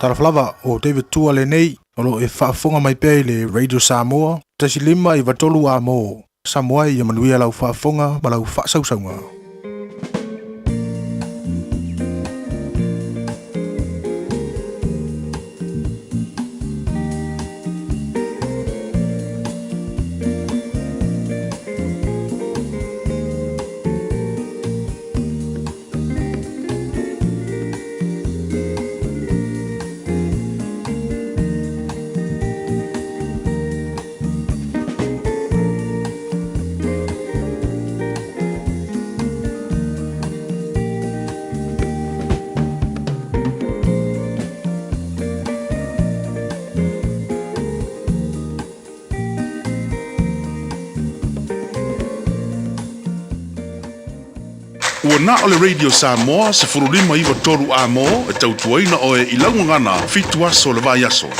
Talofa lava, o David Tua lenei, o lo o e faafofoga mai pea i le Radio Samoa, 1 5 9 3 A mo Samoa ia manuia lau faafofoga ma lau faasausauga. Ua na o le Radio Samoa 15 9 3 A mo e tautuaina oe i lau gagana fitu aso o le vaiaso.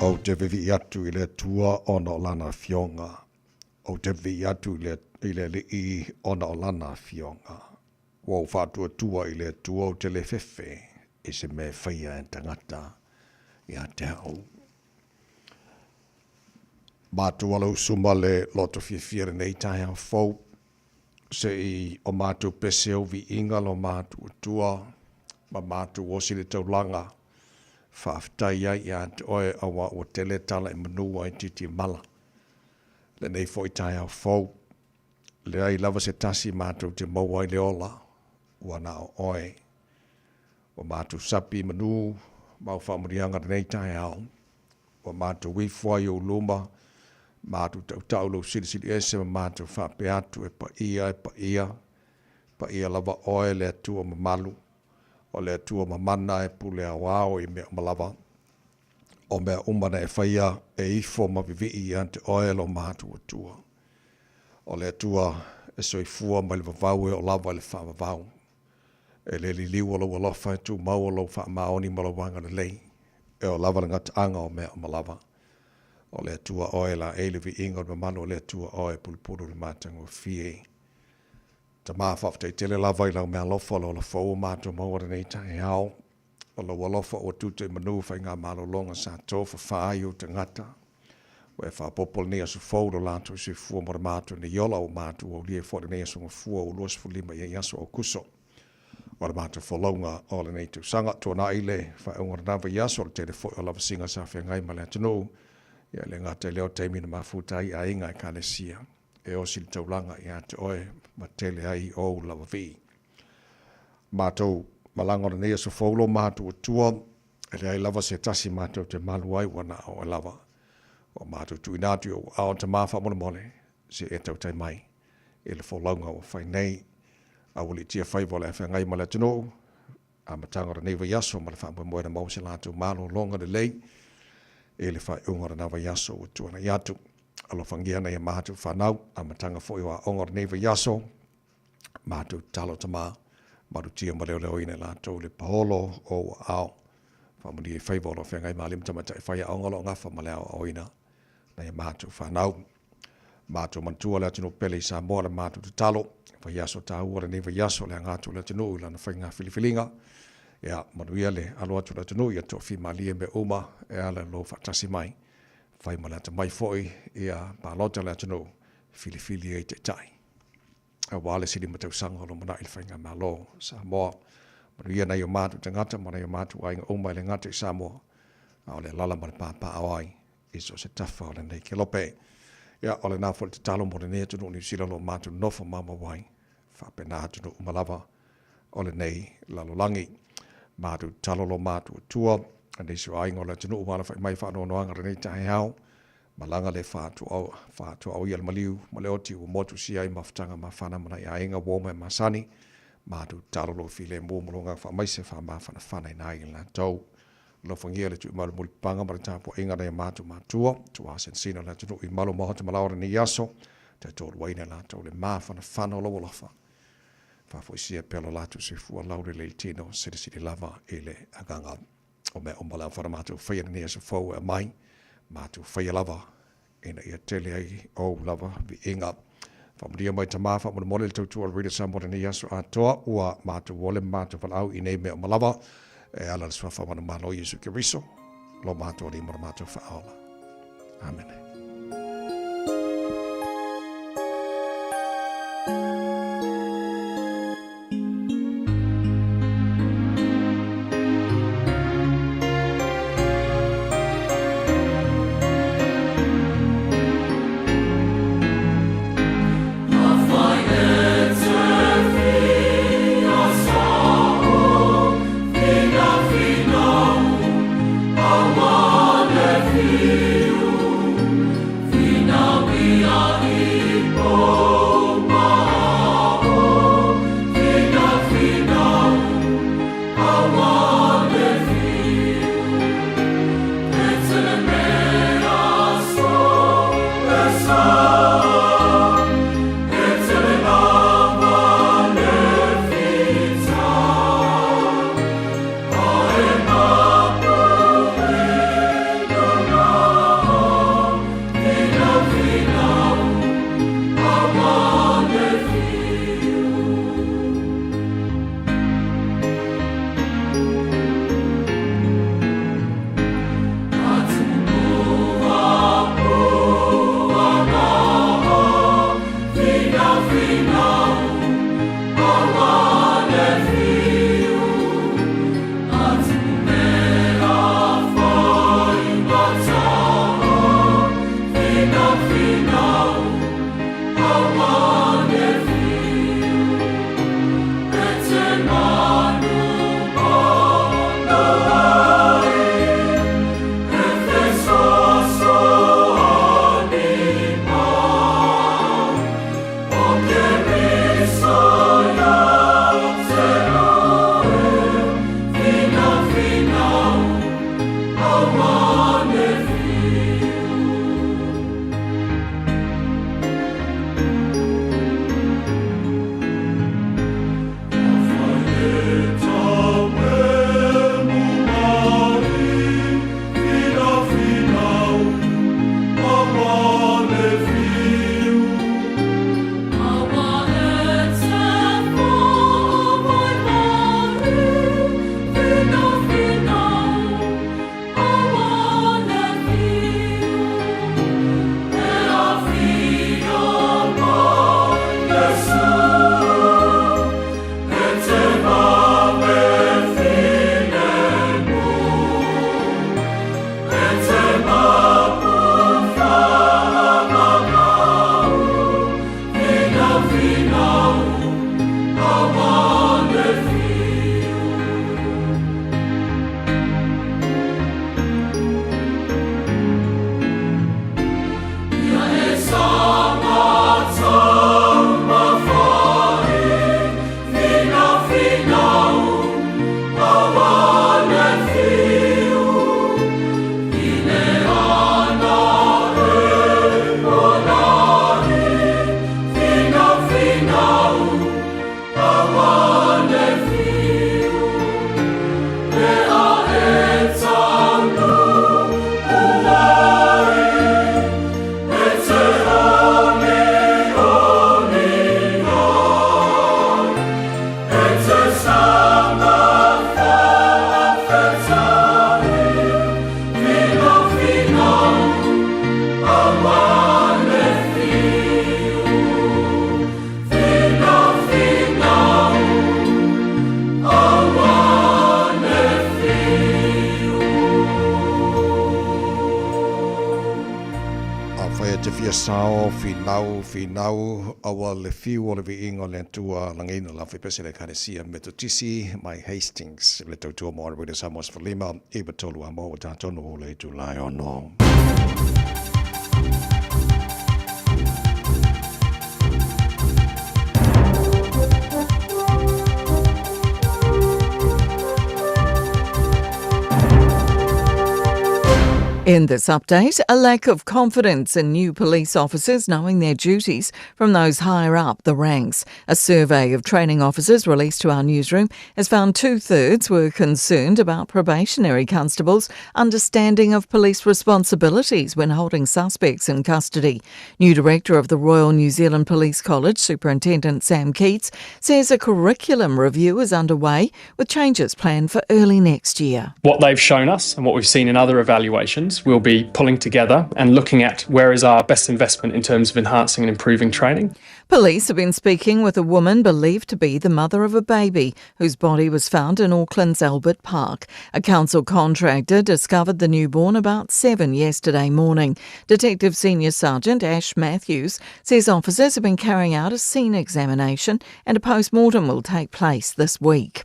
Ou te vivii atu i le Atua ona o Lana Afioga. Ou te vivii atu i le, i le Alii ona o Lana Afioga. Ua ou faatuatua i le Atua ou te le fefe i se mea e faia e tagata ia te au. Matou ala usu ma le loto fiafia lenei taeao fou, se i o matou pese au viiga lo matou Atua ma matou osi le taulaga, faafetai ai ia te oe aua ua tele tala i manu ai titi mala. Lenei foi taeao fou, leai lava se tasi matou te maua ai le ola, ua na o oe. Ua matou sapi i manu ma au faamanuiaga lenei taeao. Ua matou ifo ai ou luma, matou tautau lou silisili ese ma matou faapea atu, E paia, e paia, paia lava oe le Atua mamalu, o le Atua mamana e pule aoao i mea uma lava. O mea uma na e faia e ifo ma vivii ia te oe lo matou Atua. O le Atua e soifua mai le vavau e oo lava i le faavavau. E le liliu o lou alofa e tumau o lou faamaoni ma lou agalelei, e oo lava le gataaga o mea uma lava. O le Atua oe laei le viiga o le mamalu o le Atua oe e pulupulu le matagofie. Tama, faafetai tele lava i lau meaalofa o le ola fou o matou maua lenei taeao. O lou alofa ua tuta i manu faigamalologa sa tofafa ai ou tagata. Ua e faaopoopo lenei aso fou lo latou soifua mo le matou nei ola ua matou aulia ai foi lenei aso gafua ua 25 i ai aso Aokuso o le matou folauga o lenei tausaga. Tuanai le faaiuga o lena vaiaso o le tele foi o lavasiga sa feagai ma le atunuu, ia e le gata i lea o taimi na mafuta ai aiga Ekalesia e osi le taulaga ia te oe ma tele ai ou lava vii. Matou malaga o lenei aso fou lo matou Atua, e leai lava se tasi matou te malu ai ua na o oe lava. Ua matou tuuina atu i ou aao tama faamolemole, se i e tautai mai i le folauga ua fai nei. Aualiitia faiva o le a feagai ma le atunuu, amataga o lenei vaiaso ma le faamoemoe na maua se latou malologa lelei i le faaiuga o lena vaiaso ua tuanai atu. Alofagia nai a matou fanau, amataga foi o aoga o lenei vaiaso, matou tatalo tama, malutia ma leoleoina i latou le paolo o ou aao. Faamanuia i faiva o lo o feagai ma alii ma tamaitai faiaoga o lo o gafa ma le aoaoina nai a matou fanau. Matou manatua le atunuu pele i Samoa le matou tatalo. Vaiaso taua lenei vaiaso le aga atu o le atunuu i lana faiga filifiliga. Ia, manuia le alo atu o le atunuu ia toafimalie mea uma e ala i lou faatasi mai. Fai ma le atamai foi ia palota le atunuu filifili ai taitai aua le sili ma tausaga o lumanai le faigamalo o Samoa. Manuia nai o matou tagata ma nai o matou aiga uma e le gata i Samoa, a o le alaala ma le papaaao ai i so o se tafa o lenei kelope. Ia, o lena foi le tatalo mo lenei atunuu o Niu Sila o lo o matou nofo maumau ai, faapena atunuu uma lava o lenei lalolagi. Matou tatalo lo matou Atua, nisi o aiga o le atunuu ua alafai mai faanoanoaga lenei taeao, malaga le faatuaoia le maliu ma le oti ua motusia ai mafutaga mafana ma nai aiga uo ma e masani. Matou tatalo lo filemu ma lo agaga faamaise faamafanafana ai i latou. Alofagia le tuuina mai o le mulipapaga ma le tapuaiga a nai o matou matua, tuasinasina le atunuu i malu maota ma laoa lenei aso, taitoluaina i latou le mafanafana o lou alofa. Faafoisia pea lo latou soifua laulelei i le tino, silisili lava i le agaga. O mea uma le a matou faia lenei aso fou e aumai, matou faia lava ina ia tele ai ou lava viiga. Faamanuia mai Tama, faamolemole le tautua o le Radio Samoa lenei aso atoa, ua matou ole ma matou valaau i nei mea uma lava, e ala le suafa manumalo Iesu Keriso, lo matou Alii ma lo matou Faaola. Amene. fia sao, finau, finau, aua le fiu o le viiga o le Atua, lagiina le Afepese le Ekalesia Metotisi mai Hastings, le tautua mo Arabuida Samoa 15, 93 a mo ua tatonu o le itula e ono. In this update, a lack of confidence in new police officers knowing their duties from those higher up the ranks. A survey of training officers released to our newsroom has found two thirds were concerned about probationary constables' understanding of police responsibilities when holding suspects in custody. New director of the Royal New Zealand Police College, Superintendent Sam Keats, says a curriculum review is underway with changes planned for early next year. What they've shown us and what we've seen in other evaluations, we'll be pulling together and looking at where is our best investment in terms of enhancing and improving training. Police have been speaking with a woman believed to be the mother of a baby whose body was found in Auckland's Albert Park. A council contractor discovered the newborn about 7 yesterday morning. Detective Senior Sergeant Ash Matthews says officers have been carrying out a scene examination and a post-mortem will take place this week.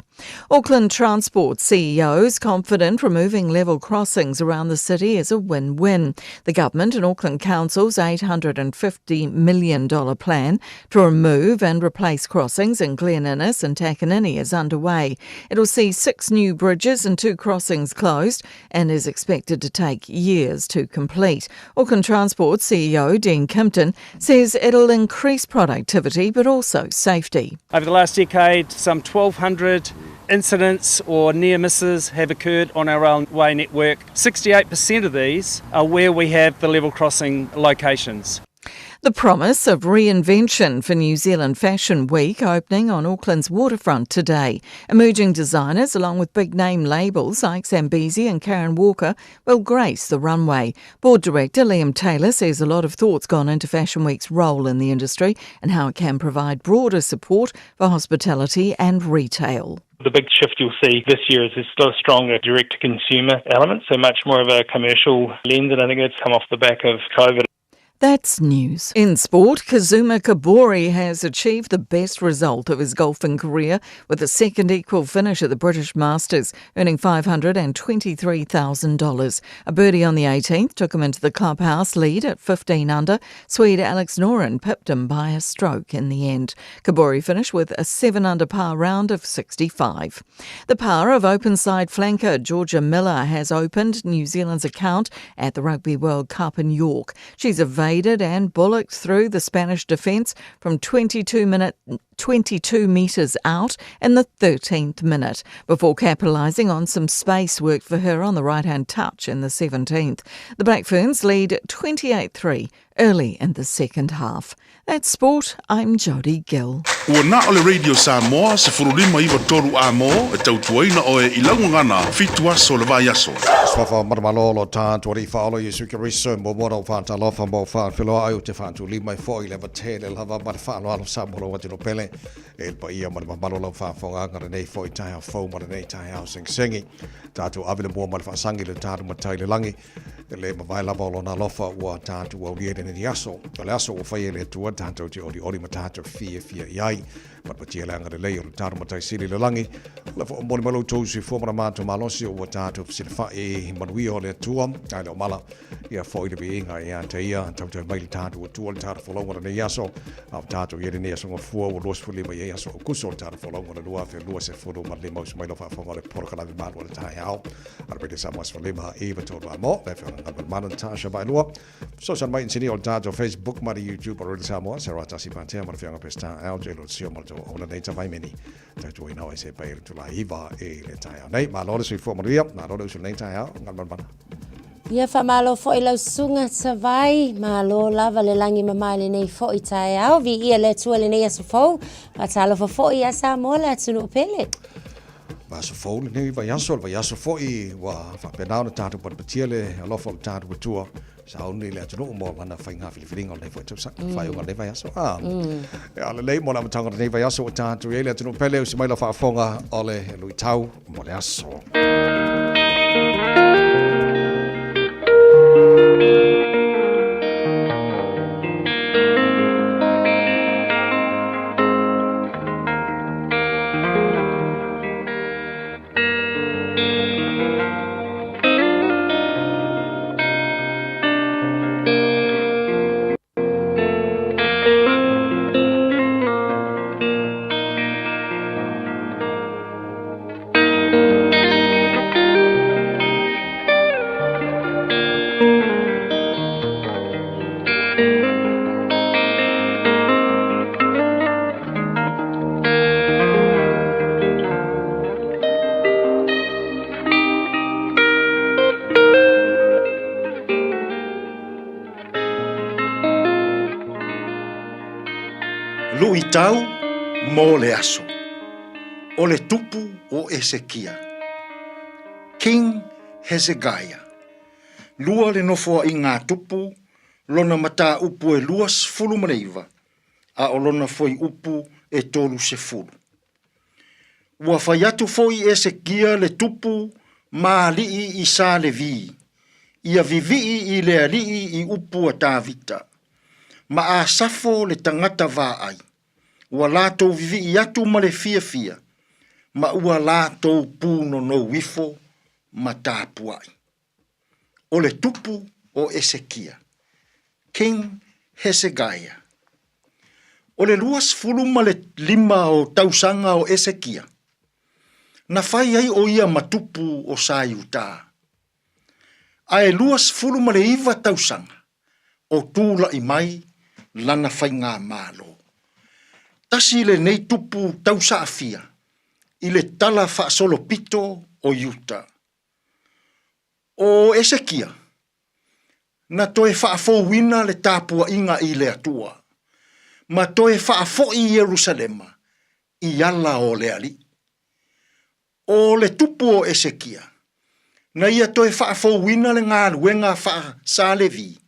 Auckland Transport CEO is confident removing level crossings around the city is a win-win. The government and Auckland Council's $850 million plan to remove and replace crossings in Glen Innes and Takanini is underway. It'll see 6 new bridges and 2 crossings closed and is expected to take years to complete. Auckland Transport CEO Dean Kimpton says it'll increase productivity but also safety. Over the last decade, some 1,200 incidents or near misses have occurred on our railway network. 68% of these are where we have the level crossing locations. The promise of reinvention for New Zealand Fashion Week opening on Auckland's waterfront today. Emerging designers, along with big-name labels like Zambesi and Karen Walker, will grace the runway. Board Director Liam Taylor says a lot of thought's gone into Fashion Week's role in the industry and how it can provide broader support for hospitality and retail. The big shift you'll see this year is there's still a stronger direct-to-consumer element, so much more of a commercial lens, and I think that's come off the back of COVID. That's news. In sport, Kazuma Kobori has achieved the best result of his golfing career with a second equal finish at the British Masters, earning $523,000. A birdie on the 18th took him into the clubhouse lead at 15 under. Swede Alex Noren pipped him by a stroke in the end. Kobori finished with a 7 under par round of 65. The power of open-side flanker Georgia Miller has opened New Zealand's account at the Rugby World Cup in York. She's evaded and bullocked through the Spanish defence from 22 metres out in the 13th minute before capitalising on some space worked for her on the right-hand touch in the 17th. The Black Ferns lead 28-3 early in the second half. That's sport. I'm Jodie Gill. Ua na o le Radio Samoa 1593 amo e tautuaina oe i lau gagana 7 aso o le vaiaso. Suafa Manumalo tatou Alii Faaola Iesu Keriso mo mo lau faatalofa mo faafeiloai ou te faatulima ai foi i le ava tele lava ma le faaaloalo sa mo lou atino pele e le paia ma le mamalu o lau faafofogaaga lenei foi taeao fou ma lenei taeao segisegi. Tatou ave le mua ma le faasagi i le tatou Matai i le lagi E le mavae lava o lona alofa ua tatou aulia i lenei aso. O le aso ua faia e le Atua tatou te olioli ma tatou fiafia i ai. Patepatia le agalelei o le tatou Matai Sili i le lagi. O le momoli mai lo outou soifua ma le matou malosi ua tatou fesilafai i manuia o le Atua. Ae le o mala ia foi le viiga ia te ia. Tautai mai le tatou Atua le tatou folauga o lenei aso. A o tatou i ai lenei aso gafua ua 25 i ai aso Aokuso o le tatou folauga o le 2025. Usu mai lau faafofoga o le polokalame malu o le taeao. Arapete Samoa 15 9 3 a mo, le afioga Galvan Natasha Vaelua. Fesoasoani mai inisinia o le tatou Facebook ma le YouTube o Radio Samoa, Sarah Tasi Patea ma le afioga Pestar LJ Lucio ma le tou auauna nei Tavaimeni. Tautuaina o ese pai e le tula iva i le taeao nei. Malo le soifua manuia, malo le usu lenei taeao, Galvan Mana. Ia faamalo foi lau susuga Savai, malo lava le lagi mama i lenei foi taeao, viia le Atua i lenei aso fou, faatalofa foi ia Samoa le atunuu pele. Vaiaso fou lenei vaiaso, o le vaiaso foi ua faapena ona tatou patepatia le alofa o le tatou Atua sauni i le atunuu mo lana faiga filifiliga o lenei foi tausaga, faaiuga o lenei vaiaso. Ah, e lelei mo le amataga o lenei vaiaso ua tatou i ai le atunuu pele, usi mai lau faafofoga o le luitau mo le aso. Luitau mo le aso. O le tupu o Esekia. King Hezekiah. Lua le nofoaiga a Tupu, lona mataupu e 29, a o lona fuaiupu e 30. Ua fai atu foi Esekia le tupu ma alii i Sa Levi, ia vivii i le Alii i upu a Tavita, ma Asafo le tagata vaai, ua latou vivii atu ma le fiafia, ma ua latou punonou ifo ma tapuai. O le tupu o Esekia, King Hezekiah. O le 25 o tausaga o Esekia, na fai ai o ia ma tupu o sa Iuta. A e 29 tausaga o tula'i mai lana faigamalo. Tasi lenei tupu tausaafia i le tala faasolopito o Iuta. O Esekia, na toe faafouina le tapuaiga i le Atua, ma toe faafoi Ierusalema i ala o le Alii. O le tupu o Esekia, na ia toe faafouina le galuega faa-Sa Levi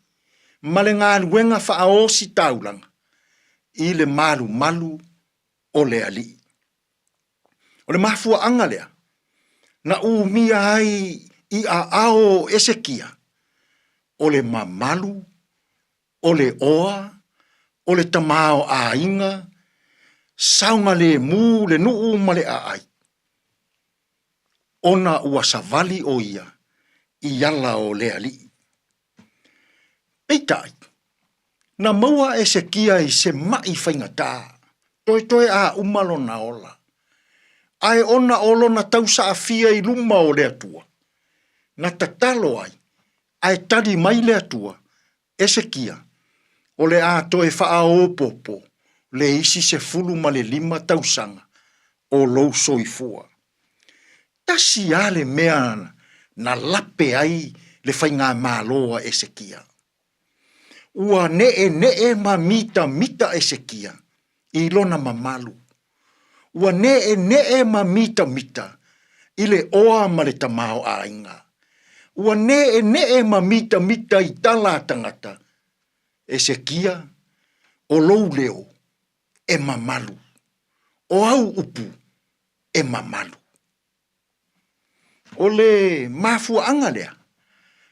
ma le galuega faa-ositaulaga i le malumalu o le Alii. O le mafuaaga lea na umia ai i aao o Esekia, o le mamalu, o le oa, o le tamaoaiga, saogalemu le nuu ma le aai, ona ua savali o ia i ala o le Alii. Peitai, na maua Esekia i se maʻi faigata, toetoe a uma lona ola, ae ona o lona tausaafia i luma o le Atua, na tatalo ai, ae tali mai le Atua, Esekia, o le a toe faaopoopo le isi 15 tausaga o lou soifua. Tasi a le mea na lape ai le faigamalo a Esekia. Ua neʻeneʻe ma mitamita Esekia i lona mamalu. Ua neʻeneʻe ma mitamita i le oa ma le tamaoaiga. Ua neʻeneʻe ma mitamita i tala a tagata. Esekia, o lou leo e mamalu. O au upu e mamalu. O le mafuaaga lea,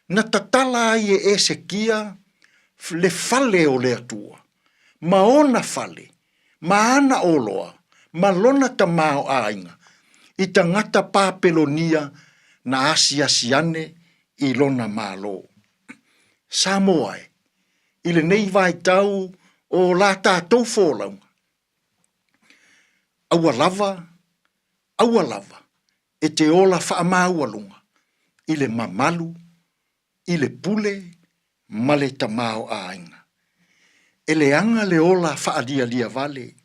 na tatala ai e Esekia le fale o le Atua, ma ona fale, ma ana oloa, ma lona tamaoaiga, i tagata Papelonia na asiasi ane i lona malo. Samoa e, i lenei vaitau o la tatou folauga, Aua lava, aua lava e te ola faamaualuga i le mamalu, i le pule ma le tamaoaiga. E leaga le ola faalialia vale.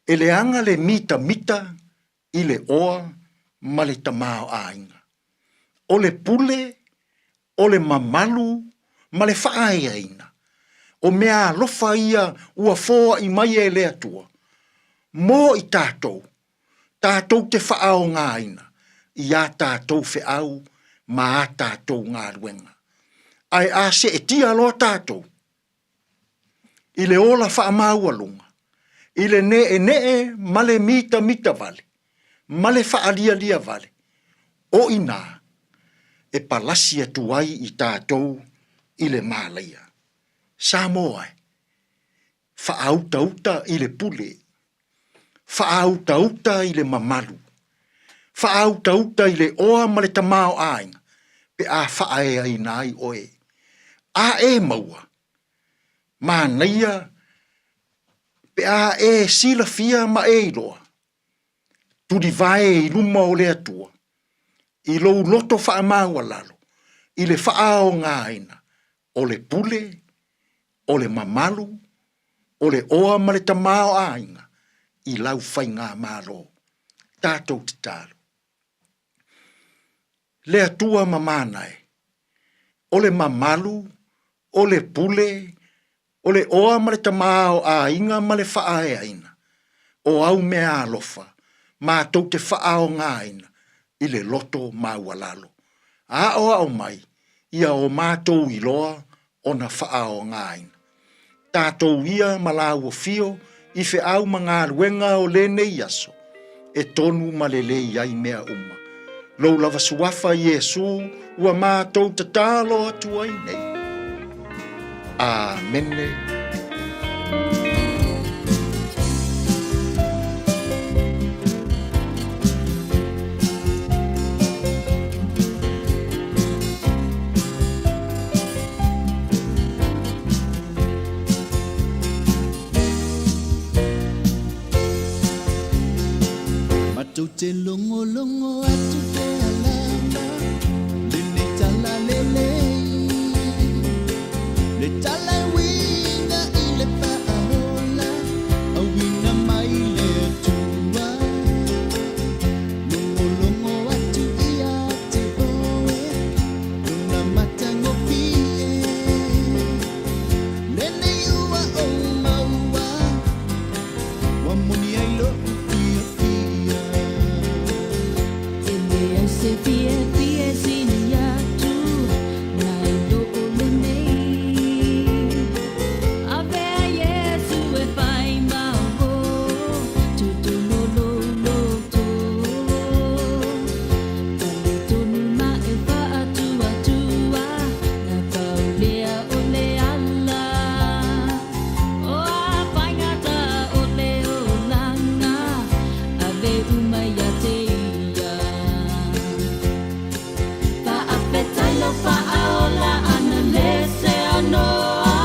E leaga le mitamita i le oa ma le tamaoaiga. O le pule, o le mamalu ma le faaeaina, o mea alofa ia ua foai mai e le Atua mo i tatou, tatou te faaaogaina i a tatou feau ma a tatou galuega. Ae a seetia loa tatou i le ola faamaualuga, i le neʻeneʻe ma le mitamita wale, ma le faalialia wale, o inā e palasi atu ai i tatou i le mālaia. Samoa e, faautauta i le pule, faautauta i le mamalu, faautauta i le oa ma le tamaoaiga pe a faaeaina ai oe. A e maua, manaia pe a e silafia ma e iloa, tulivae i luma o le Atua, i lou loto faamaualalo, i le faaaogaina o le pule, o le mamalu, o le oa ma le tamaoaiga i lau faigamalo. Tatou tatalo. Le Atua mamana e, o le mamalu, o le pule, O le oa ma le tamaoaiga ma le faaeaina, o au meaalofa matou te faaaogaina i le loto maualalo. Aoao mai ia o matou iloa ona faaaogaina. Tatou ia ma lāua fio i feau ma galuega o lenei aso, e tonu ma lelei ai mea uma. Lou lava suafa Iesu ua matou tatalo atu ai nei. Amene. Matou te logologo atu pea lava lenei tala lelei, le tala e uiga i le faaola, auina mai le Atua. Logologo atu ia te oe, lona matagofie, lenei ua ou maua, ua moni ai lo'u fiafia. E leai se fiafia e sili atu nai lo o lenei. Avea Iesu e fai ma uo, totonu o lou loto. Talitonu ma e faatuatua, na pau lea o le ala. O a faigata o le olaga, ave uma ia te ia. Faafetai lou faaola ana le seanoa,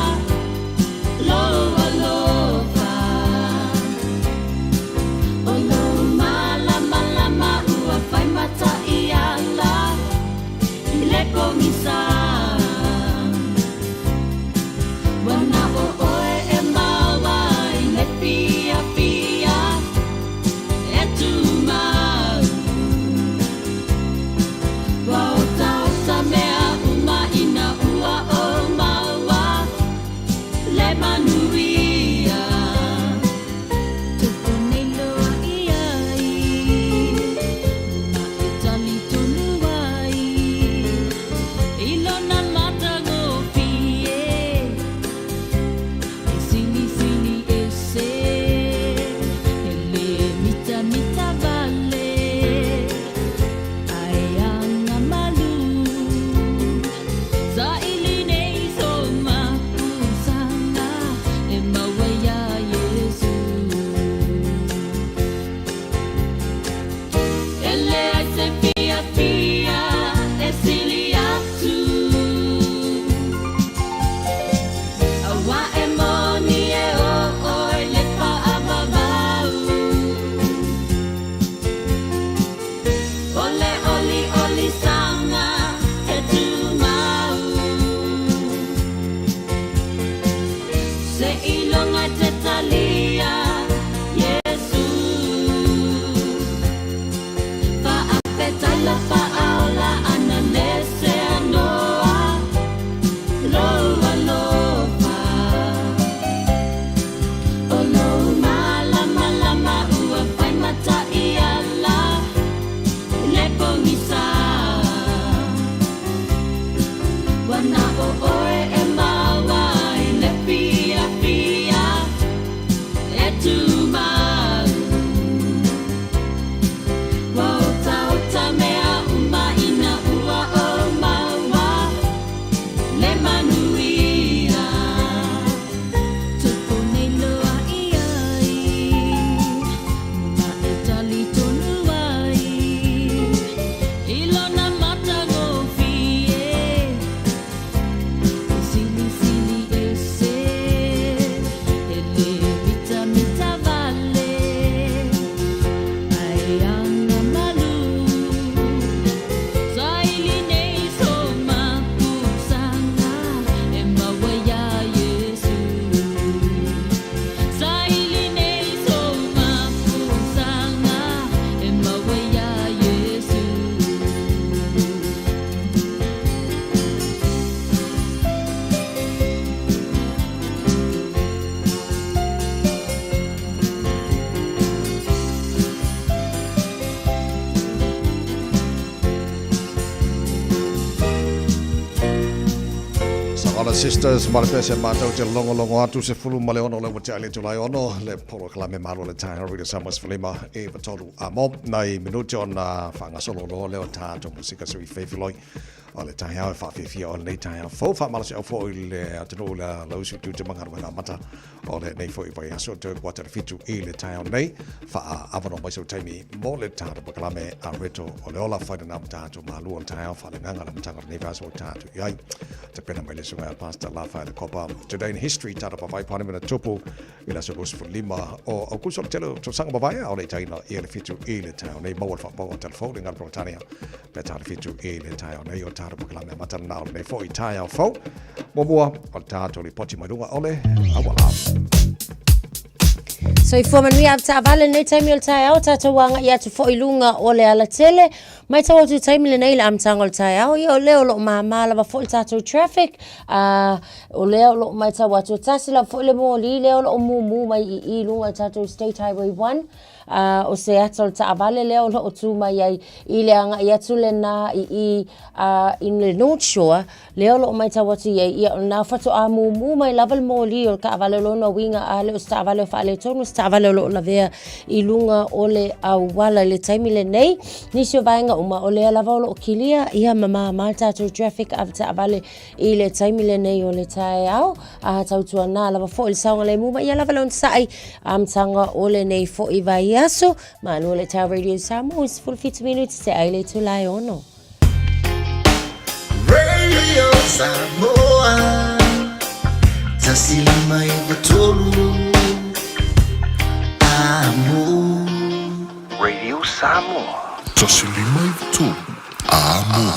lou alofa. O lou malamalama ua fai mataiala i le pogisa. Ua na o oe e maua ai le fiafia e tumau. Ua otaota mea uma ina ua ou maua le manuia. Tupu nei loa i ai, ma e talitonu ai i O le Sisters ma le pese matou te logologo atu 16 le ua tea i le itula e 6 le polokalame malo le taeao Radio Samoa 15 93 a mo nai minute ona faagasolo loa lea o tatou musika sui feifiloi o le taeao e faafiafia o lenei taeao fou faamalosiau foi i le atunuu le lausu tu te magaluega amata o lenei foi vaiaso toe kuata le 7 i le taeao nei faaavanoa mai sau taimi mo le tatou polokalame a Reto o le ola whai na tatou malua o le taeao faaleagaga le amataga o lenei vaiaso o tatou i ai tapena mai le susuga ia Pastor Lafa le Kopa Today in History tatou pavai pane mena tupu i le aso 25 o Aukuso le tele o tausaga mavae a o le itaina i le 7 i le taeao nei maua le faapau o telefou le ngala Peretania pe tā le 7 i le taeao nei o tatou polokalame amata lena o lenei foi taeao fou muamua o le tatou lipoti mai luga o le auala. Soifua manuia avetaavale lenei taimi o le taeao, tatou agai atu foi i luga o le alatele. Matau atu i taimi lenei i le amataga o le taeao, ia o lea o lo o māmā lava foi le tatou traffic, o lea o lo o matau atu e tasi lava foi le moli lea o lo o mumu mai i i luga i le tatou State Highway 1, o se ata o le taavale lea o lo o tu mai ai i le agai atu lena i i i le North Shore, lea o lo o matau atu i ai, ia o lena faatoa mumu mai lava le moli o le taavale o lona uiga a le o se taavale o faaletonu, o se taavale o lo o lavea i luga o le auala i le taimi lenei. Nisi o vaega uma, o lea lava o lo o kilia ia ma māmā le tatou traffic avetaavale i le taimi lenei o le taeao. A tautuana lava foi le saogalemu ma ia lava le onosai amataga o lenei foi vaiaso. Malo le Tau Radio Samoa, 17 minute te ai le itula e 6. Radio Samoa 153 Amo. Radio Samoa. 153 Amo.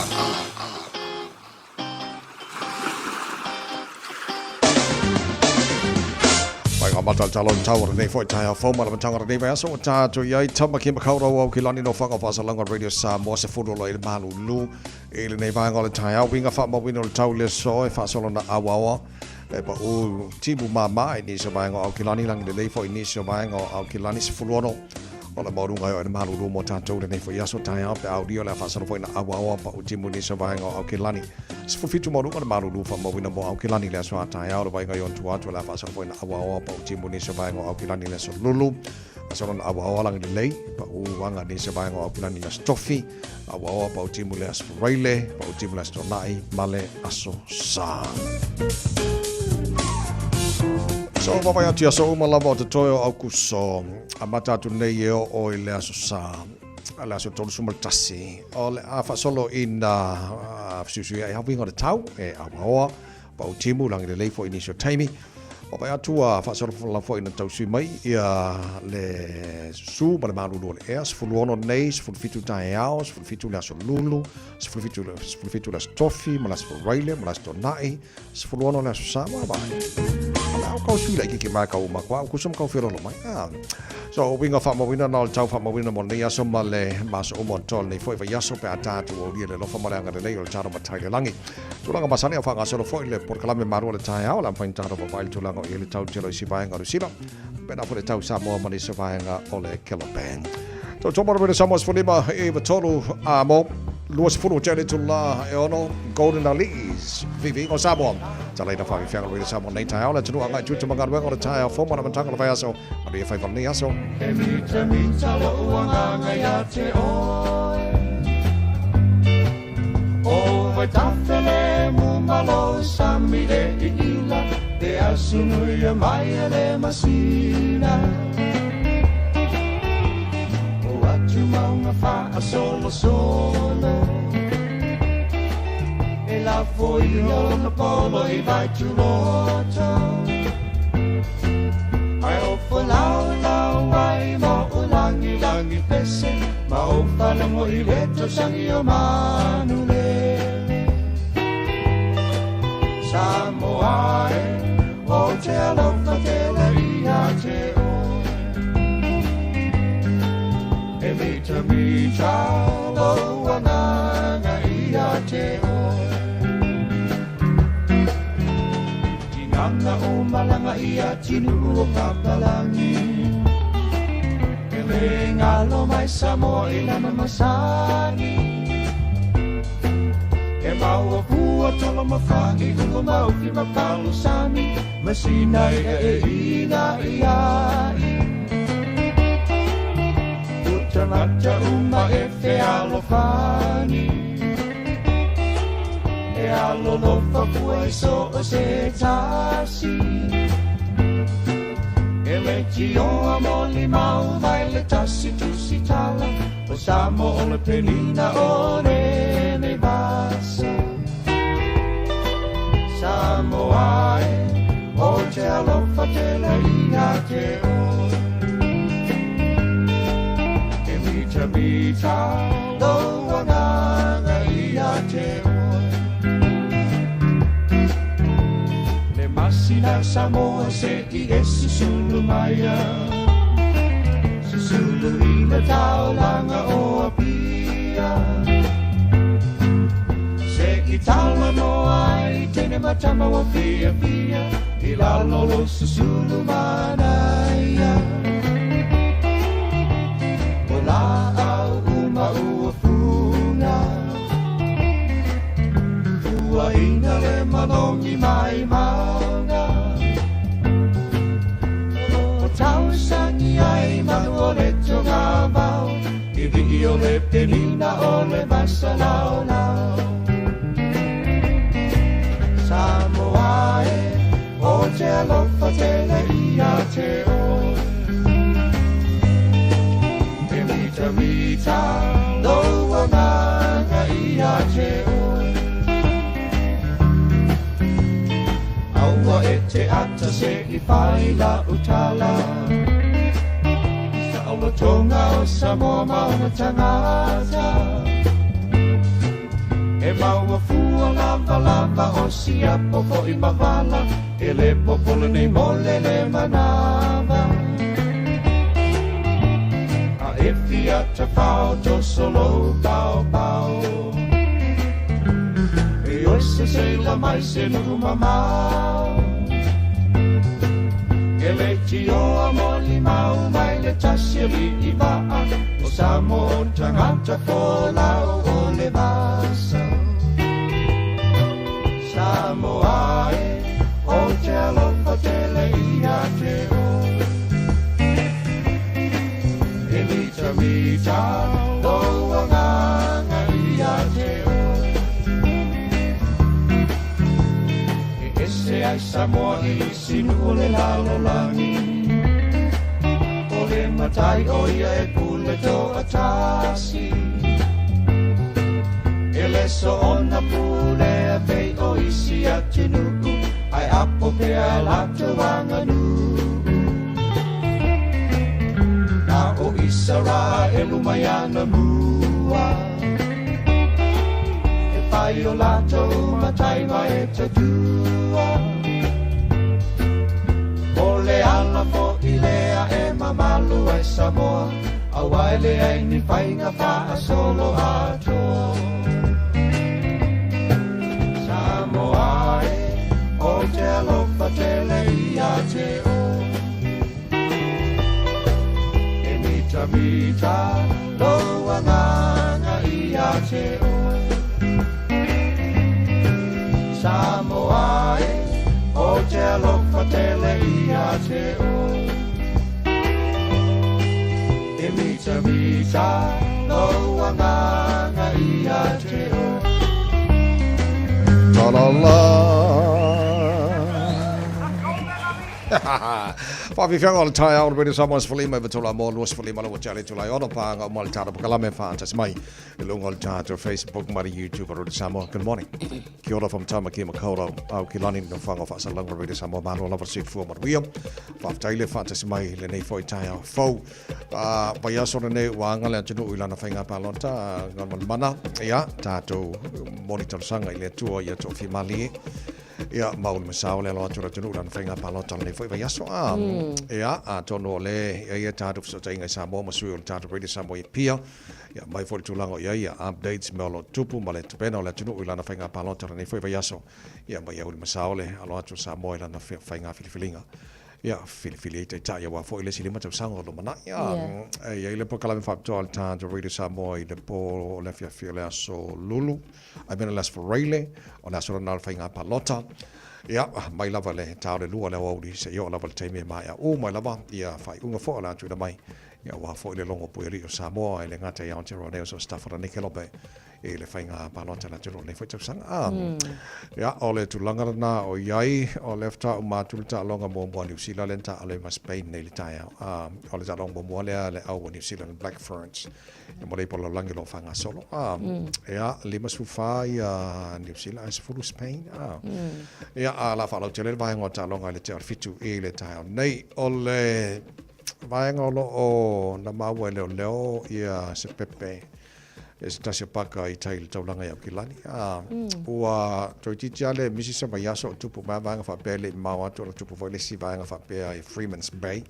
Mai ngā mata talo tau o lenei foi taeao fou ma le amataga o lenei vaiaso ua tatou i ai Tamaki Makaurau au ki lani no whanga whaasalanga Radio Samoa se fulu i le malulu i lenei vaega o le taeao uiga faamauina o le tau le aso e faasolo na auaoa e pa u timu māmā i nisi o vaega o Aukilani langi lelei foi i nisi o vaega o Aukilani 16 o le maualuga ai o le malulu mo tatou lenei foi aso taeao pe aulia o le a faasolo foi na auaoa pa u timu i nisi o vaega o Aukilani 17 maualuga le malulu faamauina mo Aukilani le aso a taeao le vaiga i ona tua atu o le a faasolo foi na auaoa pa u timu i nisi o vaega o Aukilani le aso lulu faasolo na auaoa langi lelei pa u aga nisi o vaega o Aukilani le aso tofi auaoa pa u timu le aso Faraile pa u timu le aso Tona'i ma le aso Sa. So vaavaai atu i aso uma lava o totoe o Aukuso amata atu nei e oo i le aso Sa le aso 31 o le a faasolo ina fesuisuiai uiga o le tau e auaoa pa u timu lagi lelei foi i nisi o taimi. Vaavaai atu ua faasolo foi ina tausui mai ia le susu ma le malulu o le ea 16 nei, 17 taeao, 17 le aso lulu, 17, 17 le aso tofi, ma le aso faraile, ma le aso tona'i, 16 le aso sa, vaavaai. O le au kau sui laitiiti mai kau uma koa, kusa ma kau fialolo mai. Ah. So, uiga faamauina na o le tau faamauina mo lenei aso ma le ma aso uma o totoe o lenei foi vaiaso pe a tatou aulia le alofa ma le agalelei o le tatou Matai i le lagi. Tulaga masani a o faagasolo foi le polokalame malua o le taeao, o le a mafai ona tatou vaavaai i le tulaga o i ai le tau tele o isi vaega o Niu Sila, pēnā foi le tau Samoa ma nisi vaega o le Kelapan. Tautua mai le Samoa 15 i 3 a mo 20 tea le itula e 6 Golden Aliis viviiga o Samoa. Talaina whaafiafiaga le Samoa nei taeao le atunuu agai tua ma galuega o le taeao fou ma le amataga o le vaiaso. Manuia faiva o lenei aso. E mitamita lo'u agaga ia te oe O vaitafe le mumalo sami le iila E asu nui mai e le masina O atu maunga faasolosolo E lafo i ona polo i vaituloto Ai o folau lau ai mo o langi langi pese Ma o falogo i le tausaga o manulele Samoa e o te alofa tele ia te oe E mitamita lou agaga ia te oe Tigana o malaga i atinuu o papalagi E le galo mai Samoa i lana masani E maua fua Ua tala ma fa'i uga maufi ma palo sami ma sinai e e ina i ai. O tagata uma e fealofani e alolofa fua i so o se tasi. E leitioa mo limau mai le tasi tusitala o Samoa o le penina o lenei vasa. Samoa e, o te alofa tele ia te oe. E mitamita lou agaga ia te oe. Le masina Samoa se i e susulu maia. Susulu i le taulaga o Apia. Se i talanoa ai teine ma tama ua fiafia i lalo o lou susulu manaia. O laau uma ua fuga, ua ina le manogi mai mauga. O tausagi ai manu o le togavao, i vii o le penina o le vasa laolao. Samoa e, o te alofa tele ia te oe. E mitamita lou agaga ia te oe. Aua e te ata se i fai lau tala. Saolotoga o Samoa ma ona tagata. E maua fua lavalava o siapo foi ma vala. E le popole nei mo le le manava. A e fia tafao toso lou paopao. E oe se seila mai se nuu mamao. E leitioa mo limau mai le tasi alii vaa. O Samoa o tagata folau o le vasa. Samoa e, o te alofa tele ia te oe. E mitamita lou agaga ia te oe. E ese ai Samoa i isi nuu o le lalolagi. O le matai o ia e pule toatasi. E le soona pulea pei o isi atunuu, ae apo pea latou aganuu. Na o Isaraelu mai anamua, e fai o latou matai ma e tautua. O le ala foi lea e mamalu ai Samoa, aua e leai ni faiga faasoloatoa. Samoa e, o te alofa tele ia te oe. E mitamita lou agaga ia te oe. Samoa e, o te alofa tele ia te oe. E mitamita lou agaga ia te oe. La la la. Faafiafiaga o le taeao o le Radio Samoa 15 i 3 mo 25 la ua tali tulai ono pāga o le tātou pakalame whaantas mai i lunga o le tātou Facebook ma le YouTube o Radio Samoa. Good morning. Kia ora from Tamaki Makaurau au ki lani no whanga whaasalanga Radio Samoa malo lava se fua manuia. Whaaftai le whaantasi mai le nei foi taeao fou. Vaiaso lenei ua aga le atunuu i lana faiga palota mana ia tātou moni talosaga i le Atua ia toafimalie ia ma ulu masao le alo atu le atunuu i lana faiga palota lenei foi vaiaso a ia atonu o le ia ia tātou fesootaiga i Samoa ma sui o le tātou Radio Samoa i Apia ia mai foi le tulaga o i ai ia updates mea o lo o tupu ma le tapena o le atunuu i lana faiga palota lenei foi vaiaso ia ma ia ulu masao le alo atu o Samoa i lana faiga filifiliga. Ia, filifili ai taitai aua foi le isi 5 tausaga o lumanai. E i ai le polokalame faapitoa a le tatou Radio Samoa i le po o le afiafi o le aso Lulu, I mean le aso Faraile, o le aso lena o le faiga palota. Ia, mai lava le ta o le 2 i le aoauli seia oo lava i le taimi e maea uma ai lava ia faaiuga foi o le a tuuina mai, ia aua foi le logo puialii o Samoa e le gata i Aotearoa nei o so o se tafa o lenei kelope. i le faiga palota a le atunuu i lenei foi tausaga. Ia, o le tulaga lena o i ai, o lea faatoa uma atu le taaloga muamua a Niu Sila lea na taaalo ai ma Spain nei i le taeao. O le taaloga muamua lea a le au a Niu Sila, le Black Ferns, mo le ipu o le lalolagi o lo o faagasolo. Ia, 54 ia Niu Sila ae 10 Spain. Ia, a o le a faalautele le vaega o taaloga i le tea o le 7 i le taeao nei. O le vaega o lo o na maua e leoleo ia se pepe e se tasi o paka i tai i le taulaga i Aukilani. A, ua toeitiiti lava le misi se vaiaso o tupu mai vaega faapea e le i mamao atu ona tupu foi le isi vaega faapea i Freeman's Bay,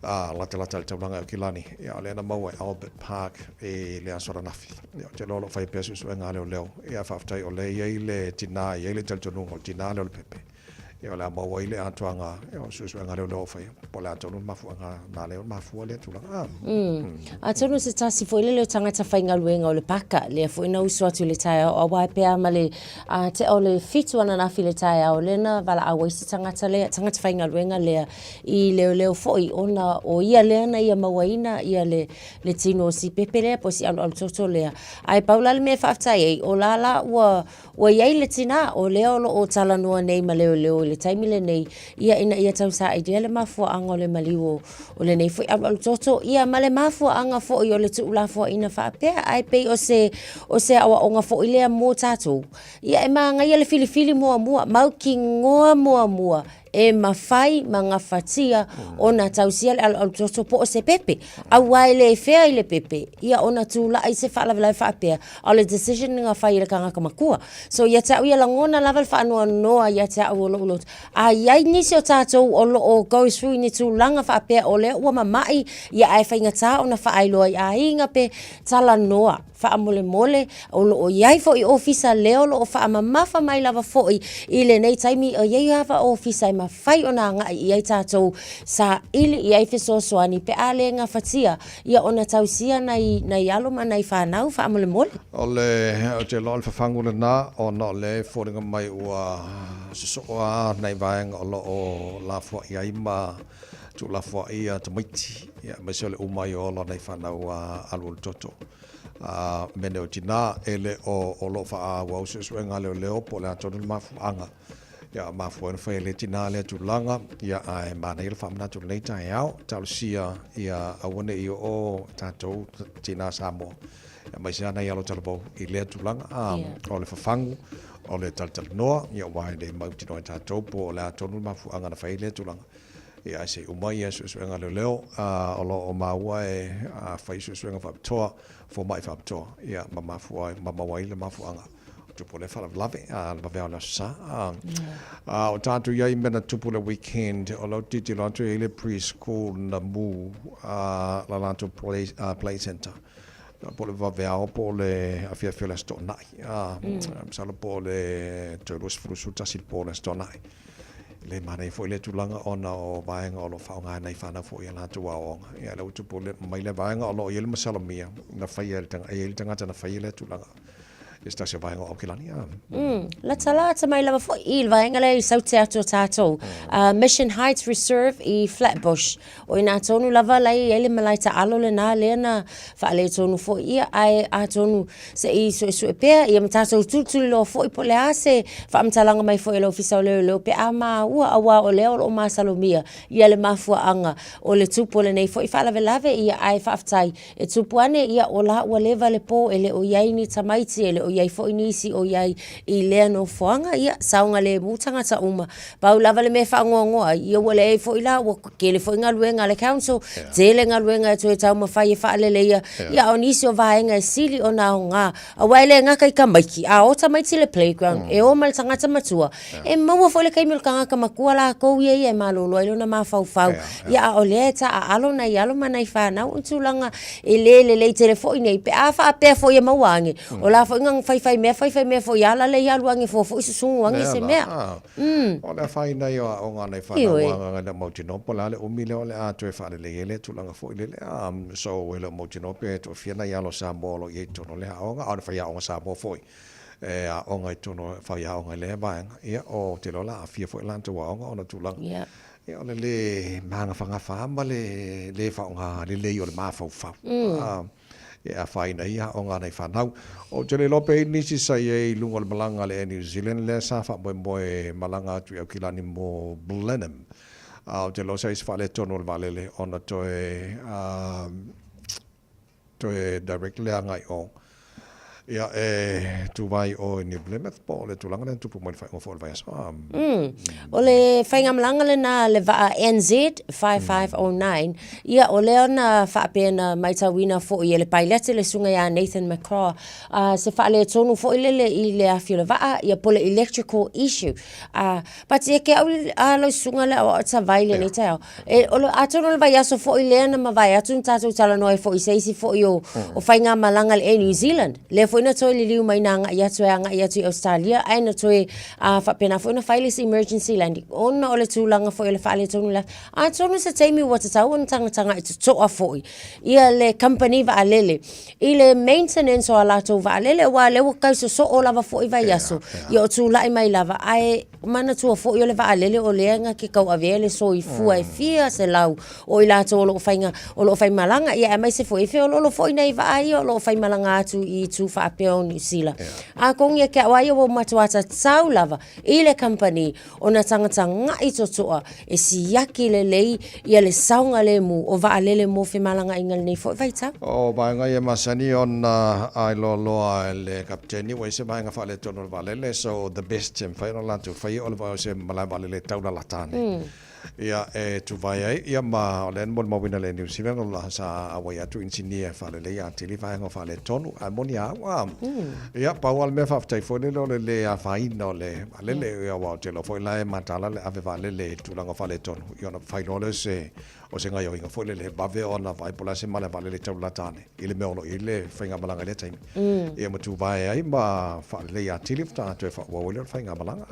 a, latalata i le taulaga i Aukilani. Ia, o lea na maua i Albert Park i le aso ananafi. Ia, ou te iloa o lo o faia pea suesuega a leoleo. Ia, faafetai o lea e i ai le tina, e i ai le talitonuga o le tina lea o le pepe. Ia o le a maua ai le atoaga o suesuega leoleo o faia, po o le a tonu le mafuaaga na lea o le mafua lea tulaga. Atonu o se tasi foi lele o tagata faigaluega o le paka, lea foi na usu atu i le taeao aua e pea ma le tea o le 7 ananafi i le taeao lea na valaau ai se tagata lea, tagata faigaluega lea i leoleo foi ona o ia lea na ia mauaina ia le le tino o si pepe lea po o si alualu toto lea. Ae pau la le mea e faafetai ai, o la la ua Ua i ai le tinā, o lea o lo o talanoa nei ma leoleo i le taimi lenei, ia ina ia tausaailia le mafuaaga o le maliu o, o lenei foi alualu toto, ia ma le mafuaaga foi o le tuulafoaiina faapea, ae pei o se, o se aoaoga foi lea mo tatou. Ia e magaia le filifili muamua, mautinoa muamua e mafai ma gafatia ona tausia le alualu toto po o se pepe. Aua e le fea i le pepe, ia ona tulai se faalavelave faapea, a o le decision na fai e le tagata matua. So ia te au ia lagona lava le faanoanoa ia te au o lou loto. A i ai nisi o tatou o lo o go through i ni tulaga faapea o lea ua mamai, ia ae faigata ona faailoa i aiga pe talanoa. Faamolemole, o lo o i ai foi ofisa lea o lo o faamamafa mai lava foi i lenei taimi, o i ai lava ofisa e mafai ona agai i ai tatou saili i ai fesoasoani pe a le gafatia ia ona tausia nai, nai alo ma nai fanau faamolemole. O le, ou te iloa o le fafagu lena ona o lea e foliga mai ua sosoo lava nai vaega o lo o lafoai ai ma tuulafoai ia tamaiti, aemaise o le uma ai o ola o nai fanau a alualu toto. A mea nei o tinā, e le o o lo o faaauau suesuega a leoleo po o le a tonu le mafuaaga. Ia, mafua ai ona fai e lea tinā lea tulaga, ia, ae manaia le faamanatu i lenei taeao, talosia ia aua ne i oo tatou tinā Samoa, aemaise lava nai alo talavou i lea tulaga. A, o le fafagu, o le talatalanoa, ia, aua e le mautinoa e tatou po o le a tonu le mafuaaga na fai ai lea tulaga. Ia, ae se i uma ia suesuega leoleo, a, o lo o maua e fai suesuega faapitoa, fomai faapitoa, ia, ma mafua ai, ma maua ai le mafuaaga o tupu o lea faalavelave, a, le vaveao o le Aso Sa. A, a o tatou i ai i mea na tupu i le weekend, o lau tilotilo atu e i ai le preschool na mu, a, la latou play, play centre, po o le vaveao po o le afiafi o le Aso Toonai, a, masalo po o le toe 20, 11 i le po o le Aso Toonai. E le manaia foi lea tulaga ona o vaega o lo o faaaoga e nai fanau foi i a latou aoaoga. Ia, lea ua tupu mai lea vaega o lo o i ai le masalomia na faia e le tagata, e i ai le tagata na faia lea tulaga i se tasi o vaega o Aukilani. A. Latalata mai lava foi i le vaega lea i saute atu o tatou. Mission Heights Reserve i Flatbush. O inā tonu lava la e i ai le malae taalo lenā lea na faaletonu foi ia, ae atonu se i suesue pea ia ma tatou tulituliloa foi po o le a se faamatalaga mai foi a le Ofisa o Leoleo pe a maua aua o lea o lo o masalomia ia le mafuaaga o le tupu o lenei foi faalavelave ia ae faafetai e tupu ane ia o la ua leva le po e le o i ai ni tamaiti e le o i ai foi nisi o i ai i lea nofoaga ia saogalemu tagata uma pau lava le mea e faanoanoa ai ia ua leai foi la ua tele foi galuega a le council tele galuega e toe taumafai e faaleleia ia a o nisi o vaega e sili ona aoga aua e le gata i tamaiti a o tamaiti i le playground e o ma le tagata matua E maua foi le taimi o le tagata matua latou ia ia e malolo ai lona mafaufau. Ia a o lea e taaalo nai alo ma nai fanau o ni tulaga e le lelei tele foi nei pe a faapea foi e maua ane, o la foi na faifai mea faifai mea foi ala le ia alu age fua foi susugu age se mea. O le afaina ia o aoga a nai fanau agaga i le mautinoa po o le a le umi lea o le a toe faalelei ai lea tulaga foi lele. So e le o mautinoa pe toafia nai alo Samoa o lo o i ai i totonu o lea aoga, a o le faiaoga Samoa foi e aoga i totonu o faiaoga i lea vaega. Ia ou te iloa o le a aafia foi latou aoga ona o tulaga ia o le lē magafagafa ma le lē faaaoga lelei o le mafaufau. E afaina ai aoga a nai fanau. Ou te le iloa pe i ai nisi sa i ai i luga o le malaga a le Air New Zealand lea sa faamoemoe e malaga atu i Aukilani mo Blenheim. A ou te iloa sa i ai se faaletonu o le vaalele ona toe toe direct lea agai i o. Ia, e tuva i o i New Plymouth po o le tulaga lea na tupu mai i le faaiuga foi o le vaiaso. O le faigamalaga lena a le vaa NZ 5509, ia o lea na faapea na matauina foi e le pailate le susuga ia Nathan McCraw se faaletonu foi lele i le afi o le vaa, ia po o le electrical issue. But ia te au a lau susuga le aoao Tavai i lenei taeao, e, o le, atonu o le vaiaso foi lea na mavae atu na tatou talanoa ai foi i se isi foi o, o faigamalaga a le Air New Zealand, lea foi na toe liliu mai na agai atu e agai atu i Australia, ae na toe faapena foi ona fai le isi emergency landing, ona o le tulaga foi o le faaletonu o le afi. Atonu se taimi ua tatau ona tagatagai totoa foi ia le kamupani vaalele i le maintenance o a latou vaalele, aua o lea ua tau sosoo lava foi vaiaso, ia o tulai mai lava, ae manatua foi o le vaalele o lea na te tauavea le soifua e fia selau o i latou o lo o faiga, o lo o faimalaga, ia aemaise foi e feoloolo foi nai vaa ia o lo o faimalaga atu i itu faapea o Niu Sila. Atonu ia te au lava ia ua matua tatau lava i le kamupani ona tagatagai totoa e siaki lelei ia le saogalemu o vaalele mo femalagaaiga i lenei foi vaitau. O vaega ia e masani ona ailoaloa e le Kapeteni ua i ai se vaega faaletonu o le vaalele, so the best e mafai ona latou faia o le vaai o se malae vaalele e taulalata ane. Ia e tuvae ai, ia ma o lea na molimauina e le New Zealand o la sa auai atu inisinia e faaleleia atili vaega o faaletonu, ae moni a au a. Ia pau lava le mea faafetai foi lele o le le afaina o le vaalele, ia aua ou te iloa foi la e mataala le ave vaalele i le tulaga o faaletonu, ia ona fai loa lea o se o se gaoioiga foi lele e vave ona vaai po o le a se malae vaalele e taulalata ane i le mea o lo o i ai le faigamalaga i lea taimi. Ia ma tuvae ai ma faaleleia atili faatoa toe faaauau ai lea o le faigamalaga.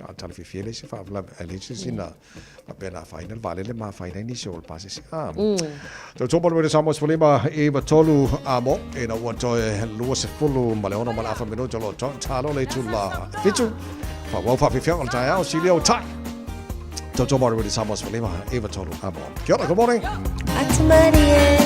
A tala fiafia le isi faalavelave, ae leai se isi na faapea na afaina le vaalele ma afaina ai nisi o le pasese. Tautua mo le Radio Samoa 15 i 3 amo, ina ua toe 26 ma le afa minute o lo o talo le itula 7. Faaauau faafiafiaga o le taeao, silia o tai. Tautua mo le Radio Samoa 15 i 3 amo. Kia ora, good morning. Atu marie.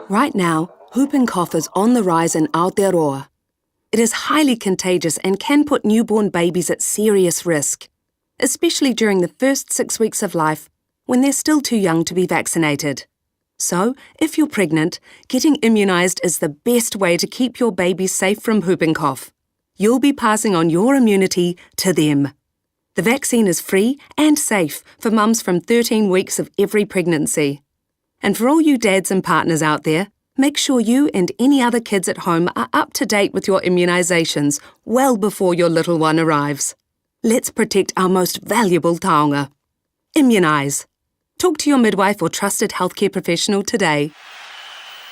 Right now, whooping cough is on the rise in Aotearoa. It is highly contagious and can put newborn babies at serious risk, especially during the first six weeks of life when they're still too young to be vaccinated. So, if you're pregnant, getting immunised is the best way to keep your baby safe from whooping cough. You'll be passing on your immunity to them. The vaccine is free and safe for mums from 13 weeks of every pregnancy. And for all you dads and partners out there, make sure you and any other kids at home are up to date with your immunisations well before your little one arrives. Let's protect our most valuable taonga. Immunise. Talk to your midwife or trusted healthcare professional today.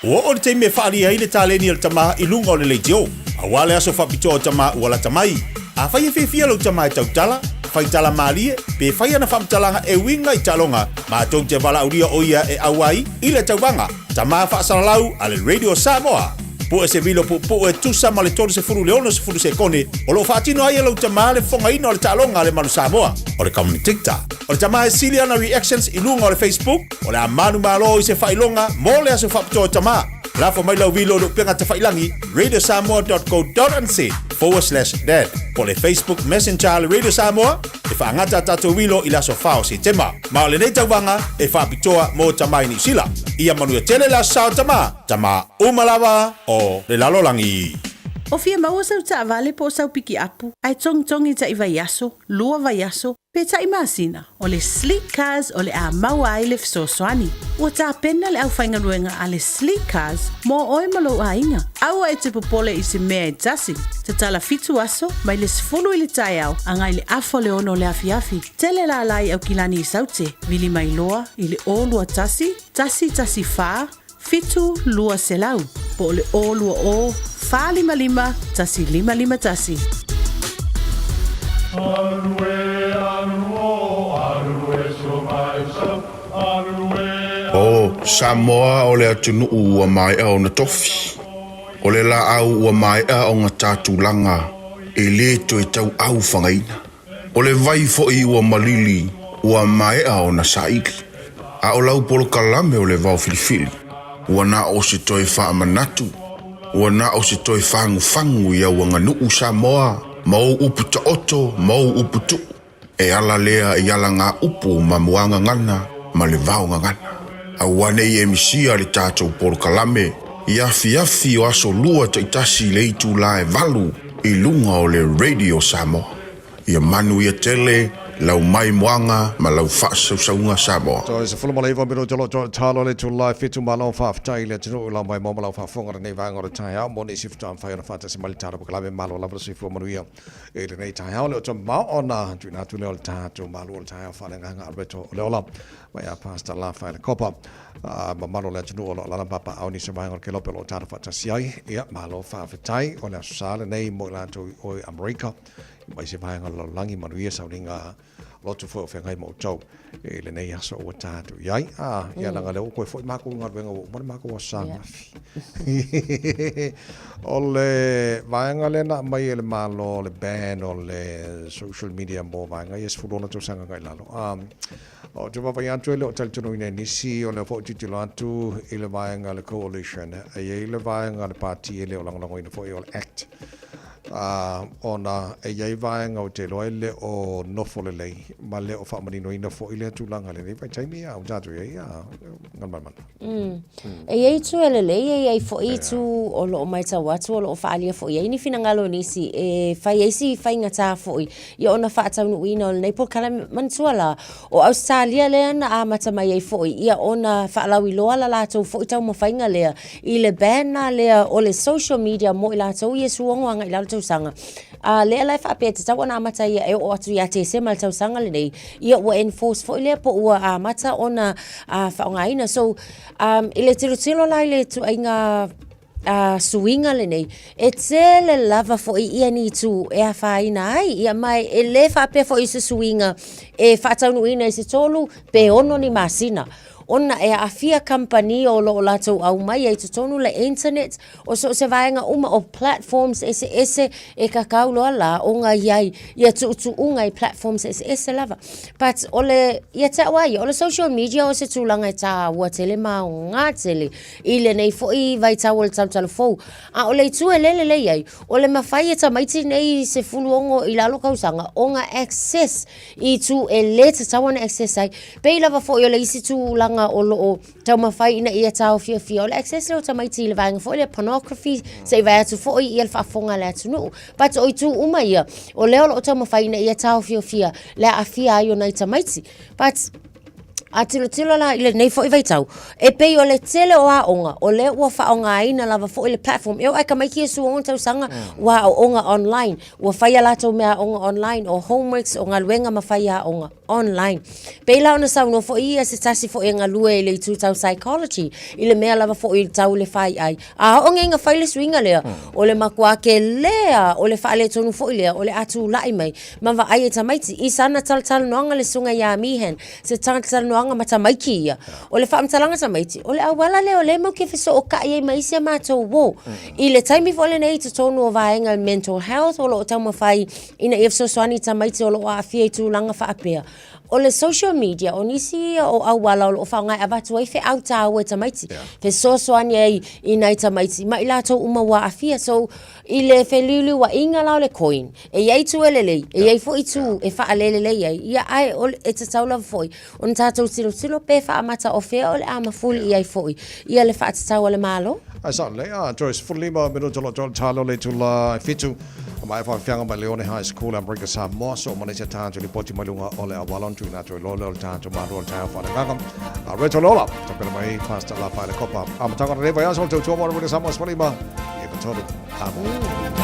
Ua oo le taimi e faaalia ai le taleni a le tama i luga o le leitio. Aua le aso faapitoa o tama ua lata mai. Afai e fiafia lou tama e tautala, fai tala malie, pe fai ana faamatalaga e uiga i taaloga, matou te valaaulia o ia e auai i le tauvaga Tama Faasalalau a le Radio Samoa. Pue se vilo puupuu e tusa ma le 30 i le 60 sekone o lo o faatino ai e lou tama le fofogaina o le taaloga a le Manu Samoa, o le commentator. O le tama e sili ana reactions i luga o le Facebook, o le a manumalo i se faailoga mo le aso faapitoa o tama. Lafo mai lau vilo i le upega tafailagi radiosamoa.co.nz/dad po o le Facebook Messenger a le Radio Samoa e faagata a tatou vilo i le aso 4 o Setema. Ma o lenei tauvaga e faapitoa mo tama i Niu Sila. Ia manuia tele le aso sa o tama, tama uma lava o le lalolagi. O fia maua sau taavale po o sau pikiapu ae togitogi taʻi vaiaso, lua vaiaso, pe taʻi masina, o le Sleek Cars o le a maua ai le fesoasoani. Ua tapena le aufaigaluega a le Sleek Cars mo oe ma lou aiga. Aua e te popole i se mea e tasi. Tatala fitu aso, mai le 10 i le taeao agai le afa o le ono o le afiafi. Tele lala i Aukilani i Saute, vili mai loa i le 0 21 114 7200 po o le 020 455 1551. O Samoa o le atunuu ua maea ona tofi. O le laau ua maea ona ta tulaga e le toe tauau fagaina. O le vai foi ua malili ua maea ona saili. A o lau polokalame o le vao filifili, ua na o se toe faamanatu, ua na o se toe fagufagu i au aganuu Samoa ma ou upu taoto ma ou upu tuu. E ala lea i alagaupu ma muagagana ma le vaogagana. Aua ne i e misia le tatou polokalame i afiafi o aso lua taitasi i le itula e 8 i luga o le Radio Samoa. Ia manuia tele lau maimoaga ma lau faasausauga Samoa. Toe 19 minute o lo o toe talo le itula e 7 malo faafetai i le atunuu i lau maimoa ma lau faafofoga i lenei vaega o le taeao mo nisi faatoa mafai ona faatasi mai le tatou polokalame malo lava le soifua manuia i lenei taeao le o te mao ona tuuina atu lea o le tatou malu o le taeao faaleagaga Alberto o le ola mai a Pastor Lafaele Kopa mamalu o le atunuu o lo o alaala ma papaaao i nisi o vaega o le kelope o lo o tatou faatasi ai ia malo faafetai o le aso sa lenei mo i latou i o i Amerika mai se vaega o le lalolagi manuia sauniga lotu foi o feagai ma outou i lenei aso ua tatou i ai. Ah, ia leaga lea ua toe foi makou i galuega ua uma le makou aso sa ananafi. O le vaega lea na aumai e le Malo, le ban o le social media mo vaega ia 16 tausaga agai i lalo. Ah, ou te vaavaai atu e le o talitonuina e nisi, o lea foi ou tilotilo atu i le vaega le coalition, e i ai le vaega le pati e le o lagolagoina foi o le Act. Ā, ona e i ai vaega ou te iloa e le o nofo lelei ma le o faamaninoina foi lea tulaga i lenei vaitaimi, a ua tatou i ai, a, Galumalemana. E i ai itu e lelei, e i ai foi itu o lo o matau atu o lo o faaalia foi i ai ni finagalo o nisi e fai ai si faigata foi ia ona faataunuuina o lenei polokalame. Manatua la, o Ausetalia lea na amata mai ai foi ia ona faalauiloa la latou foi taumafaiga lea i le ban lea o le social media mo i latou ia 16 agai i lalo tausaga. A lea la e faapea e tatau ona amata ia e oo atu ia Tesema le tausaga lenei, ia ua enforce foi lea po ua amata ona faaaogaina. So, i le tilotilo la i le ituaiga suiga lenei, e tele lava foi ia ni itu e afaina ai, ia ma e le faapea foi o se suiga e faataunuuina i se tolu pe ono ni masina. Ona e aafia kamupani o lo o latou aumaia i totonu le internet o so o se vaega uma o platforms eseese e kakau loa la ona i ai ia tuutuuga i platforms eseese lava. But o le, ia te au lava ia, o le social media o se tulaga e taua tele ma aoga tele i lenei foi vaitau o le talutalu fou. A o le itu e le lelei ai, o le mafai e tamaiti nei 16 i lalo tausaga ona access i itu e le tatau ona access ai. Pei lava foi o le isi tulaga o lo o taumafai ina ia taofiofia, o le access lea o tamaiti i le vaega foi lea pornography, se i vae atu foi ia le faafofoga a le atunuu. But o itu uma ia, o lea o lo o taumafai ina ia taofiofia le aafia ai o nai tamaiti. But a tilotilo la i lenei foi vaitau, e pei o le tele o aoga, o lea ua faaaogaina lava foi le platform. E oo lava i tamaiti ia 16 tausaga, ua aooga online. Ua fai a latou meaaoga online, o homeworks, o galuega ma fai aoga online. Pei la ona saunoa foi ia se tasi foi e galue i le itu tau psychology, i le mea lava foi tau le faiai. A oo nei ina fai le suiga lea, o le matua tele lava o le faaletonu foi lea o le a tulai mai ma vaai e tamaiti i sana talatalanoaga le susuga ia Meehan, se talatalanoaga ma tamaiti ia. O le faamatalaga tamaiti, o le auala lea o lea matou te fesootai ai ma isi a matou uo. I le taimi foi lenei i totonu o vaega mental health o lo o taumafai ina ia fesoasoani i tamaiti o lo o aafia i tulaga faapea. O le social media, o nisi ia o auala o lo o faaaoga e avatu ai feau taua i tamaiti, fesoasoani ai i nai tamaiti ma i latou uma ua aafia. So, i le feliuliuaiga la o le coin, e i ai itu e lelei, e i ai foi itu e faalelelei ai, ia ae e tatau lava foi ona tatou tilotilo pe faamata o fea o le a mafuli i ai foi ia le faatatau a le Malo. Ae sao lelei a Joyce, 15 minuta o lo o toe talo le itula e 7 a maea faafiaga mai Leone High School Amerika Samoa so ma nisi a tatou lipoti mai luga o le auala ona tuuina atu ai loa lea o le tatou malo o le taeao faaleagaga a Rachel Lola tapena mai Pastor Lafaele Kopa amataga o lenei vaiaso o le tautua mo Amerika Samoa 15 93 amo.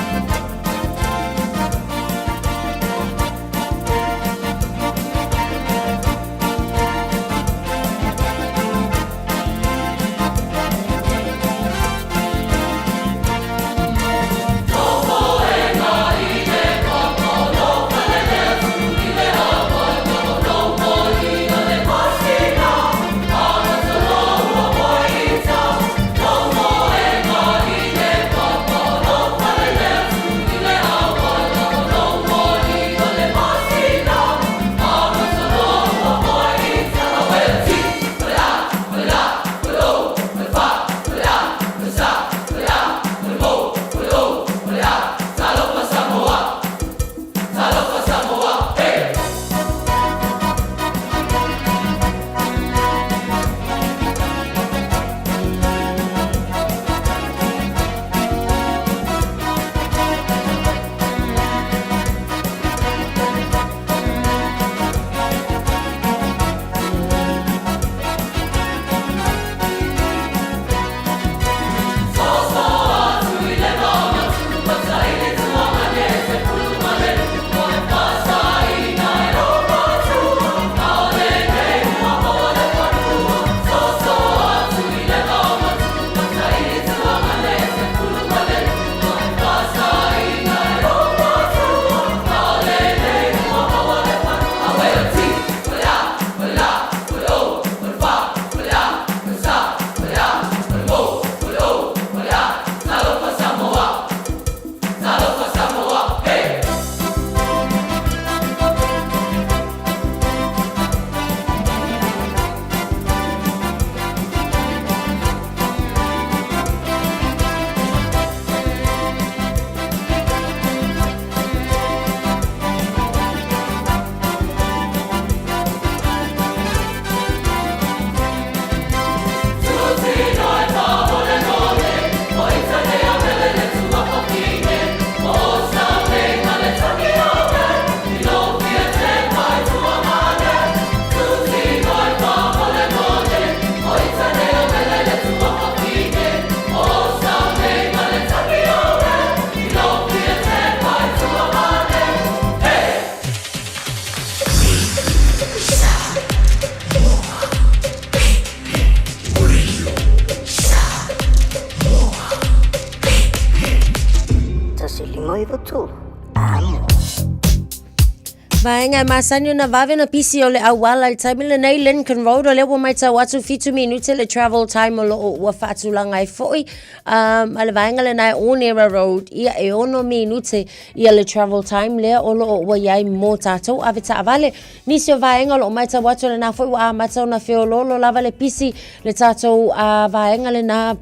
Vaega e masani ona vave ona pisi o le auala i le taimi lenei Lincoln Road o lea ua matau atu 7 minute le travel time o loo ua faatulaga ai foi um, a le vaega lena e Onera Road ia e 6 minute ia le travel time lea o loo ua iai mo tatou ave taavale. Nisi o vaega o loo matau atu lena foi ua amata ona feololo lava le pisi le tatou uh, vaega lena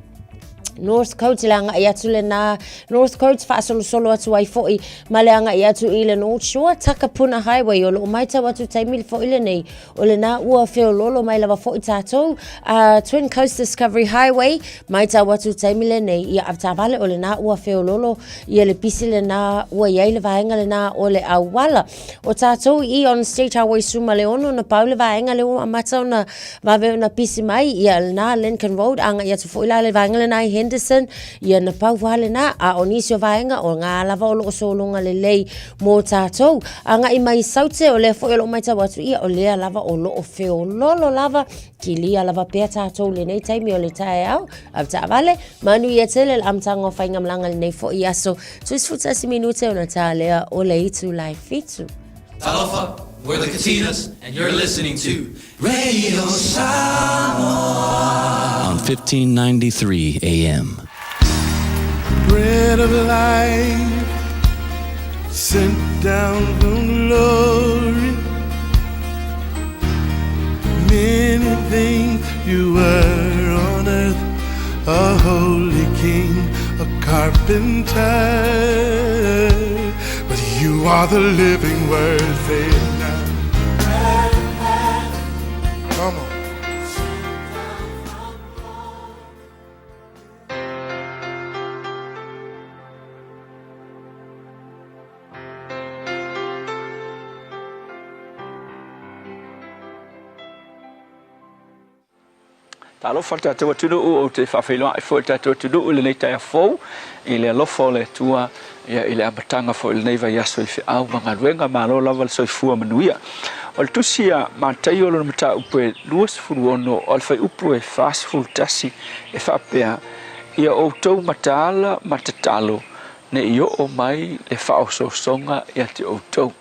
North Coast le agai atu lena North Coast faasolosolo atu ai foi ma le agai atu i le North Shore Takapuna Highway o loo matau atu taimi foi lenei o lena ua feololo mai lava foi tatou uh, Twin Coast Discovery Highway matau atu taimi lenei ia avetaavale o lena ua feololo ia le pisi lena ua iai le vaega lena o le auala O tatou i on State Highway 16 na pau le vaega lea ua amata ona vave ona pisi mai ia lena Lincoln Road agai atu foi la le vaega lena i Henderson ia na pau lava lena a o nisi o vaega o ngā lava o loo sologa lelei mō tatou agai mai i Saute o lea foi o loo matau atu ia o lea lava o loo feololo lava kilia lava pea tatou lenei taimi o le taeao avetaavale manuia tele le amataga o faigamalaga lenei foi aso 11 minute ona tā lea o le itula e 7. Talofa, we're the Katinas, and you're listening to Radio Samoa on 1593 AM. Bread of life sent down from glory. Many things you were on earth, a holy king, a carpenter. But you are the living word, say it now. Come on. Talofa le tatou atunuu, ou te faafeiloai foi le tatou atunuu i lenei taeao fou i le alofa o le Atua ia i le amataga foi o lenei vaiaso i feau ma galuega. Malo lava le soifua manuia. O le tusi a Mataio lona mataupu e 26 o le fuaiupu e 41 e faapea, Ia outou mataala ma tatalo ne i oo mai le faaosoosoga ia te outou.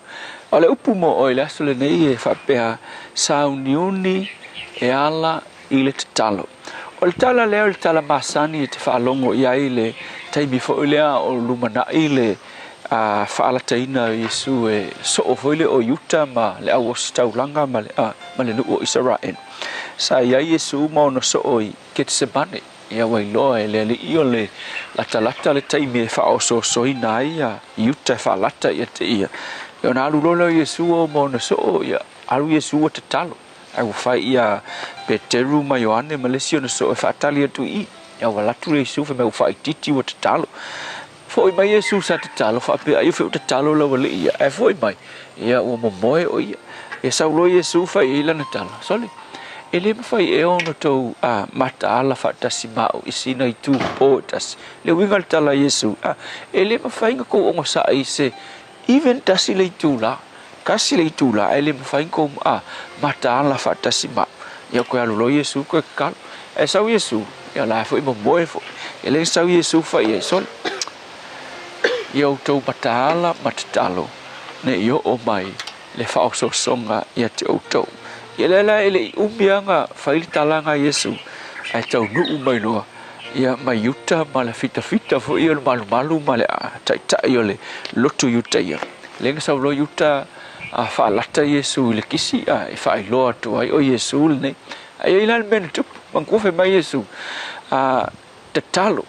O le upu mo oe i le aso lenei e faapea, Sauniuni e ala i le tatalo. O le tala lea o le tala masani e te faalogo i ai i le taimi foi lea o lumanai le faalataina o Iesu e soo foi lea o Iuta ma le au ositaulaga ma le, ma le nuu o Isaraelu. Sa i ai Iesu ma ona soo i Ketesemane. Ia ua iloa e le Alii o le latalata le taimi e faaosoosoina ai ia Iuta e faalata ia te ia. Ia ona alu loa lea o Iesu o ma ona soo, ia alu Iesu ua tatalo. Ae ua fai ia Peteru ma Ioane ma le isi ona soo e faatali atu i i. Ia ua alu atu le Iesu fai mai ua faaitiiti ua tatalo. Foi mai Iesu sa tatalo faapea ai o tatalo lau Alii ia. Ae foi mai, ia ua momoe o ia. Ia sau loa Iesu fai i ai lana tala, Sole, e le mafai ea ona tou a, mataala faatasi ma au i sina itu po e tasi. Le uiga o le tala a Iesu, a, e le mafai ona kou ogasai i se even tasi le itu la, kasi le itu la, ae le mafai ona kou a, mataala faatasi ma au. Ia koe alu loa Iesu koe kakalo. Ae sau Iesu, ia la foi momoe foi. E le sau Iesu fai i ai, Sole, ia outou mataala ma tatalo ne i oo mai le faaosoosoga ia te outou. Ia lea la e le i umi lava ona fai le talaga a Iesu, ae taunuu mai loa ia mai uta ma le fitafita foi o le malumalu ma le taitai o le lotu Iutaia. Lea na sau loa Iuta a faalata Iesu i le kisi a e faailoa atu ai o Iesu lenei. Ae i ai la le mea na tupu, manatua fai mai Iesu, a tatalo,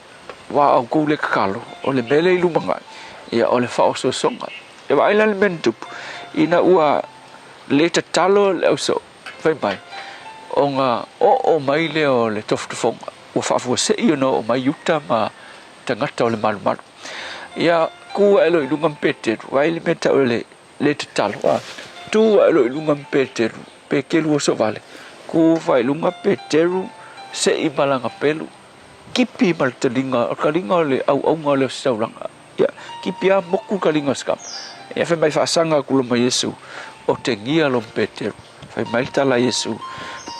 aua o outou le tatalo, o le mea lea i lumanai, ia o le faaosoosoga. E vaai la le mea na tupu, ina ua le tatalo le ausoo, fai mai, ona oo mai lea o le tofotofoga, ua faafuasei ona oo mai Iuta ma tagata o le malumalu. Ia, tu ae loa i luga ma Peteru, vaai le mea tau o le le tatalo, a, tu ae loa i luga ma Peteru, Peteru osovale, tu fai i luga Peteru, sei ma lana pelu, kipi ma le taliga, o le taliga o le auauga o le ositaulaga. Ia, kipi a moku le taliga o se kama. Ia, fai mai faasaga atu loa ma Iesu, otegia lo ma Peteru. Fai mai le tala a Iesu,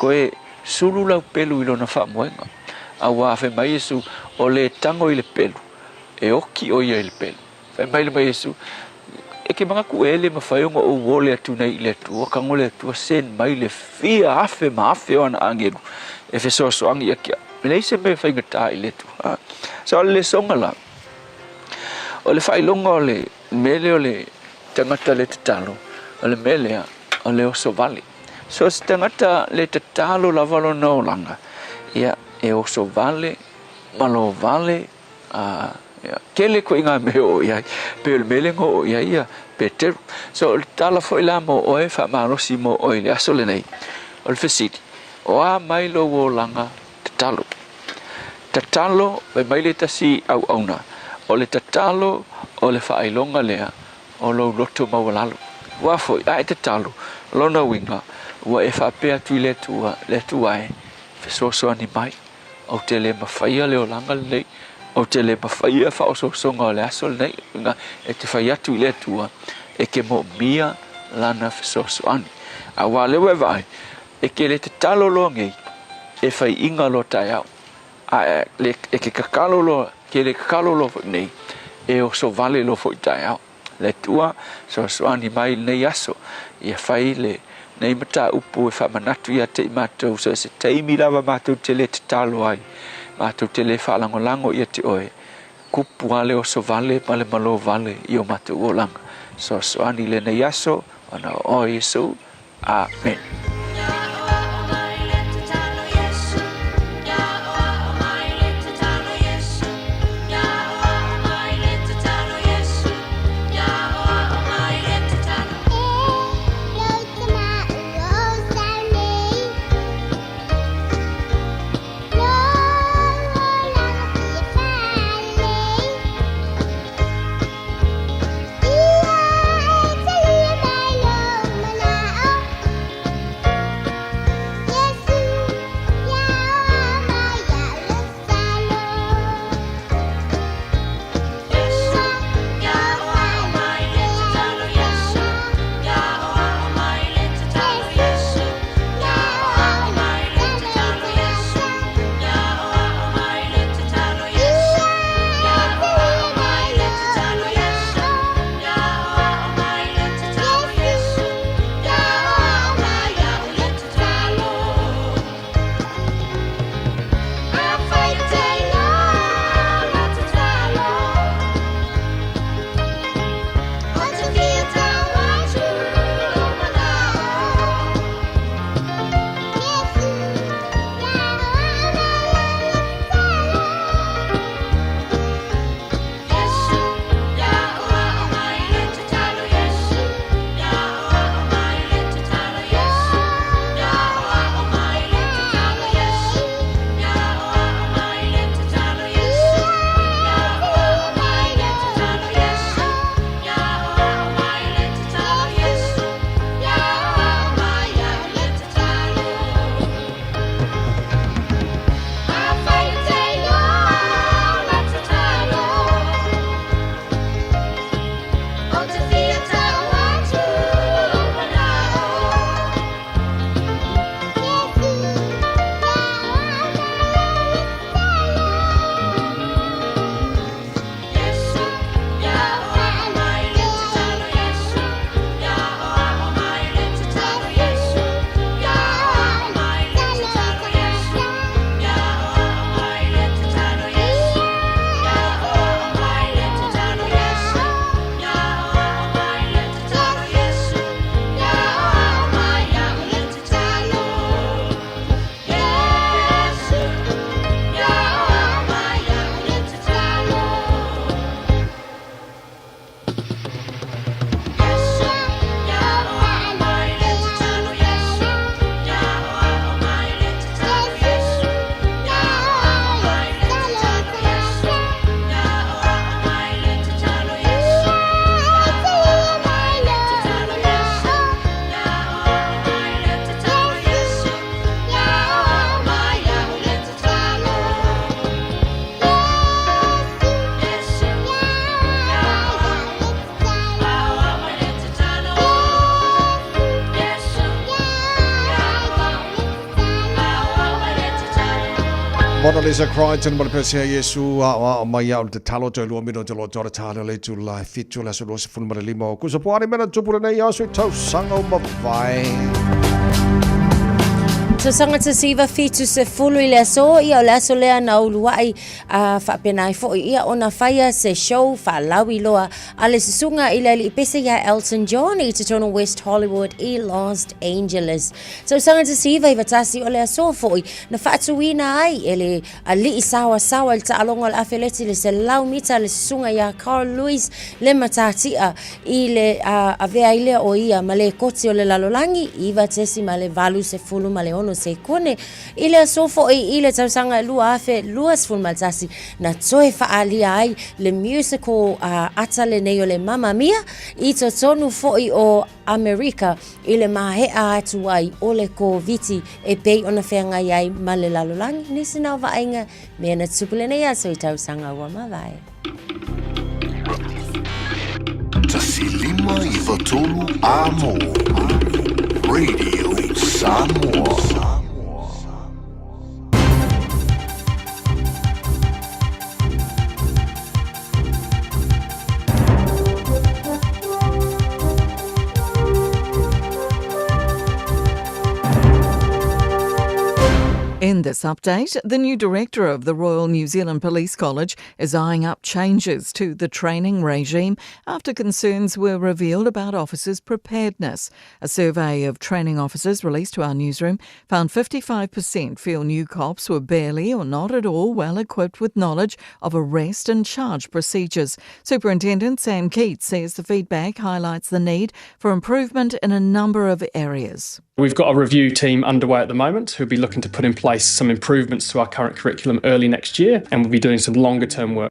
Koe sulu lau pelu i lona faamoega. Auā fai mai Iesu, o le tago i le pelu, e oki ʻo ia i le pelu. Fai mai le ma Iesu, E ke manatu e le mafai ona ou ole atu nei i le Atua, tago le Atua send mai le fia afe ma afe o ana agelu e fesoasoani ia te au. E leai se mea e faigata i le Atua. So o le lesoga la, o le faailoga o le mea lea o le tagata le tatalo, o le mea lea o le oso vale. So se tagata le tatalo lava lona olaga, ia e oso vale, malo vale, A, ia, tele koʻi ngā mea e oo i ai, pei o le mea lea na oo i ai ia Peteru. So, o le tala foi la mo oe, faamalosi mo oe i le aso lenei, o le fesili, o a mai lou olaga tatalo? Tatalo, fai mai le tasi auauna, o le tatalo o le faailoga lea o lou loto maualalo. Ua foi, a e tatalo, o lona uiga, ua e faapea atu i le Atua, Le Atua e, fesoasoani mai. Ou te le mafaia le olaga lenei, ou te le mafaia faaosoosoga o le aso lenei, uiga e te fai atu i le Atua e te moomia Lana fesoasoani. Aua o lea ua e vaai, e te le tatalo loa nei, e faiiga loa taeao, a e te tatalo loa, te le tatalo loa foi nei, e oso vale loa foi taeao. Le Atua, fesoasoani mai i lenei aso, ia fai lenei mataupu e faamanatu ia te i matou, so o se taimi lava matou te le tatalo ai, matou te le faalagolago ia te Oe, kupu lava le oso vale ma le malo vale i o matou olaga. Fesoasoani i lenei aso, ona o Oe Iesu. Amene. Mona Lisa Crichton ma le pese a Iesu aoao mai au le tatalo toe lua minute o lo o tala le itula e fitu le aso 25 o Okusa po a ni mea na tupu lenei aso i tausaga ua mavae. Tausaga 1970 i le aso, ia o le aso lea na uluai a faapena ai foi ia ona faia se show faalauiloa a le susuga i le alii pese ia Elton John i totonu West Hollywood i Los Angeles. Tausaga 1991 o le aso foi na faatuina ai e le alii saoasaoa i le taaloga o le afeleti le 100 mita le susuga ia Carl Lewis le matatia i le avea ai lea o ia ma lekoti o le lalolagi 9.86 sekone. I le aso foi i le tausaga 2021 na toe faaalia ai le musical ata lenei o le Mamma Mia i totonu foi o Amerika i le maea atu ai o le Koviti e pei ona feagai ai ma le lalolagi, nisi na o vaaiga mea na tupu lenei aso i tausaga ua mavae. 1593 Amo Radio Samoa. In this update, the new director of the Royal New Zealand Police College is eyeing up changes to the training regime after concerns were revealed about officers' preparedness. A survey of training officers released to our newsroom found 55% feel new cops were barely or not at all well equipped with knowledge of arrest and charge procedures. Superintendent Sam Keats says the feedback highlights the need for improvement in a number of areas. We've got a review team underway at the moment who'll be looking to put in place some improvements to our current curriculum early next year, and we'll be doing some longer term work.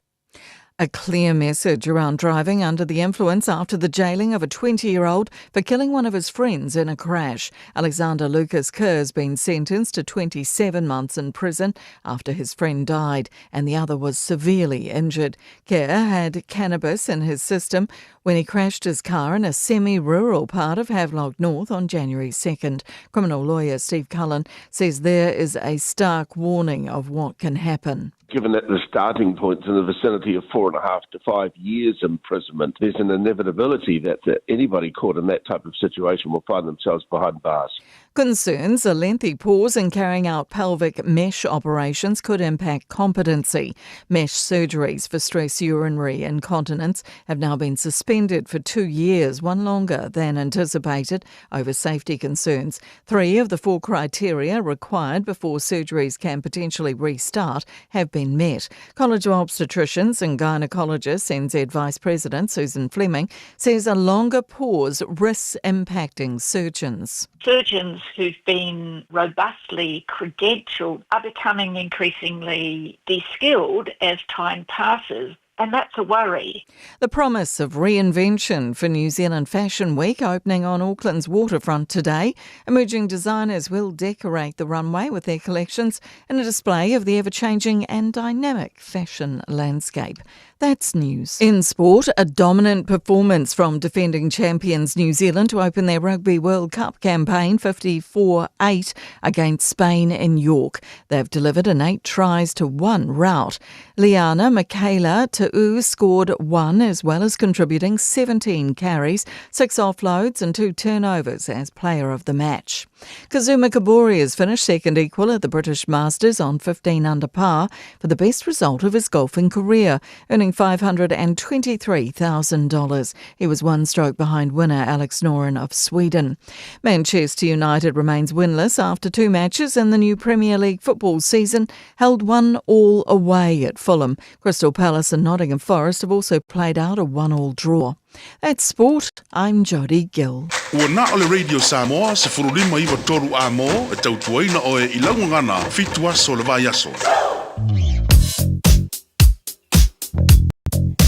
A clear message around driving under the influence after the jailing of a 20 year old for killing one of his friends in a crash. Alexander Lucas Kerr has been sentenced to 27 months in prison after his friend died and the other was severely injured. Kerr had cannabis in his system when he crashed his car in a semi rural part of Havelock North on January 2nd. Criminal lawyer Steve Cullen says there is a stark warning of what can happen given that the starting point's in the vicinity of four and a half to five years imprisonment, there's an inevitability that anybody caught in that type of situation will find themselves behind bars. Concerns a lengthy pause in carrying out pelvic mesh operations could impact competency. Mesh surgeries for stress urinary incontinence have now been suspended for two years, one longer than anticipated, over safety concerns. Three of the four criteria required before surgeries can potentially restart have been met. College of Obstetricians and Gynecologists NZ Vice President Susan Fleming says a longer pause risks impacting surgeons. Surgeons who've been robustly credentialed are becoming increasingly de-skilled as time passes. And that's a worry. The promise of reinvention for New Zealand Fashion Week opening on Auckland's waterfront today. Emerging designers will decorate the runway with their collections in a display of the ever changing and dynamic fashion landscape. That's news. In sport, a dominant performance from defending champions New Zealand to open their Rugby World Cup campaign 54 8 against Spain in York. They've delivered an 8 tries to 1 rout. Liana Michaela Ta'u scored one as well as contributing 17 carries, six offloads and two turnovers as player of the match. Kazuma Kobori has finished second equal at the British Masters on 15 under par for the best result of his golfing career, earning $523,000. He was one stroke behind winner Alex Noren of Sweden. Manchester United remains winless after two matches in the new Premier League football season, held one all away at Fulham. Crystal Palace and Nottingham Forest have also played out a one all draw. That's sport. I'm Jodie Gill. Ua na o le Radio Samoa, 1593 a mō, e tautuaina oe i laugagana, fitu aso le vaiaso.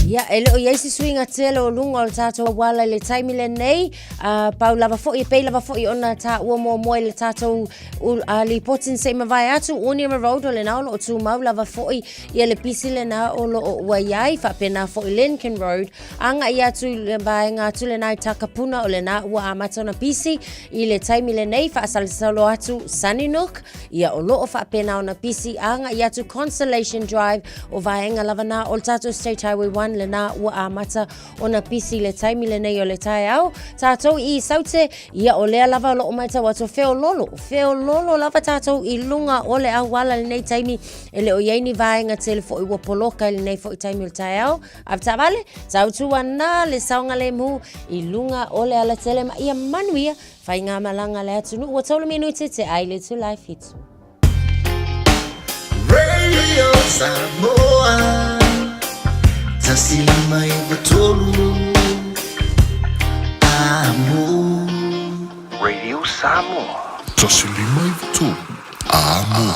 Ia, e le o i ai se suiga tele o luga o le tatou auala i le taimi lenei, pau lava foi, e pei lava foi ona taua muamua i le tatou lipoti na se i mavae atu, Onewa Road o lena o lo o tumau lava foi ia le pisi lena o lo o ua i ai, faapena foi Lincoln Road, agai atu i le vaega atu lena i Takapuna o lena ua amata ona pisi i le taimi lenei, faasalosalo atu Sunnynook, Ia o lo o faapena ona pisi agai atu Constellation Drive o vaega lava na o le tatou State Highway 1 lena ua amata ona pisi i le taimi lenei o le taeao. Tatou i Saute, ia o lea lava o lo o matau atu feololo, feololo lava tatou i luga o le auala i lenei taimi e le o i ai ni vaega tele foi ua poloka i lenei foi taimi o le taeao. Avetaavale, tautuana le saogalemu i luga o le alatele ma ia manuia Faigamalaga a le atunuu ua 3 minute te ai le itula e 7. Radio Samoa 153 Amo. Radio Samoa 153 Amo.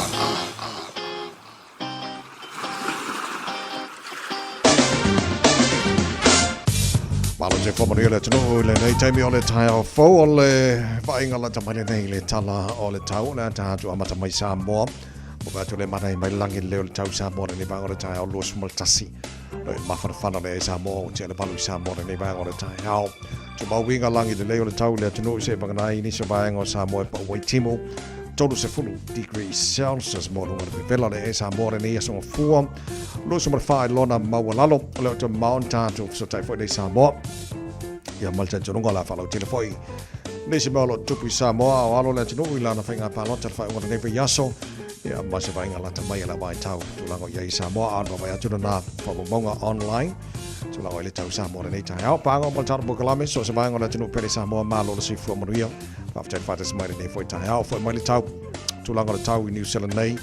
Malo te whamanuia le atunuu i lenei taimi o le taeao fou o le vaaiga lata mai lenei le tala o le tau o le ata atu amata mai Samoa. O ka atu le mana i mai langi le leo le tau Samoa lenei vaega o le taeao 21. Lo e mafanafana le e Samoa o te ale valu i Samoa lenei vaega o le taeao. Tumauiga langi le leo le tau le atunuu i se vanganai i nisi o vaega o Samoa e pau ai timu. 30 degrees Celsius mo luga le vevela le e Samoa lenei aso gafua. 24 i lona maualalo o le o te mao na tatou fesootai foi nei Samoa. Ia ma le talitonuga o le a faalautele foi nisi mea o lo o tutupu i Samoa a o alo le atunuu i lana faiga palota le faaiuga o lenei vaiaso. Ia ma se vaaiga lata mai a le vaitau tulaga o i ai i Samoa a o le vaavaai atu lena faamaumauga online tulaga o i le tau Samoa lenei taeao. Paga o mo le tatou polokalame so o se vaega o le atunuu pele Samoa malo le soifua manuia. Faafetai le faatasi mai lenei foi taeao. Foi mai le tau, tulaga o le tau i New Zealand nei.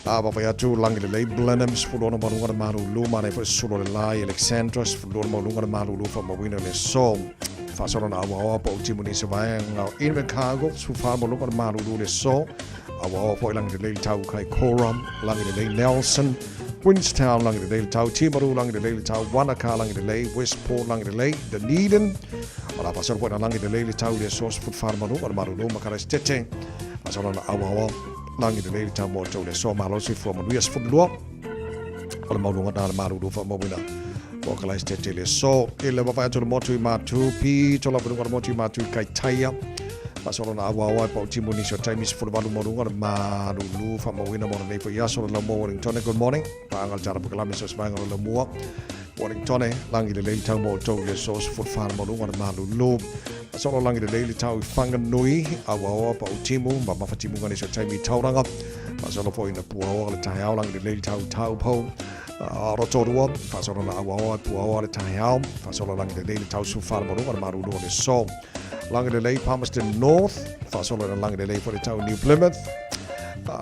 A vaavaai atu, lagi lelei Blenheim, 16 maluga le malulu, manaia foi le susulu o le la i Alexandra, 12 maluga le malulu faamauina le aso. Faasolo na auaoa po o timu nisi o vaega o Invercargill, 14 maluga le malulu le aso. Auaoa foi lagi lelei le tau Kaikoura, lagi lelei Nelson, Queenstown lagi lelei le tau, Timaru lagi lelei le tau, Wanaka lagi lelei, Westport lagi lelei, Dunedin, O la faasolo foi na lagi lelei le tau i le aso 14 manu o le malulu ma Karaisitete. Faasolo na auaoa lagi lelei le tau mo tou le aso malo soifua manuia 12 o le mauluga na le malulu faamauina mo Karaisitete le aso. I le vaavaai atu le motu i Matu, pito lava i luga o le motu i Matu i Kaitaia. Faasolo na auaoa e pau timu nisi o taimi 18 maluga o le malulu faamauina mo lenei foi aso le laumua Wellingtone. Good morning. Paanga le tala pakalame so se vaega o le laumua. Wellingtone, lagi lelei le tau mo outou i le aso 14 maluga o le malulu. Solo lagi lelei le tau i Whanganui, Auaoa, Pautimu, ma Mawhatimuga nisi o taimi i Tauranga. Faasolo foi na Puaoa le taeao, lagi lelei le tau i Taupo. Rotorua, faasolo na Auaoa, Puaoa le taeao. Faasolo lagi lelei le tau 14 maluga o le malulu o le aso. Lagi lelei Palmerston North, faasolo na lagi lelei foi le tau New Plymouth.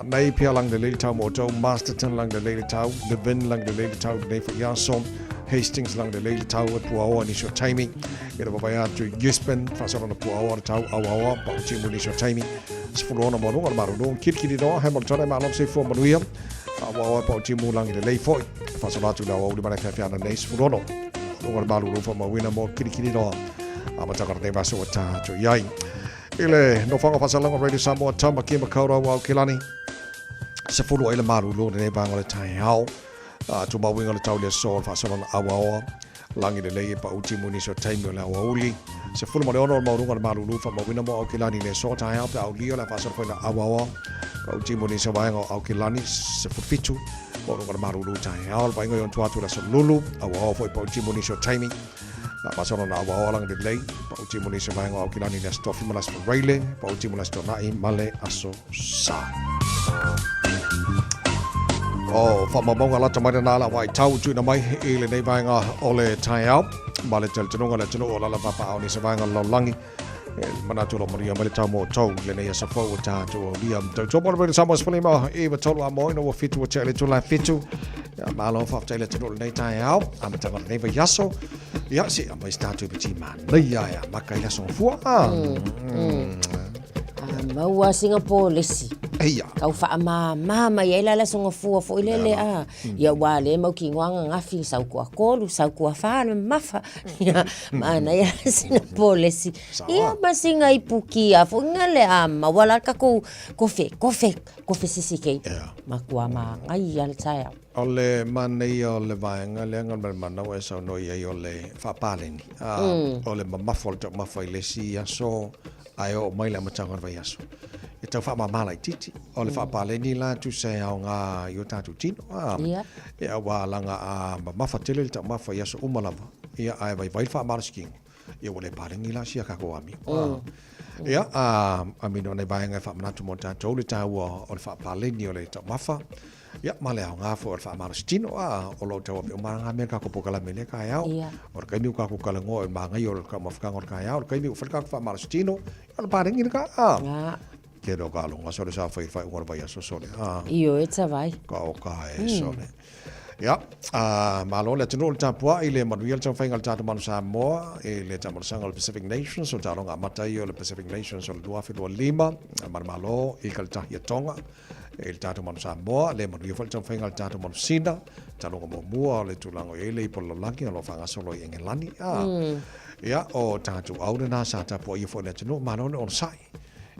Nei pia lagi lelei le tau mo outou, Masterton lagi lelei le tau, Levin lagi lelei le tau lenei foi aso, Hastings lagi lelei le tau e Puaoa nisi o taimi, e le vaavaai atu i Gisborne, faasolo na Puaoa le tau, Auaoa, Pautimu nisi o taimi, 16 mo luga o le malulu, Kirikiriroa, Hamilton e malo soifua manuia, Auaoa e Pautimu lagi lelei foi, faasolo atu i le aoauli ma le afiafi nei, 16 luga o le malulu faamauina mo Kirikiriroa. Amataga o lenei vaiaso ua tatou i ai. I le nofoaga faasalaga o Radio Samoa, Tamaki Makaurau Aokelani, 10 ai le malulu o lenei vaega o le taeao. Tumauiga o le tau i le aso o le faasologa auaoa, lagi lelei e pau timu i nisi o taimi o le aoauli. 16 o le maualuga o le malulu faamauina mo Aokelani i le aso taeao pe aulia o le faasolo foi na auaoa. Pau timu i nisi o vaega o Aokelani, 17 maualuga o le malulu taeao. Le vaaiga i ona tua atu i le aso Lulu, auaoa foi pau timu i nisi o taimi. Na faasolo na auaoa lagi lelei, pau timu nisi o vaega o Aokelani i le aso Tofi ma le aso Faraile, pau timu i le aso Toanai ma le aso Sa. O faamaumauga lata mai lena la vaitau tuuina mai i lenei vaega o le taeao ma le talitonuga le atunuu o lala papaao nisi vaega o le lalolagi e manatu o lo manuia mai le tau mo tou i lenei aso fou o tatou aulia. Tautua mo le Radio Samoa 15 i 3 a moe na ua fitu ua tea le itula e fitu. Ia, malo faafetai le atunuu lenei taeao, amataga o lenei vaiaso. Ia, se aumai se tatou piti manaia e amaka i le aso gafua. Ah. Maua Singapore lesi. Eia. Tau faamāmā mai ai la le aso gafua foi lele a. Ia ua le mautinoa ananafi sau tuatolu, sau tuafa le mamafa. Ia manaia la sina polesi. Ia ma sina ipukia foi na le a maua la le tatou kofe, kofe, kofe sisikei. Matua manaia le taeao. O le manaia o le vaega lea Galumalemana ua e saunoa i ai o le faapaleni. O le mamafa o le taumafa i le isi aso ae oo mai le amataga o le vaiaso. E tau faamama laitiiti. O le faapaleni la tusa e aoga i o tatou tino. Ia aua leaga a mamafa tele le taumafa i aso uma lava, ia ae vaivai le faamalositino, ia ua le paleni la sia tatou amio. Ia, amino nai vaega e faamanatu mo tatou le taua o le faapaleni o le taumafa. Ia, ma le aoga foi o le faamalositino, a, o lo o tauave uma lava mea i le tatou polokalame i lenei taeao. O le taimi ua tatou talanoa i le manaia o le taumafataga o le taeao, o le taimi ua fai le tatou faamalositino, ia o le paleni lena, a. Tele o taaloga sole sa fai i le faaiuga o le vaiaso sole, a. Ioe tavai. Ka o ka e sole. Ia, a, malo le atunuu le tapuai i le manuia le taumafaiga a le tatou Manu Samoa i le taamalosaga o le Pacific Nations, o taaloga amata ia o le Pacific Nations o le 2025, manumalo i Kalitahi a Tonga. E le tatou Manu Samoa, le manuia foi le taumafaiga a le tatou Manu Sina, taloga muamua o le tulaga o i ai le ipu o le lalolagi o lo o faagasolo i Engelani. A, Ia, o tatou au lena sa tapuaia foi le atunuu, malo le onosai.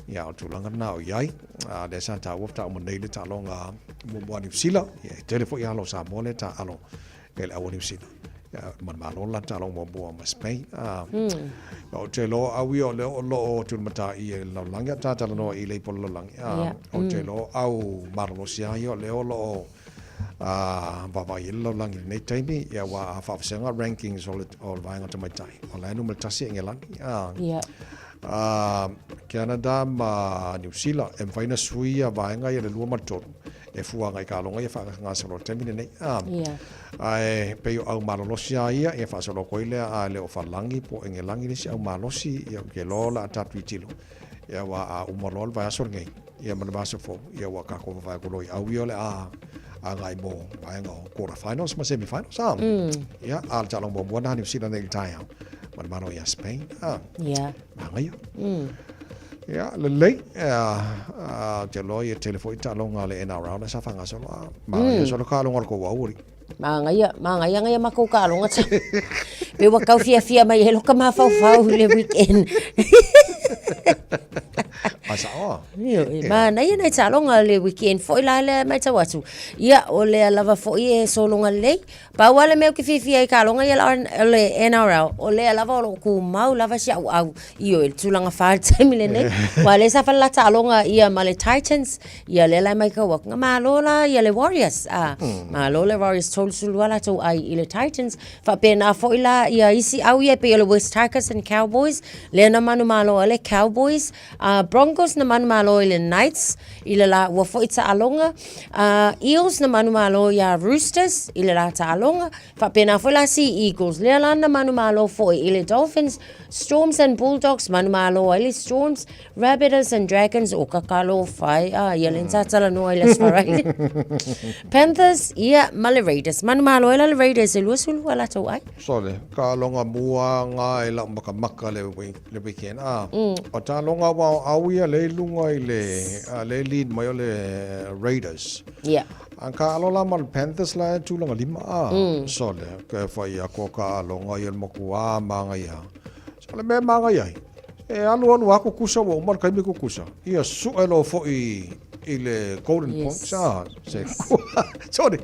Ia, o le tulaga lena o i ai. A, lea sa taua faatoa uma nei le taaloga muamua a Niu Sila. Ia, e tele foi alo o Samoa lea taaalo e le au a Niu Sila. Ia, manumalo le latou taaloga muamua ma Spain. A, Ou te iloa au ia o lea o lo o tulimata'i i le lalolagi a ta talanoa i le ipu o le lalolagi. A, Ou te iloa au malolosi lava ia o lea o lo o vaavaai ai le lalolagi i lenei taimi, ia aua a faavasega rankings o le vaega tamaitai, o la e numera tasi e Engelani. A, Canada ma Niu Sila, e mafai ona sui ia vaega ia le lua ma le tolu e fua agai i taaloga ia faagasolo i le taimi lenei. A, Ae pei o au malolosi lava ia, ia faasolo atu ai lea, a le o Falagi po o Engelagi le isi au malosi, ia ou te iloa o le a tatou tilotilo, ia aua a uma loa le vaiaso lenei, ia ma le vaiaso fou, ia ua tatou vavae atu loa i au ia o le a agai mo vaega o quarter finals ma semi finals, a. Ia, a o le taaloga muamua lena a Niu Sila nei i le taeao, ma le Malo ia Spain, a. Manaia. Ia, lelei. Ou te iloa ia tele foi taaloga a le NRL lea sa faagasolo. A, manaia solo taaloga a le tou au alii. Manaia, manaia ngai a matou taaloga tau. Pe ua tau fiafia mai ai loka mafaufau i le weekend. A sao a? Ioe, manaia nai taaloga le weekend foi la lea e matau atu. Ia, o lea lava foi e sologa lelei. Pau lava le mea ou te fiafia ai i taaloga ia o le NRL, o lea lava o lo o tumau lava si au au, ioe, i le tulaga fa i le taimi lenei. Aua o lea sa fai le la taaloga ia ma le Titans, ia lea la e matau atu, na malo la ia le Warriors, a, malo le Warriors, 32 latou ai i le Titans. Faapena foi la ia isi au ia e pei o le West Tigers and Cowboys, lea na manumalo ai le Cowboys, a Broncos na manumalo i le Knights, i le la ua foi taaloga, a Eels na manumalo iā Roosters i le la taaloga, faapena foi la Sea Eagles, lea la na manumalo foi i le Dolphins, Storms and Bulldogs manumalo ai le Storms, Rabbitohs and Dragons, o kakalo fai, a ia le sa talanoa i le Aso Faraile. Panthers, ia, ma le Raiders. Manumalo ai la le Raiders e 22 latou ai. Sole, taaloga mua nga e lau makamaka le le weekend a. O taaloga aua o au ia le i luga i le le lead mai o le Raiders. Yeah. Ang kaalo la ma le Panthers la e tulaga lima a. Sole, ke whai a ko kaaloga ia le makua manaia. Sole mea manaia ai. E alu alu a kukusa ua uma le taimi kukusa. Ia sue loa foi i le golden points a. Se sorry.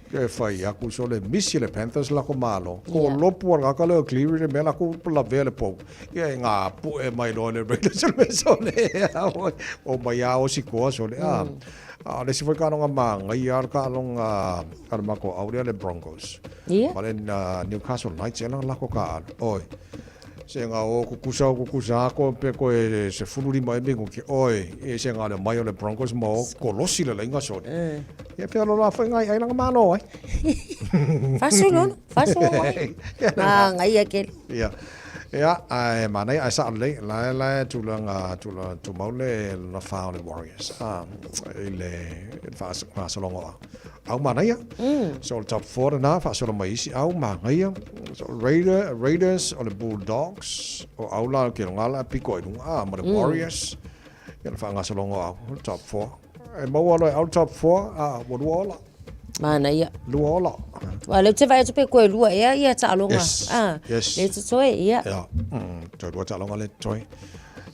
Ke fai aku sole misi le Panthers lako malo. Ko lopu al ngaka le Cleary le mea lako lavea le pou. Ia e ngā pu'e mai loa le Raiders le mea sole. O mai a osi koa sole. A, a le isi foi kaaloga manaia le kaaloga a le matou au lea le Broncos. Ma le Newcastle Knights ea lako kaalo. Oi. Se nga o kukusa o kukusa ako pe koe 15 e minute oi e se nga le mai o le Broncos ma o kolosi le lainga sole. Ia pea lo la foi ngai ai langa malo ai. Fasu lono, fasu ai. Ma ngai a kele. Ia. Ia, ai manaia ai sao lelei la la tulaga tulaga tumau le lona fa o le Warriors. Ah, i le faasologa o au manaia. So o le top 4 lena faasolo mai isi au manaia. So Raider, Raiders o le Bulldogs o au la ke longa la piko i lunga ah, ma le Warriors. Ia le faagasologa o au, o le top 4. E maua loa e au le top 4, a ua lua ola. Manaia. Lua ola. Aua o lea ou te vaai atu pe koe lua ea ia taaloga. Yes. Ah, yes. Lea e totoe, ia. Ia. Toe lua taaloga lea e totoe.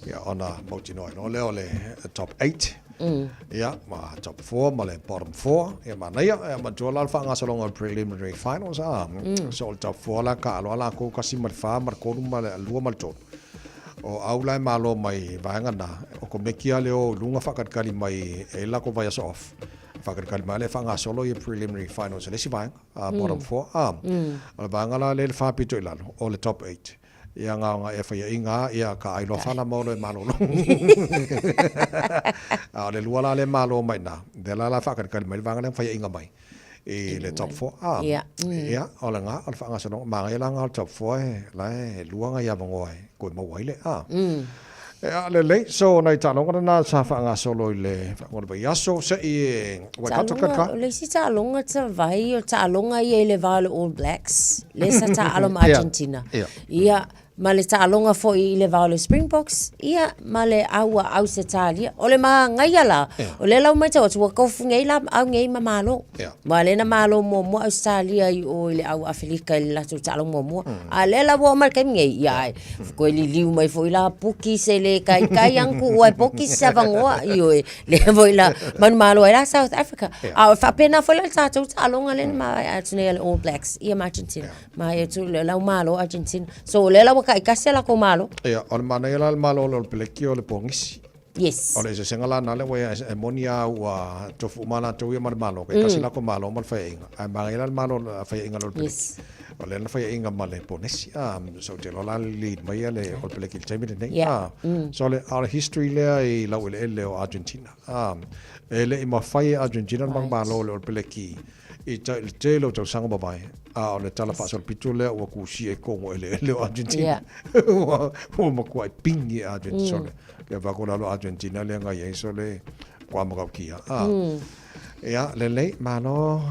Ia, ona mautinoa ai loa lea o le top 8. Ia, ma top 4 ma le bottom 4. Ia, manaia. Ia, manatua la le faagasologa o le preliminary finals, a. So, o le top 4 la taalo lava latou tasi ma le fa ma le tolu ma le lua ma le tolu. O au la e malo mai i vaega na, o komeki lava le o i luga faakalikali mai e i lako vaiaso off. Faakalikali mai lea e faagasolo ia preliminary finals i le isi vaega, a bottom 4. A, o le vaega la lea i le fa pito i lalo, o le top 8. Ia na ona e faiaʻiga a, ia ka ai loa fana ma olo e malolo. A o le lua la lea e malo mai i ina, lea la o le a faakalikali mai le vaega lea ma faiaʻiga mai i le top 4. A, ia, o lena, o le faagasologa, manaia la lena o le top 4 e, la e lua nai avanoa e toe maua ai le, a. Ia, lelei, so nai taaloga lena sa faagasolo i le faaiuga o le vaiaso, se i e Waikato ka Taaloga, o le isi taaloga tavai, o taaloga ia i le va o le All Blacks, lea sa taaalo ma Argentina. Ia, ma le taaloga foi i le va o le Springboks, ia, ma le au a Ausetalia. O le magaia la, o lea la ua matau atu, ua tofu nei la au nei ma Malo. Aua o lea na malo muamua Ausetalia i o i le au Afelika i le latou taaloga muamua. A o lea la ua oo mai i le taimi nei, ia, ai, toe liliu mai foi la pokis e le taitai lava ona tuu ai pokis se avanoa, ioe. Lea foi la manumalo ai la South Africa. A o faapena foi la le tatou taaloga lea na maea atu nei a le All Blacks ia ma Argentina. Maea atu le lau malo Argentina. So o lea la ua taitasi a latou malo. Ia, o le manaia la le malo o le All Blacks o le pogisi. Yes. O le eseesega la na lea ua e moni lava ua tofu uma latou ia ma le malo, taitasi latou malo ma le faiaiga. Ae manaia la le malo o le faiaiga a le All Blacks. Yes. O lea na faiaina ma le ponesi a, so ou te iloa la lead mai le All Blacks i le taimi lenei Yeah. a. So le, a o le history lea i laueleele o Argentina a, e le i mafai e Argentina ona manumalo le All Blacks i tai le tele o tausaga mavae, a o le tala faasolopito lea ua kusia i totonu o eleele o Argentina. Yeah. Ua matuai pigi e Argentina. So le, ke avatu lalo Argentina lea na i ai so le kua matautia a. Ia, lelei, malo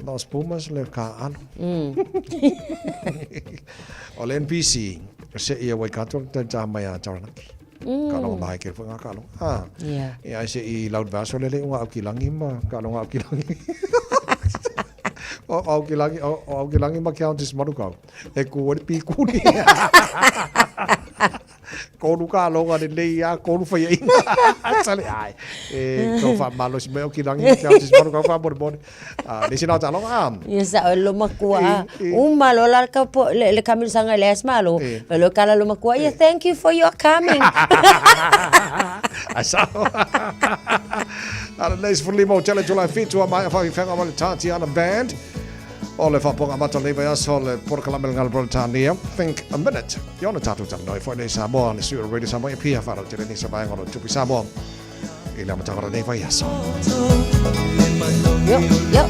Los Pumas le kāʻalo. O le NPC, se ia Waikato le taitā mai a Taranaki. Ka longa mai ke whanga ka longa. Ah. Yeah. Ia ai se i loud vaso le le unga au ki langi ma ka longa au ki langi. O au ki langi, o au ki langi ma Countess Manukau. E ku wari pi kuni. Kolu ka longa le lei a kolu whai inga. Sale ai. E kau wha malo si mai o ki langi ma Countess Manukau wha more more. Ah, le sina o ta longa. Ah. Ia sa o lo makua. Uma lo la ka po le, le kamilusanga le asmalo. Lo kala lo makua. Ia thank you for your coming. Ai sao. Ara leis furlima o tele tulai fitu a mai a whawhiwhenga ma le Tatiana Band. O le faapoga amata o lenei vaiaso o le polokalame le Galo Peretania, Think a Minute. Ia ona tatou talanoa ai foi nei Samoa, le sui o le Radio Samoa e pia whanau tele nei sa vaega o lo Tupi Samoa i le amataga o lenei vaiaso. Yo, yo.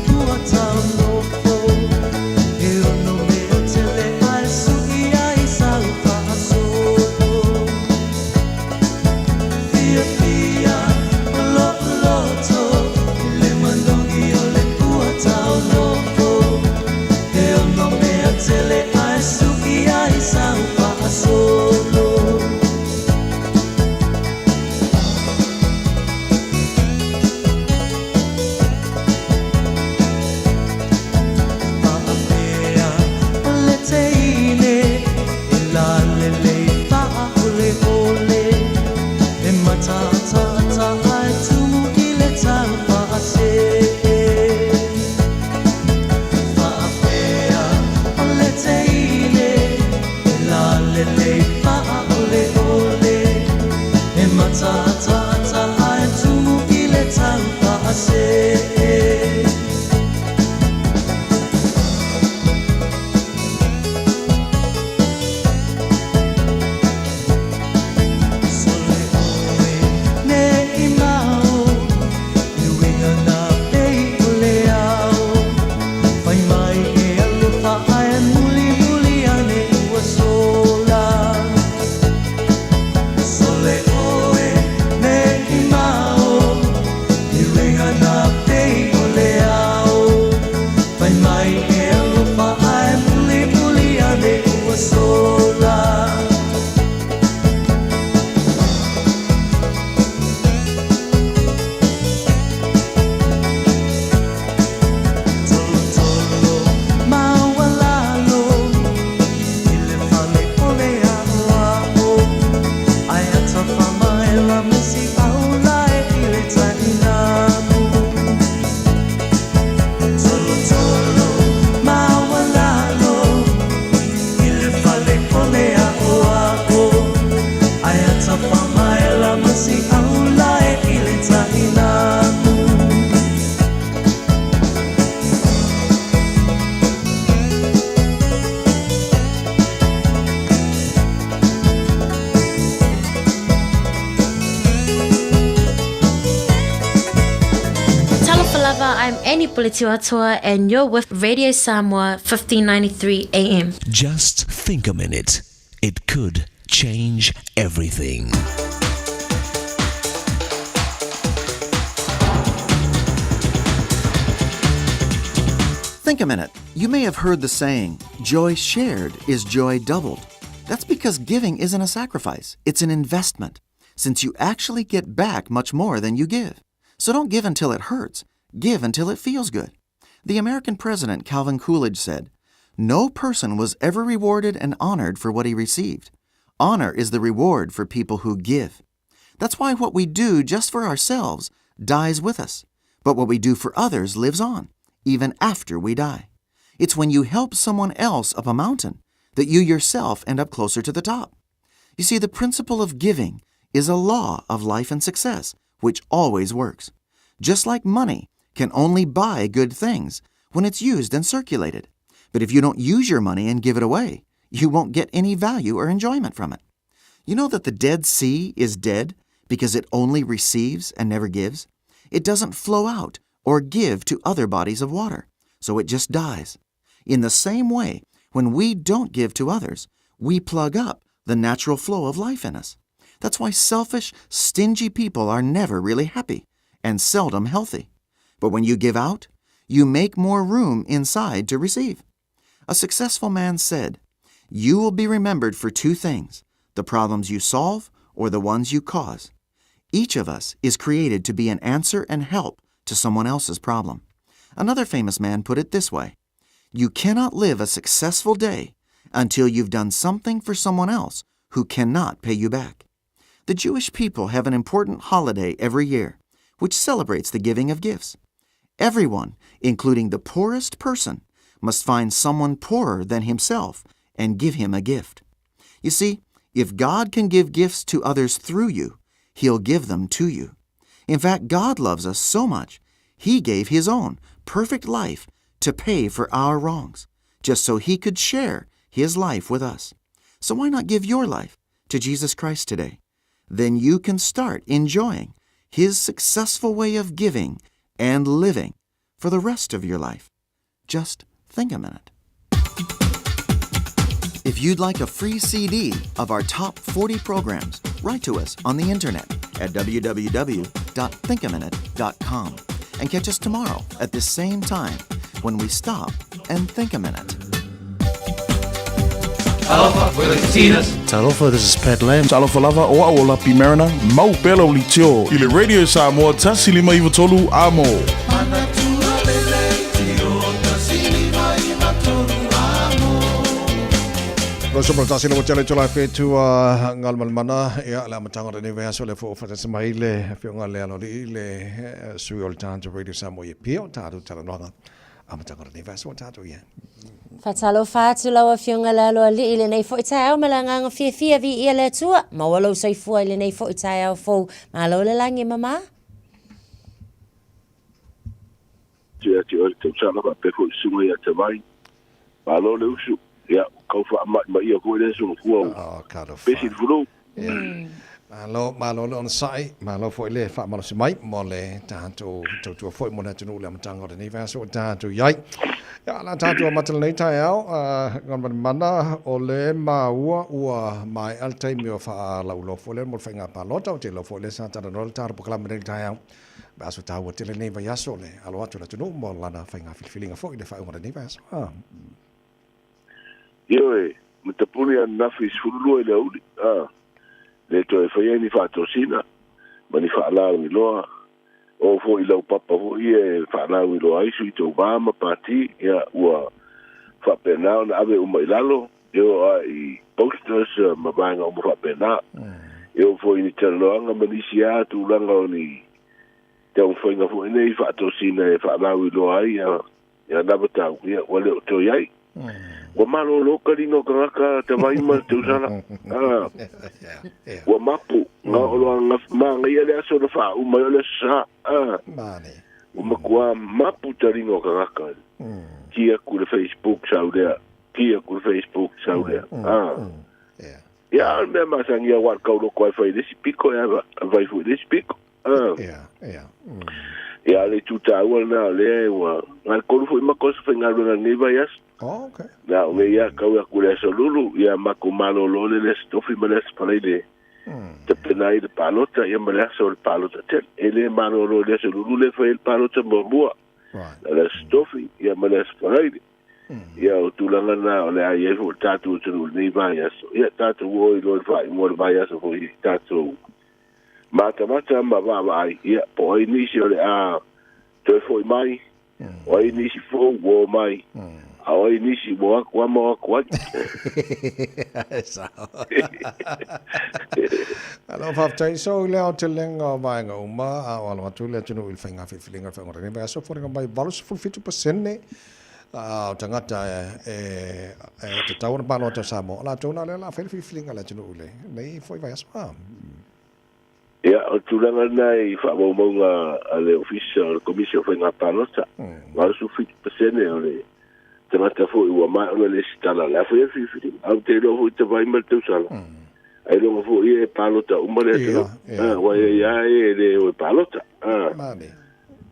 Laney Puletiuatoa, and you're with Radio Samoa 1593 AM. Just think a minute. It could change everything. Think a minute. You may have heard the saying, joy shared is joy doubled. That's because giving isn't a sacrifice, it's an investment, since you actually get back much more than you give. So don't give until it hurts, give until it feels good. The American president Calvin Coolidge said, No person was ever rewarded and honored for what he received. Honor is the reward for people who give. That's why what we do just for ourselves dies with us, but what we do for others lives on, even after we die. It's when you help someone else up a mountain that you yourself end up closer to the top. You see, the principle of giving is a law of life and success, which always works. Just like money can only buy good things when it's used and circulated. But if you don't use your money and give it away, you won't get any value or enjoyment from it. You know that the Dead Sea is dead because it only receives and never gives? It doesn't flow out or give to other bodies of water, so it just dies. In the same way, when we don't give to others, we plug up the natural flow of life in us. That's why selfish, stingy people are never really happy and seldom healthy. But when you give out, you make more room inside to receive. A successful man said, You will be remembered for two things the problems you solve or the ones you cause. Each of us is created to be an answer and help to someone else's problem. Another famous man put it this way You cannot live a successful day until you've done something for someone else who cannot pay you back. The Jewish people have an important holiday every year, which celebrates the giving of gifts. Everyone, including the poorest person, must find someone poorer than himself and give him a gift. You see, if God can give gifts to others through you, He'll give them to you. In fact, God loves us so much, He gave His own perfect life to pay for our wrongs, just so He could share His life with us. So why not give your life to Jesus Christ today? Then you can start enjoying His successful way of giving and living for the rest of your life. Just think a minute. If you'd like a free CD of our top 40 programs, write to us on the internet at www.thinkaminute.com and catch us tomorrow at this same time when we stop and think a minute. Talofa, we're the Katinas. Talofa, this is Pat Lam. Talofa lava, o au o Lapi Mariner, mau pela o litio. I le Radio Samoa, tasi lima iwa tolu, a mo. Lo so tasi lo tele tola fe tua ngal mal mana ia la matanga le ve aso le fo fa se mai le fionga le alo le le sui o le tanto Radio Samoa i pio tatu tala noanga a matanga le ve aso tatu ia. Fatalofa atu lau afioga le aloalii i lenei fo'i taeao ma le agaga fiafia viia le Atua. Maua lou soifua i lenei fo'i taeao fou. Malo le lagi e mamā. Ia te oe le tausala faapea foi susuga ia Tavai. Malo le usu. Ia, ua tau faama'imaʻia foi lea solofua ua pesi le fulu. Malo, malo le onosai, malo foi le faamalosi mai mo le tatou tautua foi mo le atunuu i le amataga o lenei vaiaso o tatou i ai. Ia, la tatou amata lenei taeao, Galumalemana, o le maua ua maea le taimi o faalauiloa foi lea mo le faiga palota, ou te iloa foi lea sa talanoa le tatou polokalame nei i le taeao. Vaiaso taua tele lenei vaiaso le alo atu o le atunuu mo lana faiga filifiliga foi i le faaiuga o lenei vaiaso. Ioe, matapuni ananafi 12 i le aoauli, a le toe faia ni faatosina ma ni faalauiloa, oo foi i laupapa foi ia e faalauiloa ai sui tauva ma pati, ia ua faapena ona ave uma i lalo, e oo lava i posters ma vaega uma faapena. E oo foi i ni talanoaga ma nisi lava tulaga o ni taumafaiga foi nei faatosina e faalauiloa ai ia Ia lava tau, ia, ua le o toe ai. Ua malōlō kaliga o tagata tavai ma le tausala. Ah, ua mapu, nga o loa nga māngaia le aso na whaauma ai o le aso sa. Ah, ua makuā mapu taliga o tagata. Ki aku le Facebook sau lea, ki aku le Facebook sau lea. Ah, ia, o le mea masangia ua le kauloko ai fai le isi piko, ia, vai foi le isi piko. Ah, Ia, o le itu taua lena o lea ua na o le 3 foi matou aso faigaluega i lenei vaiaso. Oh, okay. Na o nei lava tau atu i le aso Lulu, ia matou malolo lea i le aso Tofi ma le aso Faraile tapena ai le palota, ia ma le aso o le palota tele. E le malolo i le aso Lulu lea e fai ai le palota muamua. Na o le aso Tofi, ia ma le aso Faraile. Ia o tulaga na o le a i ai foi le tatou atunuu i lenei vaiaso. Ia tatou o ai loa i le faaiuga o le vaiaso foi i tatou matamata ma vaavaai, ia po o ai nisi o le a toe foi mai, o ai nisi fou ua o mai, a o ai nisi ua o atu lava ma o atu ai. E sao. Malo faafetai. So i le aotelega o vaega uma, a o alo atu le atunuu i le faiga filifiliga o le faaiuga o lenei vaiaso, foliga mai 87% o tagata e tatau ona palota o Samoa, o latou na lea o le a fai le filifiliga a le atunuu i lenei foi vaiaso. Ia, o le tulaga lena i faamaumauga a le Ofisa o le Komisi o Faiga Palota, 87% o le tagata foi ua maea ona lesitala, o le a faia le filifiliga. Ae ou te iloa foi tavai ma le tausala, ailoga foi ia e palota uma le atunuu, aua e i ai lava e le o e palota.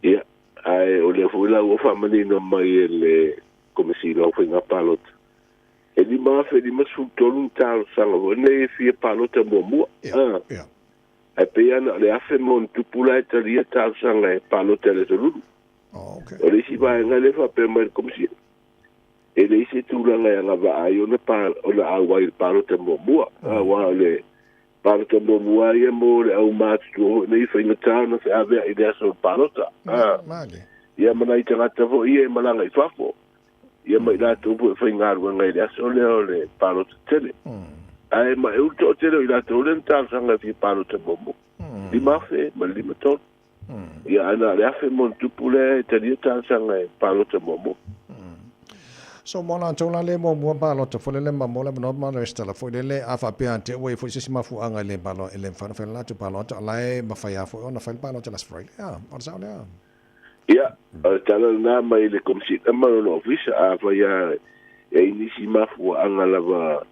Ia, ae o lea foi la ua faamanino mai e le Komesina o Faiga Palota, e 5,053 ni talosaga foi nei e fia palota muamua. Ae pei lava na o le 1,000 ma ona tupu la e talia talosaga e palota i le Aso Lulu. O le isi vaega lea e faapea mai le Komesina, e leai se tulaga e agavaa ai ona auai i le palota muamua, aua o le palota muamua lava ia mo le au matutua foi nei e faigata ona feaveai i le aso o le palota. Ia ma nai tagata foi ia e malaga i fafo, ia ma i latou foi e faigaluega i le aso lea o le palota tele. Ae ma e ulu toatele o i latou lea na talosaga e fia palota muamua, 5,053. Ia ae na o le 1,000 ma ona tupu lea e talia talosaga e palota muamua. So mo latou la le muamua palota foi lele ma mo le avanoa ma resitala foi lele a faapea te ua i ai foi se isi mafuaaga e le e le mafai ona fai le latou palota o la e mafai lava foi ona fai le palota i le Aso Faraile. A o le sao lea? Ia, o le tala lena mai le Komesina ma lona ofisa, afai lava e i ai nisi mafuaaga lava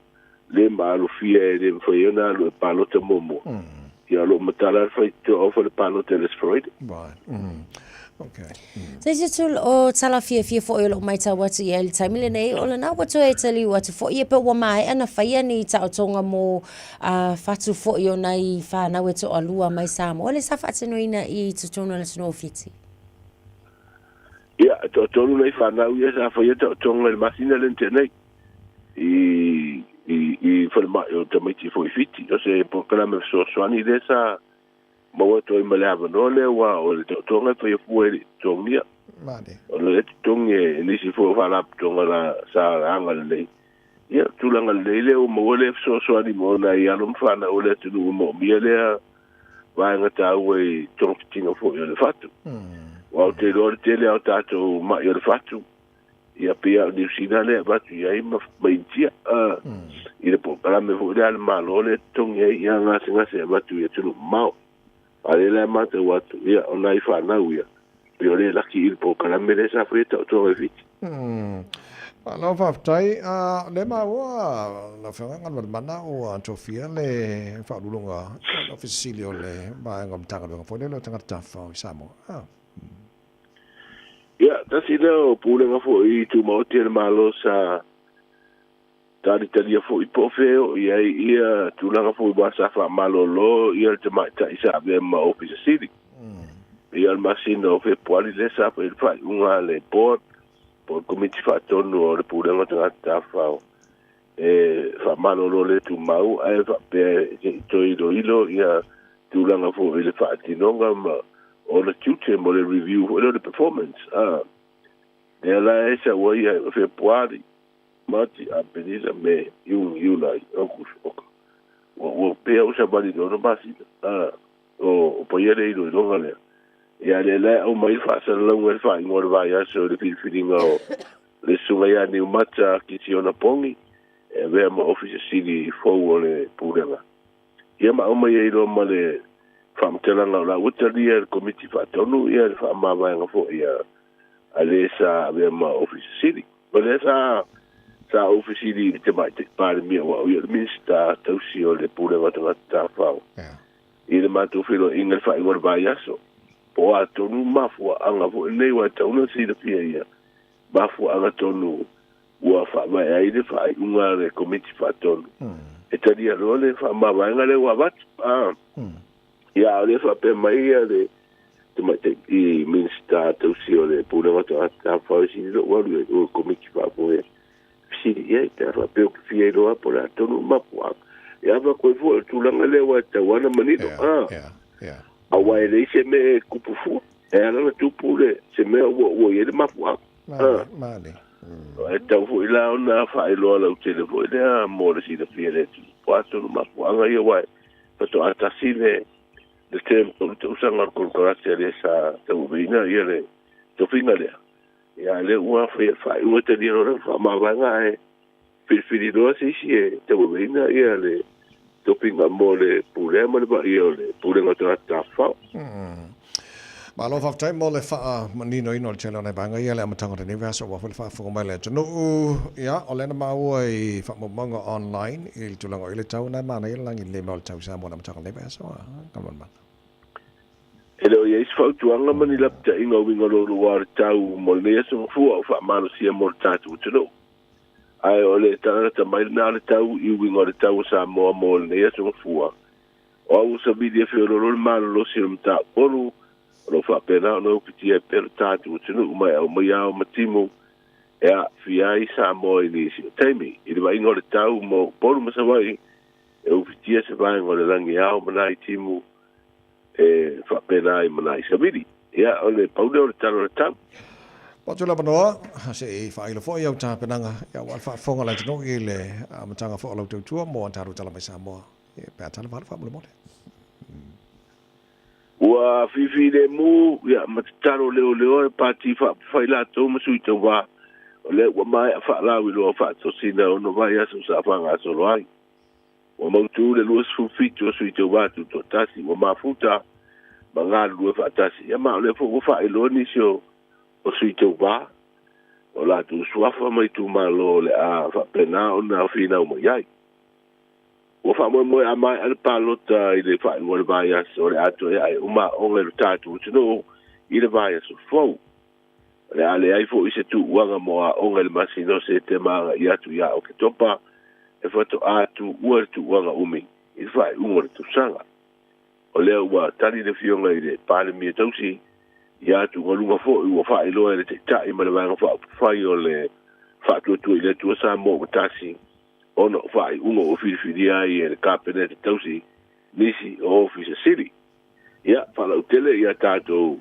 le maalofia e le mafai ai ona alu e palota muamua, ia o lo o matala le faitotoa o fale palota i le Aso Faraile. Right. Mm. Okay. Mm. Se isi atu o tala fiafia foi o lou maitau atu i ai i le taimi lenei, o lena ua toe taliu atu foi e pe ua maea na faia ni taotoga mo fatu foi o nai whanau e toalua mai Samoa, le sa faatinoina i totonu o le atunuu o Fiti. Ia, e toatolu nai whanau ia sa faia taotoga i le masina lea na tea nei. I, i, i falemai o tamaiti foi i Fiti. O se polokalame fesoasoani lea sa maua atu ai ma le avanoa lea aua o le taotoga e faia fua e le i totogia. O le totogi e nisi foi o faalapotopotoga la sa agalelei. Ia, tulaga lelei lea ua maua lea fesoasoani mo nai alo ma fanau o le atunuu ua moomia lea vaega taua i togafitiga foi o le fatu. Aua ou te iloa o le tele lava o tatou mai o le fatu, ia pei lava o Niu Sila lea e avatu i ai ma Initia i le polokalame foi lea a le Malo lea e totogi ai ia gasegase e avatu i atunuu mamao. A o lea la e matau atu, ia o nai fanau ia, pei o lea e laki i le polokalame lea sa faia taotoga i Fiti. Malo faafetai. O lea maua lau Afioga Galumalemana ua tofia le Faauluuluga o le Ofisa Sili o le Vaega o Matagaluega foi lea o Tagata Tafafao i Samoa. Ia, tasi lea o pulega foi tumaoti a le Malo sa talitalia foi po o fea e oo i ai ia tulaga foi aua sa faamalolo ia le tamaitai sa avea ma Ofisa Sili. Ia o le masina o Fepuari lea sa fai ai le faaiuga a le Board po o le Komiti Faatonu o le Pulega o Tagata Tafafao e faamalolo le tumau ae faapea se i toe iloilo ia tulaga foi i le faatinoga ma ona tiute mo le review foi lea o le performance. A lea la e sau ai ia Fepuari, Mati, Aperila, Me, Iuni, Iulai, Aokuso, Oka. Ua pei lava ua savali i le 6 masina a o paia le iloiloga lea. Ia lea la e aumai le faasalalauga i le faaiuga o le vaiaso i le filifiliga o le Susuga ia Niumata Kitiona Pongi e avea ma Ofisa Sili fou o le Pulega. Ia ma aumai ai loa ma le faamatalaga o la ua talia e le Komiti Faatonu ia le faamavaega foi a le sa avea ma Ofisa Sili. O lea sa sa ou fesili i le Tamaitai Palemia aua o ia o le Minisita tausi o le Pulega o Tagata Tafafao i le matou feiloaiga i le faaiuga o le vaiaso. Po o a tonu mafuaaga foi lenei aua e tatau ona silafia ia mafuaaga tonu ua faavae ai le faaiuga a le Komiti Faatonu e talia loa le faamavaega lea ua avatu. A, ia a o lea e faapea mai ia le Tamaitai Minisita tausi o le Pulega o Tagata Tafafao e sili lou alu i ai o le Komiti Faafoe e fesili i ai pe a faapea ou te fia iloa po o le a tonu le mafuaaga. Ia avatu ai foi o le tulaga lea aua e tatau lava ona manino, a, aua e leai se mea e tupu fua. E ala ona tupu le, se mea ua i ai le mafuaaga. Male. E tatau foi la ona faailoa lautele foi lea mo le silafia e le atunuu. Po o a tonu mafuaaga ia aua e faatoa tasi le le term tolu tausaga o le konekarate lea sa tauaveina ia le tofiga lea. Ia a lea ua faia le faaiuga talia loa le faamavaega ae filifili loa se isi e tauaveina ia le tofiga mo le pulea ma le vaaia o le Pulega o Tagata Tafafao. Malo faafetai mo le faamaninoina o le tele o nai vaega ia i le amataga o lenei vaiaso aua foi le faafofoga mai a le atunuu. Ia, o lea na maua i faamaumauga online i le tulaga o i le tau na e manaia le lagi lelei mai o le tau i Samoa i le amataga o lenei vaiaso a Galumalemana. E le o i ai se fautuaga ma ni lapataiga uiga lolua o le tau mo lenei aso gafua o faamalosia mo le tatou atunuu. Ae o le tagata mai lena o le tau i uiga o le tau o Samoa mo lenei aso gafua. O au o Savili e feoloolo le malolosi o le Mataupu-olu, o lo o faapena ona ufitia ai pea lo tatou atunuu mai aumaia ao ma timu e aafia ai Samoa i nisi o taimi. I le vaaiga o le tau mo Upolu ma Savaii, e ufitia se vaega o le lagi ao ma nai timu e faapena ai ma nai savili. Ia, o le pau lea o le tala o le tau. Ua atu le avanoa, se i faailo foi au tapenaga aua le faafofoga a le atunuu i le amataga foi o lau tautua mo a tatou tala mai Samoa. Pe a tala valu faamolemole. Ua fifilemu ia ma tatalo leoleoa le Pati Faaupufai latou ma Sui Tauva o lea ua maea faalauiloa faatosina ono vaiaso sa faagasolo ai. Ua mautu le 27 o Sui Tauva Tutoatasi ua mafuta ma galulue faatasi ia ma o lea foi ua faailoa nisi o Sui Tauva o latou suafa ma itumalo o le a faapena ona finau mai ai. Ua faamoemoe a maea le palota i le faaiuga o le vaiaso o le a toe ae uma aoga i lo tatou atunuu i le vaiaso fou. O le a leai foi se tuuaga mo aoga i le masina o Setema agai atu ia Oketopa e faatoa tuua le tuuaga umi i le faaiuga o le tausaga. O lea ua tali le Afioga i le Palemia tausi i atugaluga foi ua faailoa e le Taitai ma le Vaega Faaupufai o le Faatuatua i le Atua Samoa ua tasi ona o faaiuga ua filifilia ai e le Kapeneta tausi nisi o Ofisa Sili. Ia, faalautele ia tatou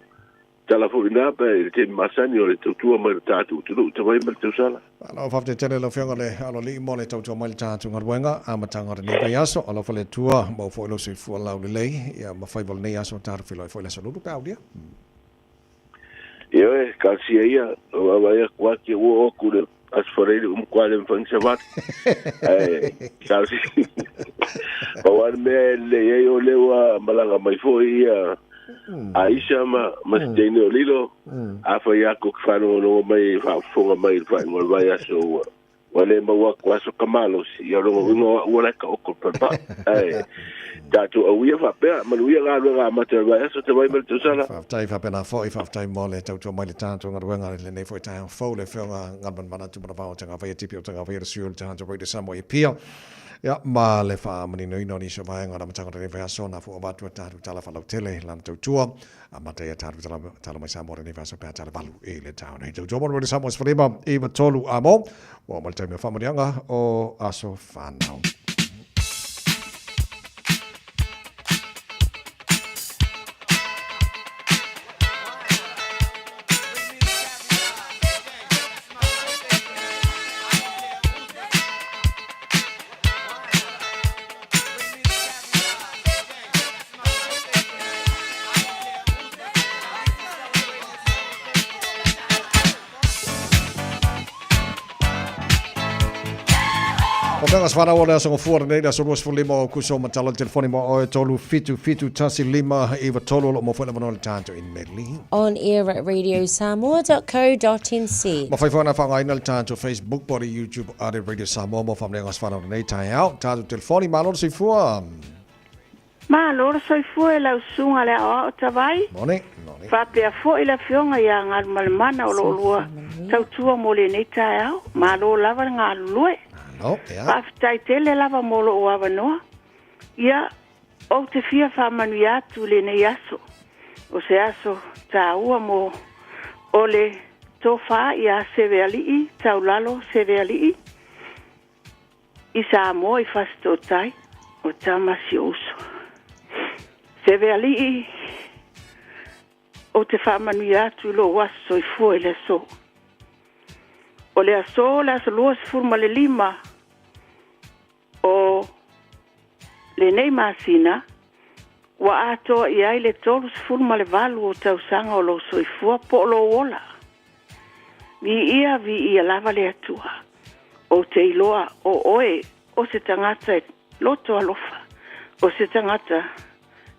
tala foi na pe i le taimi masani o le tautua mai lo tatou atunuu tamai ma le tausala. Malo faafetai tele lau Afioga le Aloalii mo le tautua mai le tatou galuega amataga o lenei vaiaso. Alofa le Atua maua foi lou soifua laulelei ia ma faiva o lenei aso tatou feiloai foi i le aso Lulu pe a aulia. Ioe, talosia ia, vaavaai atu ati ua oo atu le Aso Faraile ua matua le mafai ona savali. Ae talosia. Pau lava le mea e lelei ai o lea ua malaga mai foi ia Aisha ma ma se teine o Lilo. Afai lava tou te faalogologo mai faafofoga mai i le faaiuga o le vaiaso ua Ua le maua atu aso ka malosi, ia o lona uiga o a'u la e taoto i le falemai. Ae tatou auia faapea, manuia galuega amata o le vaiaso, te vai ma le tausala. Faafetai faapena foi, faafetai mo le tautua mai le tatou galuega i lenei foi taeao fou, le Afioga Galumalemana Tumanavao Tagavaia Tipi o Tagavaia le sui o le tatou Radio Samoa i Apia. Ia, ma le faamaninoina o nisi o vaega o le amataga o lenei vaiaso, na fua avatu a tatou tala faalautele lana tautua. Amata ia tatou tala, tala mai Samoa lenei vaiaso pe a tala valu i le taeao nei. Tautua mo le Radio Samoa 15 i 3 amo. Ua oo mai le taimi o faamanuiaga o aso fanau. O Vegas whanau o le aso ngofua lenei le aso 25 o Akuso o matala le telefoni mo oe 3 7 7 1 5 9 3 o lo o maua foi le avanoa le tatou i Medley. On air at radiosamoa.co.nz. Ma fai foi ona faaaogaina le tatou Facebook po o le YouTube a le Radio Samoa mo faamanuiaga o aso whanau lenei taeao. Tatou telefoni, malo le soifua. Malo le soifua i lau Susuga le Aoao Tavai. Morning. Morning. Faapea foi le Afioga ia Galumalemana o lo o lua tautua mo lenei taeao. Malo lava le galulue. Malo, ia. Faafetai tele lava mo lou avanoa. Ia, ou te fia faamanuia atu i lenei aso. O se aso taua mo o le Tofa ia Sevealii Taulalo Sevealii i Samoa i Fasitootai o tama si ou uso. Sevealii, ou te faamanuia atu i lou aso soifua i le aso. O le aso, le aso 25 o lenei masina, ua atoa i ai le 38 o tausaga o lou soifua po o lou ola. Viia, viia lava le Atua. Ou te iloa o oe o se tagata e loto alofa, o se tagata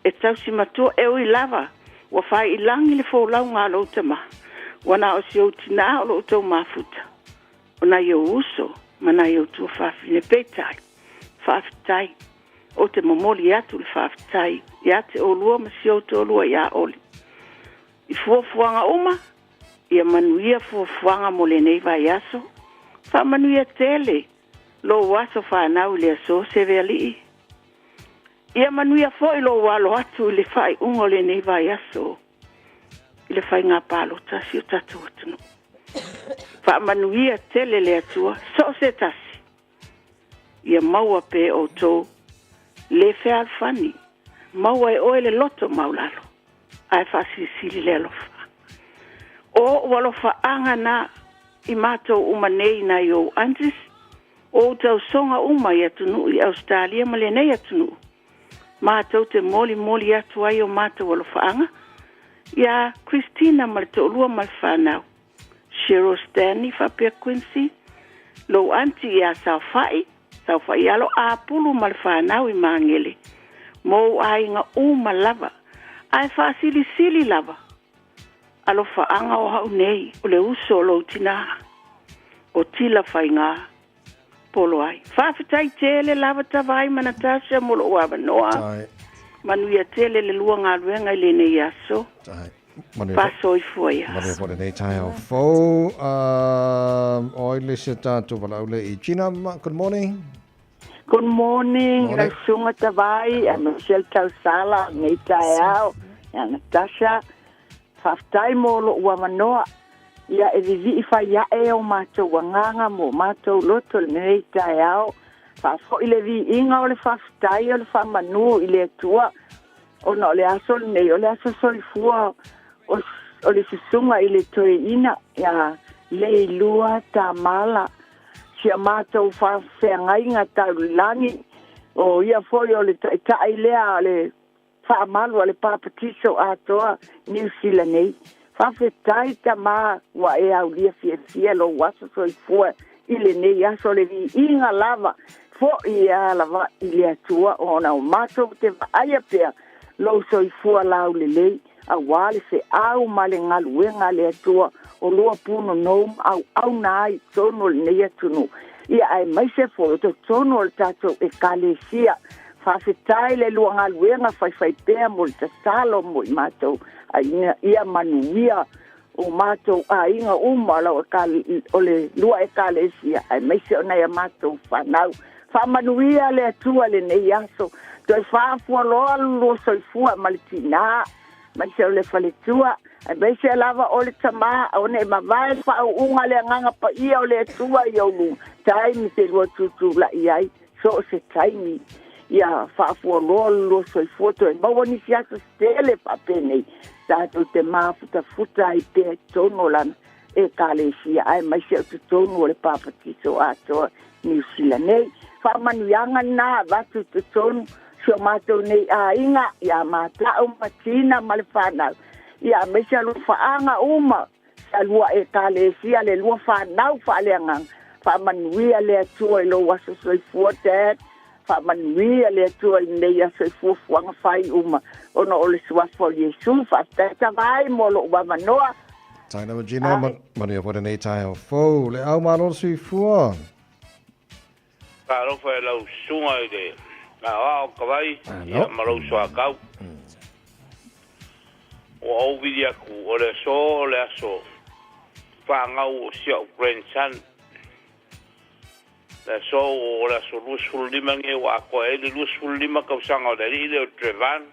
e tausi matua, e ui lava ua fai i lagi le folauga a lou tama, ua na o si ou tinā o lo outou mafuta, o nai ou uso ma nai ou tuafafine. Peitai, faafetai, ou te momoli atu le faafetai ia te oulua ma si ou toalua ia Oli. I fuafuaga uma, ia manuia fuafuaga mo lenei vaiaso. Faamanuia tele lou aso fanau i le aso Sevealii. Ia manuia foi lou alo atu i le faaiuga o lenei vaiaso i le faiga palota a si o tatou atunuu. Faamanuia tele le Atua so o se tasi. Ia maua pea e outou le fealofani, maua e oe le loto maulalo, ae faasilisili le alofa. O ou alofaaga na i matou uma nei nai ou aunties, o ou tausoga uma i atunuu i Ausetalia ma lenei atunuu, matou te molimoli atu ai o matou alofaaga iā Christina ma le toalua ma le fanau, Cheryl Stanley faapea Quincy, lou aunty iā Saofa'i, Saofa'ialo Apulu ma le fanau i Magele, ma ou aiga uma lava, ae faasilisili lava alofaaga o au nei o le uso o lou tinā, o Tila Faigā Poloai. Faafetai tele lava Tavai ma Natasha mo lou avanoa. Manuia tele le lua galuega i lenei aso. Faasoifua ia. Manuia foi lenei taeao fou. Um, oi le se tātou valaau le i Gina, good morning. Good morning, lau susuga Tavai, aemaise le tausala o lenei taeao, ia Natasha. Faafetai mo lou avanoa. Ia e vivii fai ae o matou agaga mo matou loto i lenei taeao. Faafoi le viiga o le faafetai o le faamanu i le Atua ona o le aso lenei o le aso soifua o, o le susuga i le toeaina ia Leilua Tamala si a matou faafeagaiga taulagi o ia foi o le taitai lea o le faamalu a le Papatiso atoa Niu Sila nei. Faafetai tama ua e aulia fiafia lou aso soifua i lenei aso le viiga lava fo'i e alava'i i le Atua ona o matou te vaaia pea lou soifua laulelei auā le feau ma le galuega a le Atua o lua punonou ma auauna ai i totonu o lenei atunuu ia aemaise foi o totonu o le tatou Ekalesia. Faafetai le lua galuega faifaipea mo le tatalo mo i matou a ina ia manuia o matou aiga uma lau o le lua Ekalesia aemaise o nai a matou fanau. Faamanuia le Atua lenei aso. Toe faafualoa lo lua soifua ma le tinā, aemaise o le faletua, aemaise lava o le tamā, ona e mavae le faauuga a le Agaga Paia o le Atua i ou luga, taimi te lua tutulai ai, so o se taimi. Ia faafualoa lo lua soifua, toe maua nisi aso se tele faapenei, tatou te mafutafuta ai pea i totonu o lana Ekalesia, aemaise o totonu o le Papatiso atoa Niu Sila nei. Faamanuiaga lena avatu i totonu si o matou nei aiga, ia Mata'u ma Tina ma le fanau, ia aemaise alofaaga uma sa lua Ekalesia, le lua fanau faaleagaga. Faamanuia le Atua i lou aso soifua, Dad. Faamanuia le Atua i lenei aso i fuafuaga fai uma ona o le suafa o Iesu. Faafetai tavaai mo lou avanoa. Taina Regina, manuia foi lenei taeao fou. Le au malo le soifua. Talofa e lau susuga i le. Aoao Kavai, ia ma lou soatau. Ua ou vili atu, o le aso o le aso fanau o si au grandson. Le aso o le aso 25 nei ua atoa ai le 25 tausaga o le alii lea o Trevan.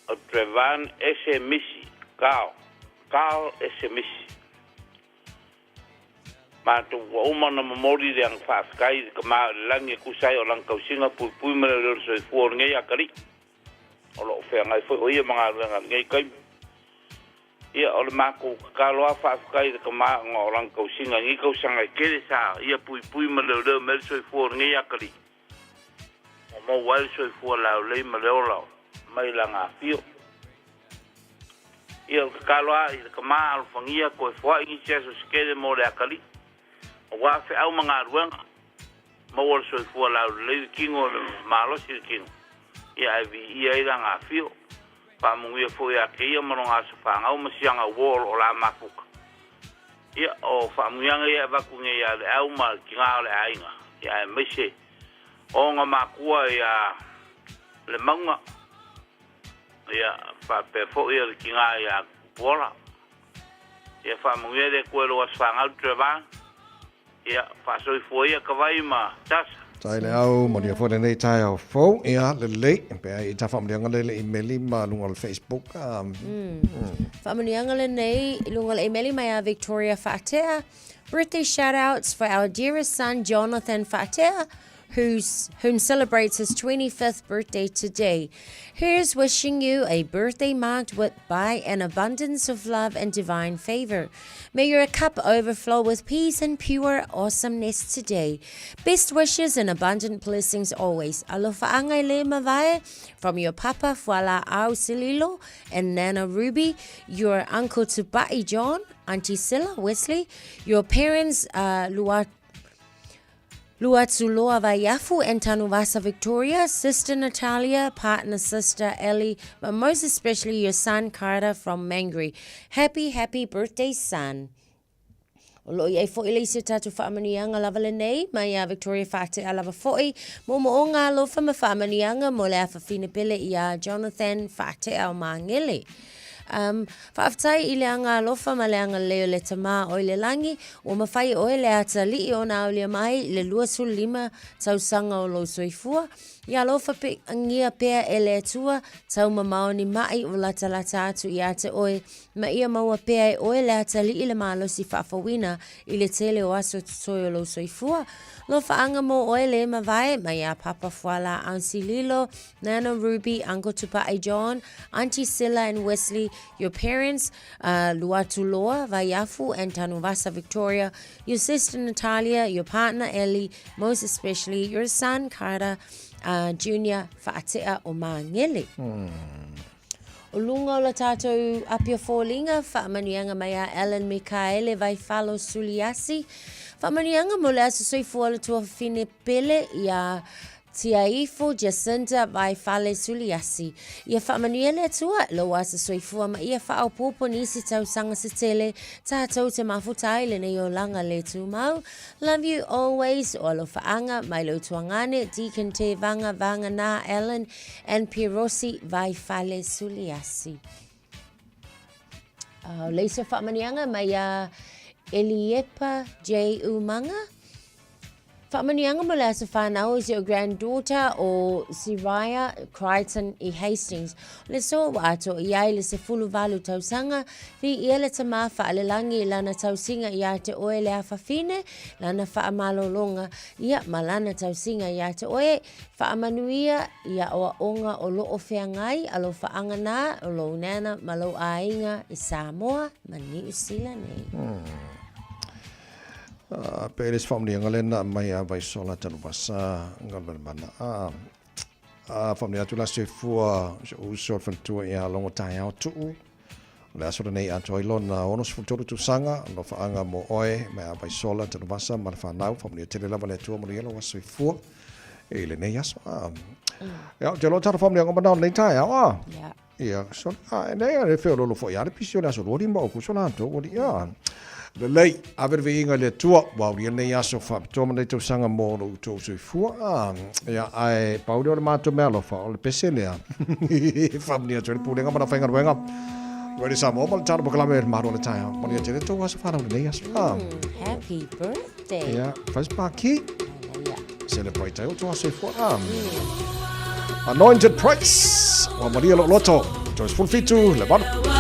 O Trevan ese misi, Carl, Carl ese misi. Matou ua uma ona momoli le aga faafetai i le Tama o le Lagi e tusa ai o lana tausiga puipui ma le leoleo soifua o lenei atalii, o lo o feagai foi o ia ma galuega i lenei taimi. Ia, o le matou tatalo lava faafetai i le Tama ona o lana tausiga i nei tausaga e tele sa ia puipui ma leoleo mai ai le soifua o lenei atalii, ua maua ai le soifua laulelei ma le ola mai lana afio. Ia, o le tatalo lava i le Tama alofagia toe foai nisi aso se tele mo le atalii, aua feau ma galuega, maua le soifua laulelei le tino le malosi le tino, ia ae viia ai lana afio. Faamanuia foi ia te ia ma lona aso fanau ma siana uo o lo o la mafuta. Ia, o faamanuiaga ia e avatu nei ia Leau ma le tina o le aiga, ia aemaise ona matua ia Lemauga, ia faapea foi le tina ia Tupuola. Ia faamanuia le Atua i lou aso fanau Trevor. Ia faasoifua ia Kavai ma Tasa. Tai le au, manuia foi lenei taeao fou. Ia, lelei, pe ai i ta faamanuiaga lea i le imeli ma luga o le Facebook. Faamanuiaga lenei i luga o le imeli mai a Victoria Faatea. Birthday shout outs for our dearest son Jonathan Faatea, who's, whom celebrates his 25th birthday today. Here's wishing you a birthday marked with, by an abundance of love and divine favor. May your cup overflow with peace and pure awesomeness today. Best wishes and abundant blessings always. Alofa angai le mavae from your papa Fuala Au Sililo and Nana Ruby, your uncle Tupai John, Auntie Silla Wesley, your parents Lua Luatuloa Vaiafu and Tanuvasa Victoria, sister Natalia, partner sister Ellie, but most especially your son Carter from Mangere. Happy, happy birthday, son. O lo o i ai foi le isi o tatou faamanuiaga lava lenei, mai iā Victoria Faatea lava foi, moomooga alofa ma faamanuiaga mo le afafine pele iā Jonathan Faatea o Magele. Um, faafetai i le aga alofa ma le agalelei o le Tamā o i le lagi, ua mafai e oe le atalii ona aulia mai i le 25 tausaga o lou soifua. Ia alofa peagia pea e le Atua, taumamao ni maʻi o latalata atu iā te oe, ma ia maua pea e oe le atalii le malosi faafouina i le tele o aso totoe o lou soifua. Lofaaga mo oe le mavae mai iā Papa Fuala Aunsililo, Nana Ruby, Uncle Tupa'i John, Auntie Silla and Wesley, your parents, Luatuloa, Vaiafu and Tanuvasa Victoria, your sister Natalia, your partner Ellie, most especially your son Carter Junior Faatea o Māngele. O lunga o la tātou Apia Fōlinga, whaamanuianga mai a Ellen Mikaele Vaifalo Suliasi, whaamanuianga mo le aso soifua le tuafafine pele i a Tiaifo Jacinta Vaifale Suliasi. Ia whaamanuia le Atua, lou aso soifua ma ia whaopopo nisi tausaga se tele, tātou te mafuta ai lenei olaga le tumau. Love you always, o alofaanga mai lou tuagane, Deacon Te Vanga Vanga Na Allen and Pirosi Vaifale Suliasi. O le isi o faamanuiaga mai ia Eliepa J. Umanga. Faamanuiaga mo le aso whanau is your granddaughter o Siraya Crichton i Hastings. O le soa ua ato i ai le 18 tausaga, fi ia le tama whaalelangi i lana tausiga iā te oe le afafine, lana whaamalolonga ia ma lana tausiga iā te oe, Faamanuia i aoaoga o loo feagai alofaanga na o lou nana ma lou aiga i Samoa ma Niu Sila nei. Pe le se faamanuiaga lena mai a Vaisola Tanuvasa Galumalemana. A faamanuia atu la soifua si ou uso le faletua ia Logo Taeao Tuu. O le aso lenei atoa ai lona 63 tausaga, alofaaga mo oe mai a Vaisola Tanuvasa ma le fanau, faamanuia tele lava le Atua manuia lou aso soifua i lenei aso. Ia, ou te iloa tala faamanuiaga manao lenei taeao, a? Ia, so, a, e nei, e feololo foi lava le pisi o le aso 25 o Kuso latou, ua liʻi, a. Lelei, ave le viiga i le Atua, ua aulia lenei aso faapitoa ma lenei tausaga mo lo outou soifua. Ah, ia, ae pau lea o le matou meaalofa, o le pese lea. E faamanuia atu ai le Pulega ma le aufaigaluega. Radio Samoa ma le talo polokalame le Malo o le Taeao. Manuia tele tou aso fanau lenei aso. Ah. Happy birthday. Ia, fai se pākī. Celebrate ai o tou aso soifua. Ah. Anointed Praise. Ua malia lou loto. 37 le 8.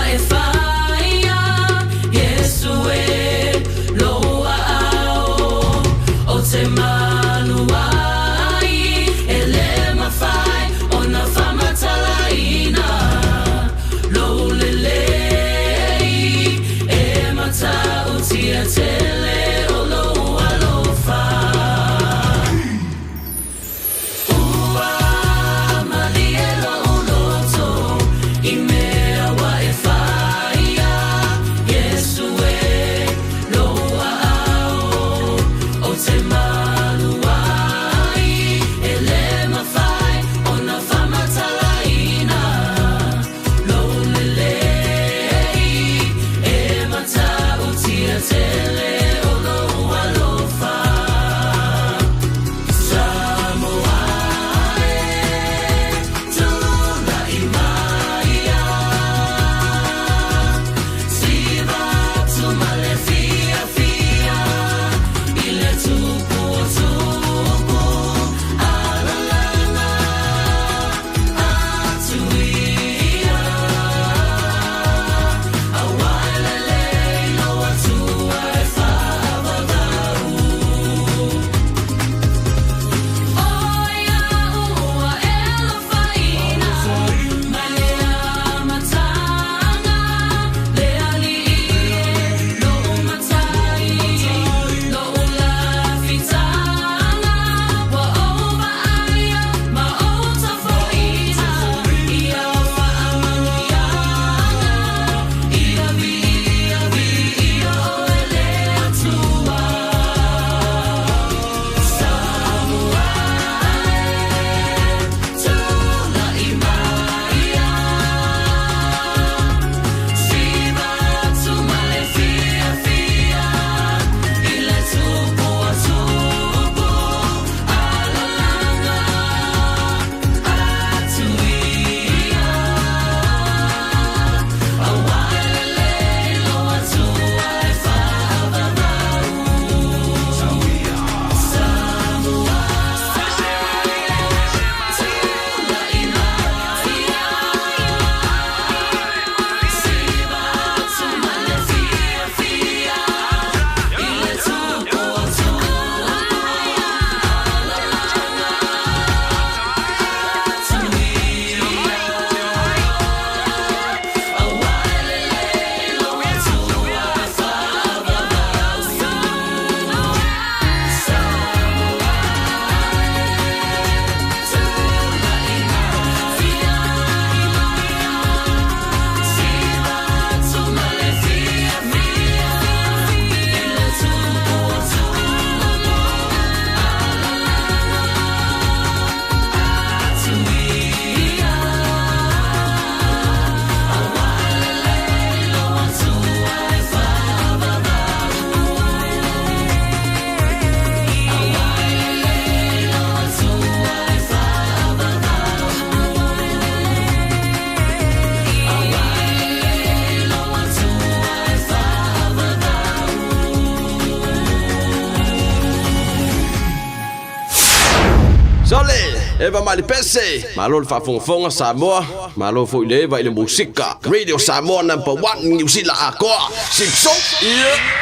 Sole, Eva Malipese, malo le faafogafoga Samoa, malo foi le Eva i le musika. Radio Samoa number 1 Niu Sila atoa. Sipso, yeah.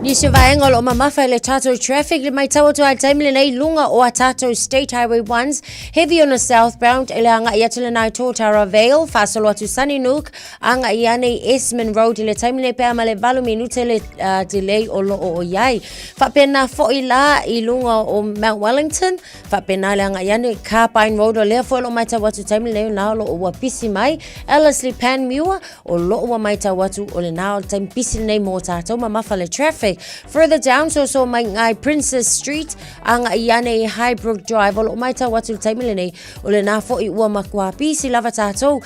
Nisi o vaega o lo o mamafa i le tatou traffic le maitau atu a taimi lenei lunga o a tatou State Highway 1s heavy on a southbound e le agai atu lenai Totara Vale faasolo atu Sunnynook Agai ane i Esmond Road i le taimi nei pea ma le 8 minute le uh, delay o loo o iai. Faapena foi la i lunga o Mount Wellington, faapena le agai ane Carbine Road o lea foi lo maitau atu taimi nei na o loo ua pisi mai. Ellerslie Panmure o loo ua maitau atu o le na o le taimi pisi nei mō tātou mamafa le traffic. Further down, soso mai ngai Princess Street, agaʻi ane i Highbrook Drive, o loo maitau atu le taimi lenei, o lena foʻi ua makuā pisi lava tatou.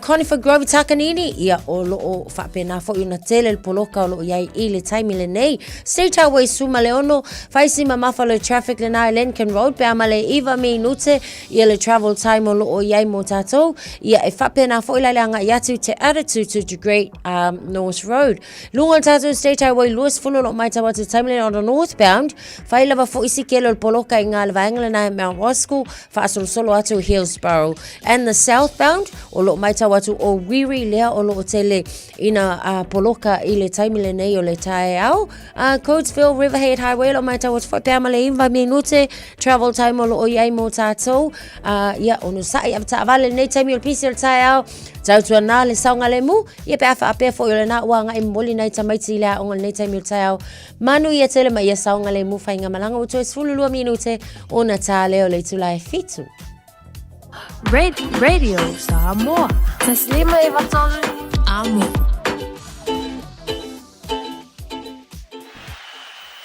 Conifer Grove Takanini, ia o loo faapena foʻi ona tele le poloka o loo iai i le taimi lenei. State Highway 16, faisi mamafa le traffic lena i Lincoln Road, pe a ma le 9 minute, ia le travel time o loo iai mo tatou. Ia e faapena foʻi la le agaʻi atu Te Aratutu to Great North Road. Luga o le tatou State Highway 20 o loo maitau atu taimi lenei on the northbound, fai lava foʻi si kele o le poloka i ngā le vaega lena e Mount Roskill, faasolosolo atu Hillsborough. And the southbound, o loo maitau atu o Wiri lea o loo tele ina poloka i le taimi lenei o le taeao. Coatesville Riverhead Highway o loo maitau atu foʻi pe a ma le 9 minute travel time o loo iai mo tatou. Ia, onosaʻi avetaavale lenei taimi o le pisi o le taeao, tautuana le saogalemu, Ia pe a faapea foi o lena ua agai momoli nai tamaiti i le aoga i lenei taimi o le taeao. Manuia tele ma ia saogalemu faigamalaga ua toe 12 minute ona tā lea o le itula e 7. Radio Samoa. Taslima e vatolu. Amo.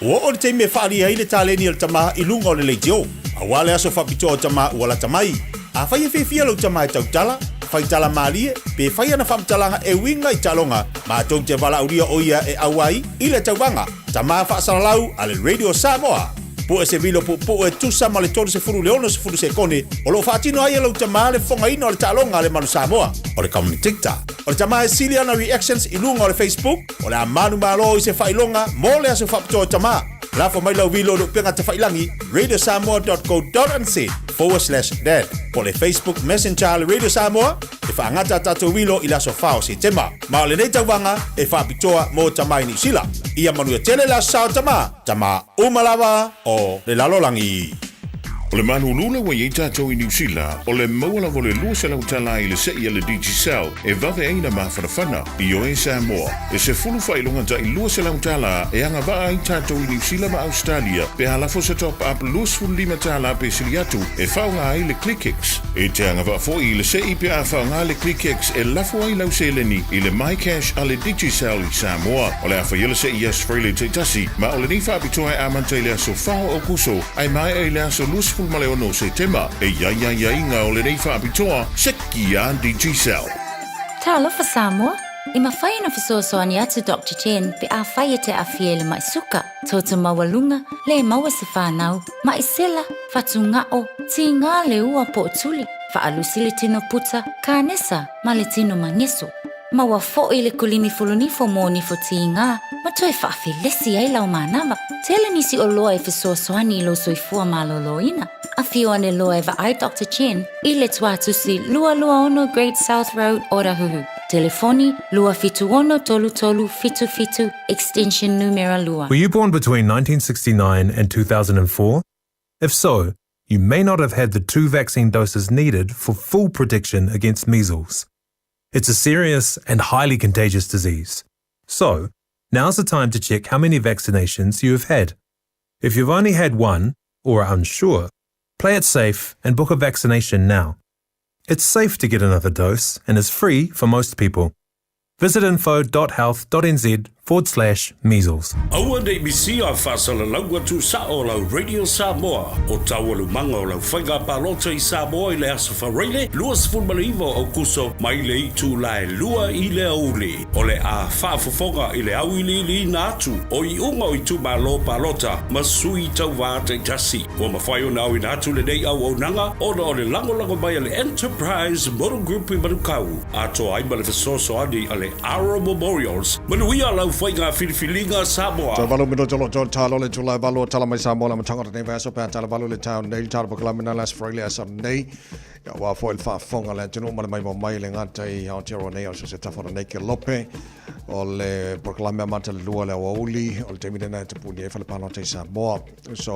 Ua oo le taimi e faaalia ai le taleni a le tama i luga o le leitio. Aua le aso faapitoa o tama ua lata mai. Afai e fiafia lou tama e tautala, fai tala malie, pe fai ana faamatalaga e uiga i taaloga, matou te valaaulia o ia e ʻau ai i le tauvaga. Tama faasalalau a le Radio Samoa. Pue se vilo puupuu e tusa ma le 30 i le 60 sekone o lo o faatino ai e lou tama le fofogaina o le taaloga a le Manu Samoa. O le commentator. O le tama e sili ana reactions i luga o le Facebook. O le a manumalo i se faailoga mo le aso faapitoa o tama. Lafo mai lau vilo i le upega tafailangi radiosamoa.co.nz/dad po o le Facebook Messenger a le Radio Samoa e faagata a tatou vilo i le aso 4 o Setema. Ma o lenei tauvaga e faapitoa mo tama i Niu Sila. Ia manuia tele le aso sa o tama, tama uma lava o le lalolagi. O le malulu lea ua i ai tatou i Niu Sila, o le maua lava o le 200 tala i le seʻi a le Digicel e vave ai na mafanafana. Ioe Samoa, e sefulu faailoga taʻi 200 tala e agavaa ai tatou i Niu Sila ma Ausetalia pe a lafo se top up 25 tala pe sili atu e faaaoga ai le ClickX. E te agavaa foʻi i le seʻi pe a faaaoga le ClickX e lafo ai lau seleni i le MyCash a le Digicel i Samoa. O le a faia le seʻi i aso Faraile taitasi, ma o lenei faapitoa e amata i le aso 4 o Aokuso ae maea i le aso 26 o Setema. E i ai aiaiga o lenei faapitoa, seki a Digicel. Talofa Samoa! E mafai ona fesoasoani atu Doctor Chen pe afai e te aafia i le maʻi suka, toto maualuga, le maua se fanau, maʻi sela, fatugao, tigā le ua po o tuli, faalusi le tino puta, kanesa ma le tino mageso. Maua foʻi le kulimi fulunifo mo nifo tigā ma toe faafelesi ai lau manava. Tele nisi oloa e fesoasoani i lou soifua malōlōina. Afio ane loa e vaai Doctor Chen i le tuatusi 226 Great South Road, Otahuhu. Telefoni, 276 3377, extension numera 2. Were you born between 1969 and 2004? If so, you may not have had the two vaccine doses needed for full protection against measles. It's a serious and highly contagious disease. So, now's the time to check how many vaccinations you have had. If you've only had one, or are unsure, play it safe and book a vaccination now. It's safe to get another dose and is free for most people. Visit info.health.nz forward slash measles. Aua nei misia faasalalau atu sao o lau Radio Samoa o taualumaga o lau faiga palota i Samoa i le Aso Faraile 29 o Aukuso mai le itula e 2 i le aoauli. O le a faafofoga i le auiliiliina atu o iuga o itumalo palota ma sui tauva taitasi. Ua mafai ona auina atu lenei auaunaga ona o le lagolago mai a le Enterprise Motor Group i Manukau, atoa ai ma le fesoasoani a le Aro Memorials. Manuia lau faiga filifiliga Samoa! Toe valu minute o lo toe talo le itula e valu o tala mai Samoa le amataga o lenei vaiaso pe a tala valu le taeao nei le tala pakalame na le Aso Faraile aso nei. Ia aua foi le faafofoga a le atunuu ma le maimoa mai le gata i Aotearoa nei a o so se tafa o lenei kelope o le polokalame amata le 2 le aoauli o le taimi lena e tapuni ai fale palota i Samoa. So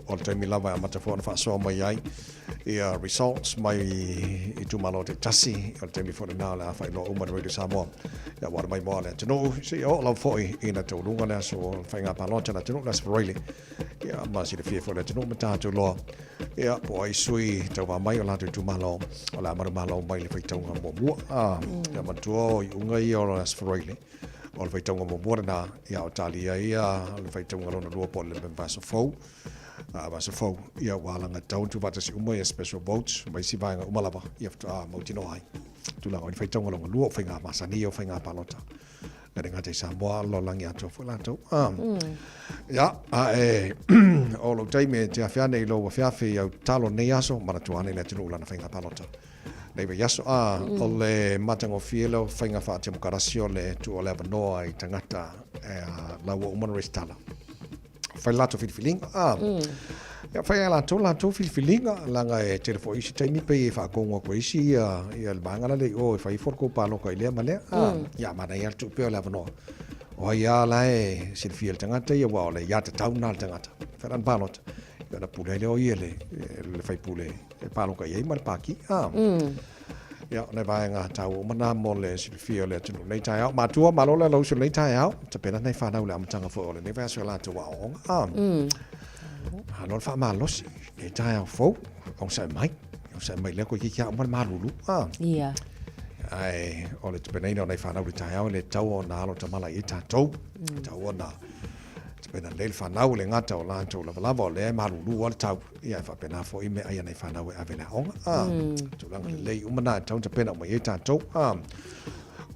o le taimi lava e amata foi ona faasoa mai ai ia results mai itumalo taitasi o le taimi foi lena o le a faailoa uma le Radio Samoa ia aua le maimoa a le atunuu seia oo lava foi ina taualuga le aso o le faiga palota a le atunuu le Aso Faraile. Ia ma silafia foi le atunuu ma tatou loa ia po o ai sui tauva mai o latou itumalo o le a manumalo mai le faitauga muamua. Ia manatua o iuga ia o le Aso Faraile. O le faitauga muamua lena, ia o talia ia le faitauga lona lua po o le vaiaso fou. Vaiaso fou, ia ua alagatatau ona tuufaatasi uma ia special votes ma isi vaega uma lava, ia faatoa mautinoa ai tulaga o le faitauga lona lua o faiga masani ia o faiga palota. E le gata i Samoa, a o le lalolagi atoa foi latou. Ia, a e o lou taimi e te afe ane i lou afeafe i au tatalo i lenei aso, manatua ane le atunuu i lana faiga palota. Nei vaiaso, a, o le matagofie lea o faiga faatemokarasi o le tuu o le avanoa i tagata e la ua uma ona resitala. Fai le latou filifiliga, a. Ia, fai e latou latou filifiliga, leaga e tele foi isi taimi pei e faatonu atu e isi ia, ia le vaega la le i o e fai ifo le tou palota i lea ma lea, a. Ia, manaia lava le tuu pea o le avanoa. O ai lava la e silafia e le tagata ia, aua o le aiatatau lena a le tagata, e fai lana palota, ia ona pule ai lea o ia i le, le faipule e palota i ai ma le pāti. A. Ia, o nai vaega taua uma na mo le silafia o le atunuu nei taeao. Matua, malo le alausi o lenei taeao. Tapena nai fanau i le amataga foi o lenei vaiaso i latou aoaoga. A. Malo le faamalosi. Lenei taeao fou. Onosai mai. Onosai mai lea toeitiiti lava uma le malulu. A. Ia. Ae o le tapenaina o nai fanau i le taeao e le tatau ona alo tamala i ai tatou. Tatau ona tapena lelei le fanau, e le gata o latou lavalava o lea e malulu lava le tau, ia e faapena foi meaai a nai fanau e ave i le aoga. A, tulaga lelei uma na e tatau ona tapena uma i ai tatou. A,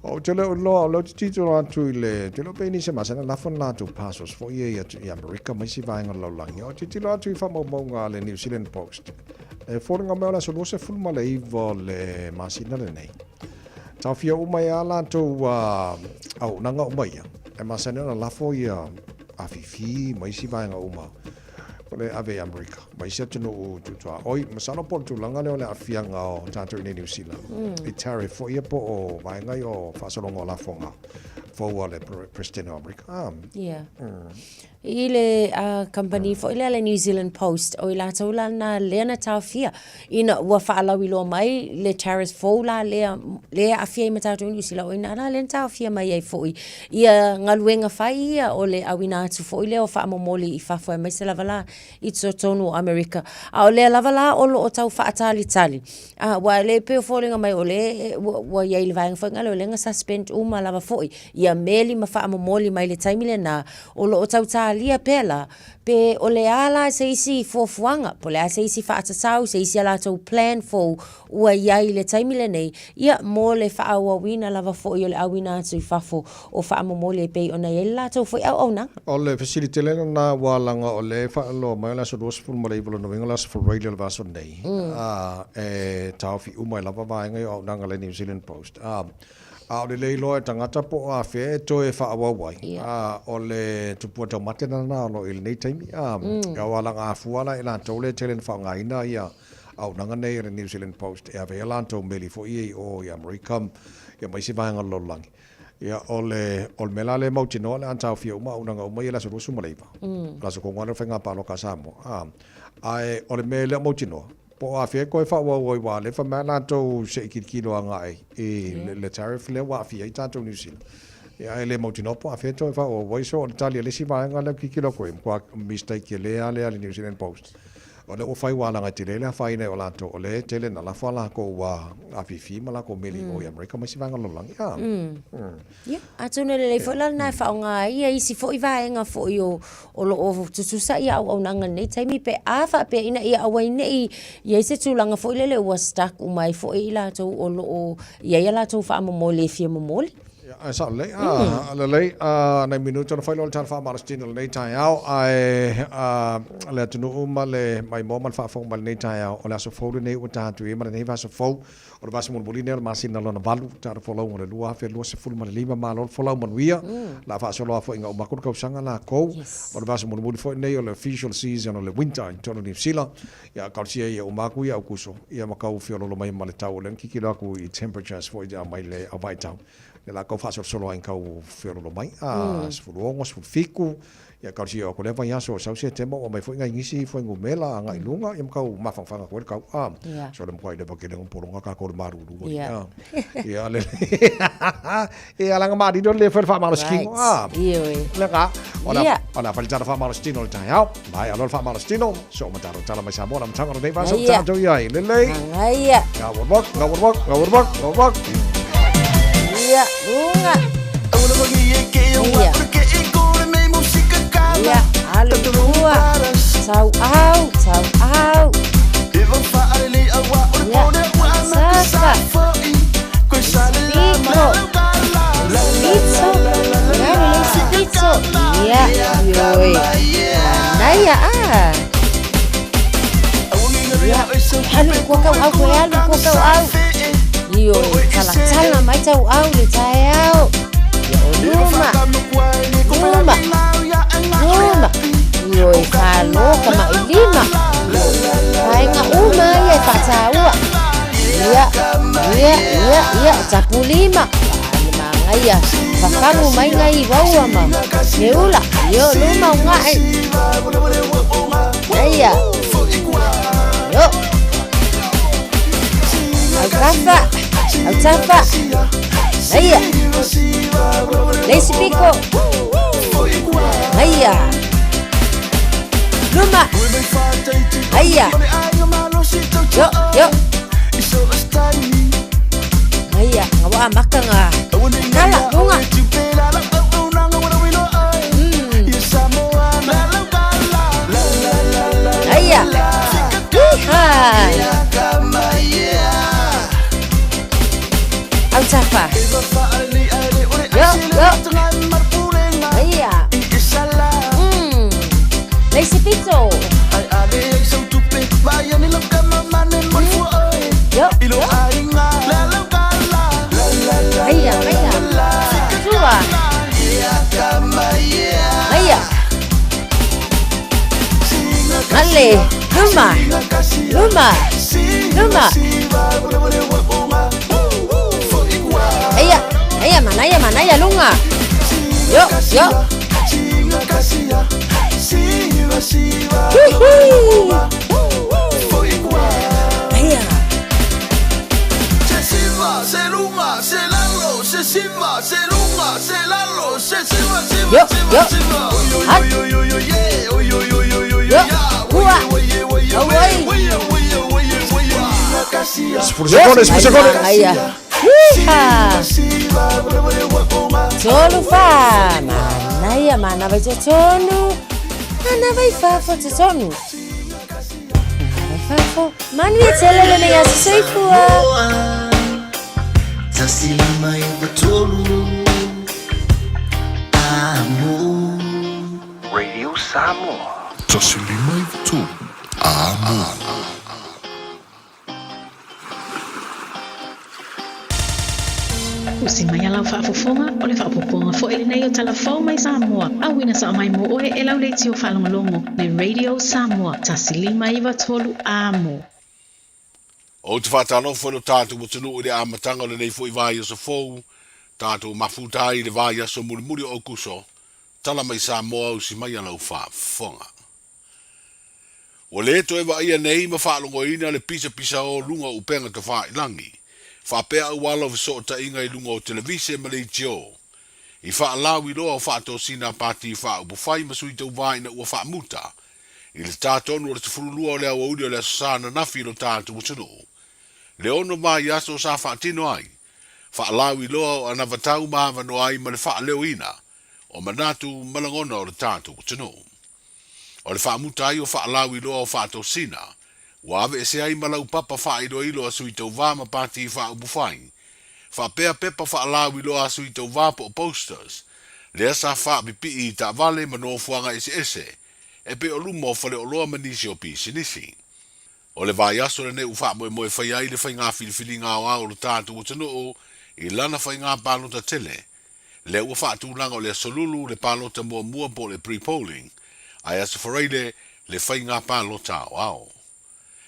ou te le o iloa, o lea ou te tilotilo atu i le, ou te iloa pe i ai nisi e masani ona lafo ni latou parcels foi ia i Amerika ma isi vaega o le lalolagi. Ou te tilotilo atu i faamaumauga a le New Zealand Post, e foliga mai o le aso 29 o le masina lenei, Taofia uma ai lava latou auaunaga uma ia, e masani ona lafo ia afifi ma isi vaega uma o le ave i Amerika ma isi atunuu tutuaoi. Masalo po o le tulaga lea o le aafiaga o tatou i inei i Niu Sila i tariff foi ia po o vaega ia o faasologa o lafoga fou a le President o Amerika. Yeah. I le kamupani foi lea le New Zealand Post, o i latou la na lea na taofia ina ua faalauiloa mai le tariff fou la lea, lea e aafia ai ma tatou i Niu Sila, o i ina la lea na taofia mai ai foi ia galuega fai ia o le auina atu foi lea o faamomoli i fafo aemaise lava la i totonu o Amerika. A o lea lava la o lo o tau faatalitali, aua o lea e pei e foliga mai o lea ua i ai i le vaega foi lea o lea na suspend uma lava foi ia meli ma faamomoli mai le taimi lena, O lo o tau talia pea la, pe o le a la se isi fuafuaga, po o le a se isi faatatau, se isi a latou plan fou ua i ai i le taimi lenei, ia, mo le faaauauina lava foi o le auina atu i fafo o faamomoli e pei ona i ai le latou foi auaunaga. O le fesili tele lena aua leaga o lea e faailoa mai o le aso 29 o lona uiga o le aso Faraile o le vaiaso nei, a, e taofi uma ai lava vaega ia o auaunaga a le New Zealand Post. A, A o le le iloa e tagata po o afea e toe faaauau ai, a o le tupua taumate lena o lo o i lenei taimi, a e ao alagafua la i latou lea e tele ina faaaogaina ia auaunaga nei a le New Zealand Post e ave ai a latou meli foi ia i o i Amerika ia ma isi vaega o le lalolagi. Ia o le o le mea la lea e mautinoa o le a taofia uma auaunaga uma ia i le aso 29, le aso tonu lava lea o le faiga palota a Samoa, a ae o le mea e le o mautinoa, Po o afea e toe faaauau ai aua o lea e fai mai latou se i tilotilo agai i le tariff lea ua aafia ai tatou Niu Sila. Ia ae le mautinoa po o afea e toe faaauau ai. So o le tali a le isi vaega lea ou te tilotilo atu ai, matua mistake tele lava lea a le New Zealand Post. O lea ua fai ua alaga tele le afaina ai o latou, o lea e tele ina lafo a latou afifi ma latou meli i o i Amerika ma isi vaega o le lalolagi. Ia, atonu e lelei foi la lena e faaaoga ai ia isi foi vaega foi o, o lo o tutusa ia auaunaga i lenei taimi pe a faapea ina ia aua ai ne i i ai se tulaga foi lele ua stuck uma ai foi i latou o lo o i ai a latou faamomoli e fia momoli. Ia, ae sao lelei, a, lelei, a, nai minute ona fai loa le tala faamalositino i lenei taeao, ae, a, le atunuu ma le maimoa ma le faafofoga mai i lenei taeao, o le aso fou lenei ua ta atu i ai ma lenei vaiaso fou. O le vaiaso mulimuli lenei o le masina lona valu, tala folauga o le 2025, malo le folau manuia. O le a faasolo lava foi ina uma atu le tausaga lakou. O le vaiaso mulimuli foi lenei o le official season o le winter i totonu o Niu Sila. Ia talosia ia uma atu ia Aokuso, ia ma tau feololo mai ma le tau o lea na tilotilo atu i temperatures foi e aumai le au vaitau. Ia la tau faasolosolo ai ina tau feololo mai, a 16, 17, Ia talosia atu lea vaiaso o sau Setema ua aumai foi nai nisi fuainumera agai i luga ia ma tau mafanafana atu ai le tau a. So le matua leva tele ona pologa tatou i le malulu ai a. Ia le Ia leaga malilo le fai le faamalositino a. Lena o le o le a fai le tala faamalositino i le taeao. Maea loa le faamalositino so ma tatou tala mai Samoa le amataga o lenei vaiaso ua tatou i ai. Lelei. Ia. Ngā wor wok, ngā wor wok, ngā wor wok, ngā wor wok. Ia, luga. Ia. Ia, alu tua. Tau au, tau au. Ia, safa. Pito. Pito. Ia, le pito. Ia, ioe. Manaia a. Ia, alu i kua kau au koe alu i kua kau au. Ioe, talatala mai tau au le taeao. Ia o luma. Luma. Luma. Ioe, falo ka mailima. Ioe, vaega uma ia e faataua. Ia, ia, ia, ia, tapulima. Le magaia, fafagu mai ngai waua ma meula. Io luma ungae. Aia. Io. Au tafa. Au tafa. Aia. Le isi piko. Aia. Luma. Aia. Yo, yo. Aia, ngawa maka nga. Kala, lunga. Aia. Iha. Au tafa. Yo, yo. Aia. Le isi pito. Yo, yo. Aia, aia. Tua. Aia. Male, luma. Luma. Luma. Aia, aia, manaia, manaia, lunga. Yo, yo. Hihi. Aia. Yo, yo. Hat. Yo, ua. Awai. Sefulu sekone, sefulu sekone. Aia. Iha. Tolu fa. Manaia, mana vai totonu. Mana vai fafo totonu. Mana vai fafo. Manuia tele lenei aso soifua. 1593 Amo. Radio Samoa. 1593 Amo. Usi mai a lau faafofoga, o le faaopoopoga foi lenei o Tala Fou mai Samoa, auina sao mai mo oe e lau leitio faalogologo le Radio Samoa 1593 Amo. Ou te faatalofa i lo tatou atunuu i le amataga o lenei foi vaiaso fou, tatou mafuta ai i le vaiaso mulimuli o Aukuso, tala mai Samoa usi mai a lau faafofoga. Ua le toe vaaia nei ma faalogoina le pisapisa o luga o upega tafailangi, faapea auala o fesootaiga i luga o televise ma leitio, i faalauiloa o faatosina a pati faaupufai ma sui tauvā ina ua faamuta i le tā tonu o le 12 o le aoauli o le Aso Sa ananafi i lo tatou atunuu. Le ono vaiaso sa faatino ai, faalauiloa o anavatau ma avanoa ai ma le faaleoina o manatu ma lagona o le tatou atunuu. O le faamuta ai o faalauiloa o faatosina, ua aveese ai ma laupapa faailoilo a sui tauvā ma pati faaupufai, faapea pepa faalauiloa a sui tauvā po o posters, lea sa faapipii i taavale ma nofoaga eseese e pei o luma o faleoloa ma nisi o pisinisi. O le vaiaso lenei ua faamoemoe e fai ai le faiga filifiliga aoao o lo tatou atunuu i lana faiga palota tele, lea ua faatulaga o le Aso Lulu le palota muamua po o le pre-polling, ae Aso Faraile le faiga palota aoao.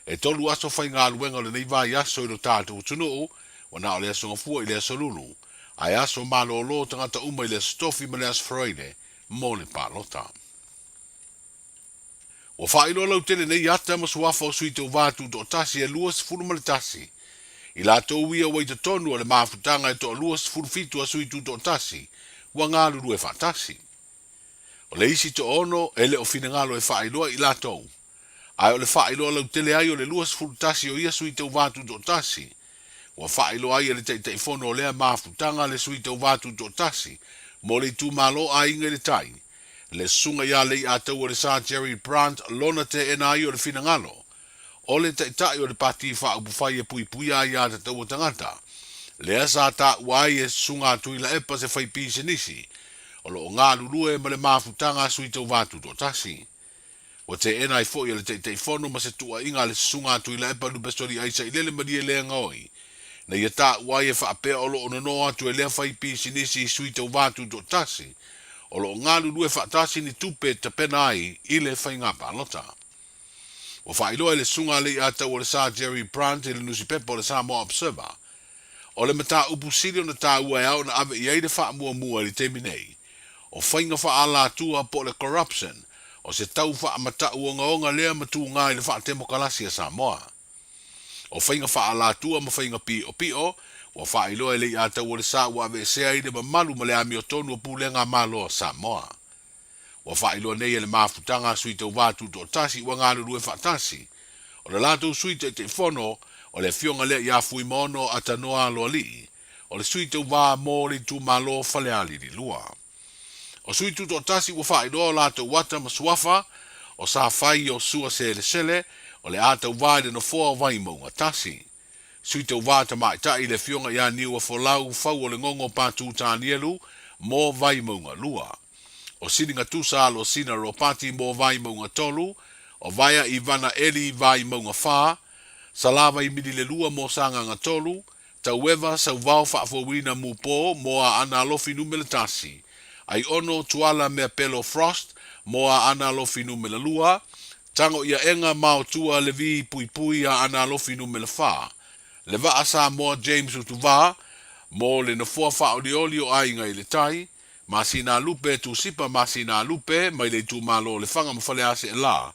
E tolu aso faigaluega o lenei vaiaso i lo tatou atunuu, ua na o le Aso Gafua i le Aso Lulu, ae aso malōlō tagata uma i le Aso Tofi ma le Aso Faraile mo le palota. Ua faailoa lautele nei ata ma suafa o sui tauvā tutoatasi e 21, i latou ia ua i totonu o le mafutaga e toa 27 a sui tutoatasi ua galulue faatasi. O le isi toaono e le o finagalo e faailoa i latou, ae o le faailoa lautele ai o le 21 o ia sui tauvā tutoatasi. Ua faailoa ai e le Taitaifono o lea mafutaga le Sui Tauva Tutoatasi mo le itumalo Aiga i le Tai, le Susuga ia Leiataua le Sa Jerry Brandt lona teena ai o le finagalo o le Taitai o le Pati Faaupufai e Puipuia Aia Tatau a Tagata, lea sa taua ai e Susuga a Tuilaepa se faipisinisi o lo o galulue ma le mafutaga a Sui Tauva Tutoatasi. Ua teena ai foi e le Taitaifono ma se tuuaiga a le Susuga a Tuilaepa Lupesoli Aisailele Malielegaoi na ia taua ai e faapea o lo o nono atu e lea faipisinisi i sui tauva tutoatasi o lo o galulue faatasi ni tupe e tapena ai i le faiga palota. Ua faailoa e le Susuga a Leiataua-le-Sa Jerry Brandt i le nusipepa o le Samoa Observer, o le mataupu sili ona taua e ao ona ave i ai le faamuamua i le taimi nei, o faiga faaalatua po o le corruption, o se tau faamatau ogaoga lea ma tuga i le faatemokalasi a Samoa. O faiga faaalatua ma faiga piʻopiʻo, ua faailoa e Leiataua-le-Sa ua aveesea ai le mamalu ma le amiotonu o pulega a Malo a Samoa. Ua faailoa nei e le mafutaga a Sui Tauva Tutoatasi ua galulue faatasi. O le latou Sui Taitaifono, o le afioga lea ia Fuimaono Atanoa Aloalii, o le Sui Tauva mo le itumalo Falealili 2. O Sui Tutoatasi ua faailoa o latou ata ma suafa, o Safai Iosua Selesele, o le a tauva i le nofoa o Vaimauga 1. Sui Tauva Tamaitai le Afioga ia Niuafolau Fau o le Gogo Patu Tanielu mo Vaimauga 2. O Siligatusa Alosina Ropati mo Vaimauga 3, o Vaea Ivana Eli Vaimauga 4, Salavai Mililelua mo Sagaga 3, Taueva Sauvao Faafouina Mupo mo Aana Alofi Numera 1, Aiono Tuala Meapelo Frost mo Aana Alofi Numera 2, Tago ia ega maotua Levi Puipui a Ana Alofi Numera 4, Le Vaa Samoa James Utuvā, mo le nofoa faaolioli o Aiga i le Tai, Masina Lupe Tusipa Masina Lupe mai le itumalo o Lefaga ma Faleaseelā,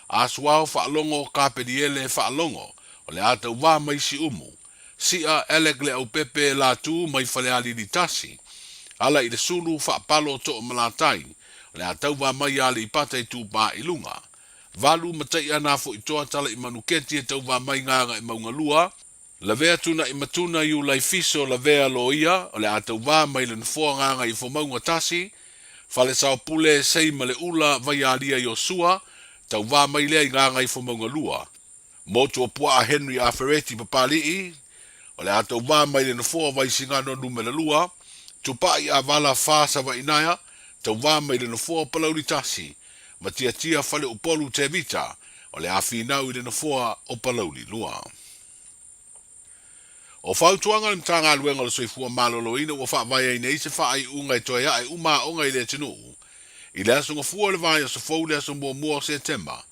Asuao Faalogo Kapeliele Faalogo o le a tauvā mai Siumu, Si'a Alec Leaupepe Latu mai Falealili 1, Ala i le Sulu Faapalo Toomalatai o le a tauva mai ia Aleipata Itupā i Luga. Valu Mataia Nafoitoa Tala i Manuketi e tauva mai Gagaemauga 2, Lavea Tuna'i Matuna Iulai Fiso Lavea Loia o le a tauva mai le nofoa Gagaifomauga 1, Falesaopule Sei Maleula Vaialia Iosua tauva mai lea i Gagaifomauga 2. Motuopuaa Henry Afereti Papali'i, o le a tauva mai le nofoa o Vaisigano Numera 2, Tupai Avala Fa Savainaea, tauva mai le nofoa o Palauli 1, Matiatia Faleupolu Tevita, o le a finau i le nofoa o Palauli 2. O fautuaga a le Matagaluega o le Soifua Maloloina ua faavae ai nei se faaiuga e toe ae uma aoga i le atunuu i le aso Gafua o le vaiaso fou le aso muamua o Setema.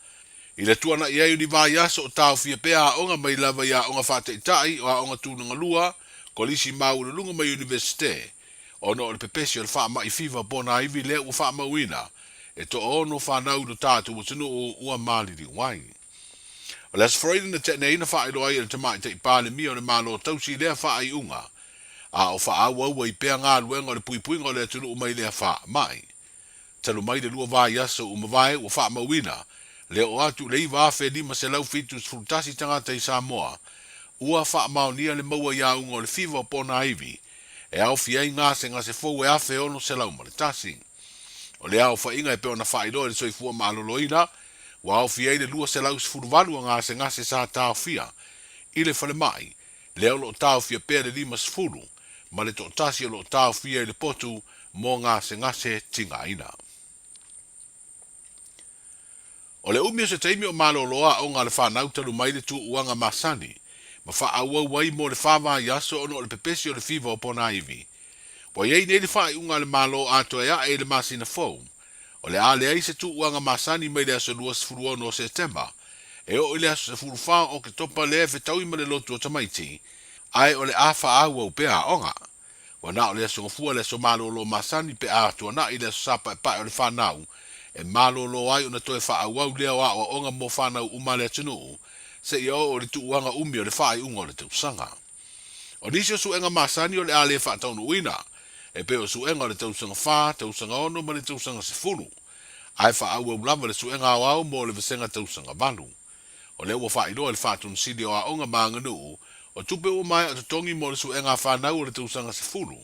I le tuanai ai o ni vaiaso o taofia pea aoga mai lava i aoga faataitai o aoga tulaga lua, kolisi maualuluga ma iunivesite, ona o le pepesi o le faamai fiva ponaivi lea ua faamauina e toaono fanau i lo tatou atunuu ua maliliu ai. O le Aso Faraile na tea nei na faailoa ai e le Tamaitai Palemia o le Malo Tausi lea faaiuga, a o faaauau ai pea galuega o le puipuiga o le atunuu mai lea faamai. Talu mai le lua vaiaso ua mavae ua faamauina le oo atu i le 9,571 tagata i Samoa ua faamaonia le maua iauga o le fiva o Ponaivi e aofia ai gasegase fou e 1,601. O le aofaiga e pei ona faailoa e le Soifua Maloloina ua aofia ai le 218 o gasegase sa taofia i le falemai, lea o lo o taofia pea le 50 ma le toatasi o lo o taofia i le potu mo gasegase tigaina. O le umi o se taimi o malolo aoga a le fanau talu mai le tuuaga masani ma faaauau ai mo le fa vaiaso ona o le pepesi o le fiva o Ponaivi. Ua i ai nei le faaiuga a le Malo atoa e ae i le masina fou. O le a leai se tuuaga masani mai le aso 26 o Setema e oo i le aso 14 o Oketopa lea e fetaui ma le lotu o tamaiti, ae o le a faaauau pea aoga. Ua na o le aso Gafua le aso malolo masani pe a tuanai le aso Sapaepae o le fanau e malolo ai ona toe faaauau lea o aoaoga mo fanau uma a le atunuu seia oo i le tuuaga umi o le faaiuga o le tausaga. O nisi o suega masani o le a le faataunuuina, e pei o suega o le tausaga fa, tausaga ono ma le tausaga sefulu, ae faaauau lava le suega aoao mo le vasega tausaga valu. O lea ua faailoa e le Faatonu Sili o Aoga ma Aganuu, O tupe ua maea totogi mo le suega a fanau o le tausaga 10,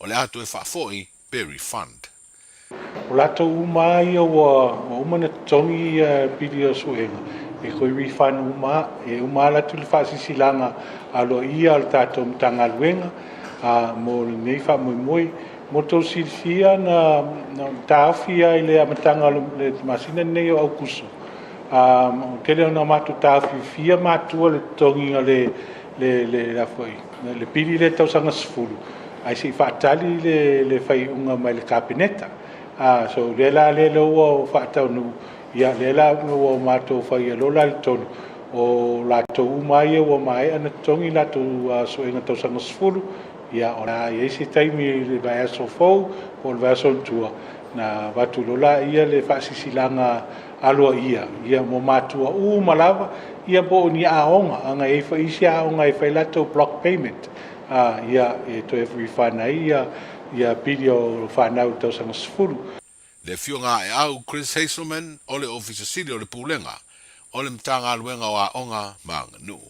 o le a toe faafoi pe refund. O latou uma lava ia ua uma ona totogi ia pili o suega, e toe refund uma lava. E uma lava atu le faasilasilaga aloaia a le tatou Matagaluega mo lenei faamoemoe. Mo tou silafia na taofi lava i le amataga o le masina lenei o Aukuso, ua tele ona matou taofiofia matua le totogiina o le pili lea tausaga 10, ae se i faatali le faaiuga mai le Kapeneta. So lea la lea ua faataunuu, ia lea la ua matou faia loa la le tonu, o latou uma ia ua maea ona totogi latou suega tausaga 10, ia o le a i ai se taimi i le vaiaso fou po o le vaiaso i tua, na avatu loa laia le faasilasilaga aloaia ia mo matua uma lava, ia po o ni aoga, ana i ai foi isi aoga e fai latou block payment, ia e toe refund ai ia pili o fanau i le tausaga 10. Le Afioga Aeau Chris Hazelman o le Ofisa Sili o le Pulega o le Matagaluega o Aoga ma Aganuu.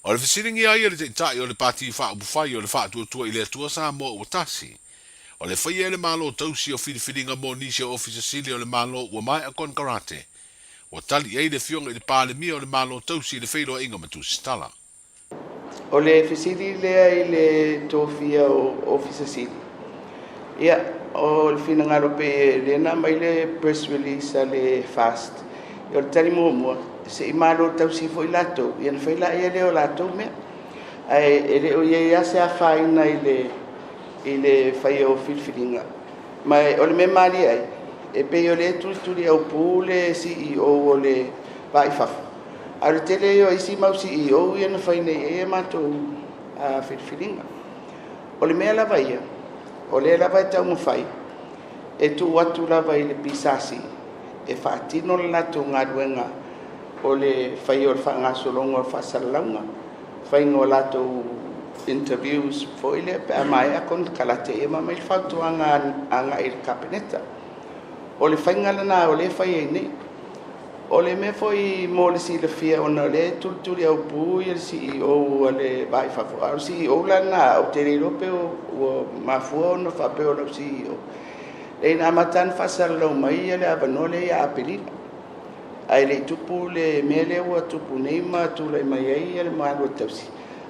O le fesiligia ai e le Taitai o le Pati Faaupufai o le Faatuatua i le Atua Samoa ua tasi, o le faia e le Malo tausi o filifiliga mo nisi o Ofisa Sili o le Malo ua maea konekarate, ua tali i ai le Afioga i le Palemia o le Malo tausi i le feiloaiga ma Tusitala. O le fesili lea i le tofia o Ofisa Sili, ia, o le finagalo pei lea na aumai le press release a le FAST, o le tali muamua, se i malo tausi foi latou, ia ona fai laia lea o latou mea. Ae e le o i ai lava se afaina i le faia o filifiliga. Ma o le mea malie ai, e pei o lea e tulituli aupū le CEO o le Va i Fafo, a o le tele ia o isi mau CEO ia na fai nei i ai a matou filifiliga. O le mea lava ia, o lea lava e taumafai e tuu atu lava i le PSC e faatino le latou galuega o le faia o le faagasologa o le faasalalauga, faiga o latou interviews foi lea pe a maea konekarate ia ma aumai le fautuaga agai i le Kapeneta. O le faiga lena o lea e fai ai nei. O le mea foi mo le silafia ona o lea e tulituli aupū le CEO a le Va i Fafo, a o le CEO la lena ou te le iloa pe ua mafua ona faapea o lau CEO. Leai na amata lava ona faasalalau mai le avanoa lea ia Aperila, ae le i tupu le mea lea ua tupu nei ma tulai mai ai le Malo Tausi.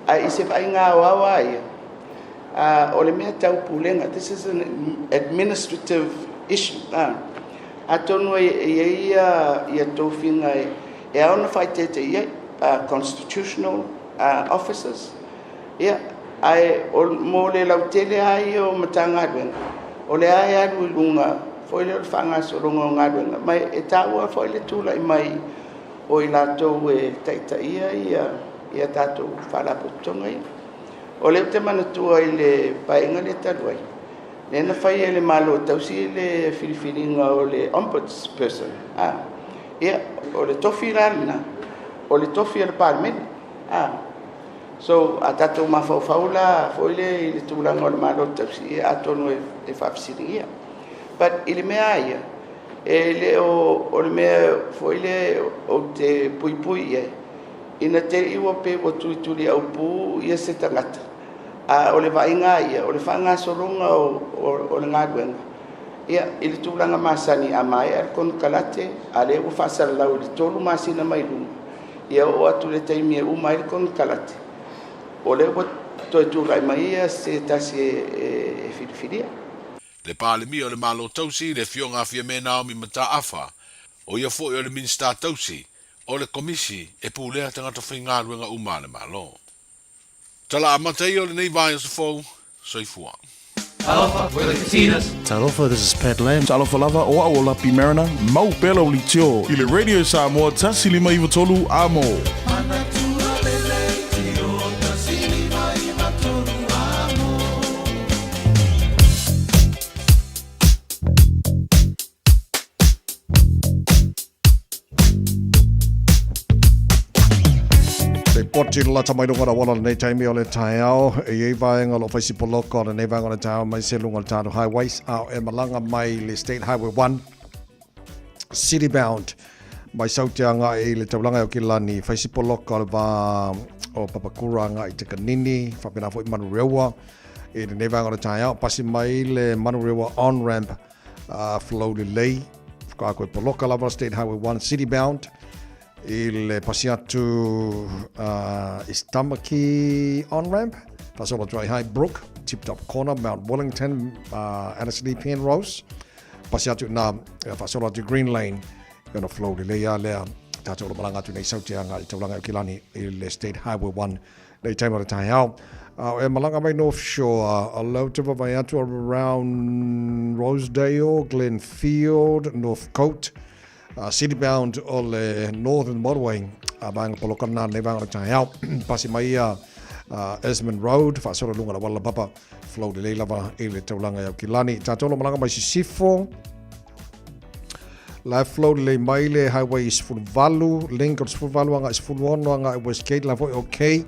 Ae i se vaaiga aoao lava ia, o le mea tau pulega, this is an administrative issue. Atonu e i ai ia tofiga e ao ona faaeteete i ai, constitutional officers, ia, ae mo le lautele lava ia o Matagaluega, o lea e alu i luga foi lea o le faagasologa o galuega, ma e taua foi le tulai mai o i latou e taitaia ia tatou faalapotopotoga ia. O lea ou te manatua i le Paeaiga lea talu ai, lea na fai e le Malo Tausi le filifiliga o le Ombudsperson. Ia, o le tofi la lena, o le tofi a le Palemene. So, a tatou mafaufau la foi lea i le tulaga o le Malo Tausi, ia atonu e faafesiligia. But i le mea lava ia, e le o le mea foi lea ou te puipui i ai, ina te i ua pei ua tulituli aupū ia se tagata, a o le vaaiga lava ia, o le faagasologa o le galuega, ia, i le tulaga masani, a maea le konekarate, a lea ua faasalalau i le 3 masina mai luma, ia oo atu i le taimi e uma ai le konekarate, o lea ua toe tulai mai ia se tasi e filifilia. Le Palemia o le Malo Tausi, le Afioga a Fiame Naomi Mataafa, o ia foi o le Minisita Tausi o le Komisi e pulea tagata faigaluega uma a le Malo. Tala amata ia o lenei vaiaso fou. Soifua. Talofa, we're the Katinas. Talofa, this is Pat Lam. Talofa lava, o au o Lapi Mariner, mau pea lau leitio i le Radio Samoa 153 Amo. Te poti le lata mai lunga rawala lenei taimi o le taeao. E iai vaega o lo o fai sipoloka o lenei vaega o le taeao mai se lunga o le tatou highways a o e malaga mai le State Highway 1 City bound mai Saute agai i le taulaga e Okilani fai sipoloka o le va o Papakura agai i Takanini, faapena foi Manurewa i lenei vaega o le taeao. Pasi mai le Manurewa on-ramp flow lelei, faatoa toe poloka lava State Highway 1 city bound i le pasi atu East Tamaki on-ramp, faasolo atu ai Highbrook, Tip Top Corner, Mount Wellington, Annesley Penrose, pasi atu i ina, faasolo atu Green Lane, i ona flow lelei lava lea. Tātou o lo malaga atu nei sau te anga i taulaga i Aukilani i le State Highway 1 nei taima o le taeao. E malaga mai North Shore, o lea ou te vaavaai atu around Rosedale, Glenfield, Northcote, city bound o le Northern Motorway, a vaega poloka lena nei vaega o le taeao. Pasi mai ia Esmond Road, faasolo i luga o le auala laupapa, flow lelei lava i le taulaga i Aukilani. Tātou o lo malaga mai Sisifo, La e flow lelei mai le highway i 18, link o le 18 agai 16 agai Westgate la foi ok.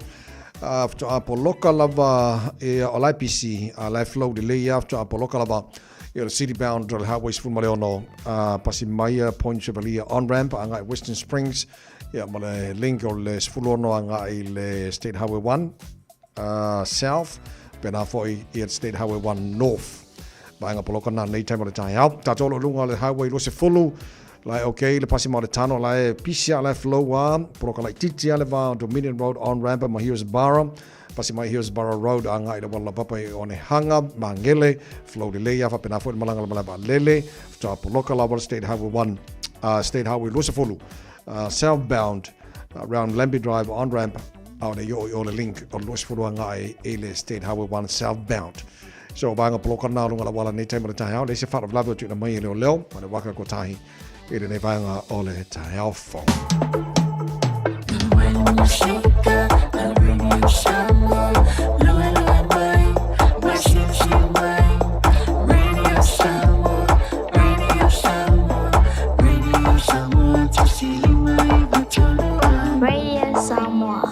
Faatoa poloka lava ia o la e busy, la e flow lelei lava faatoa poloka lava ia le city bound o le highway 16, pasi mai ia Point Chevalier on ramp agai Western Springs ia ma le link o le 16 agai le State Highway 1. South, pēnā foi i le State Highway 1 North. Vaega poloka nā nei taima o le taeao. Tātou o lo lunga o le Highway 20, la e okay le pasi ma o le tano, la e pisi a, la e flow a, poloka laititi a le vā o Dominion Road on ramp ma Hillsborough, pasi mai Hillsborough Road a ngai le wala papa i Onehanga, Mangele, flow lelei a, whapena foi le malanga le malae vaalele, whatoa poloka la wala State Highway 1, State Highway 20, southbound, round Lambie Drive on ramp, Aole i o i o le link o le 20 agai i le State Highway 1 southbound. So vaega poloka nā runga la wala nei taima le taeao, le se faalavelave o tuina mai e leo leo, ma le waka ko tahi i lenei vaega o le taeao fou. Radio Samoa.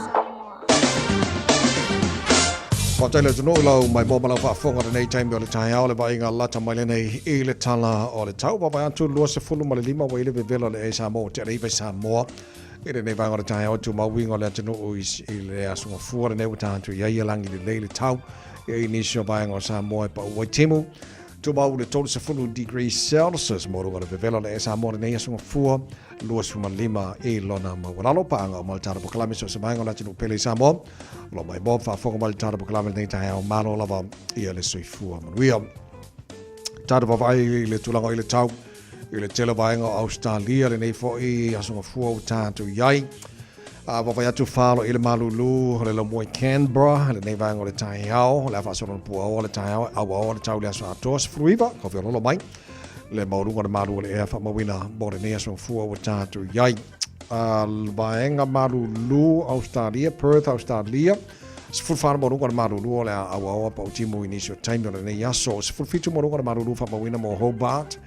Faafetai le atunuu i lau maimoa ma lau faafofoga i lenei taimi o le taeao le vaaiga lata mai lenei i le tala o le tau. Vaavaai atu 25 ua i le vevela o le ea i Samoa ua tea le 9 i Samoa i lenei vaega o le taeao e tumau uiga o le atunuu i le aso Gafua lenei ua tatou i ai ia lagi lelei le tau i nisi o vaega o Samoa e pau ai timu. Tumau le 30 degrees Celsius mo luga o le vevela o le ea Samoa lenei aso Gafua 25 i lona maualalo. Paaga uma le tala pokalame so o se vaega o le atunuu pele i Samoa. O lo maimoa faafofoga mai le tala pokalame lenei taeao malo lava ia le soifua manuia. Tatou vaavaai i le tulaga i le tau i le tele o vaega o Australia lenei foi aso Gafua ua tatou i ai. A vaavaai atu falo i le malulu o le laumua i Canberra lenei vaega o le taeao, o le a faasolo na puaoa le taeao e auaoa le tau i le aso atoa 19, kau feololo mai le maualuga o le malu o le ea faamauina mo lenei aso Gafua ua tatou i ai. A vaega malulu Australia, Perth Australia, 14 maualuga o le malulu o le a auaoa pautimu i nisi o taimi o lenei aso. 17 maualuga o le malulu faamauina mo Hobart,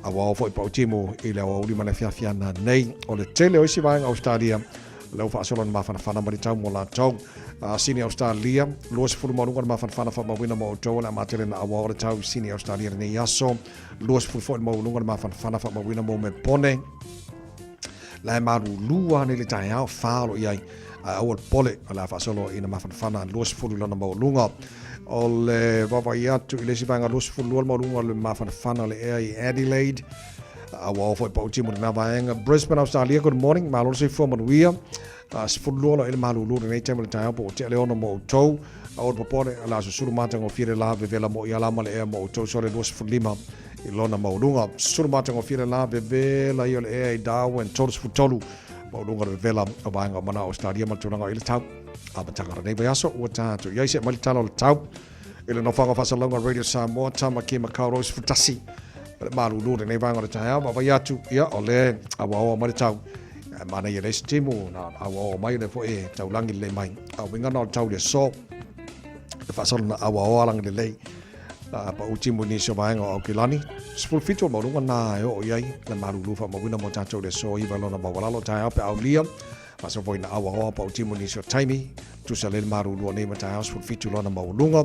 Auao foi pautimu i le aoauli ma le afiafi ana nei. O le tele o isi vaega Australia, lea ua faasolo na mafanafana ma le tau mo latou. Sini Australia, 20 maualuga na mafanafana faamauina mo outou o le a matele na auao le tau i Sini Australia lenei aso. 20 foi le maualuga na mafanafana faamauina mo Mepone. La e malulu lava nei le taeao, fa o lo i ai, ae aua le popole, o le a faasolo ina mafanafana 20 lona maualuga. O le vaavaai atu i le isi vaega 22 le maualuga o le mafanafana o le ea i Adelaide. Ua oo foi pautimu i lena vaega. Brisbane, Australia, good morning, malo le soifua manuia. 12 lo i le malulu lenei taimi o le taeao po ua tea le ono mo outou. Aua le popole, o le a susulu matagofie le la vevela mo ia la ma le ea mo outou sole 25 i lona maualuga. Susulu matagofie le la vevela ia o le ea i Darwin 33 maualuga le vevela o vaega o mana o Australia ma le tulaga i le tau. Amataga o lenei vaiaso ua tatou i ai se mai le tala o le tau i le nofoaga faasalalauga Radio Samoa Tamaki Makaurau 11 le malulu lenei vaega o le taeao vaavaai atu ia o le auaoa mai le tau e manaia le isi timu na auaoa mai le foi e taulangi lelei mai a uiga na o le tau le aso e faasolo na auaoa langi lelei pau timu i nisi o vaega o Aukilani 17 o maualuga na e oo i ai le malulu faamauina mo tatou le aso iva lona maualalo taeao pe aulia Faasolo foi na auaoa pau timu i nisi o taimi, tusa le malulu o nei ma taeao 17 lona maualuga.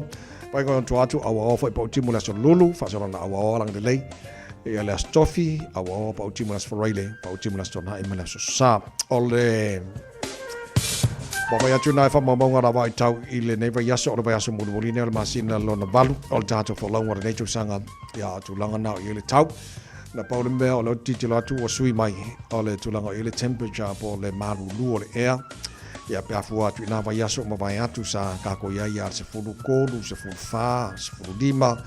Vaega o tua atu, auaoa foi pau timu le aso Lulu, faasolo na auaoa lagi lelei ia le aso Tofi, auaoa pau timu le aso Faraile, pau timu le aso Tona'i ma le aso Sa. O le Vaavaai atu nā e faamaumauga lava ai tau i lenei vaiaso, o le vaiaso mulimuli nei o le masina lona valu o le tatou folauga o lenei tausaga, ia o tulaga na o i ai le tau. Na pau le mea o lea ou te tilotilo atu ua sui mai o le tulaga o i ai le temperature po o le malulu o le ea. Ia pe a fua atu i nā vaiaso ua mavae atu sa tatou i ai ia le 13, 14, 15,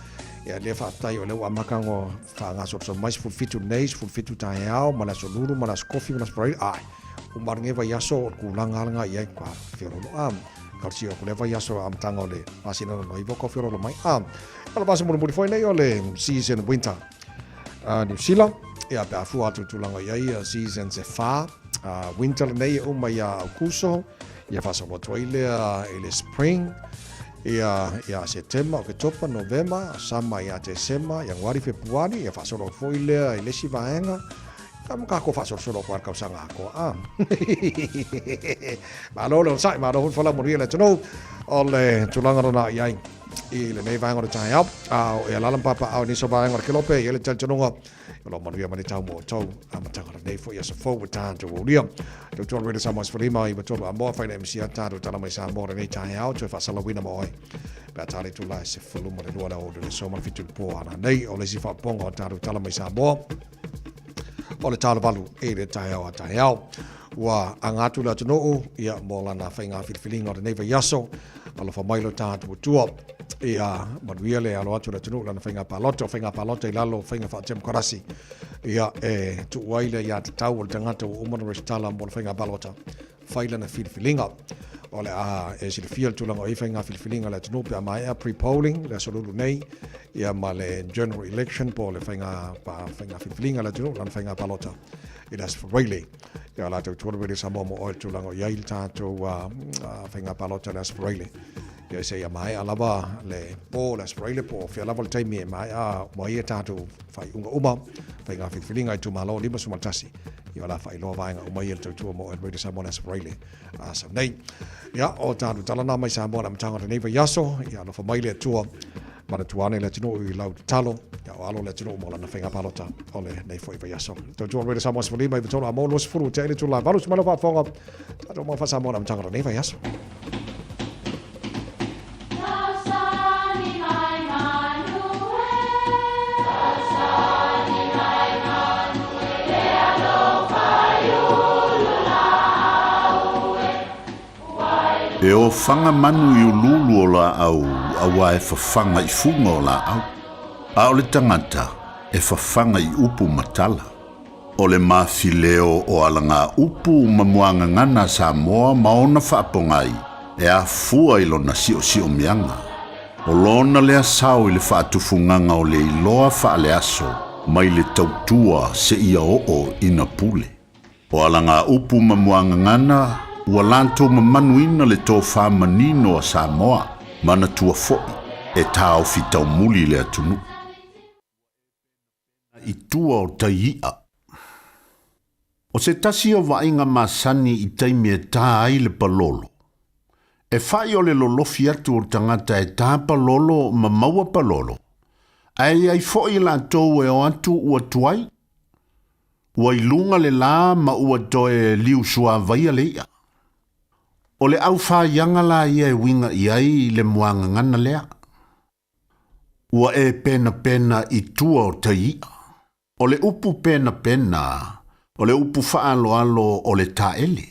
ia lea faafetai o lea ua amata ona faagasolosolo mai 17 nei, 17 taeao ma le aso Lulu ma le aso Kofi ma le aso Faraile, ai, uma lenei vaiaso o le tulaga lava lena i ai, matua feoloolo. A, talosia atu lea vaiaso amataga o le masina lona iva tau feoloolo mai. A, o le vaiaso mulimuli foi nei o le season winter a Niu Sila, ia pe a fua atu i le tulaga i ai seasons e fa, winter lenei e uma ia Aukuso, ia faasolo atu ai lea i le spring, ia ia Setema, Oketopa, Novema, sama ia Tesema, Ianuari, Fepuari, ia faasolo atu foi lea i le isi vaega, ia ma tatou faasolosolo atu lava i le tausaga atoa. A. Malo le onosai, malo foi le folau manuia le atunuu o le tulaga lona i ai i lenei vaega o le taeao. A o e alaala ma papaaao i nisi o vaega o le kelope, e i ai le talitonuga o lo o manuia mai le tau mo outou amataga o lenei foi aso fou ua tatou aulia. Tautua le Radio Samoa 15 i 3 amoa fai le MC a tatou tala mai Samoa lenei taeao toe faasalauina mo oe. Pe a tale itula e 12 le aoauli o le aso ma le 7 i le po ana nei o le isi faaopoopoga o tatou tala mai Samoa o le talovalu i le taeao a taeao. Ua aga atu le atunuu ia mo lana faiga filifiliga o lenei vaiaso. Alofa mai lo tatou Atua. Ia manuia le alo atu o le atunuu i lana faiga palota. O faiga palota i lalo o faiga faatemokarasi. Ia e tuu ai le aiatatau o le tagata ua uma ona resitala mo le faiga palota fai lana filifiliga. O le a e silafia le tulaga o i ai faiga filifiliga a le atunuu pe a maea pre-polling le aso Lulu nei, ia ma le general election po o le faiga, faiga filifiliga a le atunuu lana faiga palota i le aso Faraile. Ia o la tautua le Radio Samoa mo oe le tulaga o i ai le tatou faiga palota i le aso Faraile. Ia seia maea lava le po le aso Faraile po o fea lava le taimi e maea uma ai a tatou faaiuga uma, faiga filifiliga i itumalo 51. Ia o le a faailoa vaega uma ia le tautua mo oe le Radio Samoa le aso Faraile a sau nei. Ia, o tatou tala na mai Samoa i le amataga o lenei vaiaso. Ia alofa mai le Atua, manatua ane le atunuu i lau tatalo. Ia o alo le atunuu mo lana faiga palota o lenei foi vaiaso. Tautua le Radio Samoa 15 i 3 a mo 20 tea i le itula 8 se malo faafofoga. Tatou mau faa-Samoa i le amataga o lenei vaiaso. E ofaga manu i uluulu o laau auā e fafaga i fuga o laau, a o le tagata e fafaga i upu ma tala. O le mafileo o alagaupu ma muagagana a Samoa ma ona faapogai e afua i lona siosiomiaga. O lona lea sao i le faatufugaga o le iloa faaleaso mai le tautua seia oo ina pule. O alagaupu ma muagagana ua latou mamanuina le tofa manino a Samoa, manatua foi e taofi taumuli le atunuu. I tua o tai i'a. O se tasi o vaaiga masani i taimi e tā ai le palolo, e whai o le lolofi atu o le tagata e tā palolo ma maua palolo, ae i ai fo'i latou e o atu ua tuai, ua i luga le lā ma ua toe liusuāvaia le i'a. O le auwhāiaga la ia e uiga i ai le muagagana lea. Ua e penapena i tua o tai i'a. O le upu penapena, o le upu faaaloalo o le taele.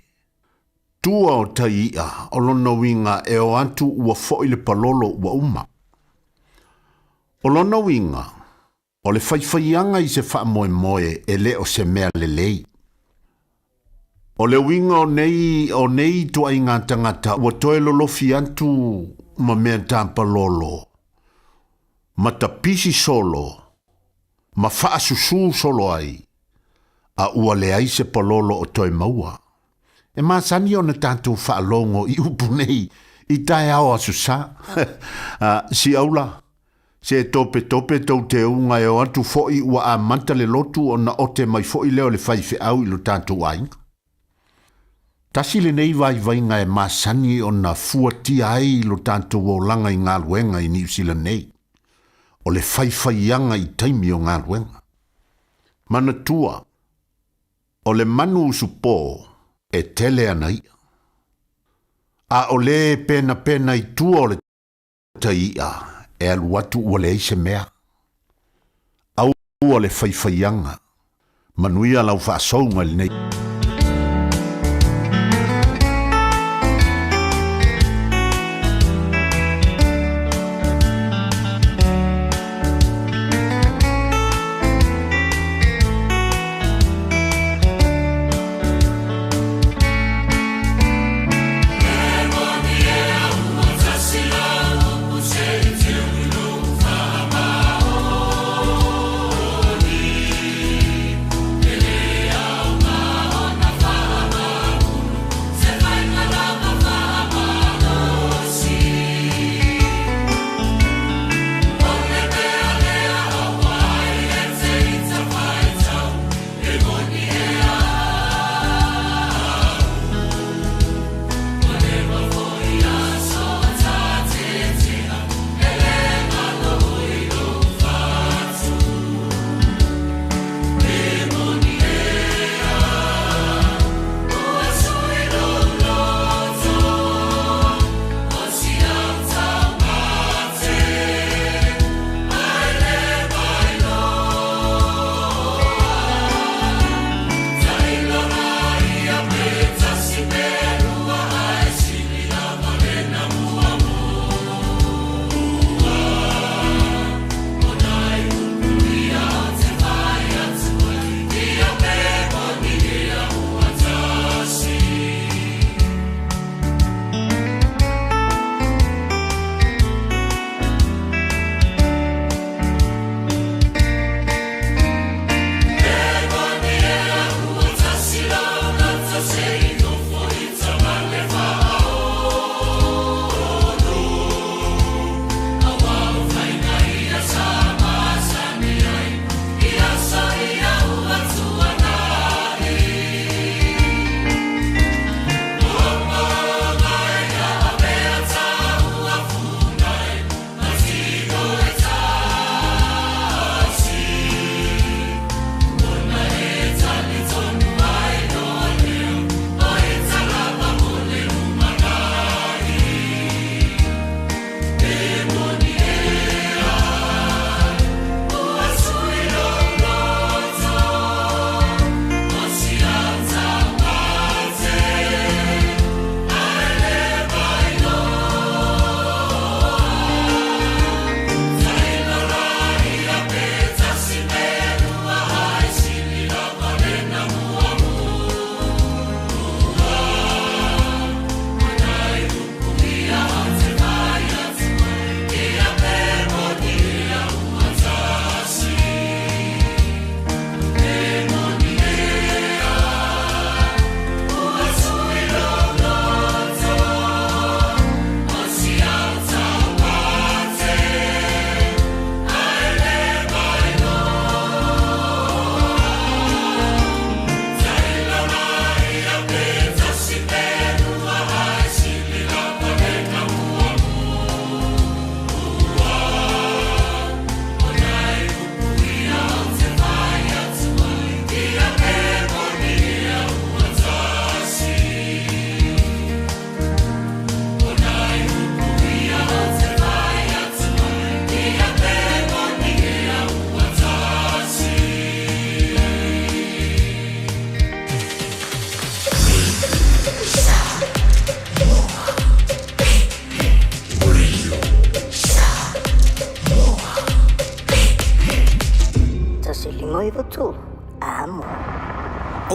Tua o tai i'a, o lona uiga e o atu ua fo'i le palolo ua uma. O lona uiga, O le faifaiaga i se faamoemoe e le o se mea lelei. O le uiga o nei, o nei ituaiga tagata ua toe lolofi atu ma mea tapalolo, ma tapisi solo, ma faasusū solo ai, a ua leai se palolo o toe maua. E masani ona tatou faalogo i upu nei i taeao aso sa. Siaula, se topetope tou teuga e o atu fo'i ua amata le lotu ona ote mai fo'i lea o le faifeau i lo tatou aiga. Tasi lenei vaivaiga e masani ona fuatia ai lo tatou olaga i galuega i Niu Sila nei, o le faifaiaga i taimi o galuega. Manatua, O le manu usupō e tele ana i'a. A o lē e penapena i tua o le tai iʻa e alu atu ua leai se mea. Aua le faifaiaga. Manuia lau faasouga i lenei.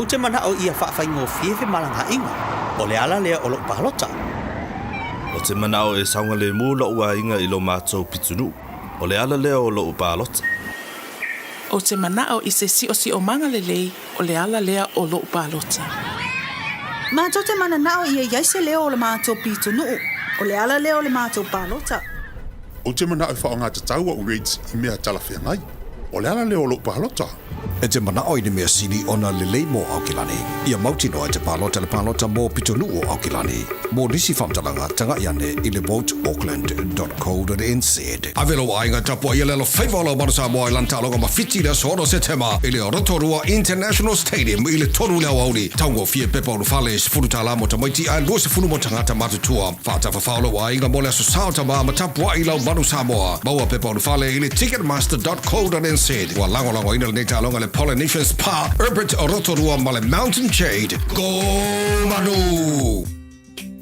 Ou te mana'o ia fa'afaigofie femalaga'iga, o le ala lea o lo'u palota. Ou te mana'o e saogalēmū lo'u aiga i lo matou pitunu'u, o le ala lea o lo'u palota. Ou te mana'o i se si'osi'omaga lelei, o le ala lea o lo'u palota. Matou te manana'o ia i ai se leo o le matou pitonu'u, o le ala lea o le matou palota. Ou te mana'o e fa'aoga tatau a'u rates i mea talafeagai, o le ala lea o lo'u palota. E te mana'o i ni mea sili ona lelei mo Aukilani. Ia mautinoa e te palota le palota mo pitonuu o Aukilani. Mo nisi faamatalaga, taga'i ane i le voteauckland.co.nz. Ave lou aiga tapuaia le alofaiva o lau Manu Samoa i lana taaloga ma Fiti i le aso 6 Setema i le Rotorua International Stadium i le 3 i le aoauli. Taugofie pepa ulufale, $10 mo tamaiti ae 20 mo tagata matutua. Faatafafao lou aiga mo le Aso Sa o Tama ma tapuai lau Manu Samoa. Maua pepa ulufale i le ticketmaster.co.nz. Ua lagolagoina lenei taaloga e le Polynesian Spa, Herbert Rotorua ma le Mountain Jade. Go Manu!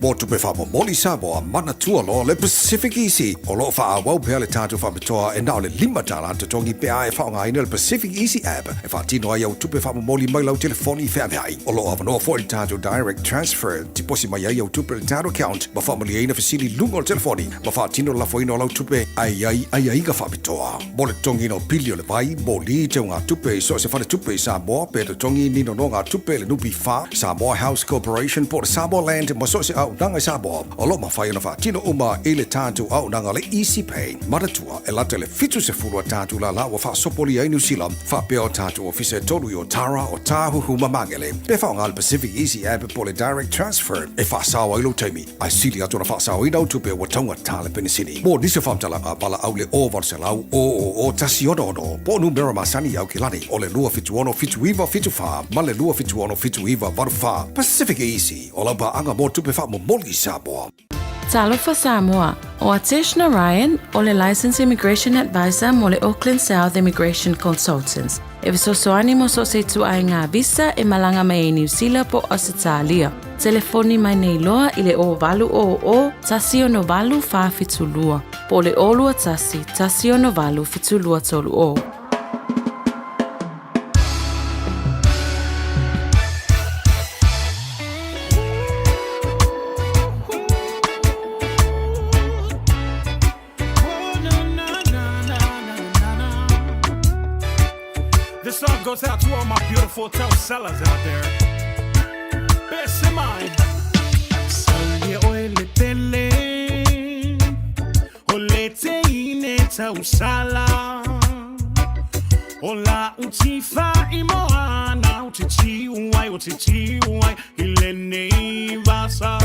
Mo tupe faamomoli Samoa, manatua loa le Pacific Easy. O lo o faaauau pea le tatou faapitoa e na o le $5 totogi pe a e faaaogaina le Pacific Easy app e faatino ai au tupe faamomoli mai lau telefoni feaveai. O lo o avanoa foi le tatou Direct Transfer, tiposi mai ai au tupe i le tatou account ma faamalieina fesili i luga o le telefoni ma faatino le lafoina o lau tupe ae i ai aiaiga faapitoa. Mo le totogiina o pili o le vai, moli, teugatupe i so o se faletupe i Samoa pe totogi ni nonogatupe i le NPF, Samoa House Corporation po o le Samoa Land ma so o se auaunaga i Samoa, o lo o mafai ona faatino uma i le tatou auaunaga le Easy Pay. Manatua, e lata i le 70 a tatou lālā ua faasopolia ai Niu Sila, faapea o tatou ofisa e tolu i Otara, Otāhuhu ma Magele. Pe faaaoga le Pacific Easy App po o le Direct Transfer e faasao ai lou taimi, ae sili atu ona faasaoina au tupe ua taugata le penisini. Mo nisi o faamatalaga, valaau i le 0800 000 166 po o numera masani i Aukilani o le 276 7974 ma le 276 7984. Pacific Easy, o lau paaga mo tupe faamomoli i Samoa. Talofa Samoa, o Atesh Narayan, o le Licensed Immigration Advisor mo le Auckland South Immigration Consultants. E fesoasoani mo so o se ituaiga visa e malaga mai ai Niu Sila po o Ausetalia. Telefoni mai nei loa i le 0800 168 472 po o le 021 168 7230. This song goes out to all my beautiful tough sellers out there. Best in mind. Saulia oe le pele O le teine tausala O la utifa i moana O te tiu ai, o te tiu ai I lenei vasa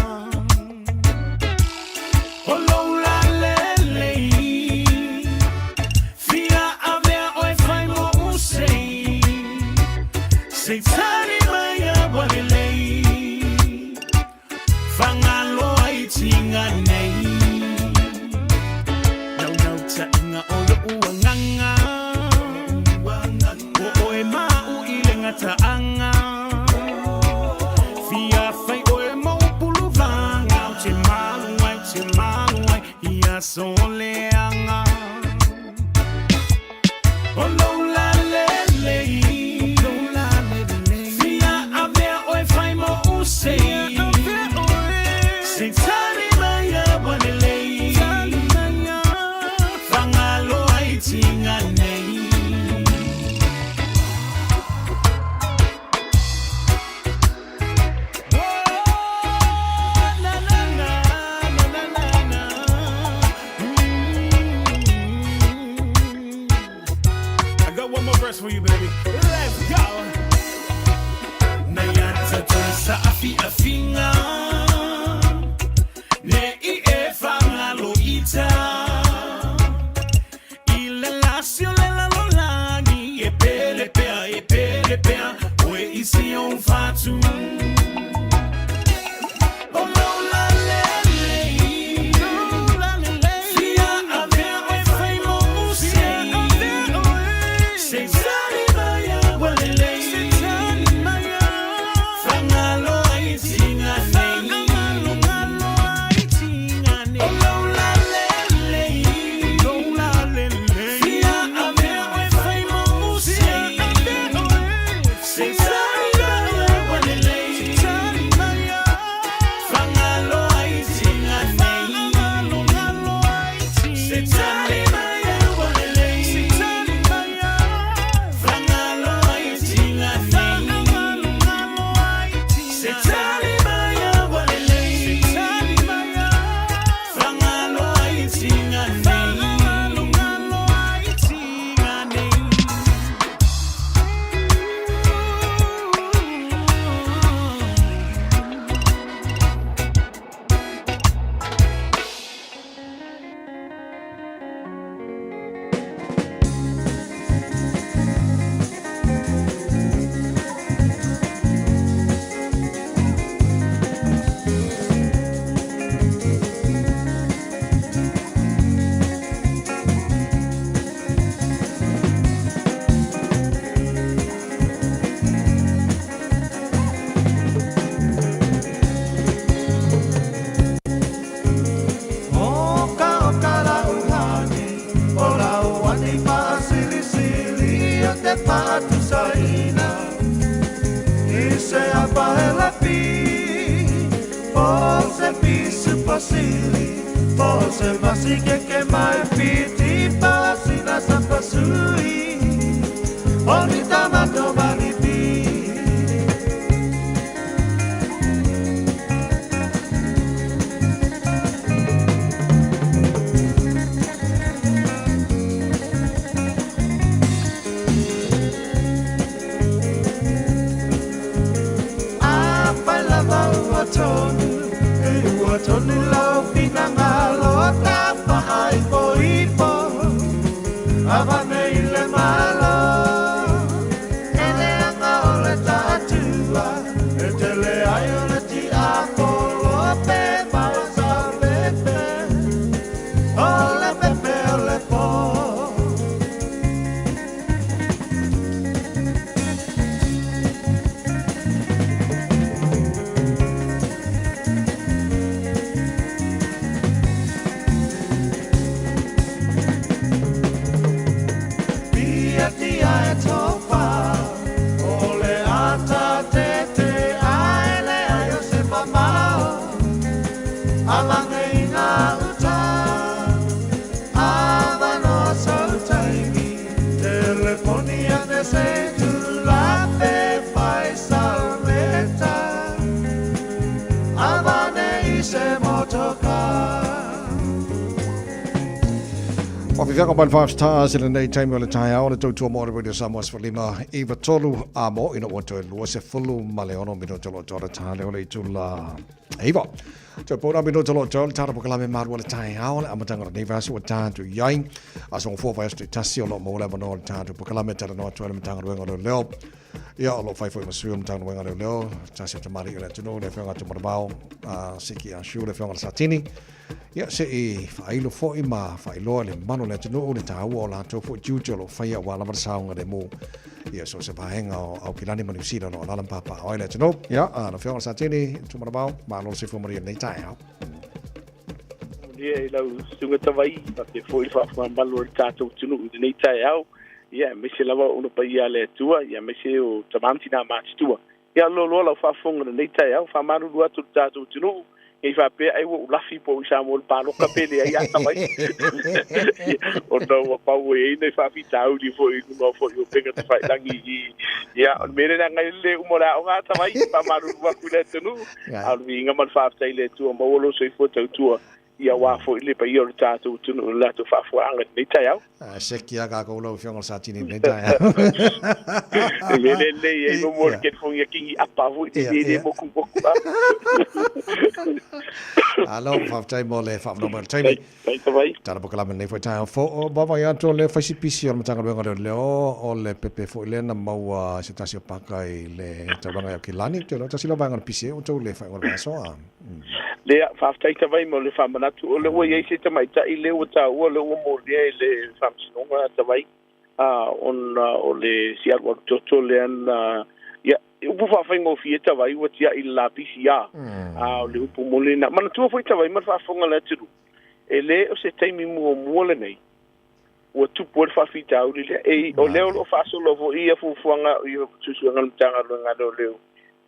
O loula lelei Fia avea oe fai mo usei Sei tani mai a ua lelei Fagaloa i tiga nei Naunautaiga o lo'u agaga O oe ma a'u i le gataaga Fia fai oe mo upuluvaga Ou te malu ai, ou te malu ai I aso leaga O lou lalelei Fia avea oe fai mo'u sei Sei tali mai a ua lelei Fagaloa i tiga nei. I got one more verse for you, baby. Let's go. Naiata sa afiafiga Ne i e fagaloita I le lasi o le lalolagi E pele pea, e pele pea Oe i si ou fatu O lou lalelei Fia avea oe fai mo'u sei Sei tali mai a ua lelei Fagaloa i tiga nei O lou lalelei Fia avea oe fai mo'u sei Sei tali mai a ua lelei sili Po se vasi ke ke mai piti pa sina sa pasui O ni tamato malipi A pai lava ua tonu E ua tonu lau finangalo Ta ai po ipo Avane i le malo E le anga o le tatua E tele ai o le tiapolo Pe mau sa pepe O le pepe o le po. Pia tia e tofa O le ata te te ae le ai o se mamao Alange i ngā uta Avanoa sau taimi Teleponi ane se tulape Fai salmeta Avane i se motoka. Faafefiaga mai le Five Stars i lenei taimi o le taeao le tautua mo le Radio Samoa 15 iva tolu a mo ina ua toe 26 minute o lo o toa le tā leo le itula 9. Toe pouna minute o lo o toa le tāra pokalame malu o le taeao le amataga o lenei vaiaso ua tatou i ai. Aso gafua vaiaso taitasi o lo o maua le avanoa o le tatou pokalame talanoa atu ai le Matagaluega o Leoleo. Ia, o lo o fai foi ma sui o le Matagaluega o Leoleo, tasi o tamalii o le atunuu, le Afioga ia Tumanavao Siki Ah Siu, le Afioga i le Satini. Ia, se i faailo foi ma faailoa i le mamalu o le atunuu le taua o latou foi tiute o lo o faia aua lava le saogalemu ia so o se vaega o Aukilani ma Niu Sila o lo o alaala ma papaaao ai le atunuu. Ia, lau Afioga i le Satini, Tumanavao, malo le soifua manuia i lenei taeao. Manuia i lau susuga Tavaii, faapea foi le faafofoga mamalu o le tatou atunuu i lenei taeao, ia aemaise lava ona paia a le Atua, ia aemaise o tama ma tinā matutua. Ia loa lau faafofoga i lenei taeao, faamalulu atu i le tatou atunuu, ne i faapea ai ua ou lafi po o i Samoa i le paloka pe leai a tavai. Ona ua pau e i ai nai faafitauli foi i luga foi o upega tafailagi i ia o le mea lea leaga ai le uma o le aoga a tavai, faamalulu atu i le atunuu, a o le viiga ma le faafetai i le Atua maua lou soifua tautua ia aua foi le paia o le tatou atunuu i le latou faafofoga i lenei taeao. A seki a kākou lau Afioga i le Satini i lenei taeao. E mea lelei ai mo mo le telefoni a kingi apa foi te le le moku moku a. Alo, faafetai mo le faavanoa mai o le taimi. Faafetai. Tala pokalame lenei foi taeao fou. O vaavaai atu o le faisipisi o le Matagaluega o Leoleo, o le pepe foi lea na maua i se tasi o paka i le taulaga i Aukilani. Ou te iloa tasi lea o vaega o le pisi ai ua outou le faaiuga o le vaiaso a. Lea, faafetai tavai mo le faamanatu. O lea ua i ai se tamaitai lea ua taua lea ua molia i le faamasinoga tavai, a, ona o le sialualu toto lea na, ia, upu faafaigofie tavai ua tiai i le lapisi a, a o le upu moni lena. Manatua foi tavai ma le faafofoga a le atunuu, e le o se taimi muamua lenei ua tupu ai le faafitauli lea. E, o lea o lo o faasolo foi ia fuafuaga i suesuega a le Matagaluega a Leoleo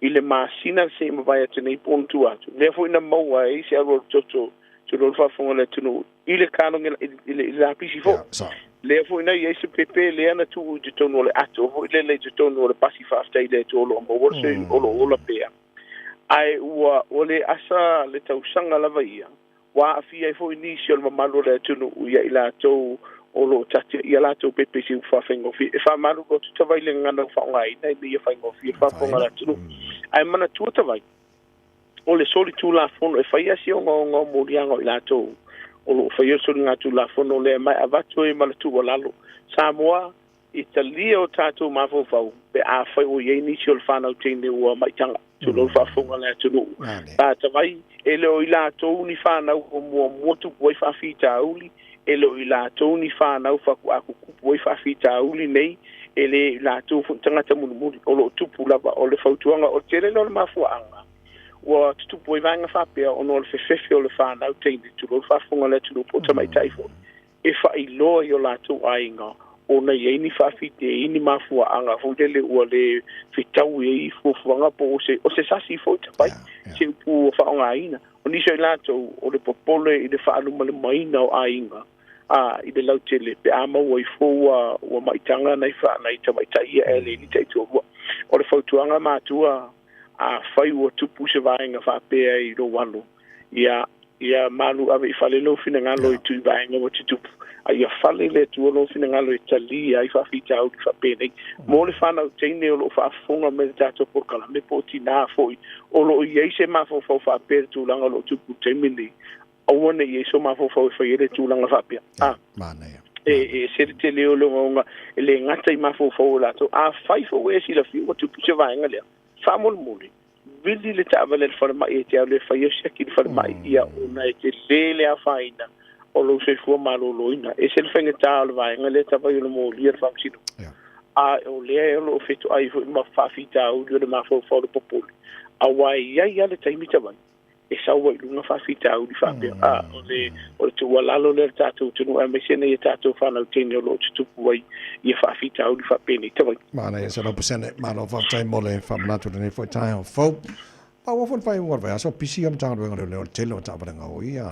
i le masina se i mavae atu nei po o ona tua atu. Lea foi na maua ai se alualu toto tulou le faafofoga a le atunuu i le kanoge i le lapisi foi. Lea foi na i ai se pepe lea na tuu i totonu o le ato foi lele i totonu o le pasi faafetai i le Atua o lo o maua le o lo o ola pea. Ae ua ua le asa le tausaga lava ia Ua aafia ai foi nisi o le mamalu o le atunuu ia i latou o lo o tatia i a latou pepe i se upu faafaigofie. E faamalulu atu tavai le gagana ua faaaogaina ina ia faigofie le faafofoga a le atunuu. Ae manatua tavai, o le solitulafono e fai lava si ogaoga o moliaga o i latou o lo o faia le soligatulafono lea ma e avatu ai ma le tuualalo. Samoa, i talia o tatou mafaufau pe afai ua i ai nisi o le fanau teine ua maitaga. Tulou le faafofoga a le atunuu. Tata mai, e le o i latou ni fanau ua muamua tupu ai faafitauli, e le o i latou ni fanau faatoa tutupu ai faafitauli nei, e le i latou foi ni tagata mulimuli. O lo o tupu lava. O le fautuaga, o le tele lea o le mafuaaga ua tutupu ai vaega faapea ona o le fefefe o le fanau teine, tulou le faafofoga a le atunuu po o tamaitai foi, e faailoa i o latou aiga Ona i ai ni faafitei ni mafuaaga foi lele ua lē fetaui ai fuafuaga po o se o se sasi foi tapai se upu ua faaaogāina. O nisi o i latou o le popole i le faalumalumaina o aiga a i le lautele pe a maua ifo ua ua maitaga nai nai tamaitai ia ae le ni taitoalua. O le fautuaga matua, afai ua tupu se vaega faapea i lou alo, ia ia malu ave i fale lou finagalo i tui vaega ua tutupu, a ia fale le Atua lou finagalo e talia ai faafitauli faapenei. Mo le fanau teine o loo faafofoga mai le tatou polokalame po o tinā foi o loo i ai se mafaufau faapea le tulaga o loo tupu i le taimi lenei, aua ne i ai so mafaufau e fai ai le tulaga faapea. A e ese le tele o le ogaoga e lē gata i mafaufau o latou. Afai foi ua e silafia ua tupu se vaega lea, faamolemole vili le taavale a le falemai e te alu e fai au siaki i le falemai, ia ona e telē le afaina o lou soifua malōlōina. Ese le faigata o le vaega lea tavai o le molia le faamasinoga, a o lea o loo fetoai foi ma faafitauli o le mafaufau o le popole, auā e i ai a le taimi tavai e sau ai i luga faafitauli faapea. A o le o le tuualalo lea le tatou atunuu aemaise nei e tatou fanau teine o loo tutupu ai ia faafitauli faapenei tavai. Manaia 100%. Malo faafetai mo le faamanatu i lenei foi taeao fou. Ma ua foi le faaiuga o le vaiaso, pisi ia Matagaluega o Leoleo i le tele o taavale gaoia.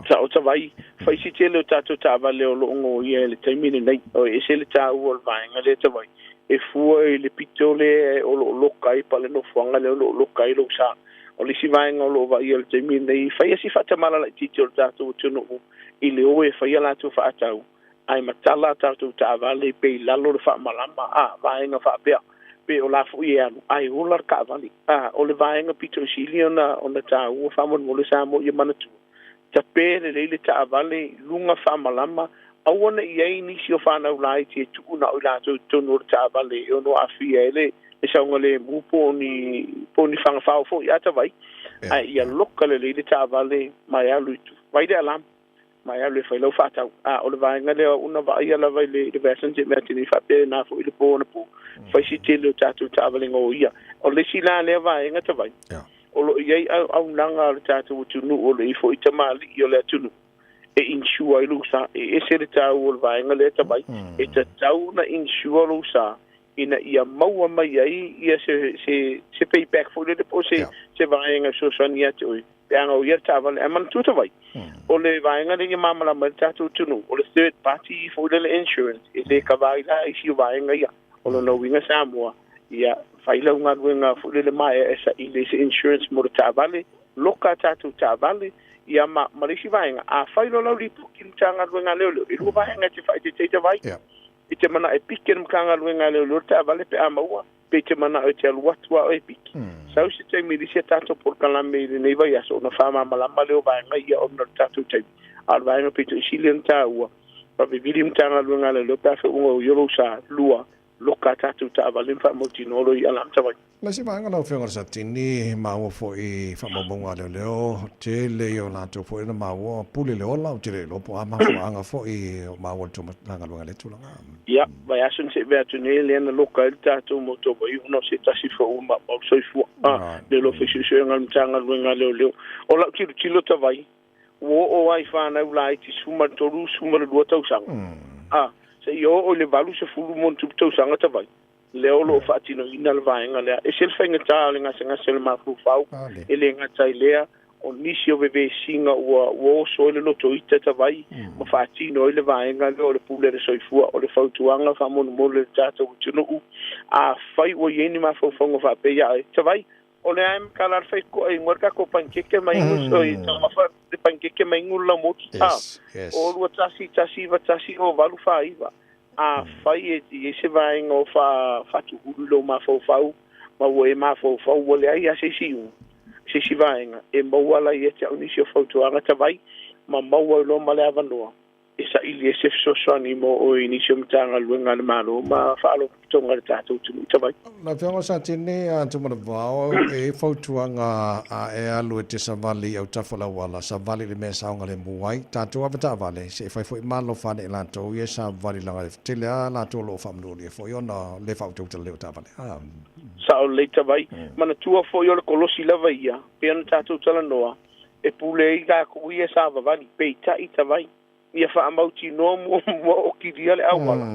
Sao tavai, fai si tele o tatou taavale o loo goia i le taimi lenei. O e ese le taua o le vaega lea tavai, e fua i le pito lea o loo loka ai pa le nofoaga lea o loo loka ai lou sa. O le isi vaega o loo vaaia i le taimi lenei, fai si faatamala laitiiti o le tatou atunuu i le o e fai a latou faatau, ae matala a tatou taavale pe i lalo le faamalama a vaega faapea pe o la foi e alu ae ola le taavale. A o le vaega pito i sili ona ona taua faamolemole sa mo ia manatua, tapē lelei le taavale i luga faamalama, aua ne i ai nisi o fanau laiti e tuu na o i latou i totonu o le taavale e ono aafia ai le le saogalemu po o ni po o ni fagafao foi a tavai, ae ia loka lelei le taavale ma e alu i vai le alarm ma e alu e fai lau faatau. A o le vaega lea una vaaia lava i le i le vaiaso na tea atu nei, faapea na foi le po anapo, fai si tele o tatou taavale gaoia. O le isi la lea vaega tavai, o loo i ai auaunaga a le tatou atunuu o le i foi tamalii o le atunuu e insure ai lou sa. E ese le taua o le vaega lea tavai, e tatau ona insure lou sa ina ia maua mai ai ia se se se payback foi lele po o se se vaega e fesoasoani ia te oe pe a gaoia le taavale. Ae manatua tavai, o le vaega lea ia malamalama ai le tatou atunuu, o le third party foi lele insurance e lē kava ai la isi o vaega ia. O lona uiga Samoa, ia fai lau galuega foi lele maea e saili ai se insurance mo le taavale, loka a tatou taavale ia ma ma le isi vaega. Afai loa lau lipoti i le Matagaluega a Leoleo, e lua vaega e te faaeteete ai tavai, i te manao e pike le Matagaluega a Leoleo le taavale pe a maua, pe i te manao e te alu atu a oe e piki. Sau se taimi i le isi a tatou polokalame i lenei vaiaso ona faamalamalama lea o vaega ia ona o le tatou taimi. A o le vaega pito i sili ona taua, vavevili Matagaluega a Leoleo pe a fai ua gaoio lou sa, lua, loka a tatou taavale ma faamautinoa lo i alarm tavai. Le isi vaega lau Afioga i le Satini, maua foi i faamaumauga a leoleo, tele ia o latou foi na maua pule le ola, ou te le iloa po o a mafuaaga foi o maua i le Matagaluega i lea tulaga. Ia, vaiaso na se'e atu nei lea na loka ai le tatou moto vai ona o se tasi foi ua maumau le soifua. A, le loa fai suesuega a le Matagaluega a Leoleo. O lau tilotilo tavai, ua oo lava i fanau laiti 13, 12 tausaga, a, seia oo i le 80 ma ona tupu tausaga tavai, lea o loo faatinoina le vaega lea. Ese le faigata o le gasegase o le mafaufau, e lē gata i lea, o nisi o vevesiga ua ua oso ai le loto ita tavai ma faatino ai le vaega lea o le pule a le soifua. O le fautuaga faamolemole i le tatou atunuu, afai ua i ai ni mafaufauga faapea ia oe tavai, o le a e matala le faitotoa e igoa le tatou panikeke ma inu oi taumafa le panikeke ma inu le laumoti a o 2 1 1 9 1 0 8 4 9. Afai e i ai se vaega o faatuhulu i lou mafaufau ma ua e mafaufau ua leai lava se isi iuga, se isi vaega e maua la ia te au nisi o fautuaga tavai ma maua ai loa ma le avanoa e saili ai se fesoasoani mo oe i nisi o Matagaluega a le Malo ma Faalapotopotoga a le tatou atunuu tavai. Lau Afioga Satini Tumanavao, e i ai fautuaga a e alu e te savali i autafa o le auala, savali i le mea e saogalemu ai. Tatou ave taavale, se i fai foi malo fane i latou ia e savali leaga e tele lava latou o lo o faamanualia foi ona le faautautala lea o taavale. Sao lelei tavai. Manatua foi o le kolosi lava ia, pei ona tatou talanoa, e pule ai tatou ia savavali, peitai tavai. Ia faamautinoa muamua o kilia le auala,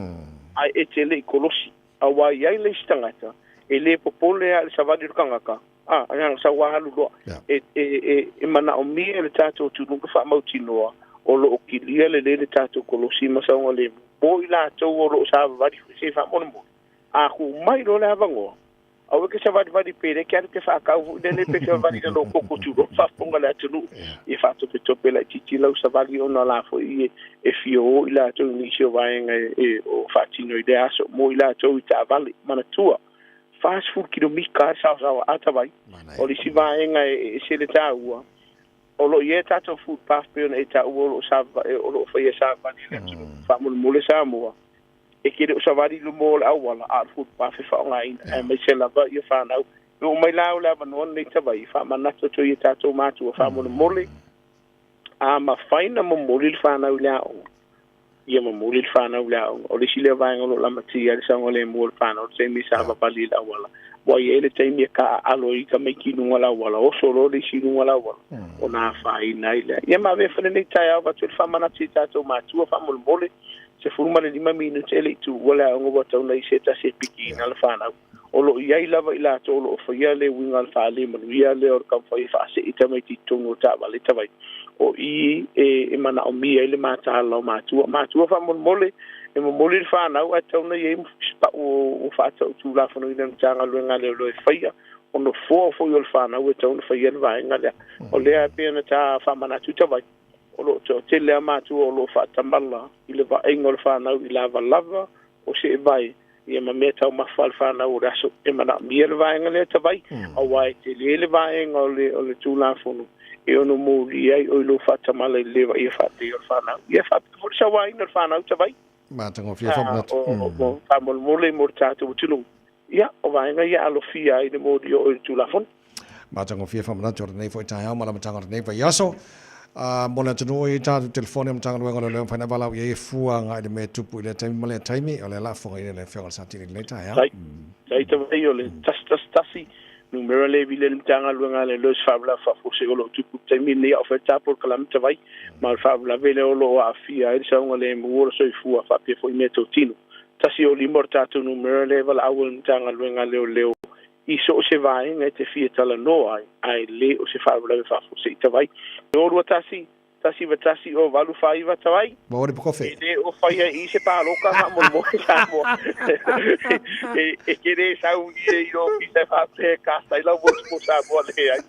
ae e te le i kolosi. Auā i ai le isi tagata e lē popole lava i le savali o le tagata, a, agaga sau alu loa. E, e, e, e manaomia e le tatou atunuu le faamautinoa o lo o kilia lelei le tatou kolosi ma saogalemu mo i latou o lo o savavali foi se i faamolemole. A tuu mai loa le avanoa, Aua e te savalivali pe le ke alu ke faatau foi lele pe savali i lalo o koko tulou faafofoga le atunuu ia faatopetope laitiiti lau savali ona la foi e e fia o i latou i nisi o vaega e o faatino i lea aso mo i latou i taavale. Manatua, 40 kilomita le saosaoa ata vai o le isi vaega e ese le taua o lo o i ai tatou footpath pei ona e taua o lo o sa o lo o faia savali e le atunuu. Faamolemole Samoa, e te le o savali i luma o le auala, a o le footpath e faaaogaina, aemaise lava ia fanau. E oo mai la o le avanoa lenei Tavaii, faamanatu atu ai i a tatou matua, faamolemole, a mafai ona momoli le fanau i le aoga, ia momoli le fanau i le aoga. O le isi lea vaega o lo o lamatia ai le saogalemu o le fanau i le taimi e savavali i le auala, aua e i ai le taimi e taaalo ai tamaiti i luga o le auala, oso loa le isi i luga o le auala, ona afaina ai lea. Ia ma avea foi lenei taeao avatu ai le faamanatu i a tatou matua, faamolemole, 15 minute e le i tuua le aoga ua tau na i se tasi e pikiina le fanau. O lo o i ai lava i latou o lo o faia le uiga o le faalemanuia lea o le taumafai e faasee tamaiti i totonu o taavale tavai. O i e manaomia ai le mataala o matua. Matua faamolemole, e momoli le fanau ae tatau ona i ai se pau ua faatau tulafonoina e le Matagaluega a Leoleo e faia o nofoa foi o le fanau e tatau ona faia le vaega lea. O lea e pei ona ta faamanatu tavai. O lo o toatele lava matua o lo o faatamala i le vaaiga o le fanau i lavalava o seevae ia ma mea taumafa a le fanau o le aso. E manaomia le vaega lea tavai, aua e tele le vaega o le, o le Tulafono e ono molia ai oe i lou faatamala i le le vaaia faalelei o le fanau. Ia faapea foi le sauaina o le fanau tavai. Matagofie faamanatu. O faamolemole mo le tatou atunuu. Ia, o vaega ia alofia ai le moli o oe i le Tulafono. Matagofie faamanatu o lenei foi taeao ma le amataga o lenei vaiaso. A mo le atunuu i tatou telefoni o Matagaluega o Leoleo mafai ona valaau i ai e fua agai i le mea e tupu i lea taimi ma lea taimi. O lea la fofogaina e le Afioga i le Satini i lenei taeao. Tai, tai tavai o le 111, numera le vili a le Matagaluega a Leoleo i se faalavelave faafuasei o lo o tupu i le taimi lenei a o fai le ta polokalame tavai ma o le faalavelave lea o lo o aafia ai le saogalemu o le soifua faapea foi meatotino. 105 o le tatou numera lea e valaau ai le Matagaluega a Leoleo i so o se vaega e te fia talanoa ai, ae le o se faalavelave faafuasei tavai. 021 191 o 849 tavai. Ua ori po kofe. E le o faia i se pāloka faamolemole Samoa. E te le sau i e i lou ofisa e faapea e cast ai lau vote mo Samoa, leai.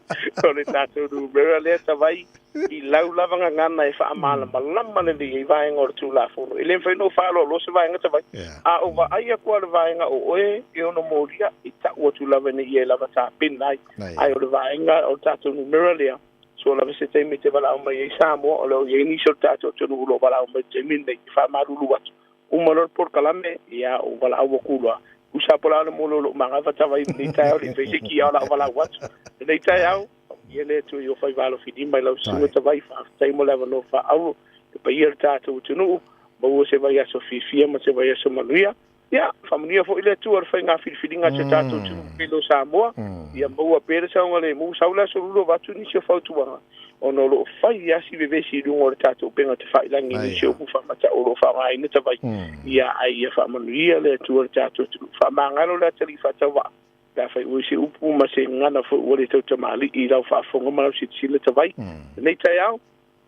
O le tatou numera lea tavai i lau lava gagana e faamalamalama lelei ai vaega o le Tulafono. E le mafai ona ou faaaloaloa se vaega tavai, a ou vaai atu lava i le vaega o oe e ono molia, e tau atu lava ina ia e lava tapena ai. Ae o le vaega o le tatou numera lea, sua lava se taimi e te valaau mai ai Samoa, o lo o i ai nisi o le tatou atunuu o lo o valaau mai i le taimi lenei, e faamalulu atu. Uma loa le polokalame, ia ou valaau atu loa. Tusa po o le a le mole o lou magafa tavai i lenei taeao, le i fai se kia o lau valaau atu. Lenei taeao, Ia le Atua i o faiva alofilima i lau susuga Tavai, faafetai mo le avanoa faaauro le paia o le tatou atunuu, maua se vaiaso fiafia ma se vaiaso manuia. Ia, faamanuia foi le Atua i le faiga filifiliga a si o tatou atunuu pele o Samoa, ia maua pea le saogalemu, sau le aso lua avatu nisi o fautuaga, ona o lo o fai lava si vevesi i luga o le tatou upega tafailagi i nisi o upu faamatau o lo o faaaogaina Tavai, ia, ae ia faamanuia le Atua i le tatou atunuu. Faamagalo le atalii faatauvaa. Pe afai ua i se upu ma se gagana foi ua le tautamalii i lau faafofoga ma lau silasila tavai, lenei taeao,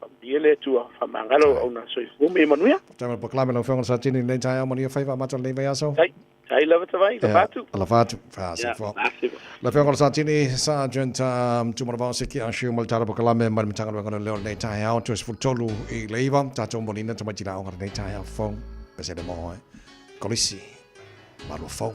faamanuia le Atua, faamagalo lau auauna. Soifua ma ia manuia. Faafetai mo le polokalame lau Afioga i le Satini i lenei taeao, manuia faiva amata o lenei vaiaso. Tai, tai lava tavai, lafa atu. Lafa atu, soifua. Lau Afioga i le Satini, Sergeant Tumanavao Siki Ashu mo le tala polokalame mai le Matagaluega o Leoleo i lenei taeao, toe 13 i le 9, tatou moliina tamaiti la aoga i lenei taeao fou, pesele mo oe, Kolisi, Malua fou.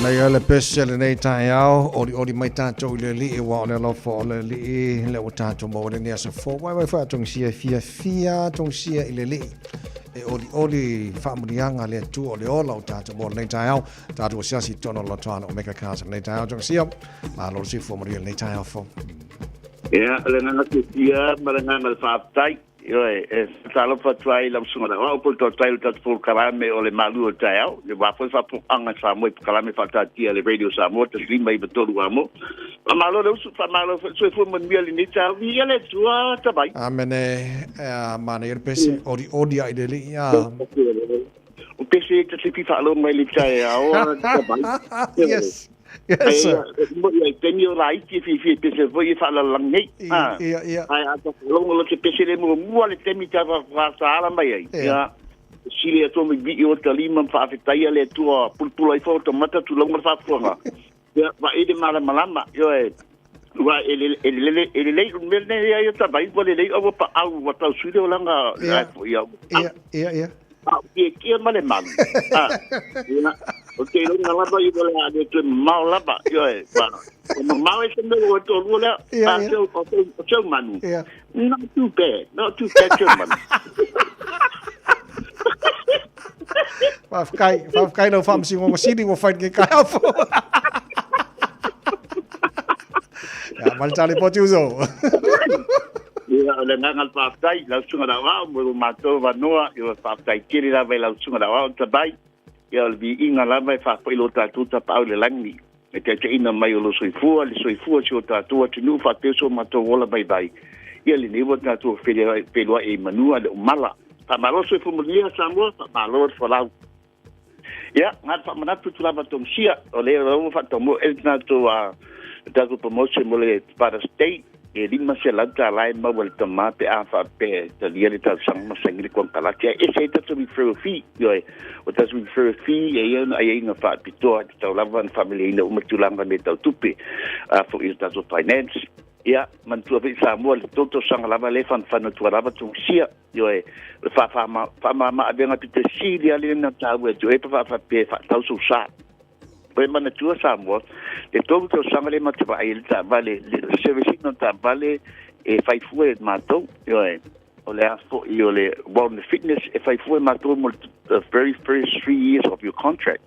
Manaia le pese lenei taeao, olioli mai tātou i le Alii, aua o le alofa o le Alii, lea ua tātou maua lenei aso fou. Vaivai foi atogisia e fiafia atogisia i le Alii. E olioli faamuniaga a le Atua o le ola o tātou maua lenei taeao. Tātou asiasi i totonu o le lotoa Omega Cars lenei taeao atogisia. Malo le soifua manuia lenei taeao fou. Ia, o le agaga fiafia ma le agaga o le faafetai. Ioe, e faatalofa atu ai i lau Susuga i le Aoao po o le Toatai o le tatou polokalame o le Malu o le Taeao, aua foi le faafofoga a Samoa i polokalame faataatia a le Radio Samoa 159 Amo. Faamalo le uso, faamalo foi le soifua manuia i lenei taeao. Viia le Atua, Tavai. Amene. E manaia le pese, olioli lava i le Alii, a. O pese e ta te fia faalogo ai i le taeao, Tavai. Yes. Yes, sir. Mo ia taimi o laiti e fiafia i pese foi e faalalalagi nei. Ia, ia. Ae a ta faalogo loa se pese le muamua le taimi ta faataala mai ai. Ia. Sili Atua ma vii o ta lima ma faafetaia le Atua pulapula ai foi o ta mata tulou ma le faafofoga. Ia, vaai le malamalama. Ioe. Ua e lelei e lelei le mea lenei ia ta vai ua lelei aua paau ua tau sui le olaga ia. Ia, ia, ia. A o kiekie ma le malu. A, ia, o te iloga lava i o le a le toe mamao lava. Ioe, wa, o mamao e se mea ua toalua lea. Ia, A, ia. o o seu manu. Ia. Not too bad, not too bad seu manu. Faafetai, faafetai lau faamasinoga sili ua fai lenei taeao fou. Ia, ma le tale poti uso. Ia, o le agaga o le faafetai, lau susuga i le aoao mo lo matou avanoa, ia faafetai tele lava i lau susuga i le aoao Tabai. Ia o le viiga lava e faafoi lo tatou tapaau i le lagi, e taitaiina mai o lo soifua, le soifua o si o tatou atunuu faapea so matou ola vaivai. Ia lenei ua tatou feiloai i manua le umala. Faamalo le soifua manuia Samoa, faamalo le folau. Ia, na faamanatu atu lava Tongisia, o lea ua faataumua e le tatou le tatou promotion mo le Father's Day, e $500 e maua e le tama pe a faapea e talia le talosaga ma saini le konekarate. Ae ese ai tatou referral fee, ioe, o tatou referral fee e i ai ona aiaiga faapitoa e tatau lava ona faamaliaina uma tulaga mea tau tupe, a foi i le tatou finance. Ia, manatua foi Samoa, le tou tausaga lava lea e fanafana atu ai lava Tongisia. Ioe, o le faamama-avega pito sili lava lea na taua e Tuilaepa faafaapea e faatau sou sa. Ua manatua Samoa, le 3 tausaga lea matou te vaai ai i le taavale, le service ina o le taavale e fai fua e matou. Ioe, o le a foi o le wellness fitness e fai fua e matou mo le the very first 3 years of your contract.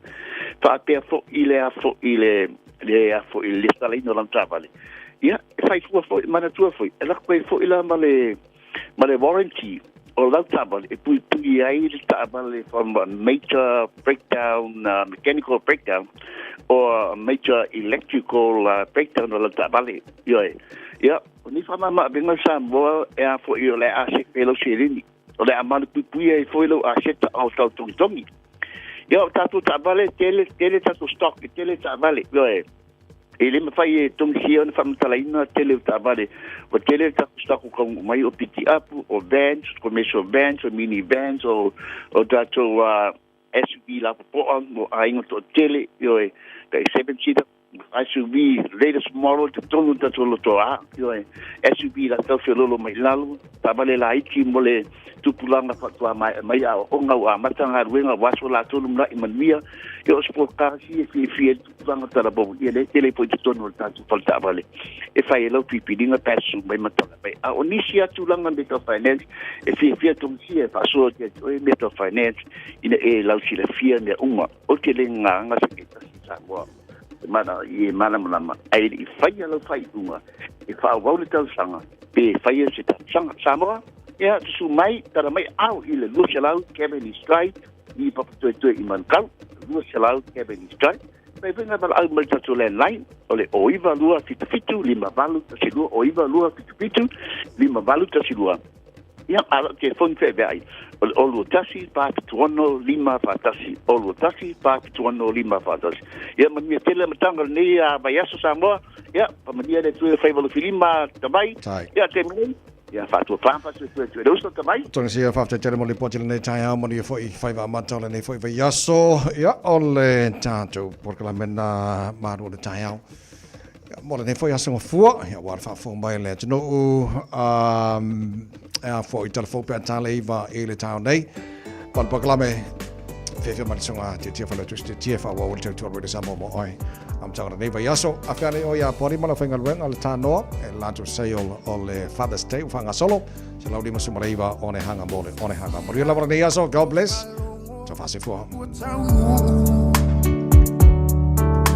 Faapea foi le a foi le le a foi le lesitalaina o lana taavale. Ia, e fai fua foi, manatua foi, e lako ai foi la ma le ma le warranty o lau taavale e puipui ai le taavale from a major breakdown, mechanical breakdown or a major electrical breakdown o lau taavale. Ioe. Ia, o nei faamama-avega Samoa e a foi o le a sefe lau seleni. O le a malupuipuia ai foi lau aseta o tau togitogi. Ia, o tatou taavale, tele, tele tatou stock, e tele taavale. Ioe. E le mafai e Tongisia ona faamatalaina tele o taavale. Ua tele le tatou stock ua taunuu mai, o pitiapu, o vans, commercial vans, o mini vans, o, o tatou SUV lapopoa mo aiga toatele, ioe, tai seven seater, SUV latest model i totonu o le tatou lotoa, ioe, SUV la tau feoloolo mai lalo, taavale laiti mo le tupulaga faatoa maea mai aoaoga ua amata galuega ua aso latou lumanai manuia, ia o sport cars ia e fiafia ai le tupulaga talavou, ia lea e tele ai foi i totonu o le tatou fale taavale e fai ai lau filifiliga pe a susu mai ma tala mai. A o nisi lava tulaga mea tau finance e fiafia Tongisia e faasoa atu ia te oe mea tau finance ina e lausilafia mea uma. Ou te le gagaga se mea tasi i Samoa. Mana, i e malamalama, ae le i faia lau faaiuga e faaauau le talosaga pe faia se talosaga. Samoa, ia, susu mai, tala mai ao i le 200 Cavendish Drive i Papatoetoe i Manukau, 200 Cavendish Drive. Fai foi ngā valaau mai le tatou landline, o le 09277 5812, 09277 5812. Ia, a lau telefoni feaveai, o le 021 476 541, 021 476 541. Ia, manuia tele amataga o lenei vaiaso Samoa. Ia, faamanuia le Atua i faiva lufilima tamai. Ia, taimi nei, ia faatuapā ma faatuatua atu e le uso tamai. Togisia, faafetai tele mo le lipoti i lenei taeao, manuia foi faiva amata o lenei foi vaiaso. Ia, o le tatou polokalame lena malu o le taeao. Mo lenei foi aso gafua, ia aua le faafofoga mai a le atunuu, e a foi i tala fou pe a tale iva i le taeao nei. Ma le polokalame Fiafia mai le susuga Tietie Failautusi Tietie faaauau ai le tautua a le Radio Samoa mo oe. Amataga o lenei vaiaso, afe ane oe ia Pori ma lau faigaluega le Tanoa e latou sei o le Father's Day ua faagasolo, 159 Onehanga mo le Onehanga. Manuia lava lenei aso, God bless. Tau faasoifua.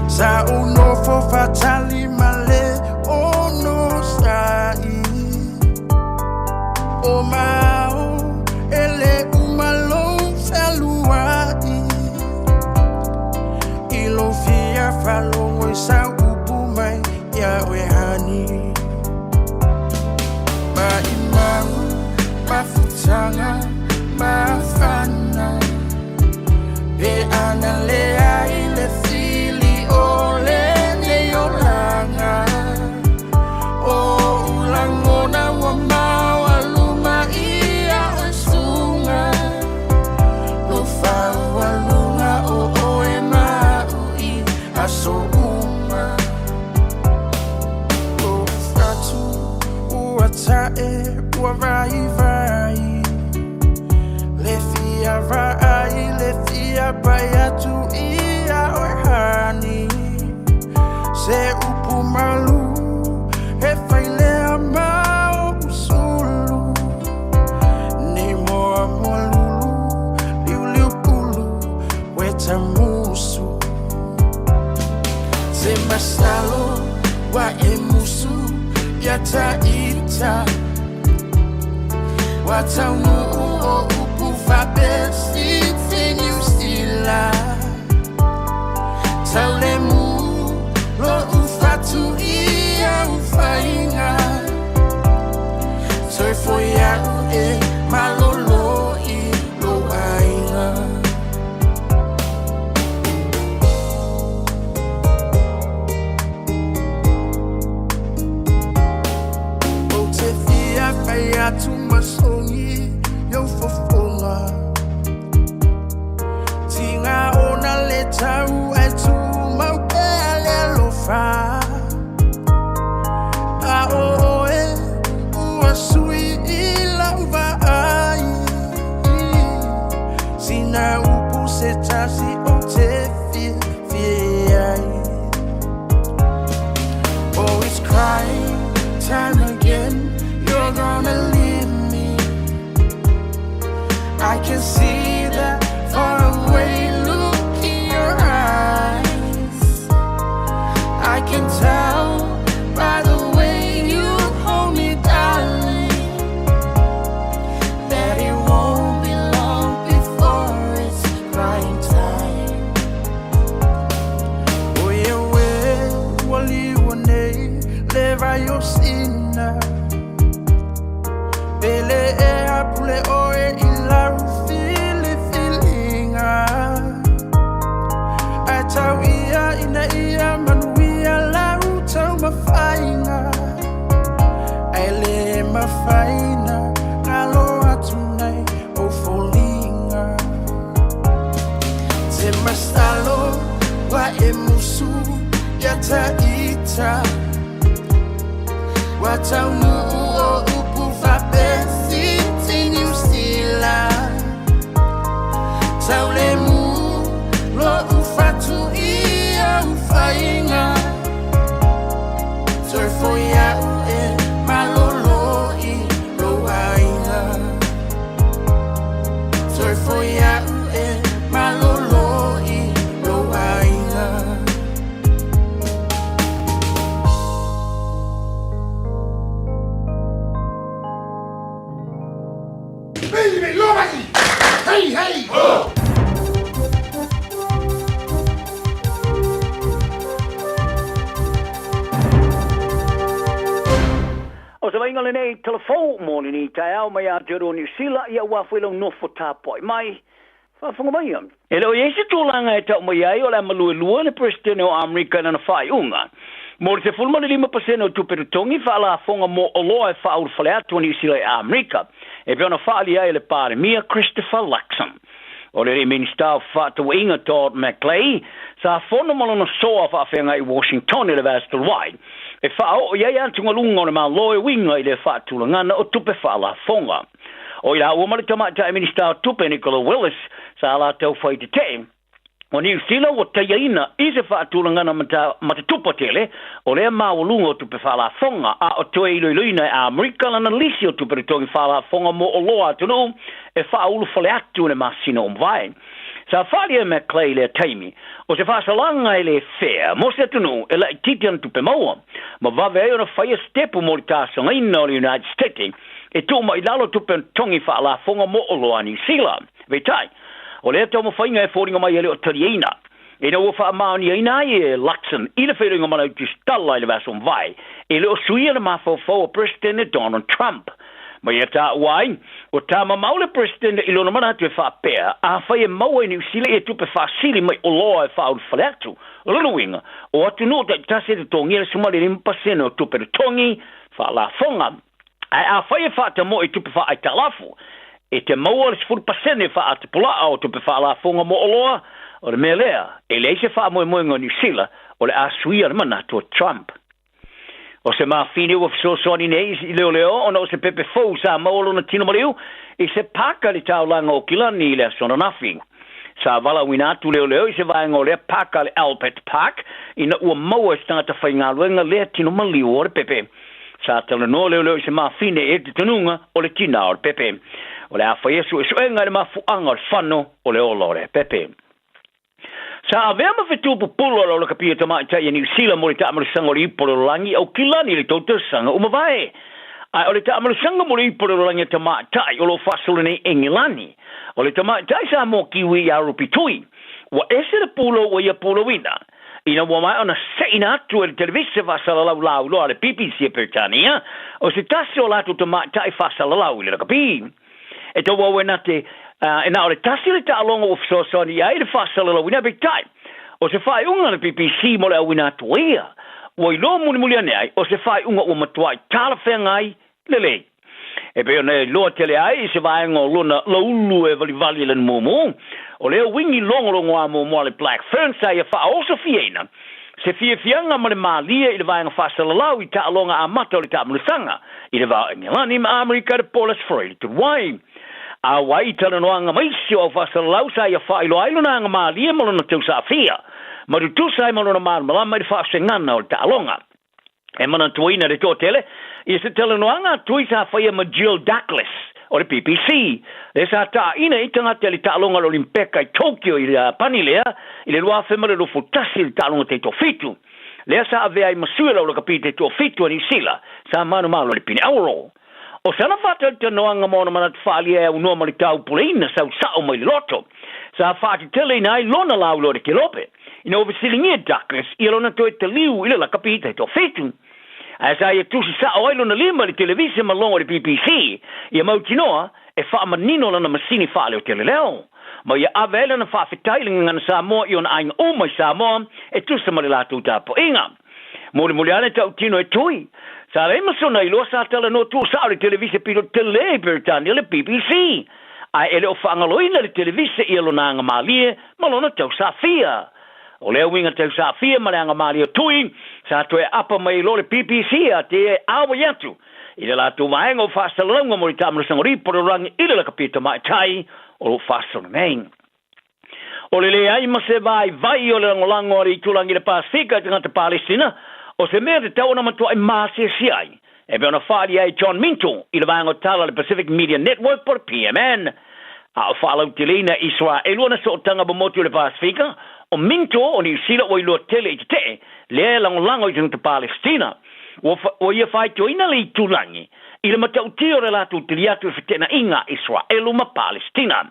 Sa ou nofo faatali ma le onosai O mao e le uma lou fealuai I lou fia faalogo i sau upu mai ia oe honey Maimau mafutaga mafana Pe ana leai le fili o lenei olaga O ou lagona ua maualuma ia oe suga Lou faualuga o oe ma a'u i aso uma Lou fatu ua ta'e ua vaivai Le fia vaai le fia pai atu ia oe honey Se upu malu e fai lea ma o'u sulu Nei moa moa lulu liuliu pulu weta musu Se masalo ua e musu ia ta'ita Ua taunuu o upu faapesiti Niu Sila Taulemu lo'u fatu i au faiga Toe foi a'u e malolo i lou aiga. Ou te fia fai atu ma sogi i ou fofoga Tiga ona le tau ae tumau pea le alofa A o oe ua sui i lau vaai Sina upu se tasi ou te fiafia ai Oh it's crying time again You're gonna leave me I can see that far away look in your eyes I can tell by the way you hold me darling That it won't be long before it's crying time O ia oe ua liua nei le vai o Sina Pele e apule oe i lau filifiliga Ae tau ia ina ia manuia lau taumafaiga Ae le mafai na galo atu nei ou foliga Te masalo ua e musu ia ta'ita Ua taunuu o upu faapesiti Niu Sila Taulemu lo'u fatu i au faiga Toe foi a'u e malolo i lou aiga Toe foi a'u e malolo i lou aiga. O se vaaiga lenei tala fou mo lenei taeao mai Aotearoa Niu Sila, ia ua foi lau nofo tapuai mai. Faafofoga maia. E le o i ai se tulaga e tau mai ai o le a maluelua le Peresetene o Amerika i lana faaiuga mo le 15% o tupe totogi faalafoga mo oloa e faaulufale atu a Niu Sila i Amerika, e pei ona faaali ai e le Palemia Christopher Luxon. O le alii Minisita o Fefaatauaiga Todd McClay sa fono ma lona soa faafeagai i Washington i le vaiaso talu ai, e faaoo i ai atugaluga o le Malo e uiga i le faatulagana o tupe faalafoga. O i laua ma le Tamaitai Minisita o Tupe Nicola Willis. Sa latou fai tete'e o Niu Sila ua taiaina i se faatulagana matatupa tele o lea maualuga o tupe faalafoga, a o toe iloiloina e Amerika lana lisi o tupe totogi faalafoga mo oloa a atunuu e faaulufale atu i le masina ua mavae. Sa faaalia e McClay i lea taimi, o se faasalaga e lē fea mo se atunuu e laitiiti ana tupe maua, ma vave ai ona faia se tepu mo le talosagaina o le United States e tuu mai i lalo tupe totogi faalafoga mo oloa a Niu Sila. Peitai, o lea taumafaiga e foliga mai e le o taliaina, ina ua faamaoniaina ai e Luxon i le feiloaiga ma Tusitala i le vaiaso mavae, e le o suia le mafaufau o Peresetene Donald Trump. Ma ia taua ai, ua tamamau le Peresetene i lona manatu e faapea, afai e maua e Niu Sila ia tupe faasili mai oloa e faaulufale atu, o lona uiga, o atunuu taitasi e totogia le 15% o tupe totogi faalafoga. Ae afai e faatamoe i tupe faaaitalafu, e te maua le 10% faaatapula'a o tupe faalafoga mo oloa, o le mea lea, e leai se faamoemoega o Niu Sila o le a suia le manatu o Trump. O se mafine ua fesoasoani nei i leoleo ona o se pepe fou sa maua lona tino maliu i se paka i le taulaga o Kilani i le aso ananafi. Sa valaauina atu leoleo i se vaega o lea paka le Albert Park ina ua maua e se tagata faigaluega lea tino maliu o le pepe. Sa talanoa leoleo i se mafine e talitonuga o le tinā o le pepe. O le a faia suesuega i le mafuaaga o le fano o le ola o lea pepe. Sa avea ma fetu pupulu a le lakapi o tamaitai a Niu Sila mo le taamilosaga o le Ipu o le Lalolagi Aukilani i le tou tausaga ua mavae. Ae o le taamilosaga mo le Ipu o le Lalolagi a tamaitai o lo o faasolo nei Engelani, o le tamaitai Samoa Kiwi ia Rupi Tui, ua ese le pulou ua ia pulouina ina ua maea ona se'ina atu e le televise faasalalau lauiloa a le BBC a Peretania o se tasi o latou tamaitai faasalalau i le lakapi. E tauau e na te e na o le tasi le taaloga ua fesoasoani i ai le faasalalauina, peitai, o se faaiuga a le BBC mo le auina atu o ia, ua iloa mulimuli ane ai o se faaiuga ua matuai talafeagai lelei. E pei ona iloa tele ai i se vaega o lona laulu e valivali i lana mumu, o lea uigi logologoa muamua a le Black Ferns sa ia faaosofiaina se fiafiaga ma le malie i le vaega faasalalau i taaloga amata o le taamilosaga i le va o Engelani ma Amerika i le po o le Aso Faraile talu ai. Auai i talanoaga ma isi o au faasalalau sa ia faailoa ai lona agamalie ma lona tausaafia ma tutusa ai ma lona malamalama i le faasegana o le taaloga. E manatuaina le toatele i se talanoaga a Tui sa faia ma Jill Douglas o le BBC, lea sa taaina ai tagata i le taaloga o le Olimpeka i Tokyo i Iapani lea i le 2021 i le taaloga taitoafitu. Lea sa avea ai ma sui o le aulakapi taitoafitu a Niu Sila sa manumalo i le pine auro. O sana faatalitanoaga ma ona manatu faaalia e aunoa ma le taupuleina sau sa'o mai le loto, sa faateteleina ai lona lauiloa i le kelope, ina ua fesiligia Douglas ia lona toe taliu i le lakapi taitoafitu. Ae sa ia tusi sa'o ai lona lima i le televise ma logo i le BBC, ia mautinoa e faamanino lana masini faaleoteleleo, ma ia ave ai lana faafetai i le gagana Samoa i ona aiga uma i Samoa e tusa ma le latou tapuaiga. Mulimuli ane tautino e Tui. Sa leai ma sona iloa sa talanoa tuusao i le televise pito tele i Peretania le BBC. Ae e le o faagaloina le televise ia lona agamalie ma lona tausaafia. O lea uiga tausaafia ma le agamalie o Tui sa toe aapa mai ai loa le BBC a te e auai atu i le latou vaega o faasalalauga mo le taamilosaga o le Ipu o le Lalolagi i le lakapi tamaitai o lo o faasolo nei. O le leai ma se vaivai o le lagolago a le itulagi i le Pasefika i tagata Palestina, o se mea tatau ona matuai maasiasia ai, e pei ona faaalia ai John Minto i le vaega o tala a le Pacific Media Network po o le PMN. A o faalauteleina e Iseraelu ana sootaga ma motu o le Pasefika, o Minto o Niu Sila ua iloa tele i tetee lea e lagolago i tagata Palestina. Ua ia faitioina le itulagi i le matautia o le latou tali atu i feteenaiga a Iseraelu ma Palestina.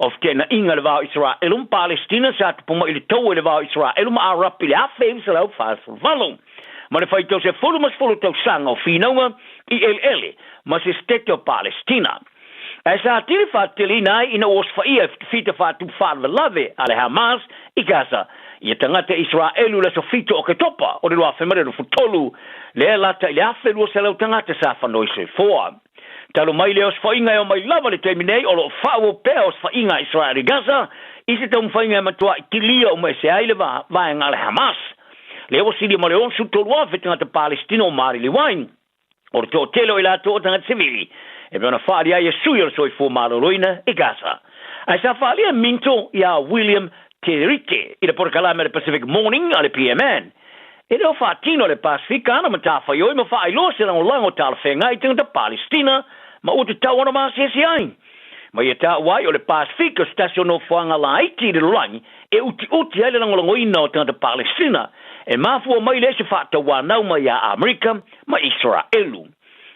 O feteenaiga i le va o Iseraelu ma Palestina sa tupu mai i le taua i le va o Iseraelu ma Arapi i le 1948, ma le faitau 10 tausaga o finauga i eleele ma se setete o Palestina. Ae sa atili faateteleina ai ina ua osofaia e fitafita faatupu faalavelave a le Hamas i Gaza ia tagata Iseraelu i le aso 7 o Oketopa o le 2023, lea e lata i le 1,200 tagata sa fanoi soifua. Talu mai le osofaiga e oo mai lava le taimi nei, o lo o faaauau pea osofaiga a Israel i Gaza i se taumafaiga e matuai tilia uma ese ai le vaega a le Hamas. Lea ua silia ma le 63,000 tagata Palestina o maliliu ai. O le toatele o i latou o tagata sivili. E pei ona faaalia ai e sui o le Soifua Maloloina i Gaza. Ae sa faaalia e Minto iā William Te Rite i le polokalame a le Pacific Morning a le PMN. E le o faatino e le Pasefika ana matafaioi ma faailoa se lagolago talafeagai i tagata Palestina ma ua tatau ona maasiasi ai. Ma ia taua ai o le Pasefika se tasi o nofoaga laiti i le lalolagi e utiuti ai le lagolagoina o tagata Palestina e mafua mai lea i se faatauanau mai ia Amerika ma Isaraelu.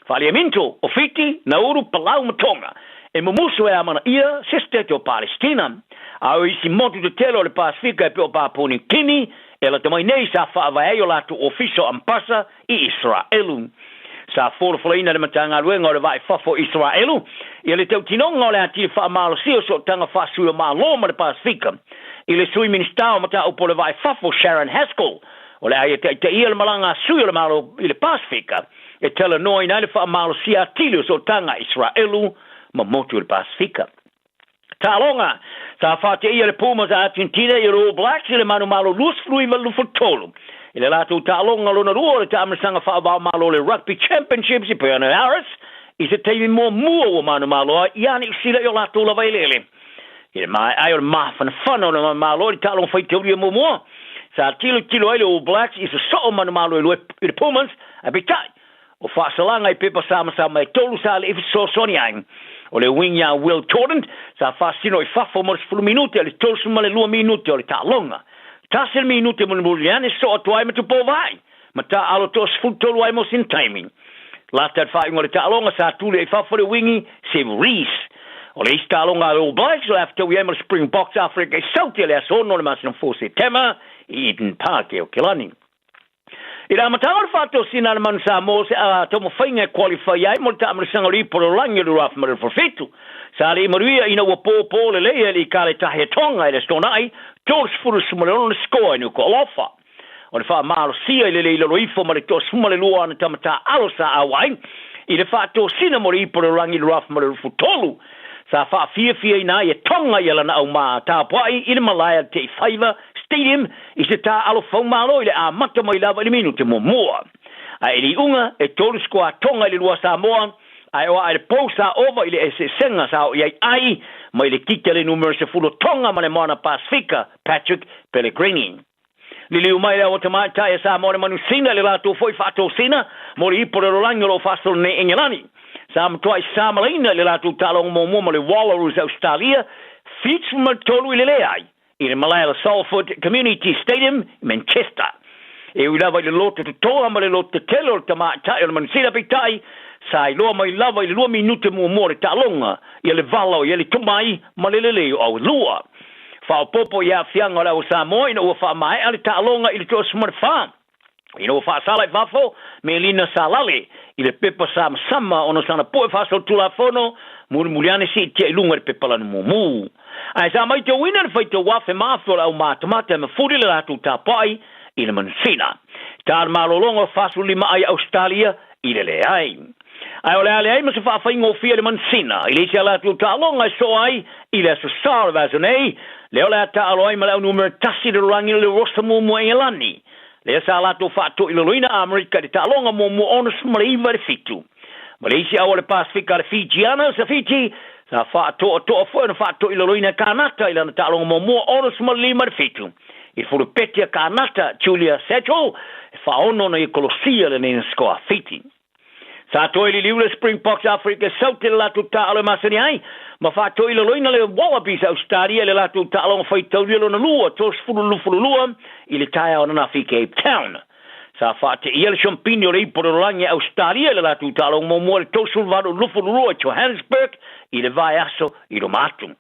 Faliaminto, o Fiti, Nauru, Palau ma Tonga, e mumusu e amanaia se Setete o Palestina. A o isi motu tetele o le Pasefika e pei o Papua Niu Kini, e lata mai nei sa faavae ai o latou ofisa o Ambasa i Isaraelu. Sa folafolaina e le Matagaluega o le Vaa i Fafo o Isaraelu ia le tautinoga o le atili faamalosia o sootaga faasui o Malo ma le Pasefika i le Sui Minisita o Mataupu o le Vaa i Fafo Sharon Haskell o le a ia taitaia le malaga a sui o le Malo i le Pasefika e talanoaina ai le faamalosia atili o sootaga a Isaraelu ma motu o le Pasefika. Taaloga, Sa faateia le Pumas a Argentina i le All Blacks i le manumalo 29-23 i le latou taaloga lona lua o le taamilosaga faava-o-Malo o le Rugby Championships i Buenos Aires i se taimi muamua ua manumalo ai ia Niu Sila i o latou lava eleele. I le maea ai o le mafanafana o le manumalo i le taaloga faitaulia muamua, sa tilotilo ai le All Blacks i sosoo manumalo e lua i le Pumas, ae peitai, o faasalaga i pepa samasama e tolu sa alii fesoasoani ai. O le wing iā Will Tordant sa faasino i fafo mo le 10 minute a le 32 minute o le taaloga. Tasi le minute mulimuli ane soo atu ai ma Tupou Vaai ma taaalo toa 13 ai mo sina taimi. Lata i le faaiuga o le taaloga sa tuli ai i fafo le wingi Seb Rees. O le isi taaloga a le All Blacks o le a fetaui ai ma le Springboks Afrika i Sauti i le aso 6 o le masina fou o Setema i Eden Park e Okelani. I le amataga o le faatosina a le Manu Samoa o se taumafaiga e qualify ai mo le taamilosaga o le Ipu o le Lalolagi o le 2027, sa le i manuia ina ua pōpō lelei e le Ikale Tahi a Tonga i le Aso Toonai, 36 le score i Nukuʻalofa. O le faamalosia i le le i lalo ifo ma le 12 o ana tama taaalo sa auai i le faatosina mo le Ipu o le Lalolagi i le 2023, sa faafiafiaina ai e Tonga ia lana aumā tapuai i le malae a le Teifaiva Stadium i se taaalo faumalo i le amata mai lava i le minute muamua. Ae i le iuga, e tolu sikoa Tonga i le lua Samoa, ae o aa i le pou sa ova i le eseesega sa oo i ai ai mai le kika le numera 10 o Tonga ma le Moana Pasefika, Patrick Pellegrini. Liliu mai le ao tamaitai a Samoa le manusina i le latou foi faatosina mo le ipu o le lalolagi o lo o faasolo nei i Engelani. Sa matuai samalaina i le latou taaloga muamua ma le Wallaroos a Ausetalia, 73 i le leai. I le malae o le Salford Community Stadium i Manchester. E ui lava i le loto totoa ma le loto tetele o le tamaitai o le manusina peitai, sa iloa mai lava i le lua minute muamua o le taaloga ia le vala o i ai le tomai ma le lelei o Auelua. Faaopoopo i aafiaga o le au Samoa ina ua faamaea le taaloga i le 24. Ina ua faasala i fafo Melina Salale i le pepa samasama ona o sana po'e faasolitulafono mulimuli ane siitia i luga i le pepa lanu mumu. Ae sa maitauina le faitau afe ma afe o le aumatamata e mafuli le latou tapuai i le manusina. Ta le malologa o 45 ai Ausetalia i le leai. Ae o le a leai ma se faafaigofie i le manusina i le isi a latou taaloga e soo ai i le Aso Sa o le vaiaso nei, lea o le a taaalo ai ma le au numera tasi i le lalolagi le Rosa muamua Engelani. Lea sa latou faatoilaloina Amerika i le taaloga muamua 69 i le 7. Ma le isi au o le Pasefika a le Fijiana, sa Fiji, sa faatoatoa foi ona faatoilaloina e Kanata i lana taaloga muamua 65 i le 7. I le fulupeti a Kanata, Julia Satchel, e faaono ona ia kolosia lenei na score a Fiji. Sa toe liliu le Springboks Afrika South i le latou taaalo e masani ai, ma faatoilaloina le Wallabies a Ausetalia i le latou taaloga faitaulia lona lua, 32 i le taeao ananafi i Cape Town. Sa faateia le siampini o le ipu o le lalolagi a Ausetalia i le latou taaloga muamua i le 38 22 i Johannesburg i le vaiaso i luma atu.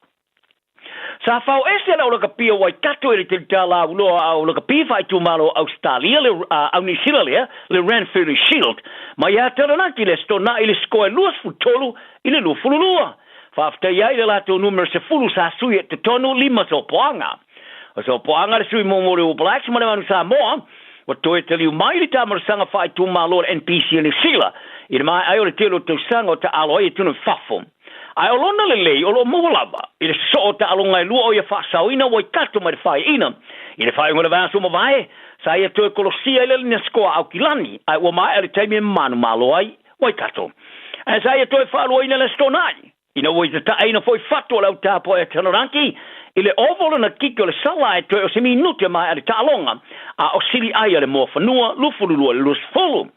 Sa fao ese le aulakapi o Waikato i le telita lauloa a aulakapi faaitumalo o Ausetalia le au Niu Sila lea, le Ranfurly Shield, mai ia Taranaki le Aso Toonai i le score e 23 i le 22. Faafetai ai i le latou numera 10 sa sui e totonu lima sopoaga. O sopoaga le sui muamua o le All Blacks ma le Manu Samoa ua toe taliu mai i le taamalosaga faaitumalo a le NPC o Niu Sila i le maea ai o le tele o tausaga o taaalo ai e tunu i fafo. Ae o lona lelei o lo o maua lava i le sosoo o taaloga e lua o ia faasaoina Waikato mai le faaiina. I le faaiuga o le vaiaso ua mavae, sa ia toe kolosia ai le Lineskoa Aukilani, ae ua maea le taimi e manumalo ai Waikato. Ae sa ia toe faaluaina le Aso Toonai, ina ua i tataaina foi fatu o le au tapuai a Taranaki i le ovo lona kiki o le sala ae toe o se minute maea le taaloga a o sili ai a le Moafanua 22 i le 20.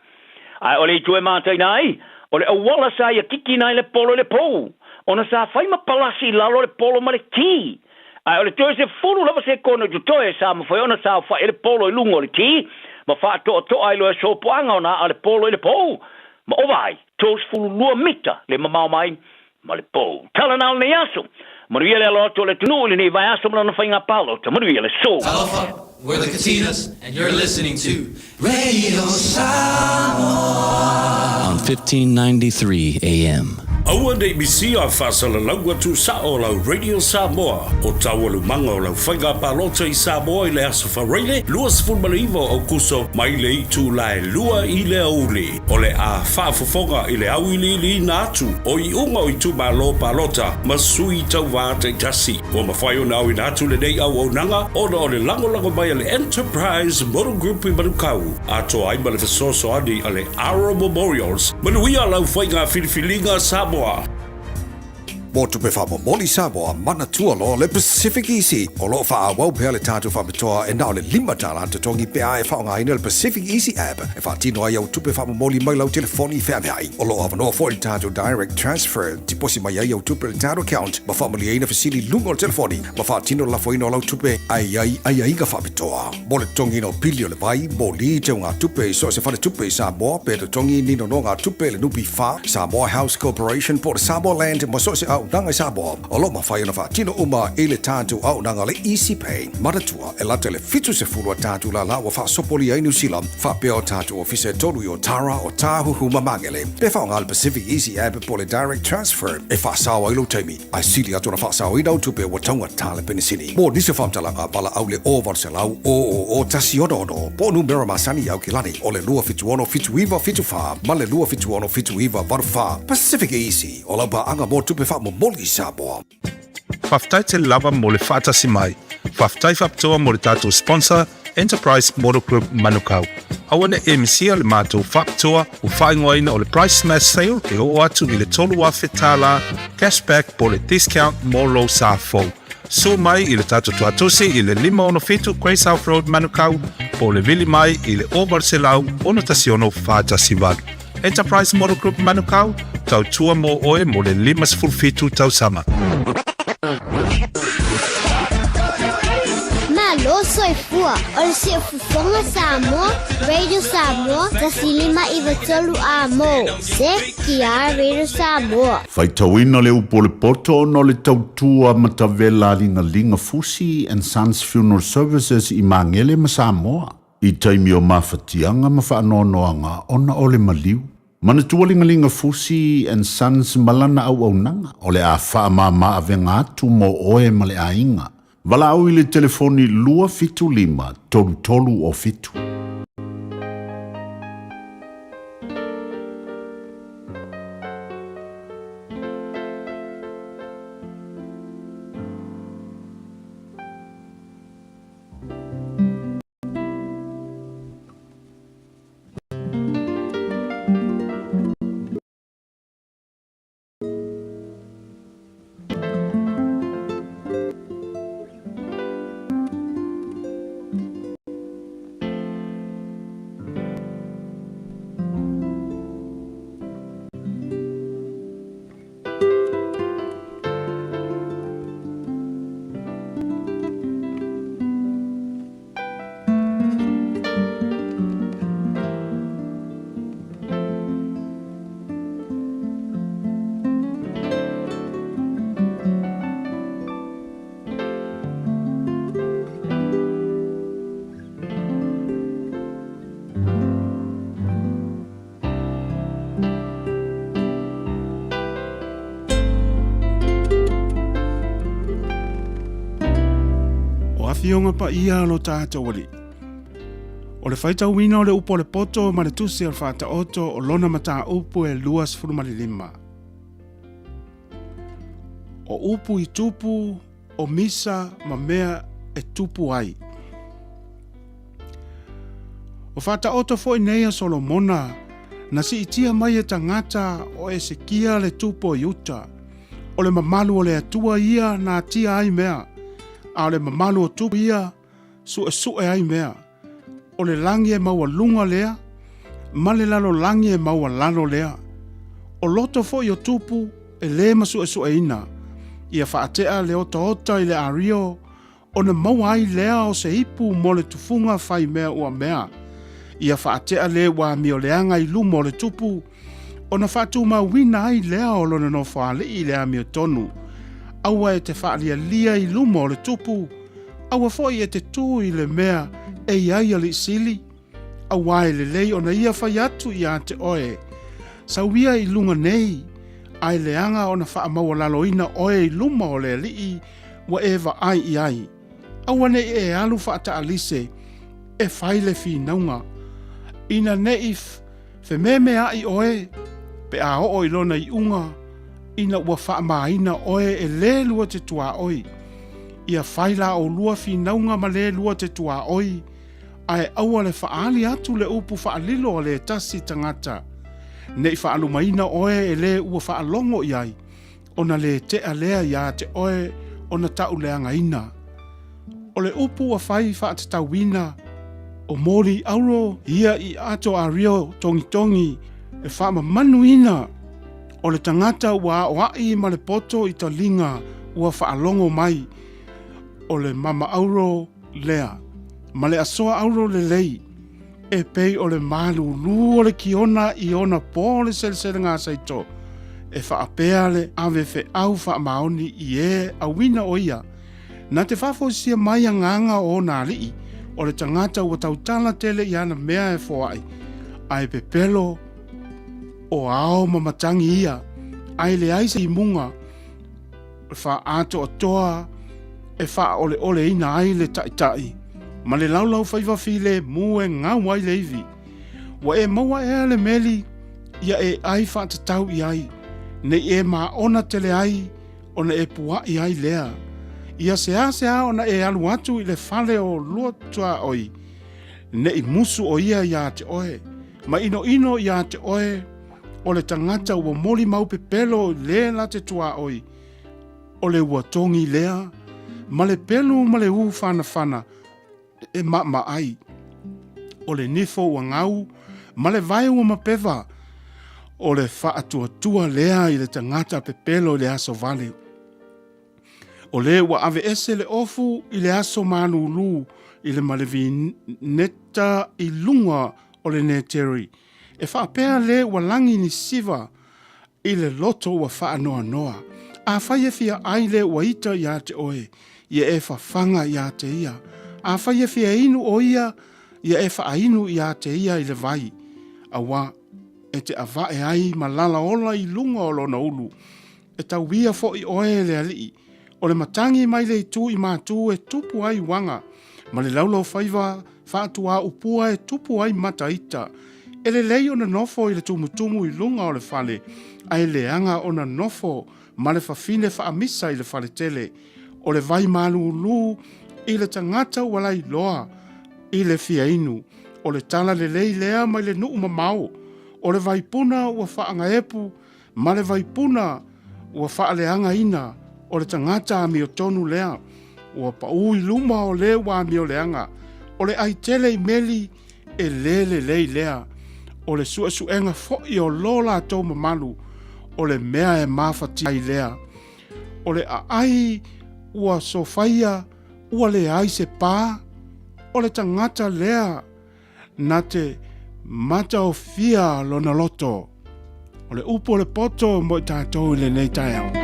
Ae o le itu e mataina ai, o le auala sa ia kikina ai le polo i le pou, ona sa fai ma palasi i lalo le polo ma le tī. Ae o le toe 10 lava sekone o totoe sa mafai ona saofai ai le polo i luga o le tī ma faatoatoa ai loa e sopoaga ona aa le polo i le pou ma ova ai 32 mita le mamao mai ma le pou. Tala na o lenei aso. Manuia le alo atu o le atunuu i lenei vaiaso ma lana faiga palota. Manuia le so. Talofa, we're the Katinas and you're listening to Radio Samoa on 1593 AM. Aua ne i misia faasalalauga tuusao o lau Radio Samoa o taualumaga o lau faiga palota i Samoa i le Aso Faraile 29 o Aokuso mai le itula e 2 i le aoauli. O le a faafofoga i le auiliiliina atu o iuga o itumalo palota ma sui tauva taitasi. Ua mafai ona auina atu lenei auaunaga ona o le lagolago mai a le Enterprise Motor Group i Manukau, atoa ai ma le fesoasoani a le Aro Memorials. Manuia lau faiga filifiliga Samoa! Mo tupe faamomoli Samoa, manatua loa le Pacific Easy. O lo o faaauau pea le tatou faapitoa e na o le $5 totogi pe a e faaaogaina le Pacific Easy app e faatino ai au tupe faamomoli mai lau telefoni feaveai. O lo o avanoa foi le tatou Direct Transfer, tiposi mai ai au tupe i le tatou account ma faamalieina fesili i luga o le telefoni ma faatino le lafoina o lau tupe ae i ai aiaiga faapitoa. Mo le totogiina o pili o le vai, moli, teugatupe i so o se faletupe i Samoa pe totogi ni nonogatupe i le NPF, Samoa House Corporation po o le Samoa Land ma so o se auaunaga i Samoa. O lo o mafai ona faatino uma i le tatou auaunaga o le Easy Pay. Manatua, e lata i le 70 a tatou lala ua faasopolia ai Niu Sila, faapea o tatou ofisa e tolu i Otara, Otāhuhu ma Magele. Pe faaaoga le Pacific Easy App po o le Direct Transfer e faasao ai lou taimi, ae sili atu ona faasaoina au tupe ua taugata le penisini. Mo nisi o faamatalaga, valaau le 0800 000 166 po o numera masani i Aukilani o le 276 7974 ma le 276 7984. Pacific Easy, o lau paaga mo tupe faamomoli i Samoa. Faafetai tele lava mo le faatasi mai. Faafetai faapitoa mo le tatou sponsor, Enterprise Motor Group Manukau. Aua ne i misia le matou faapitoa ua faaigoaina o le Price Smash Sale e oo atu i le $3,000 cashback po o le discount mo lou sa fou. Sue mai i le tatou tuatosi i le 567 Grey South Road Manukau po o le vili mai i le 0800 616 418. Enterprise Motor Group Manukau, tautua mō oe mō le 57 tausaga. Malo soifua, o le Siufofoga Samoa, Radio Samoa, 1593 A-mo, CKR Radio Samoa. Faitauina le upu o le poto ona o le tautua matavela a Ligaliga Fusi and Sons Funeral Services i Magele ma Samoa. I taimi o mafatiaga ma faanoanoaga ona o le maliu. Manatua Ligaliga Fusi and Sons ma lana auaunaga o le a faamama avega atu mo oe ma le aiga. Valaau i le telefoni 275 33 o 7. O Afioga Paia a lo tatou Alii. O le faitauina o le upu o le poto ma le tusi o le Faataoto o lona mataupu e 25. O upu i tupu, o misa ma mea e tupu ai. O Faataoto foi nei a Solomona, Na siitia mai e tagata o Esekia le tupu o Iuta. O le mamalu o le Atua ia na atia ai mea, a o le mamalu o tupu ia suesue ai mea. O le lagi e maualuga lea, ma le lalolagi e maualalo lea. O loto foi o tupu e lē masuesueina, ia faatea le otaota i le ario, ona maua ai lea o se ipu mo le tufuga fai mea ua mea. Ia faatea le ua amioleaga i luma o le tupu, ona faatumauina ai lea o lona nofoalii i le amiotonu. Aua e te faalialia i luma o le tupu, aua foi e te tū i le mea e i ai alii sili, auā e lelei ona ia fai atu iā te oe, Sau ia i luga nei, ae leaga ona faamaualaloina oe i luma o le alii ua e vaai i ai. Aua ne i e alu faataalise e fai le finauga, ina ne i fememeaʻi oe pe a oo i lona iuga ina ua faamāina oe e lē lua te tuaoi. Ia fai la ʻolua finauga ma lē lua te tuaoi, ae aua le faaali atu le upu faalilo a le tasi tagata, ne i faalumaina oe e lē ua faalogo i ai, ona lē tea lea iā te oe ona tauleagaina. O le upu ua fai faatatauina, o moli auro ia i ato ario togitogi e faamamanuina o le tagata ua aoaʻi ma le poto i taliga ua faalogo mai, o le mama auro lea ma le asoa auro lelei, e pei o le malūlū o le kiona i ona pō le seleselega saito, e faapea le ave feau faamaoni i e auina o ia. Na te faafoisia mai agaga o ona alii, o le tagata ua tautala tele i ana mea e foai, ae pepelo o ao ma matagi ia, ae leai se imuga faaatoatoa e faaoleoleina ai le taitai ma le laulau faiva filemu e gau ai le ivi. Ua e maua ea le meli ia e ai faatatau i ai, nei e maona tele ai ona e puaʻi ai lea. Ia seasea ona e alu atu i le fale o lua tuaoi, neʻi musu ʻo ia iā te ʻoe, ma ʻinoʻino iā te ʻoe, o le tagata ua molimau pepelo i lē la te tuaoi, o le ua togi lea, ma le pelu ma le ū fanafana e maʻamaʻ ai. O le nifo ua gau ma le vae ua mapeva, o le faatuatua lea i le tagata pepelo i le aso vale. O lē ua aveese le ofu i le aso malūlū i le malevineta i luga o le neteri, E faapea lē ua lagi ni siva i le loto ua faanoanoa. Afai e fia ai lē ua ita iā te oe, ia e fafaga iā te ia. Afai e fia inu o ia, ia e faainu iā te ia i le vai, auā e te avae ai ma lala ola i luga o lona ulu. E tauia foʻi oe e le Alii, o le matagi mai le itu i matū e tupu ai uaga, ma le laulaufaiva faatuaupua e tupu ai mata ita. E lelei ona nofo i le tumutumu i luga o le fale, ae leaga ona nofo ma le fafine faamisa i le faletele. O le vai malūlū i le tagata ua lailoa i le fia inu. O le tala lelei lea mai le nuu mamao. O le vaipuna ua faagaepu Ma le vaipuna ua faaleagaina o le tagata amiotonu lea, ua paū i luma o le ua amioleaga, o le ʻai tele i meli e lē lelei lea, o le suesuega foʻi o lo latou mamalu, o le mea e mafatia ai lea. O le aʻai ua sofaia ua leai se pā, o le tagata lea Na te mataofia lona loto. O le upu o le poto mo i tatou i lenei taeao.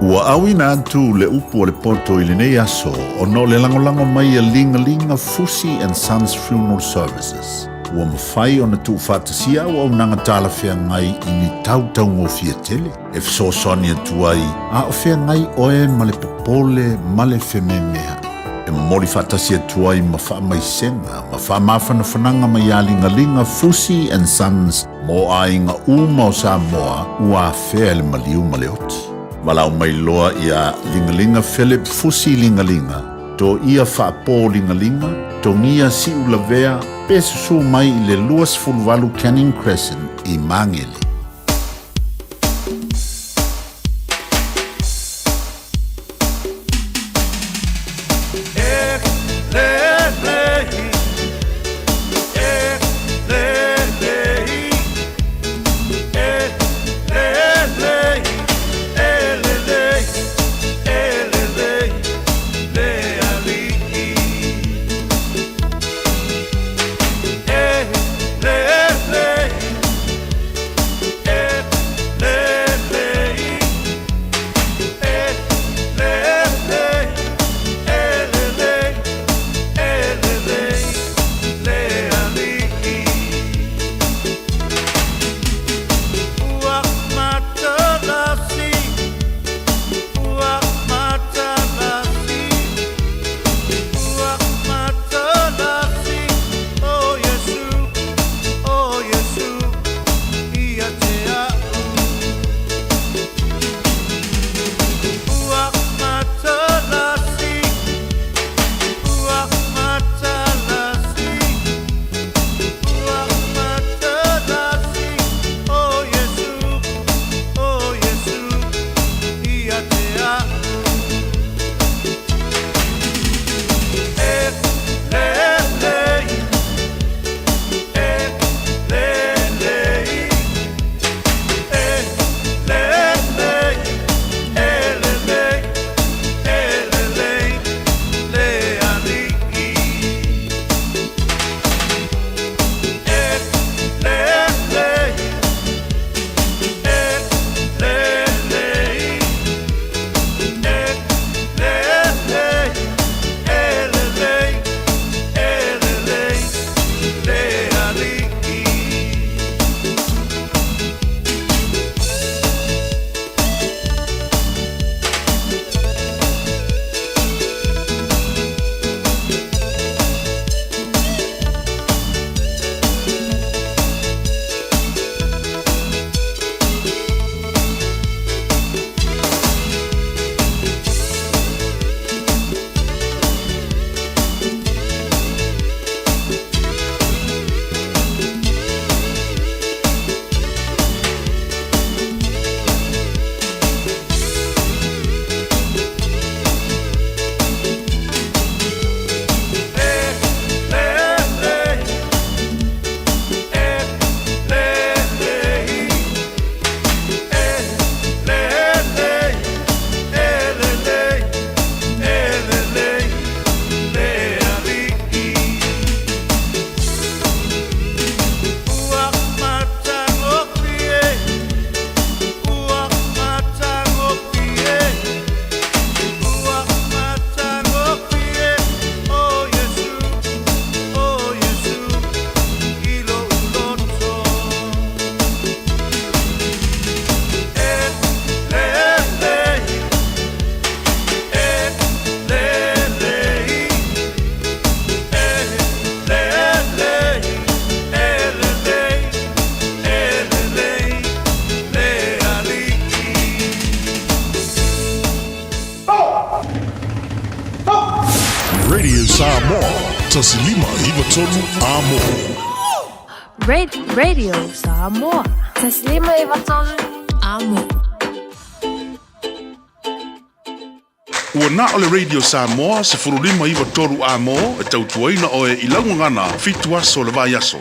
Ua auina atu le upu o le poto i lenei aso ona o le lagolago mai a Ligalinga Fusi and Sons Funeral Services. Ua mafai ona tuufaatasia auaunaga talafeagai i ni tautaugofie tele e fesoasoani atu ai a o feagai oe ma le popole ma le fememeaʻi. E momoli faatasi atu ai ma faamaisega ma faamafanafanaga mai iā Ligaliga Fusi and Sons mo aiga uma o Samoa ua afea e le maliu ma le oti. Valaau mai loa ia Ligalinga Philip Fusi Ligalinga, Toia Faapo Ligalinga, Togia Siulavea, pe susu mai i le 28 Canning Crescent i Magele. Radio Samoa, 1593 Amo. Radio Samoa. 1593 Amo. Ua na o le Radio Samoa 1593 Amo e tautuaina oe i laugagana 7 aso le vaiaso.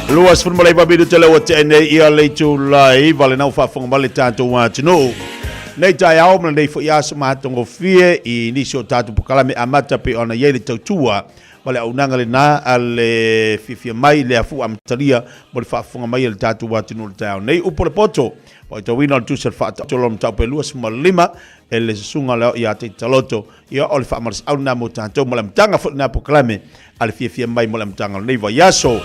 29 minute lea ua tea nei ia le itula e 9 lena ua faafofoga mai le tatou atunuu. Nei taeao ma lenei foi aso matagofie i nisi o tatou polokalame amata pei ona i ai le tautua ma le auaunaga lena a le fiafia mai le afu amatalia mo le faafofoga mai a le tatou atunuu i le taeao nei. Upu o le poto, faitauina o le tusi a le faataotolo o le mataupu e 25 e le susuga lea ia Teitaloto. Ia, o le faamalosiau lena mo tatou ma le amataga foi lena polokalame a le fiafia mai mo le amataga o lenei vaiaso.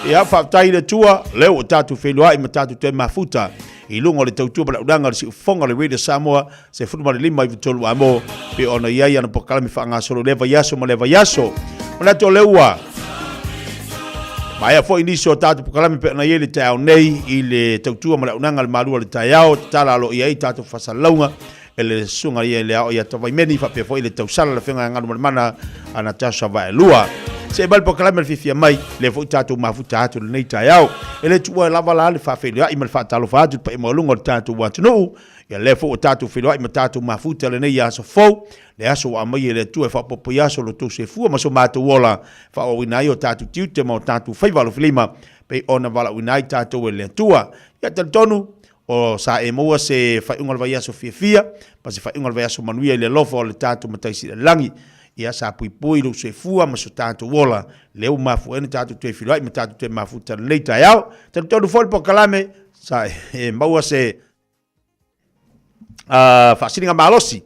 Ia, faafetai i le Atua, lea ua tatou feiloai ma tatou toe mafuta i luga o le tautua ma le auaunaga o le siufofoga o le Radio Samoa 15 93 amo pei ona i ai ana polokalame faagasolo i lea vaiaso ma lea vaiaso. Manatu o lea ua maea foi nisi o tatou polokalame pei ona i ai le taeao nei i le tautua ma le auaunaga a le Malu o le taeao, tatala aloaia ai tatou faasalalauga e le susuga ia i le ao ia Tavaimeni faapea foi le tausala le afioga ia Galumalemana a Natasha Vaelua. Se i mai le polokalame le fiafia mai, lea foi tatou mafuta atu lenei taeao. E le tuua lava la le faafeiloai ma le faatalofa atu i le paia maualuga o le tatou atunuu. Ia lea foi ua tatou feiloai ma tatou mafuta lenei aso fou, le aso ua aumaia e le Atua e faaopoopo i aso o lo outou soifua ma so matou ola, faaauauina ai o tatou tiute ma o tatou faiva alofilima pei ona valaauina ai tatou e le Atua. Ia talitonu, O sa e maua se faaiuga o le vaiaso fiafia ma se faaiuga o le vaiaso manuia i le alofa o le tatou Matai Sili i le Lagi. Ia sa puipui lou soifua ma so tatou ola, lea ua mafua ai ona tatou toe feiloai ma tatou toe mafuta i lenei taeao. Talitonu foi le polokalame, sa e maua se faasiliga malosi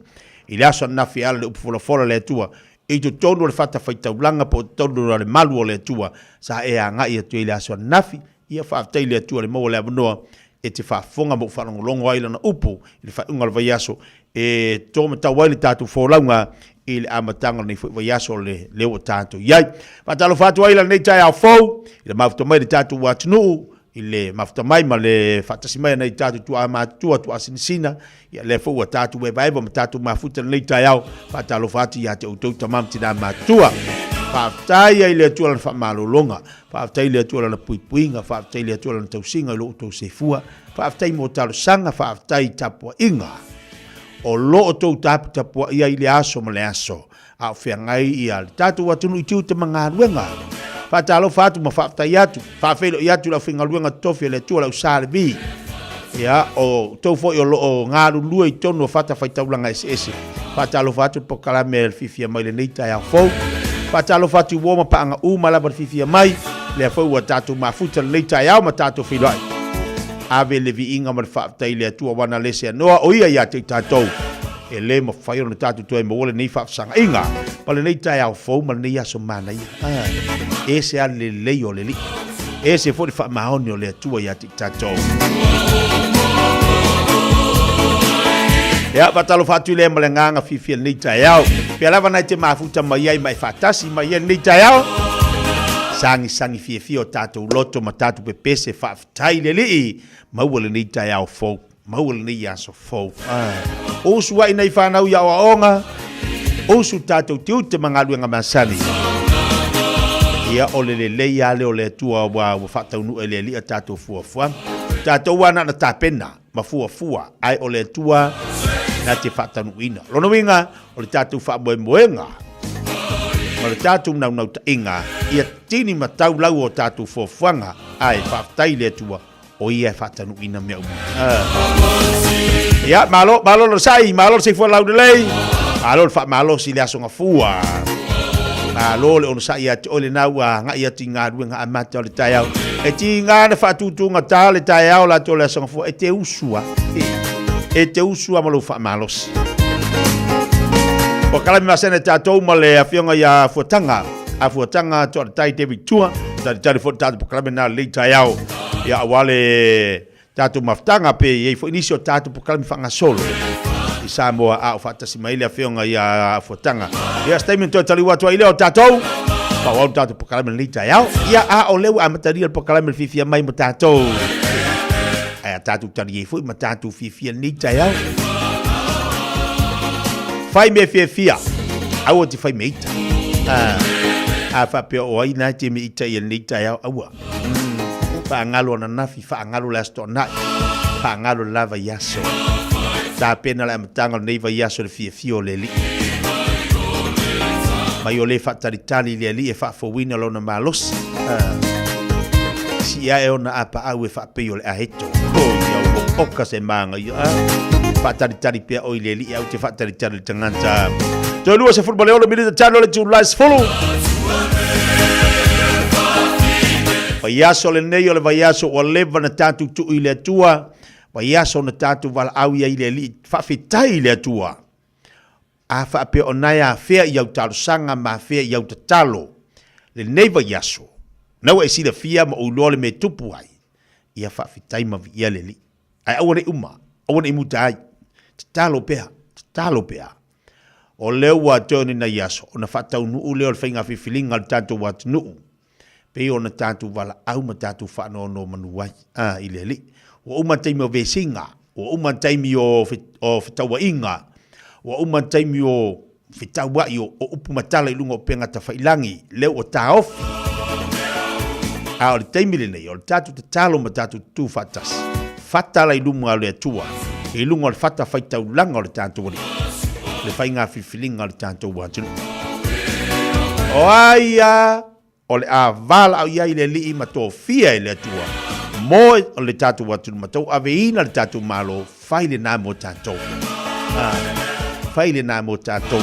i le aso ananafi e ala i le upu folafola a le Atua i totonu o le fatafaitaulaga po o totonu o le malu o le Atua sa e agai atu ai i le aso ananafi. Ia faafetai i le Atua le maua le avanoa e te faafofoga ma ou faalogologo ai Lana upu i le faaiuga o le vaiaso e tōmatau ai le tatou folauga i le amataga o lenei foi vaiaso o le leo ua tatou i ai. Faatalofa atu ai i lenei taeao fou i le mafuta mai i le tatou atunuu, i le mafuta mai ma le faatasi mai a nai tatou tuaa matutua, tuaa sinasina, ia lea foi ua tatou evaeva ma tatou mafuta i lenei taeao. Faatalofa atu ia te outou tama ma tina matutua. Faafetai ai le Atua lana faamalologa. Faafetai i le Atua Lana puipuiga, faafetai i le Atua Lana tausiga i lo outou soifua, faafetai mo talosaga, faafetai i tapuaiga o lo outou taputapuai ai i le aso ma le aso, a o feagai ia le tatou atunuu i tiute ma galuega. Faatalofa atu ma faafetai atu, faafeiloai atu i le aufaigaluega totofi a le Atua, le au Sa Levi, ia, o outou foi o lo o galulue i totonu o fatafaitaulaga eseese. Faatalofa atu le polokalame a le fiafia mai lenei taeao fou. Faatalofa atu i uo ma paaga uma lava le fiafia mai, lea foi ua tatou mafuta lenei taeao ma tatou feiloai. Ave le viiga ma le faafetai i le Atua ua na le seanoa o ia ia te i tatou. E le mafai ona tatou toe maua lenei faafesagaiga ma lenei taeao fou ma lenei aso manaia. Ah, ese lava le lelei o le Alii. Ese foi le faamaoni o le Atua ia te i tatou. Ia, faatalofa atu lea ma le agaga fiafia lenei taeao. Pea lava nai te mafuta mai ai ma e faatasi mai ai lenei taeao. Sagisagi fiafia o tatou loto ma tatou pepese faafetai i le Alii. Maua lenei taeao fou. Maua lenei aso fou. Ah. Usu ai nei whanau i aoaoga. Usu tatou tiute ma galuega masani. Ia o le lelei lava lea o le Atua ua ua faataunuu e le Alii a tatou fuafuaga. Tatou lava na ona tapena ma fuafua, ae o le Atua na te faataunuuina. Lona uiga, o le tatou faamoemoega ma le tatou naunautaiga ia tini ma tau lau o tatou fuafuaga, ae faafetai i le Atua o ia e faatanuuina mea uma. Ia, malo, malo le sai, malo le soifua laulelei, malo le faamalosi i le aso gafua. Malo le onosai ia te oe lena ua agai atu i galuega amata o le taeao. E tiga na faatutugata le taeao latou le aso gafua, e te usu lava. E te usu lava ma lou faamalosi. Ua kalami masani e tatou ma le afioga ia Fuataga, a Fuataga Toaletai David Tua, talitali foi le tatou polokalame na lelei taeao. Ia aua le tatou mafutaga pe i ai foi nisi o tatou polokalame faagasolo i Samoa a o faatasi mai le afioga ia Fuataga. Ia se taimi ona toe taliu atu ai lea o tatou faaauau le tatou polokalame lenei taeao. Ia a o lea ua amatalia le polokalame le fiafia mai mo tatou. Ae a tatou tali ai foi ma tatou fiafia lenei taeao. Fai mea fiafia, aua te fai mea ita. A faapea o ai na te mea ita i lenei taeao, aua. Faagalo ananafi, faagalo le Aso Toonai, faagalo le la vaiaso. Tapena le amataga o lenei vaiaso i le fiafia o le Alii. Mai o le faatalitali i le Alii e faafouina lona malosi. Sii ae ona apaau e faapei o le aeto. Oi, ia ua oka se magaia. A. Faatalitali pea oi le alii, ae ou te faatalitali i le tagata. Toe 26 minita talo le itula e 10. Vaiaso lenei o le vaiaso ua leva na tatou tuu i le Atua, vaiaso na tatou valaau i ai i le Alii, faafetai i le Atua. A faapea o nae afea i au talosaga ma afea i au tatalo lenei vaiaso, na ua e silafia ma ou iloa le mea e tupu ai, ia faafetai ma viia le Alii. Ae aua ne i uma, aua ne i muta ai. Tatalo pea, tatalo pea. O lea ua toe o ni nai aso ona faataunuu lea o le faiga filifiliga a le tatou atunuu, pei ona tatou valaau ma tatou faanonomanu ai, a, i le Alii. Ua uma le taimi o vesiga, ua uma le taimi o, o fetauaiga, ua uma le taimi o fetauai o, o upu ma tala i luga o upega tafailangi, lea ua taofi. A o le taimi lenei, o le tatou tatalo ma tatou tutū faatasi, fata la i luma o le Atua, i luga o le fata faitaulaga o le tatou Alii, le faiga filifiliga o le tatou atunuu. O ai ia o le a valaau i ai le Alii ma tofia e le Atua mo le tatou atunuu ma tauaveina le tatou Malo, fai lena mo tatou. Ah, fai lena mo tatou.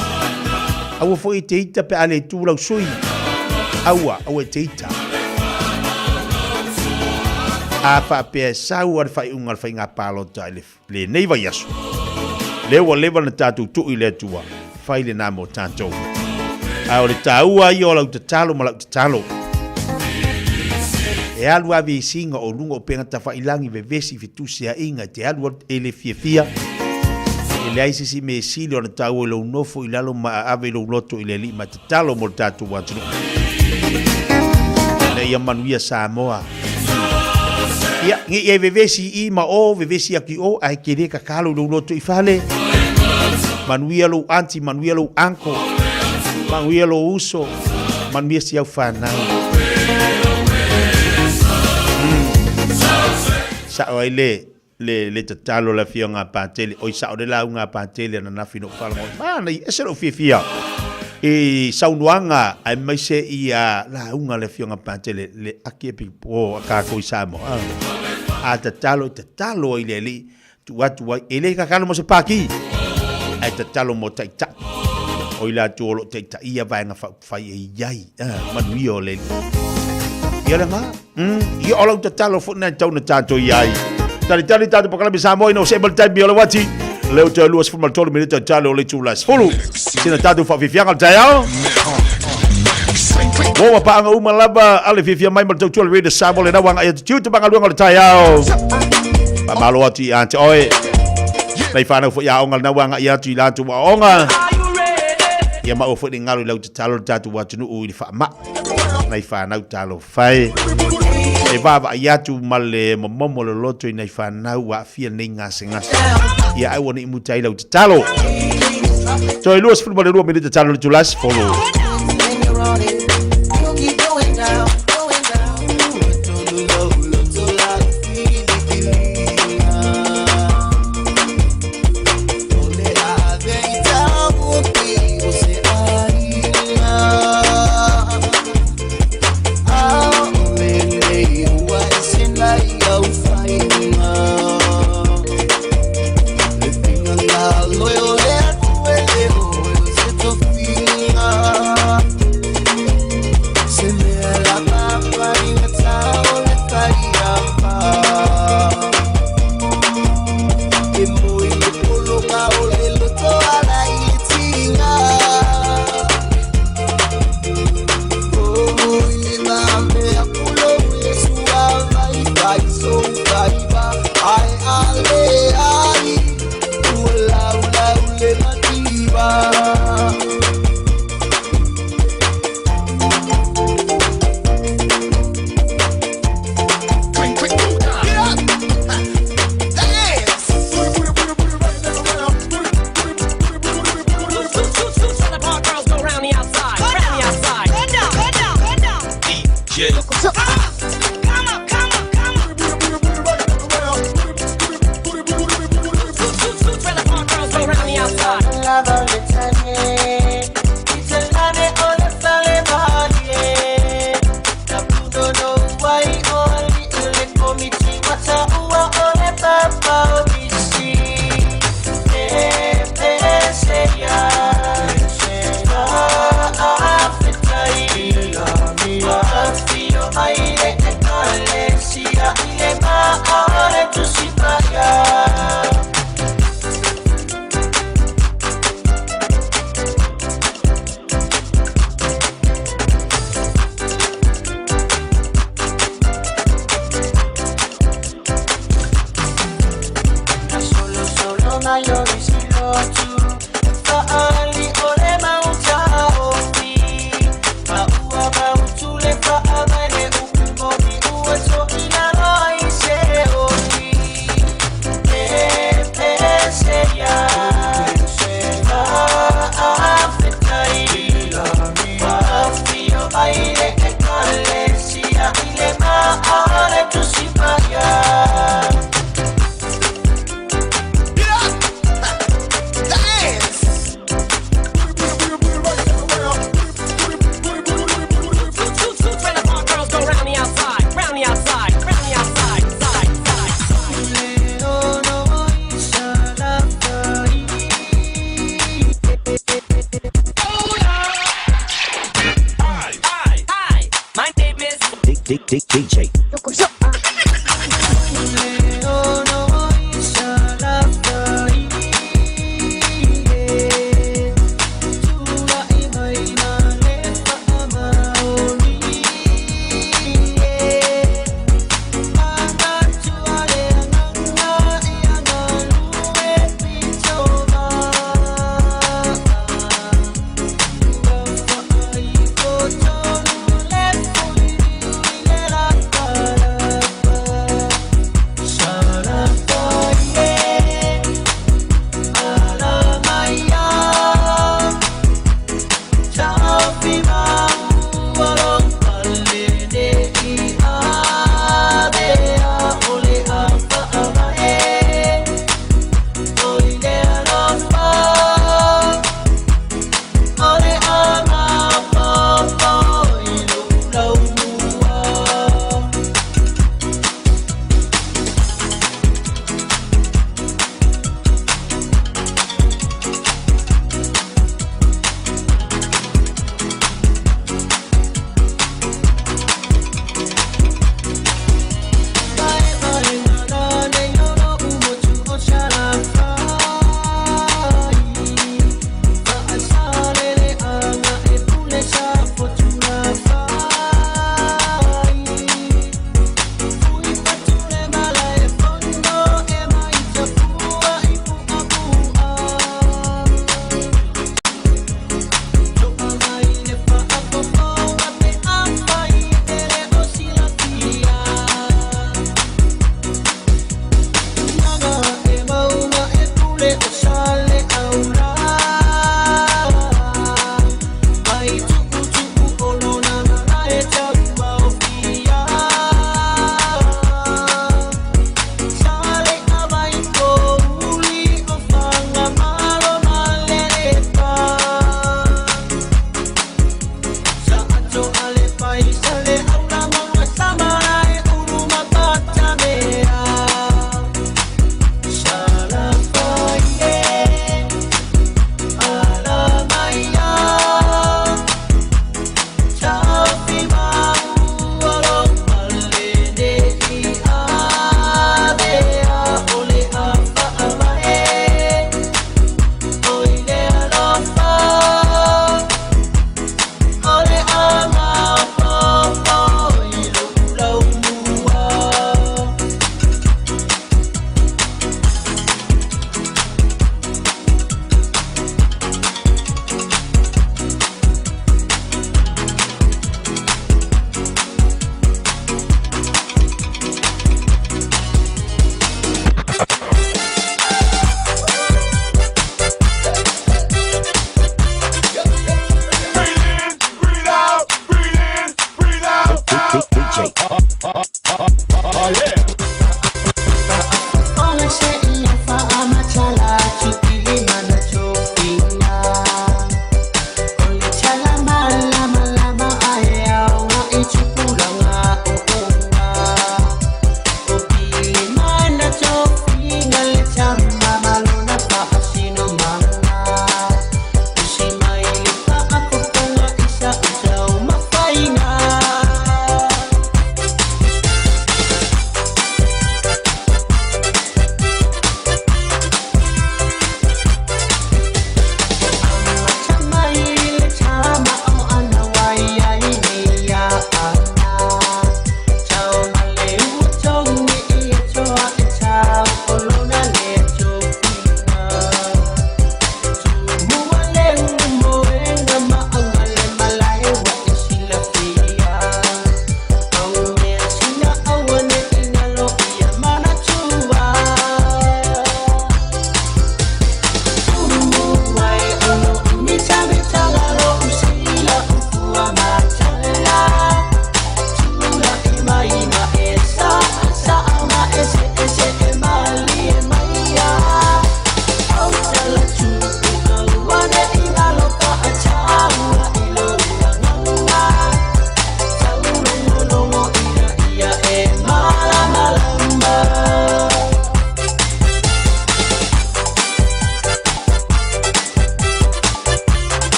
Aua foi e te ita pe a le tu lau sui. Aua, aua e te ita. A faapea e sau a le faaiuga o le faiga palota i le lenei vaiaso, lea ua leva na tatou tuu i le Atua, fai lena mo tatou. A o le taua ia o lau tatalo ma lau tatalo. E alu a vesiga o luga o upega tafailangi vevesi fetusiaiga e te alu e le fiafia. E leai se isi mea e sili ona taua i lou nofo i lalo ma aave i lou loto i le Alii ma tatalo mo le tatou atunuu. Ina ia manuia Samoa. Ia, ne i e vevesi i ma o, vevesi atu i o, ae te le tatalo i lou loto i fale. Manuia lou aunty, manuia lou uncle, manuia lou uso, manuia si au fanau. Sao ai le, le, le tatalo le afioga a Patele, oi sao le lauga a Patele ananafi na ou faalogo ai. Manaia, ese lou fiafia i saunoaga aemaise ia lauga a le afioga a Patele, le aki e po a kākou i Samoa. A tatalo, e tatalo ai le Alii, tuu atu ai, e le tatalo mo se pākī, ae tatalo mo taitai. O i latou o lo o taitaia vaega faaupufai e i ai, manuia o le Alii. Ia le ga. Ia o lau tatalo foi na tau na tatou i ai. Talitali tatou pakalame Samoa ina o se ma le taimi o le wati. Leo te 23 minute talo o le itula 10. Sina tatou faafiafiaga o le taeao. Mo ma paanga uma lava a le fiafia mai ma le tautua le Radio Samoa le nau agai atu tiute ma galuega o le taeao. Faamalo atu ia te oe. Nai whanau foi aoga le nau agai atu i latou aoga. Ia maua foi le ngalo i lau tatalo le tatou atunuu i le faamai. Nai whanau talofa e. E vaavaai atu ma le momomo o le loto i nai fanau ua aafia nei gasegase. Ia aua ne i muta ai lau tatalo. Toe 22 minute tatalo le itula 10. DJ.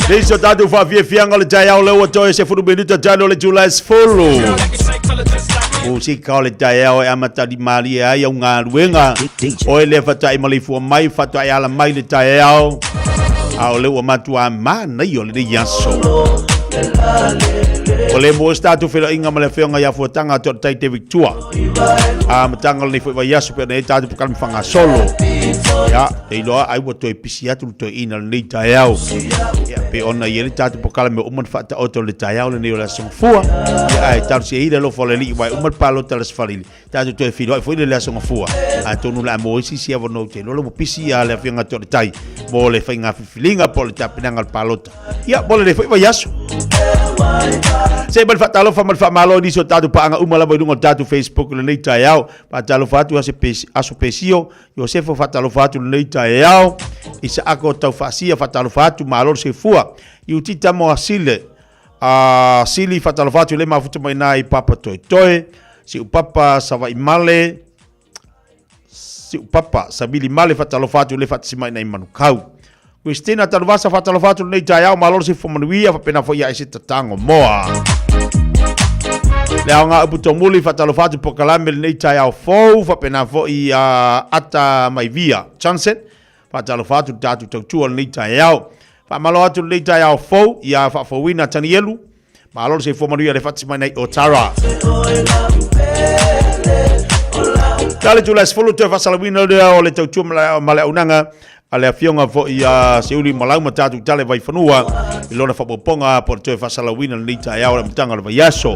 Nisi o tatou faafiafiaga o le taeao lea ua toe 10 minuta talu o le itula e 10. Musika o le taeao e amatali malie ai au galuega. Oe lea faatoa e maleifua mai, faatoa e ala mai le taeao. A o lea ua matua manaia o lenei aso. O le mo se tatou feiloaiga ma le afioga ia Fuataga Toatai David Tua. Amataga o lenei foi vaiaso pe ona i ai tatou polokalame faagasolo. Ia, te iloa ai ua toe pisi atu le toeaina i lenei taeao. Ia, pe ona i ai le tatou polokalame ua uma ona faataoto i le taeao lenei o le Aso Gafua. Ia, ae talosia ai le alofa o le Alii aua e uma le palota i le Aso Faraile, tatou toe feiloai foi i le Aso Gafua. Atonu o le a maua ai se isi avanoa ou te iloa la ua pisi le Afioga ia Toaletai mo le faiga filifiliga po o le tapenaga o le palota. Ia, mo lenei foi vaiaso. Se ma le faatalofa ma le faamalo i nisi o tatou paaga uma lava i luga o le tatou Facebook i lenei taeao. Faatalofa atu Aso Pesio, Iosefo faatalofa atu i lenei taeao. Isaako Taufaasia faatalofa atu, malo le soifua. Iutita Moasile, Sili faatalofa atu i le mafuta mai na i Papa Toetoe, Siupapa Savaimale, Siupapa Savili Male faatalofa atu i le faatasi mai na i Manukau. Christina Tanuvasa faatalofa atu lenei taeao, malo le soifua manuia, faapena foi ia Eseta Tago Moa. Le aoga upu tomuli faatalofa atu polokalame lenei taeao fou, faapena foi ia Ata Maivia Johnson faatalofa atu le tatou tautua lenei taeao. Faamalo atu lenei taeao fou ia faafouina Tanielu, malo le soifua manuia le faatasi mai nei o Tara. Tale tula 10 toe faasalauina lea o le tautua ma le auaunaga a le afioga foi ia Seuli Malau ma tatou tale Vaifanua i lona faaopoopoga po o le toe faasalauina lenei taeao o le amataga o le vaiaso.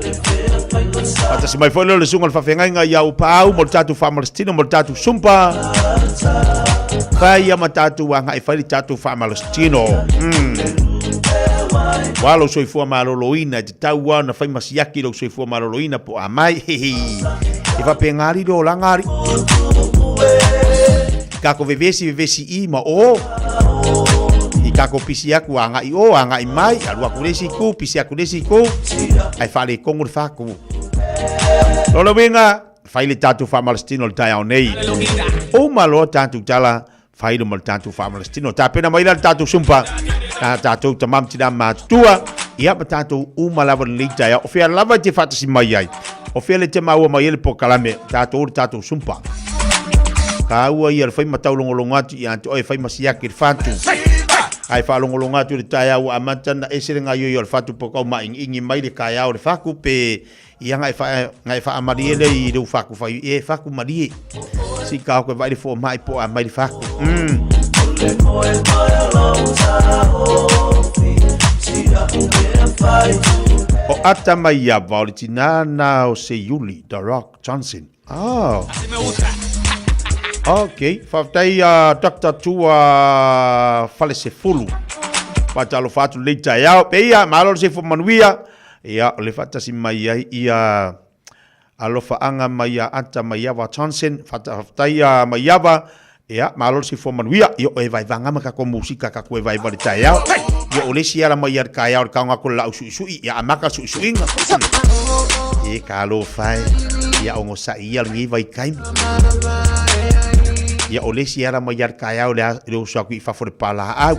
Faatasi mai foi lea o le susuga o le faafeagaiga ia Upaau mo le tatou faamalositino mo le tatou sumpa. Fai ia ma tatou agai fai le tatou faamalositino. Ua lou soifua maloloina e tatau lava ona fai ma siaki lou soifua maloloina po a mai. E faapena alii le olaga alii. Kako vevesi vevesi i ma o. I kako pisi aku agai o agai mai, alu aku le isi itu, pisi aku le isi itu. Ae faaletonu le fatu. Lona uiga, fai le tatou faamalositino i le taeao nei. Uma loa tatou tala, fai loa ma le tatou faamalositino. Tapena mai la le tatou sumpa, a tatou tama ma tina matutua, ia ma tatou uma lava lenei taeao. O fea lava e te faatasi mai ai, o fea le te maua mai ai le polokalame, tatou le tatou sumpa. Taua ia le fai ma taulogologo atu ia te oe, fai ma siaki le fatu. Ae faalogologo atu i le taeao ua amata ona ese le gaoioi o le fatu po o kau maaigiigi mai le taeao o le fatu pe ia na e faa na e faamalie lea i lou fatu fai e fatu malie. Si ka koe vaai le fomai po o a mai le fatu. O Ata Maiava o le tinā na o Seiuli, The Rock Johnson. Oh. Ok, faafetai a Dr. Tua Falesefulu. Faatalofa atu lenei taeao. Peia, malo le soifua manuia. Ia, o le faatasi mai ai ia alofaaga mai ia Ata Maiava Johnson. Faafetai a Maiava. Ia, malo le soifua manuia. Ia, o e vaevaga ma tatou musika tatou e vaeva i le taeao. Ia, o le isi ala mai ia le taeao i le taoga atu o le laau suisui. Ia, amata le suisuiga. E talofa e. Ia, onosai ia lenei vaitaimi. Ia, o le isi ala mai ia le taeao i le oso atu i fafo i le palaau.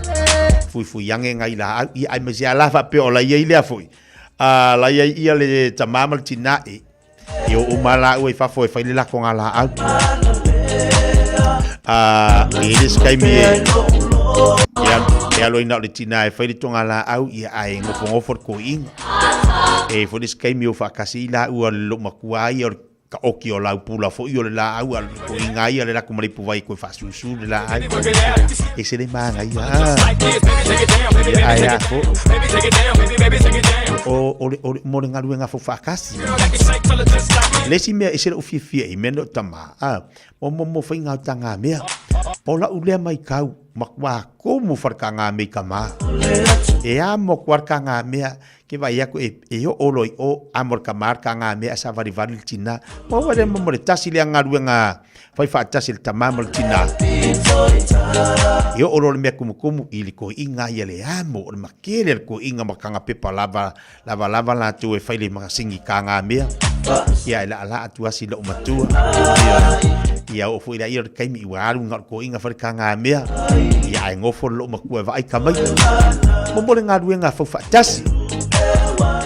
Fuifui ane nai laau. Ia, aemaise lava la faapea o la i ai lea foi. A la i ai ia le tama ma le tina e. E oo uma lāua i fafo e fai le lakoga laau. A e le se taimi e e alo ai na o le tina e fai le toga laau ia ae nofonofo le toeaina. E foi le isi taimi o faatasi ai lāua le loomatua ia o le taoki o lau pula foi o le laau a o le toeaina ia le alu atu ma le ipuvai e toe faasusu le laau. Ese le manaia. Ia ae a foi. O le o le mo le galuega faufaatasi. Le isi mea e ese lou fiafia i mea nei o tama, a, mo mo mo faiga o tagamea. O lau lea maitau, matua tumu faletagamea i tama. E amo atu lava le tagamea, ke vaai atu e, e oo loa i o, amo le tama le tagamea ae savalivali le tina. Maua lea mo le tasi lea galuega fai faatasi e le tama ma le tina. E oo loa le mea tumutumu i le toeaina ia le amo, o le makele o le toeaina ma kana pepa lava Lavalava latou e fai le makasini i ka ngā mea. Ia e laalaa atu asi lou matua. Ia. Ia oo foi laia o le taimi ua alu na o le toeaina fai le tagamea, ia ae nofo le loomatua e vaai tamaiti. Momo le galuega fau faatasi.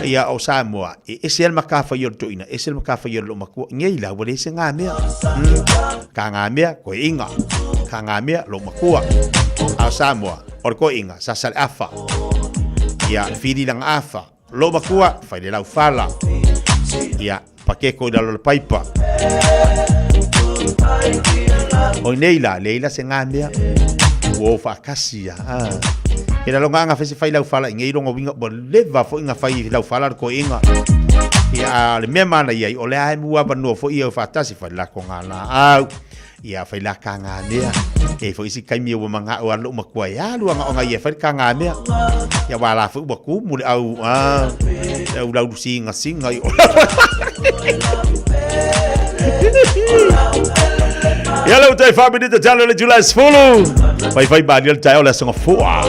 Ia o Samoa, e ese lava le matafaioi a le toeaina, ese le matafaioi a le loomatua. Nei la ua leai se gamea. Tagamea, toeaina. Tagamea, loomatua. A o Samoa, o le toeaina, sasa le afa. Ia, fili lana afa. Loomatua, fai le laufala. Ia, pakeko i lalo o le paipa. O nei la, leai la se gamea. Ua o faatasi a. Ah. E lalo nga fai se fai laufala i nei longa winga ua leva foi nga fai laufala le toeaina. Ia, a o le mea manaia ai, o lea e mua avanoa foi ia o faatasi fai lako ngā laau. Ia fai la ka ngā mea. E foi isi taimi ua manga'o a lo'u matua e alu aga ia fai ka ngā mea. Ia wā la foi ua kumu le au, ah, le au laulu singa singa i o. Ia lau tai wha minita talo le July 10. Fai fai malia le taeao le aso gafoa.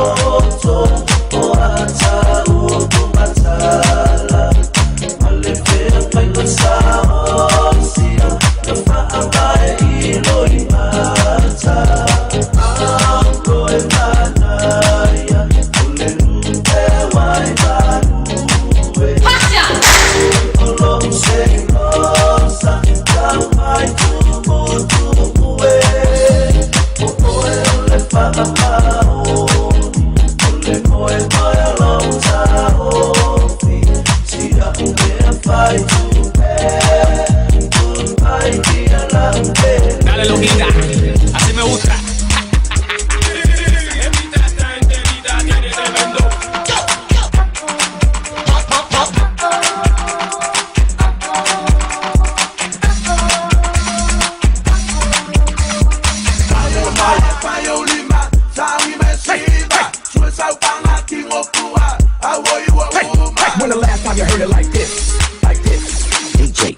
Dale, loquita, así me gusta. When the last time you heard it like this? Like this. DJ.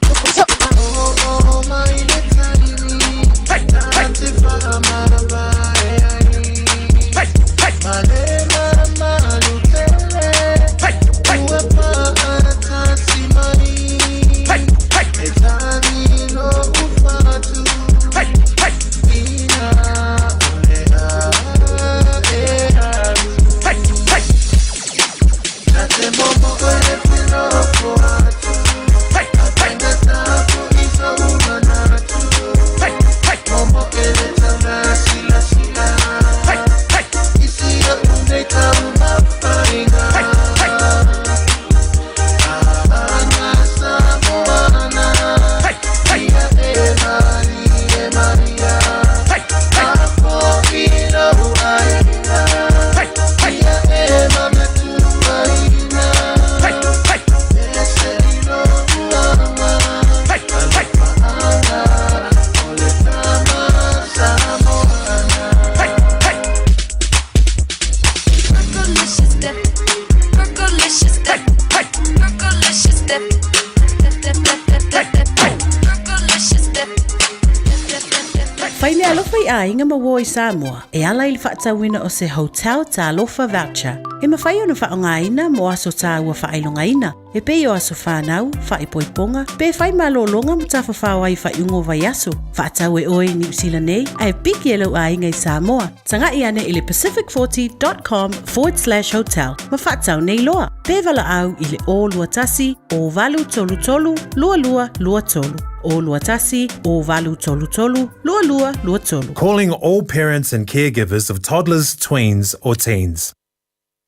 Fai le alofa i aiga ma uo i Samoa e ala i le faatauina o se Hotel Talofa Voucher e mafai ona faaaogaina mo aso tāua faailogaina e pei o aso whānau, whaipoiponga, pe whai malōlōga ma tafafao ai faaiuga o vaiaso. Faatau e oe i Niu Sila nei, ae piki e lou aiga i Samoa. Taga'i ane i le pacific40.com forward slash hotel ma faatau nei loa. Pe valaau i le 021 0833 2223. 021 0833 2223. Calling all parents and caregivers of toddlers, tweens, or teens.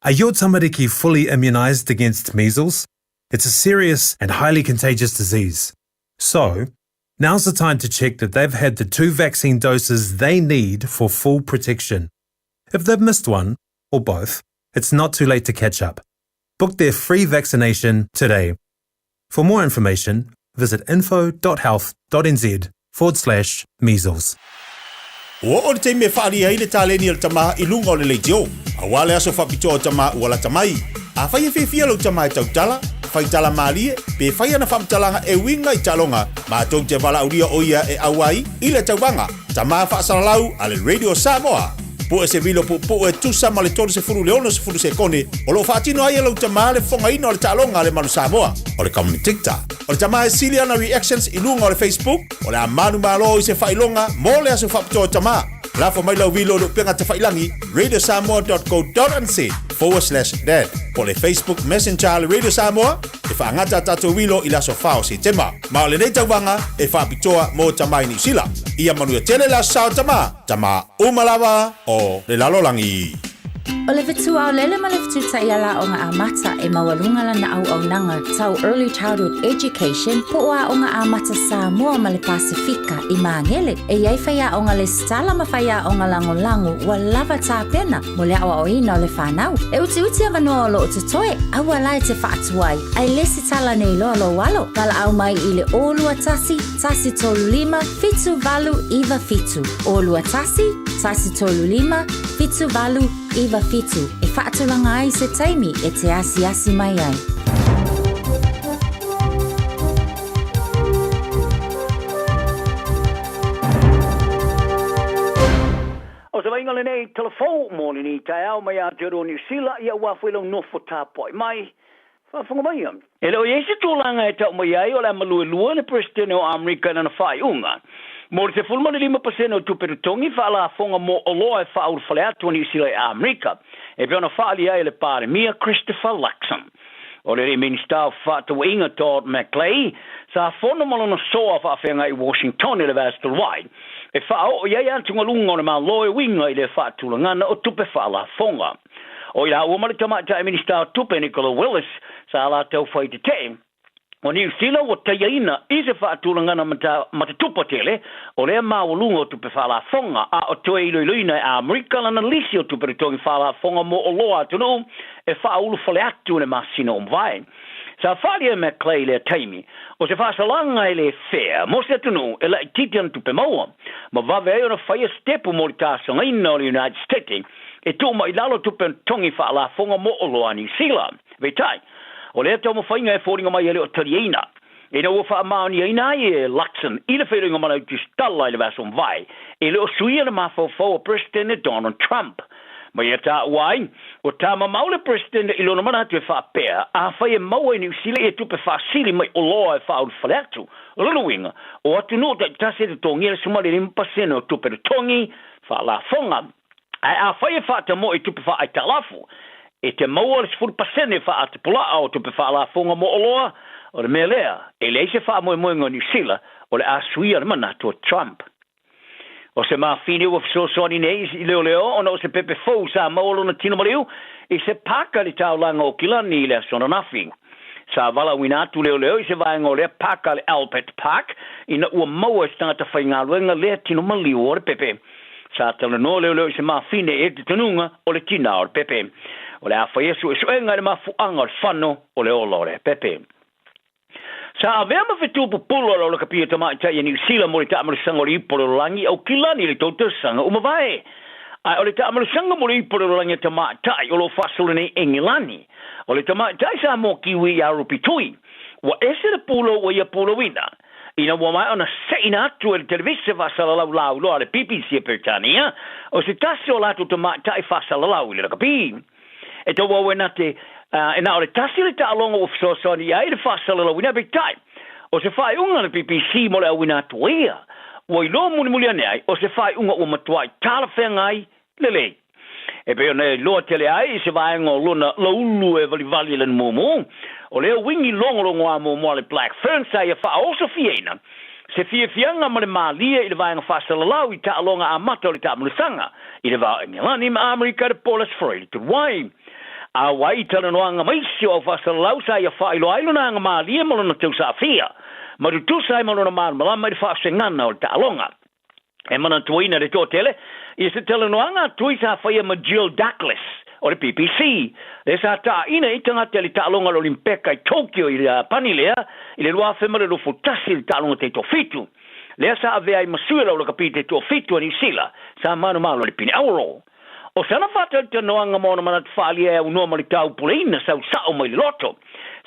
Are your tamariki fully immunised against measles? It's a serious and highly contagious disease. So, now's the time to check that they've had the two vaccine doses they need for full protection. If they've missed one, or both, it's not too late to catch up. Book their free vaccination today. For more information, visit info.health.nz forward slash measles. Ua oo le taimi e faaalia ai le taleni a le tama i luga o le leitio, aua le aso faapitoa o tama ua lata mai. Afai e fiafia lou tama e tautala, fai tala malie, pe fai ana faamatalaga e uiga i taaloga, matou te valaaulia o ia e auai i le tauvaga Tama Faasalalau a le Radio Samoa. Pue se vilo puupuu e tusa ma le 30 i le 60 sekone o lo o faatino ai e lou tama le fofogaina o le taaloga a le Manu Samoa. O le commentator o le tama e sili ana reactions i luga o le Facebook, o le a manumalo i se faailoga mo le aso faapitoa o tama. Lafo mai lau vilo i le upega tafailangi radiosamoa.co.nz/dad po o le Facebook Messenger a le Radio Samoa e faagata a tatou vilo i le aso 4 o Setema. Ma o lenei tauvaga e faapitoa mo tama i Niu Sila. Ia manuia tele le aso sa o tama, tama uma lava o le lalolagi. O le fetuaolele ma le fetutaiala aoga amata e maualuga lana auaunaga tau Early Childhood Education po o Aoga Amata Samoa ma le Pasefika i Magele. E i ai faiaoga lesitala ma faiaoga lagolago ua lava tapena mo le aoaoina o le fanau. E utiuti avanoa o lo o totoe, aua la e te faatuai, ae lesitala nei loa lou alo. Valaau mai i le 021 135 7897. 021 135 7897 e faatulaga ai se taimi e te asiasi mai ai. O se vaaiga lenei tala fou mo lenei taeao mai Aotearoa Niu Sila, ia ua foi lau nofo tapuai mai. Faafofoga maia. E le o i ai se tulaga e tau mai ai o le a maluelua le Peresetene o Amerika i lana faaiuga mo le 15% o tupe totogi faalafoga mo oloa e faaulufale atu a Niu Sila i Amerika, e pei ona faaalia ai e le Palemia Christopher Luxon. O le alii Minisita o Fefaatauaiga Todd McClay sa fono ma lona soa faafeagai i Washington i le vaiaso talu ai e faaoo i ai atugaluga o le Malo e uiga i le faatulagana o tupe faalafoga. O i lāua ma le Tamaitai Minisita o Tupe Nicola Willis sa latou fai tetee o Niu Sila ua taiaina i se faatulagana matatupa tele o lea maualuga o tupe faalafoga a o toe iloiloina e Amerika lana lisi o tupe totogi faalafoga mo oloa atunuu e faaulufale atu i le masina ua mavae. Sa faaalia e McClay i lea taimi o se faasalaga e le fair mo se atunuu e laitiiti ana tupe maua ma vave ai ona faia sitepu mo le talosagaina o le United States e tuu mai i lalo tupe totogi faalafoga mo oloa a Niu Sila. Peitai, o lea taumafaiga e foliga mai e le o taliaina ina ua faamaoniaina ai e Luxon i le feiloaiga ma Lautusitala i le vaiaso mavae, e le o suia le mafaufau o Peresetene Donald Trump. Ma ia taua ai, ua tamamao le Peresetene i lona manatu e faapea, afai e maua i Niu Sila ia tupe faasili mai oloa e faaulufale atu, o lona uiga, o atunuu taitasi e totogia le 15% o tupe totogi faalafoga. Ae afai e faatamoe i tupe faaaitalafu, e te maua le 10% faaatapulaa o tupe faalafoga mo oloa, o le mea lea, e leai se faamoemoega o Niu Sila o le a suia le manatu o Trump. O se mafine ua fesoasoani nei i leoleo ona o se pepe fou sa maua lona tino maliu i se paka i le taulaga o Kilani i le aso ananafi. Sa valaauina atu leoleo i se vaega o lea paka le Albert Park ina ua maua e se tagata faigaluega lea tino maliu o le pepe. Sa talanoa leoleo i se mafine e te tonuga o le tina o le pepe. O le a faia suesuega i le mafuaaga o le fano o le ola o lea pepe. Sa avea ma fetu pupulu a le Olakapia Tamaitai a Niu Sila mo le taamalosaga o le Ipu o le Lalolagi Aukilani i le tou tausaga ua mavae. Ae o le taamalosaga mo le Ipu o le Lalolagi a Tamaitai o lo o faasolo nei Engelani, o le Tamaitai Samoa Kiwi ia Rupi Tui, ua ese le pulou ua ia pulouina. Ina ua maea ona seina atu e le televise faasalalau lauiloa a le BBC a Peretania, o se tasi o latou tamaitai faasalalau i le lakapi. E tauau e na te, e na o le tasi le taaloga ua fesoasoani i ai le faasalalauina, peitai, o se faaiuga a le BBC mo le auina atu o ia, ua iloa mulimuli ane ai, o se faaiuga ua matuai talafeagai lelei. E pei ona iloa tele ai i se vaega o lona laulu e valivali i lana mumu, o lea uigi logologoa muamua a le Black Ferns sa ia faaosofiaina se fiafiaga ma le malie i le vaega faasalalau i taaloga amata o le taamulusaga i le va o Engelani ma Amerika i le po o le Aso Faraile talu ai. Auai i talanoaga ma isi o au faasalalau sa ia faailoa ai lona aga malie ma lona tausaafia ma tutusa ai ma lona malamalama i le faasegana o le taaloga. E manatuaina le toatele i se talanoaga a Tui sa faia ma Jill Douglas o le BBC, lea sa taaina ai tagata i le taaloga o le Olimpeka i Tokyo i Iapani lea i le 2021 i le taaloga taitoafitu. Lea sa avea ai ma sui o le aulakapi taitoafitu a Niu Sila sa manumalo i le pine auro. O sana faatalitanoaga ma ona manatu faaalia e aunoa ma le taupuleina sau sao mai le loto,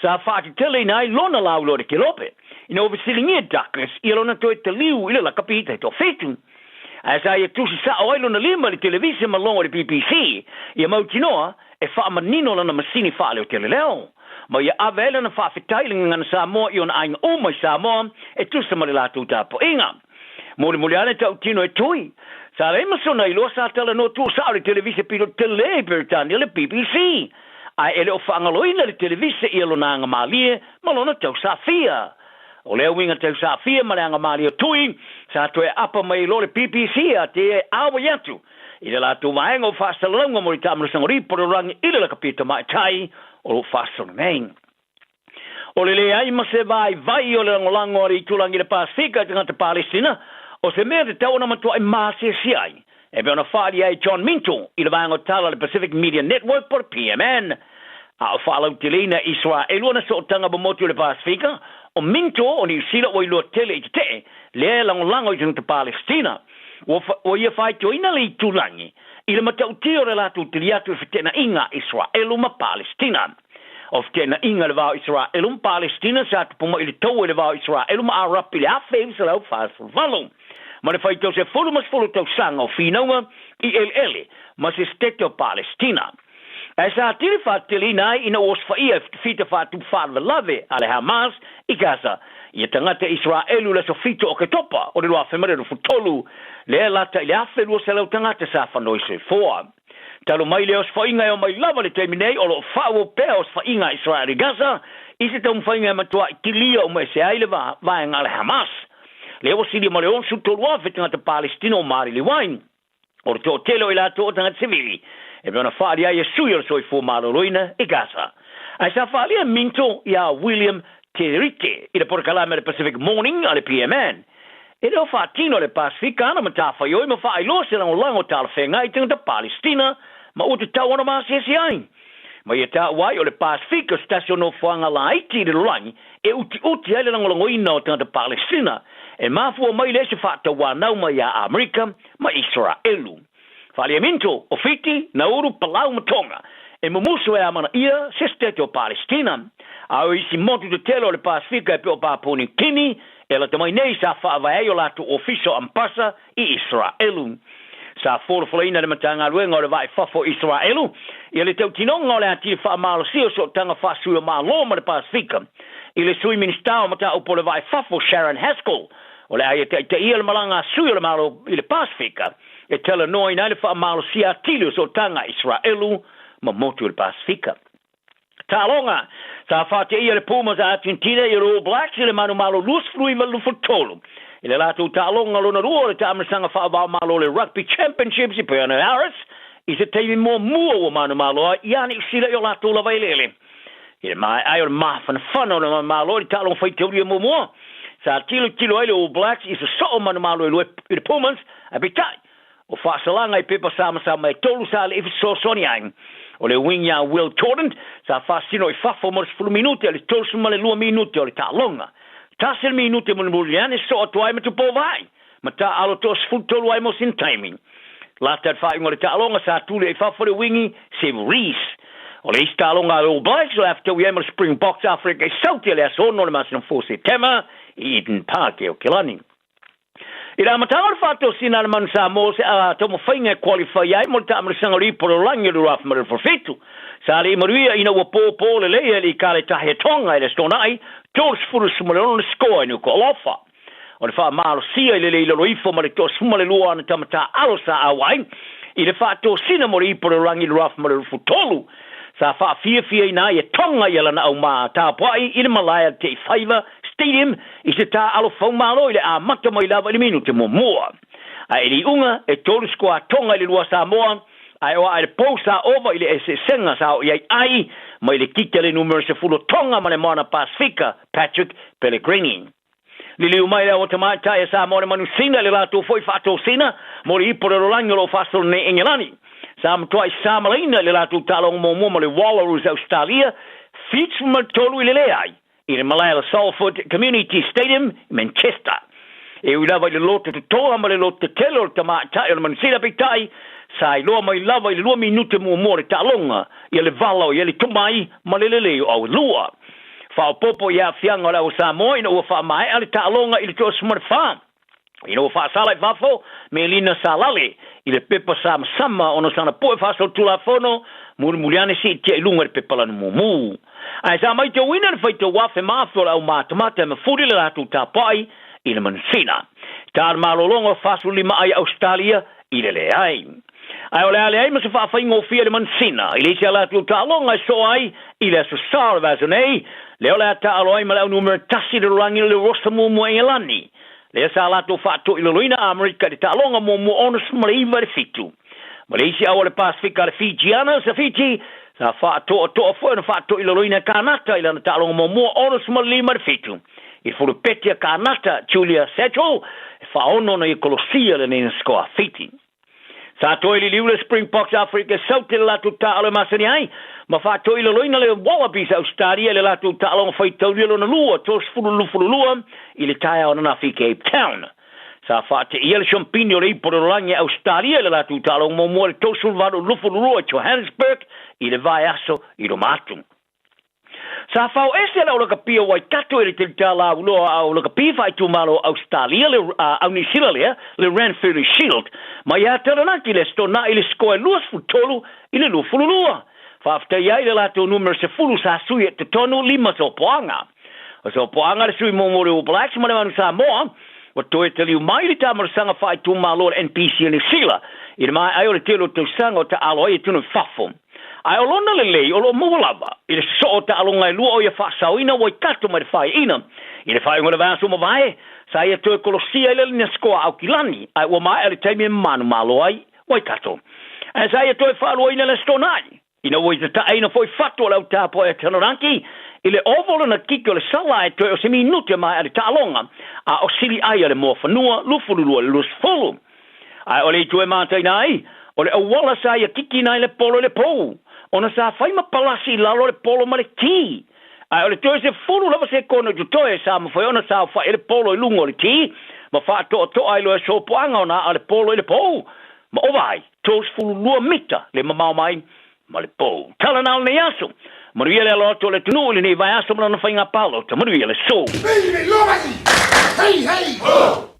sa faateteleina ai lona lauiloa i le kelope. Ina ua fesiligia Douglas ia lona toe taliu i le lakapi taitoafitu. Ae sa ia tusi sa'o ai lona lima i le televise ma logo i le BBC, ia mautinoa e faamanino lana masini faaleoteleleo, ma ia ave ai lana faafetai i le Gagana Samoa i ona aiga uma i Samoa e tusa ma le latou tapuaiga. Mulimuli ane tautino e Tui. Sa leai ma sona iloa sa talanoa tuusao i le televise pito tele i Peretania le BBC. Ae e le o faagaloina le televise ia lona aga malie ma lona tausafia. O lea uiga tausafia ma le aga malie o Tui sa toe aapa mai ai loa le BBC a te e auai atu i le latou vaega o faasalalauga mo le taamalosaga o lipo lalolagi i le lakapi tamaitai o lo o faasolo nei. O le leai ma se vaivai o le lagolago a le itulagi i le Pasefika i tagata Palestina, o se mea tatau ona matuai maasiasia ai, e pei ona faaalia ai John Minto i le vaega o tala a le Pacific Media Network po o le PMN. A o faalauteleina e Iseraelu ana sootaga ma motu o le Pasefika, o Minto o Niu Sila ua iloa tele i tetee lea e lagolago i tagata Palestina. Ua ia faitioina le itulagi i le matautia o le latou tali atu i feteenaiga a Iseraelu ma Palestina. O feteenaiga i le va o Iseraelu ma Palestina sa tupu mai i le taua i le va o Iseraelu ma Arapi i le 1948, ma le faitau 10 tausaga o finauga i eleele ma se setete o Palestina. Ae sa atili faateteleina ai ina ua osofaia e fita faatupu faalavelave a le Hamas i Gaza ia tagata Iseraelu i le aso 7 o Oketopa o le 2023, lea e lata i le 1,200 tagata sa fanoi soifua. Talu mai lea osofaiga e omai lava le taimi nei, o lo o faaauau pea osofaiga a Israel i Gaza i se taumafaiga e matuai kilia uma ese ai le vaega a le Hamas. Lea ua silia ma le 63,000 tagata Palestina o maliliu ai. O le toatele o i latou o tagata sivili, e pei ona faaali ai e sui o le soifua maloloina i Gaza. Ae sa faaalia e Minto iā William Te Rite i le polokalame a le Pacific Morning a le PMN. E le o faatino le Pasefika ana matafaioi ma faailoa se lagolago talafeagai i tagata Palestina ma ua tatau ona maasiasi ai. Ma ia taua ai o le Pasefika o se tasi o nofoaga laiti i le lolagi e utiuti ai le lagolagoina o tagata Palestina e mafua mai lea se faatauanau mai ia Amerika ma Isaraelu. Faliaminto, o Fiti, Nauru, Palau ma Tonga, e mumusu e amanaia se Setete o Palestina. A o isi motu tetele o le Pasefika e pei o Papua Niu Kini, e lata mai nei sa faavae ai o latou ofisa o Ambasa i Iseraelu. Sa folafolaina e le Matagaluega o le Vaa i Fafo o Iseraelu ia le tautinoga o le atili faamalosia o sootaga faasui o Malo ma le Pasefika i le Sui Minisita o Mataupu o le Vaa i Fafo Sharon Haskell o le a ia taitaia le malaga a sui o le Malo i le Pasefika e talanoaina ai le faamalosia atili o sootaga a Iseraelu ma motu o le Pasefika. Taaloga, Sa faateia le Pumas a Argentina i le All Blacks i le manumalo 29-23 i le latou taaloga lona lua o le taamilosaga faava-o-Malo o le Rugby Championships i Buenos Aires i se taimi muamua ua manumalo ai ia Niu Sila i o latou lava eleele. I le maea ai o le mafanafana o le manumalo i le taaloga faitaulia muamua, sa tilotilo ai le All Blacks i sosoo manumalo e lua i le Pumas, ae peitai, o faasalaga i pepa samasama e tolu sa le i fesoasoani ai. O le wing iā Will Torrent sa faasino i fafo mo le 10 minute a le 32 minute o le taaloga. Tasi le minute mulimuli ane sosoo atu ai ma Tupou Vaai ma taaalo toa 13 ai mo sina taimi. Lata i le faaiuga o le taaloga sa tuli ai i fafo le wingi Seb Rees. O le isi taaloga a le All Blacks o le a fetaui ai ma le Springboks Afrika i Sauti i le aso 6 o le masina fou o Setema i Eden Park e Okelani. I le amataga o le faatosina a le Manu Samoa o se taumafaiga e qualify ai mo le taamilosaga o le Ipu o le Lalolagi o le 2027, sa le i manuia ina ua pōpō lelei e le Ikale Tahi a Tonga i le Aso Toonai 36 le score i Nukuʻalofa. O le faamalosia i le le i lalo ifo ma le 12 o ana tama taaalo sa auai i le faatosina mo le Ipu o le Lalolagi i le 2023, sa faafiafiaina ai e Tonga ia lana aumā tapuai i le malae a le Teifaiva Stadium i se taaalo faumalo i le amata mai lava i le minute muamua. Ae i le iuga, e tolu sikoa Tonga i le lua Samoa, ae o aa i le pou sa ova i le eseesega sa oo i ai ai mai le kika le numera 10 o Tonga ma le Moana Pasefika, Patrick Pellegrini. Liliu mai le ao tamaitai a Samoa le manusina i le latou foi faatosina mo le ipu o le lalolagi o lo o faasolo nei Engelani. Sa matuai samalaina i le latou taaloga muamua ma le Wallaroos Ausetalia, 73 i le leai. I le malae o le Salford Community Stadium i Manchester. E ui lava i le loto totoa ma le loto tetele o le tamaitai o le manusina peitai, sa iloa mai lava i le lua minute muamua o le taaloga ia le vala o ia le tomai ma le lelei o Auelua. Faaopoopo i aafiaga o le au Samoa ina ua faamaea le taaloga i le 24. Ina ua faasala i fafo Melina Salale i le pepa samasama ona o sana po'e faasolitulafono, mulimuli ane siitia i luga i le pepa lanu mumu. Ae sa maitauina le faitau afe ma afe o le au matamata e mafuli le latou tapuai i le manusina. Ta le malologa o 45 ai Ausetalia i le leai. Ae o le a leai ma se faafaigofie i le manusina i le isi a latou taaloga e soo ai i le Aso Sa o le vaiaso nei, lea o le a taaalo ai ma le au numera tasi i le lalolagi o le Rosa Muamua Engelani, lea sa latou faatoilaloina Amerika i le taaloga muamua 69 i le 7. Ma le isi au a le Pasefika a le Fijiana, sa Fiji, sa faatoatoa foi ona faatoilaloina e Kanata i lana taaloga muamua 65 i le 7. I le fulupeti a Kanata, Julia Satchel, e faaono ona ia kolosia lenei na sikoa a Fiti. Sa toe liliu le Springboks a Afrika e saute le latou taaalo e masani ai, ma faatoilaloina le Wallabies a Ausetalia i le latou taaloga faitaulia lona lua, 30-22, i le taeao ananafi i Cape Town. Sa faateia le Siampini o le Ipu o le Lalolagi a Ausetalia i le latou taaloga muamua i le 38-22 i Johannesburg i le vaiaso i luma atu. Sa fao ese le au lakapi o Waikato i le telita lauloa a au lakapi faaitumalo o Ausetalia le au Niu Sila lea, le Ranfurly Shield, mai ia Taranaki le Aso Toonai i le sikoa e 23 i le 22. Faafetai ai i le latou numera 10 sa sui e totonu lima sopoaga. O sopoaga le sui muamua o le All Blacks ma le Manu Samoa ua toe taliu mai le taamalosaga faaitumalo a le NPC o Niu Sila i le maea ai o le tele o tausaga o taaalo ai e tunu i fafo. Ae o lona lelei o lo o maua lava i le sosoo o taaloga e lua o ia faasaoina Waikato mai le faaiina i le faaiuga o le vaiaso ua mavae, sa ia toe kolosia ai le lina sikoa a Aukilani ae ua maea le taimi e manumalo ai Waikato. Ae sa ia toe faaluaina le Aso Toonai ina ua itataeina foi fatu o le au tapuai a Taranaki i le ova o lona kiki o le sala ae toe o se minute e maea le taaloga a o sili ai a le Moafanua 22 i le 20. Ae o le itu e mataina ai, o le auala sa ia kikina ai le polo i le pou, ona sa fai ma palasi i lalo le polo ma le tī. Ae o le toe 10 lava sekone o totoe sa mafai ona saofai ai le polo i luga o le tī ma faatoatoa ai loa e sopoaga ona aa le polo i le pou ma ova ai 32 mita le mamao mai ma le pou. Tala na o lenei aso. Manuia le alo atu o le atunuu i lenei vaiaso ma lana faiga palota. Manuia le aso. Hey, hey, ho!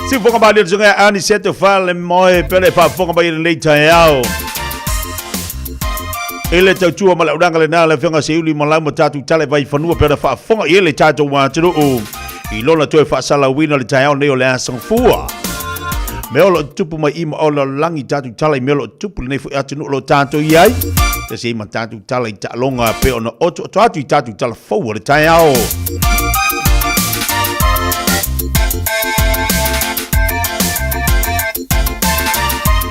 Siufoga malie le susuga ia Aniseto Falemoe pele faafofoga mai i lenei taeao. I le tautua ma le aunaga lena le afioga Seiuli Malau ma tatou tala i Vaifanua pei ona faafofoga i ai le tatou atunuu i lona toe faasalauina le taeao nei o le Aso Gafua. Mea o lo o tutupu mai i ma o lalolagi tatou tala i mea o lo o tutupu lenei foi atunuu o lo o tatou i ai. Tasi ai ma tatou tala i taaloga pei ona otooto atu i tatou tala fou o le taeao.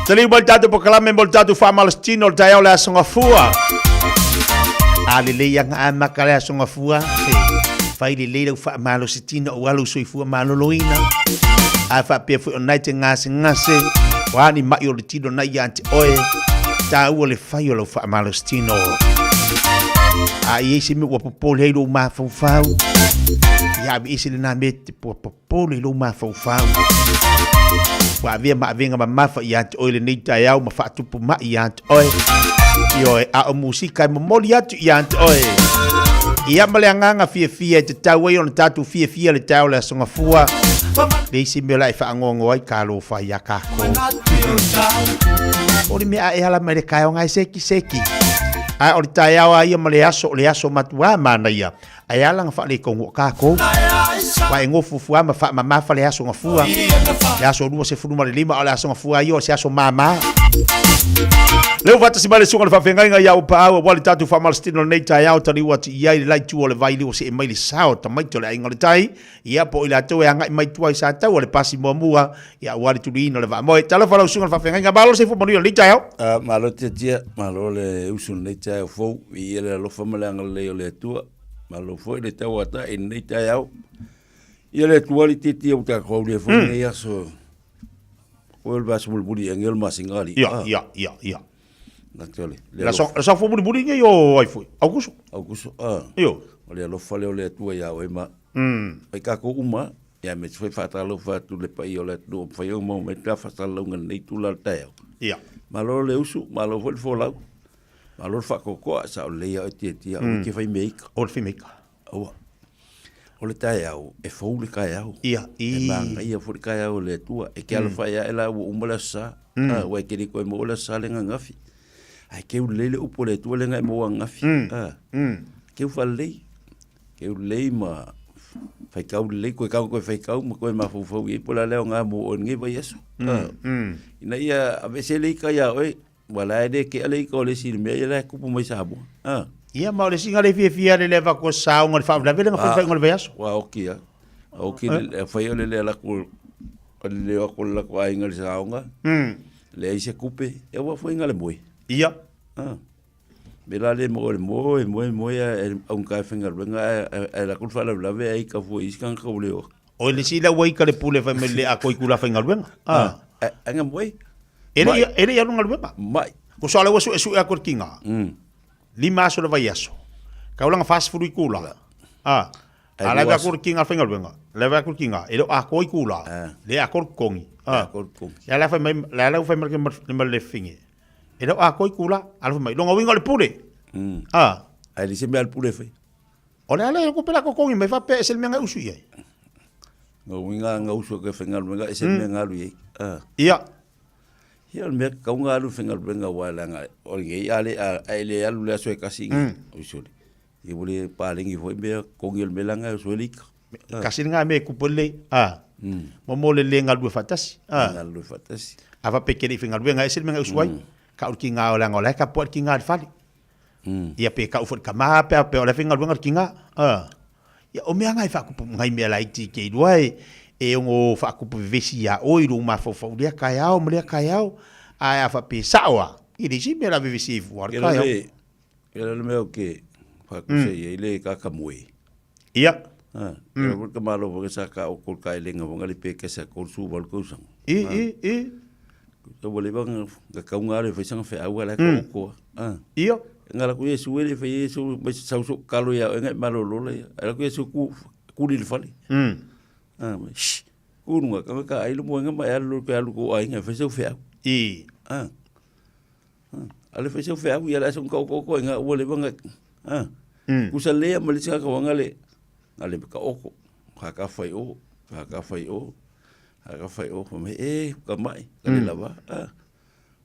Taliu mai le tatou polokalame mo le tatou faamalositino o le taeao le Aso Gafua. A lelei aga amata le Aso Gafua, fai lelei lau faamalositino aua lou soifua maloloina. A faapea foi o na e te gasegase, o a ni mai o le tino na ia te oe, taua le fai o lau faamalositino. A i ai se mea ua popole ai lou mafaufau, ia aveese lena mea e te popole i lou mafaufau. Ua avea ma avega mamafa ia te oe lenei taeao ma faatupu mai ia te oe. Ioe, a o musika e momoli atu ia te oe. Ia ma le agaga fiafia e tatau ai ona tatou fiafia le taeao o le Aso Gafua. Le isi mea la e faangoangoa ai talofa ia kākou. O le mea a e ala mai le taeao ngai seki seki. A o le taeao a ia ma le aso, o le aso matuā manaia. Ae ala na faaletonu o kākou. Ua e nofofu lava ma faamamafa le Aso Gafua, le aso 25, a o le Aso Gafua ia o se aso māmā. Lea ua faatasi mai le susuga i le faafeagaiga ia Aupaau aua le tatou faamalositino i lenei taeao taliu atu i ai le la itu o le vai lea ua see mai le sao o tamaiti o le aiga o le tai, ia po o i latou e agai mai tua i Sataua le pasi muamua ia aua le tuliina o le vaamoe. Talofa lau susuga i le faafeagaiga, malo le soifua manuia i lenei taeao. Malo Tiatia, malo le usu i lenei taeao fou, viia le alofa ma le agalelei o le Atua. Malo foi le tauatai i lenei taeao. Ia le Atua le Tiatia ua tatou aulia foi lenei aso. Oe o le vaiaso mulimuli ea o le masina alii. Ia, ia, ia, ia. Nate le. Le aso fou mulimuli nei o ai foi. Aukuso. Aukuso, ah. Io. O le alofa lea o le Atua ia oe ma. Ai tatou uma, ia aemaise foi faatalofa atu i le paia o le atunuu o mafai ona maua mai le faasalalauga i lenei itula o le taeao. Ia. Malo le usu, malo foi le folau, malo le faatoatoa, sao lelei lava oe Tiatia, aua e te fai mea ika. O le fai mea ika. Aua. O le taeao, e fou le taeao. Ia, i. E manaia foi le taeao o le Atua. E te alofai ae la ua uma le Aso Sa. Aua e te le toe maua le Aso Sa lea ananafi. Ae keu lelei le upu a le Atua lea na e maua ananafi. Keu faalelei. Keu lelei ma faitau lelei, toe tau toe faitau ma toe mafaufau i ai po o le a le aoga mo oe i lenei vaiaso. Ina ia aveese le ika ia oe, ua la e le tea le ika o le isi i le mea ia la e tupu mai Samoa. Ia, ma o le isi le fiafia le le avatu o saoga o le faalavelave lea na fai o le vaiaso. Ua oki lava. Oki le fai o le le alu atu o le leo atu o le latou aiga i le saoga. Leai se tupe, ia ua foi le moe. Ia. Me la le moe le moe, moe, moe, ae augata e faigaluega ae alu atu le faalavelave ae ika fua i isi tagata ua le ola. O le isi la ua ika le pule fai mai le atoa itula faigaluega. Ae nga moe. E le e le i alu galuega. Mai. Ko so ala ua suesue atu le tiga. 5 aso le vaiaso. Kaulanga 40 itula. A lave atu le tiga faigaluega. Lave atu le tiga e le o atoa itula. Le atoa le totogi. Le ala fai mai le ala fai mai le le fine. E le o atoa itula, alofa mai. Lona uiga o le pule. A. Ae leai se mea a le pule e fai. O le ala e tupe la totogi mai faapea ese le mea na e usu i ai. Lona uiga na usu atu e faigaluega ese le mea na alu i ai. A. Ia. Ia o le mea tatau ona alu i faigaluega aua leaga o lenei a le a e le alu i le aso e tasi usu le. Ia ua le paleni foi mea totogi o le mea leaga e oso ai le ika. Kasi lena mea e kupu lelei, a. Mo mo le le galulue faatasi, a. Le galulue faatasi. A faapea e te le i faigaluega, e ese le mea na e usu ai. Kau le tiga o leaga o la e tapuai le tiga i le fale. Ia pe kau foi i le tama pe a pe o la e faigaluega le tiga, a. Ia o mea na e faatupu nai mea laiti e te iloa e e ono faatupu vevesi ia oe i lou mafaufau i lea taeao ma lea taeao. Ae a faapea e sao lava, e leai se mea o le a vevesi ai fua le taeao. Ia le mea ou te faatusa i ai le kaka moe. Ia. Ha, ia foi ka malo foi sa ka o kol ka ilenga foi le pe ke sa kol su wal ko sang. I i i. Ka wale ba nga ka nga le foi sang fe au la ka ko. Ha. Ia. Nga la ku Yesu ele foi Yesu mai sau so kalo ia nga malo lola ia. La ku Yesu ku ku li le fale. Ha, shh. Ku nga ka ka ai lo mo nga ma alu ko alu ko ai nga foi sau fe au. I. Ha. A le fai sau feau ia le aso ka oko oko nga ua leva nga a kusa lea ma le sika ka wanga le nga le ka oko ka ka fai o ka ka fai o. A ka fai o fai mai, e, ka mai, ka le lava. Ah.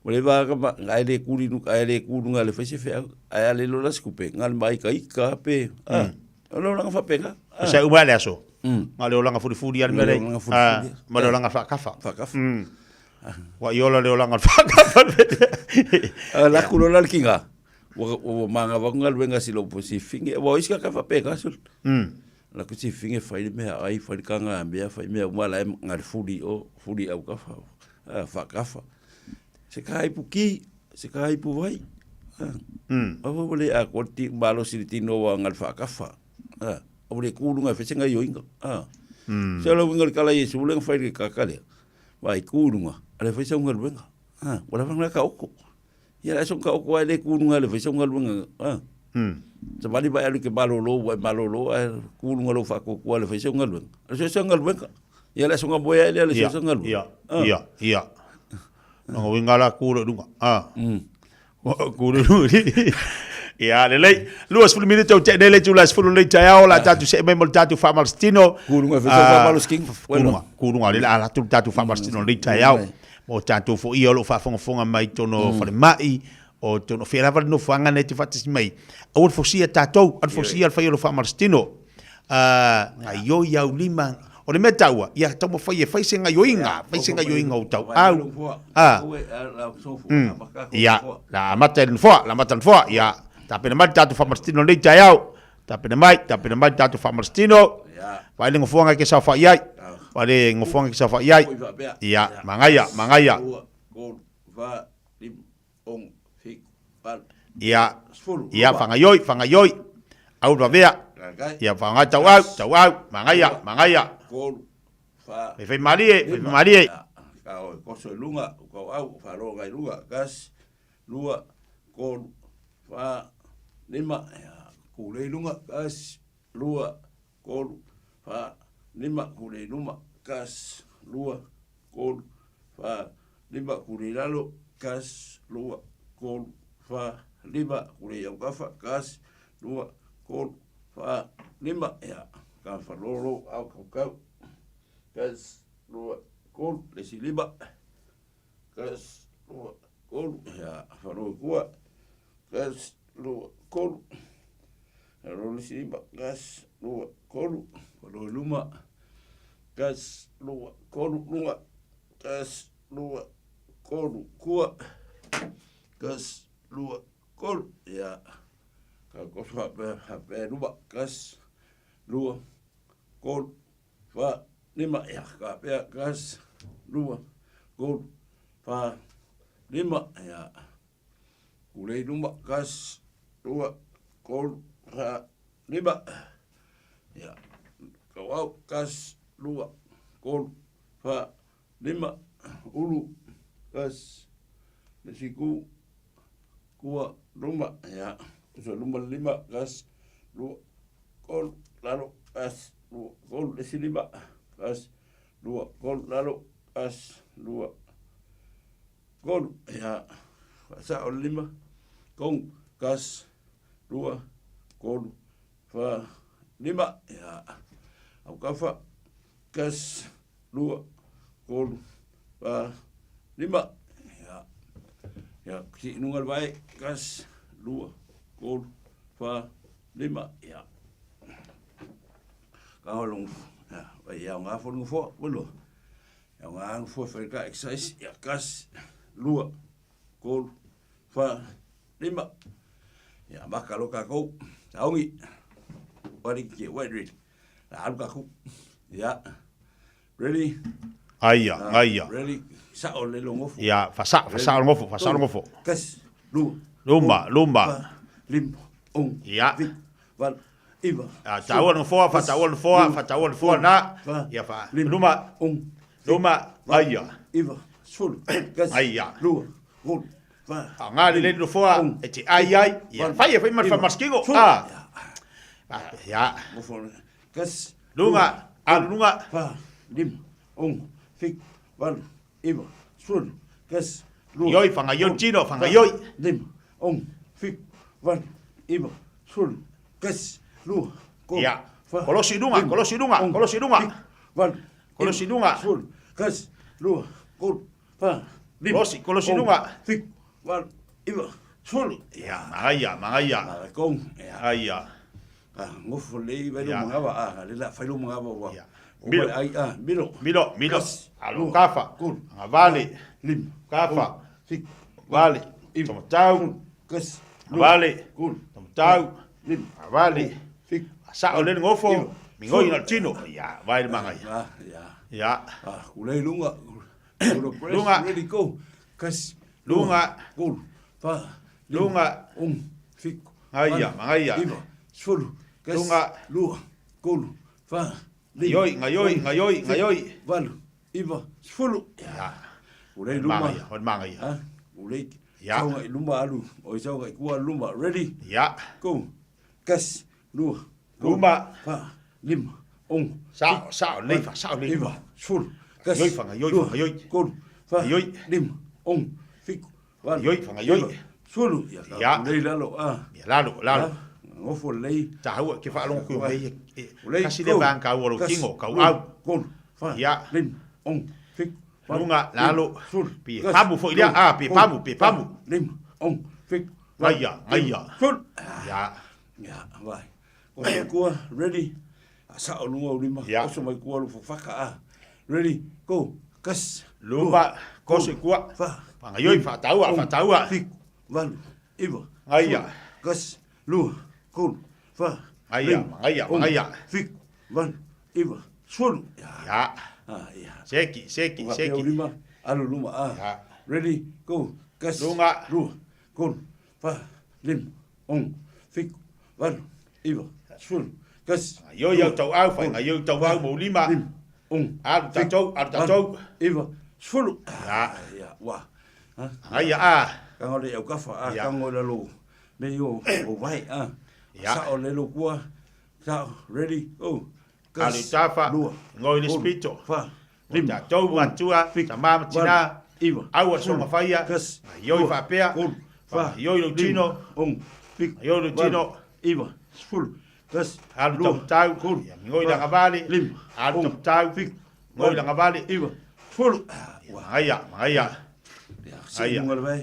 Ua leva ka ma, ai le kuli nu, ai le kulu nga le fai se feau, ai a le lola se kupe, nga le mai ka ika pe. Ah. O le olaga faapena. Ah. Sa uma le aso. Nga le olaga fulifuli ale mele. Ah, ma le olaga faakafa. Faakafa. Ua i ola le olaga faakafa. Ah, la kulo la kinga. Ua ua manga va galuega si lo si finge. Ua isi ka faapena sul. La ku si finge fai le mea ai fai le kanga mea fai mea uma la e nga le fuli o fuli au kafa. Ah, faakafa. Se ka ipu ki, se ka ipu vai. Ah. Awa ua le a ko ti malosi le tino wa nga le faakafa. Ah, ua le ku lunga fe se ngai oinga. Ah. Se la winga le kala Yesu le fai le kaka le. Vai ku lunga, ale fai sa unga luenga. Ah, wala fanga ka oko. Ia la so ka oko ai le ku lunga le fai sa unga luenga. Ah. Sa vali vai alu ke malolo, vai malolo ai ku lunga lo fa ko ku ale fai sa unga luenga. Ale sa unga luenga. Ia la so nga boya le ale sa unga luenga. Ia, ia, ia. Longa winga la ku lo lunga. Ah. Ku lo lunga. Ia, lelei. 20 minute o te nele tu la 10 le taeao la tatu se mai mo le tatu faamalositino. Ku lunga fe sa faamalosikinga. Ku lunga, ku lunga le la tu tatu faamalositino le taeao. Mo tatou foi ia o lo o faafogafoga mai tonu falemai o tonu fea lava le nofoaga nei te faatasi mai. Aua le fosia tatou, aua le fosia le fai o lo faamalositino. Gaioi au lima. O le mea taua, ia taumafai e fai se gaioiga, fai se gaioiga o tauau. Ia, la amata i le nofoa, la amata i le nofoa. Ia, tapena mai le tatou faamalositino lenei taeao. Tapena mai, tapena mai le tatou faamalositino. Vaai le nofoaga e ke saofai ai. Vaai le nofoaga e ke saofai ai. Ia, magaia, magaia. Ia, ia, whangaioi, whangaioi. Au vavea. Ia, whangai tau au, tau au. Mangaia, mangaia. Fai fai malie, fai fai malie. Ka o koso i lunga, o kau au, whaloga i lunga, kas, lua, kolu, wha, lima, ia, kule i lunga, kas, lua, kolu, wha, lima, kule i luma, kas, lua, kolu, wha, lima, kule i lalo, kas, lua, kolu, wha, lima, kule i aukafa, kas, lua, kolu, wha, lima, ia, ka whalolo, au kau kau, kas, lua, kolu, lesi lima, kas, lua, kolu, ia, whalolo kua, kas, lua, kolu, whalolo lesi lima, kas, lua, kolu, whalolo luma, kas, lua, kolu, lunga, kas, lua, kolu, kua, kas, lua, kolu, ia, ka koso hape, hape luma, kas, lua, kolu, fa, lima, ia, ka pea, kas, lua, kolu, fa, lima, ia, kulei luma, kas, lua, kolu, fa, lima, ia, kau au, kas, lua, kolu, fa, lima, ulu, kas, le siku, kua, luma, ia, uso luma lima, kas, lua, kolu, lalo, kas, lua, kolu, le si lima, kas, lua, kolu, lalo, kas, lua, kolu, ia, sa o lima, kong, kas, lua, kolu, fa, lima, ia, au kafa, kas, lua, kolu, fa, lima, ia, ia, si nunga le vae, kas, lua, kolu, fa, lima, ia. Ka ho long, ia, vai ia ngā fo lunga fo, welo. Ia ngā fo whai ka exercise, ia, kas, lua, kolu, fa, lima. Ia, maka lo kākou, taongi, wari ki ke, wait, ready. La alu kākou, ia, ready. Aia, aia. Ready, sa o le longofu. Ia, fasa, fasa o ngofo, fasa o ngofo. Kas, lua, luma, luma. Fa, lima, ong, Ia. vik, val, iva. Ah, taua le nofoa, fa taua le nofoa, fa taua le nofoa, na. Ia, fa, luma, ong, luma, aia. Iva, sefulu, kas, Aia. lua, kolu, fa, Faaaoga lelei le nofoa e te ai ai. Ia, fai e fai ma le faamasikino. Ah. Ah, ia. Kas, Luga, alu luga. Fa, lima, ong, fik, valu, iva, sefulu, kas, lua. Ioi, fagaioi tino, fagaioi. Lima, ong, fik, valu, iva, sefulu, kas, lua, kolu, Ia. fa, Kolosi i luga, lima, kolosi i luga, ong, kolosi i luga. fik, valu, Kolosi i luga. sefulu, Kasi, lua, tolu, fa, lima. Kolosi, kolosi luga. Fitu, valu, iva, sefulu. Ia, magaia, magaia. Kong, ia. Aia. Ah, ngofo lei vai lo mangava, ah, le la fai lo mangava wa. Milo. Ai, ah, milo. Milo, milo. Alo kafa. Agavale. Lima. Kafa. Fitu. Vale. Tomatau. Kasi. Vale. Tomatau. Lima. Vale. Fitu. Sao le ngofo. Mingoi na tino. Ia, vai le magaia. Ah, ia. Ia. Ah, ulei lunga. Lunga. Ready, go. Kasi. Lunga. Tolu. Fa. Lunga. Fitu. Ngaia, magaia. Iva. Sefulu. Kasi. Lunga. Lua. Tolu. Fa. Ngaioi, ngaioi, ngaioi, ngaioi. Valu. Iva. Sefulu. Ia. Ulei luma. Magaia, o le magaia. Ah, ulei. Ia. Sauga i luma alu. O i sauga i kua luma. Ready? Ia. Go. Kasi. Lua. Tolu, Luma. Fa. Lima. Ono. Sao, sao, lei fa, sao, lei. Iva. Sefulu. Ngaioi fa, ngaioi fa, ngaioi. Tolu. Fa. Ngaioi. Lima. Ono. Fitu. Valu. Ngaioi fa, ngaioi. Iva. Sefulu. Ia. Ia. Ulei lalo. Ah. Ia, lalo, lalo. Ah, Ngofo lei. Taua, ke whaalongo kui mei, Ulei, kasi le go. vang kau alo Kasi, kingo, kau lua, au. Tolu. Fa. Ia. Lima. Ono. Fitu. Valu. Lunga, Iva, lalo. Sefulu. Pi Kasi, pamu foi lea, lua, ah, pi tolu, pamu, pi fa, pamu. Lima. Ono. Fitu. Valu. Ngaia, Iva, ngaia. Sefulu. Ia. Ia, vai. Oso kua, ready. A sao lunga o lima. Ia. Oso mai kua lu fafaka a. Ready, go. Kasi. Luma, koso i kua. Fa. Whangaioi, whataua, whataua. Fitu, valu, iva. Ngaia. Sefulu. Kasi, lua, tolu, fa. Ngaia, lima, ngaia, ono, ngaia. Fitu, valu, iva, sefulu. Ia. Ia. Ah, ia. Seki, seki, Whapea seki. o lima, alu luma a. Ia. Ready, go. Kasi. Lunga. Lua, tolu, fa, lima, ono, fitu, valu, iva, sefulu. Kasi. Ngaioi au tau au, whai ngaioi tau au mou lima. Lima, ono, Alu tatou, alu tatou. Iva, sefulu. Ia. Ia, wa. Ngaia a. Kango le au kafa, a, Ia. kango le lo. Me yo, o vai, a. Ia. Sao le lo kua. Sao, ready, go. Alu tafa, Lua. ngoi le tolu, spito. Fa. O tatou matua, tamā ma tinā. Iva. Au a songa whaia. Kasi. Ngaioi lua, whapea. Tolu. Fa. Ngaioi lo tino. Ono. Fitu. Ngaioi lo tino. Iva. Sefulu. Kasi. Alu lua, tau tau. Tolu. Ia, ngoi langa vale. Lima. Alu Ono. tau tau. Fitu. Ngoi langa vale. Iva. Sefulu. Ngaia, ngaia. Ia, si lunga le vai.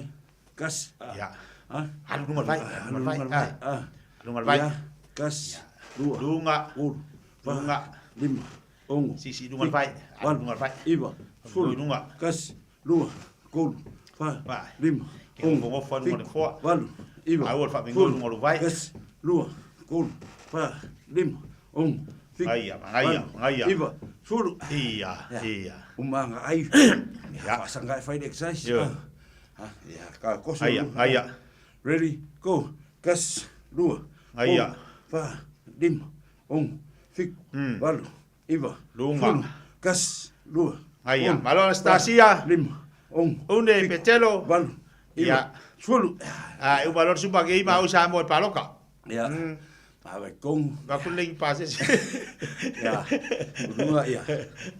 Kasi. Ia. Ah. Alu lunga le vai, alu lunga le vai. Ah. Ah. Alu lunga le vai. Ia. Kasi. Lua. Lunga. Tolu. Fa. Lunga. Lima. Ono. Sisi lunga le vai. Alu Valu. lunga le vai. Iva. Sefulu. Lunga. Kasi. Lua. Tolu. Fa. Vai. Lima. Ke ngofo ngofo lunga le foa. Valu. Iva. Au le whaapingoi lunga le vai. Kasi. Lua. Tolu. Fa. Lima. Ono. Fitu. Ngaia, ngaia, Valu. ngaia. Iva. Sefulu. Ia, ia. Umanga ai. Ia. Whaasanga e whai le exercise. Ia. Ah, ia, ka koso. Ngaia, ngaia. Ready, go. Kasi, lua. Ngaia. Tolu, Fa, lima, ono, fitu, valu, iva. Lunga. Sefulu. Kasi, lua. Ngaia. Tolu, Malo fa, Anastasia. Lima, ono, Une Petelo. valu, iva. Ia. Sefulu. Ah, e umalo supa ke ima au sa mo paloka. Ia. Awe kong. Ba ku ling pa se. Ia. Lunga, ia.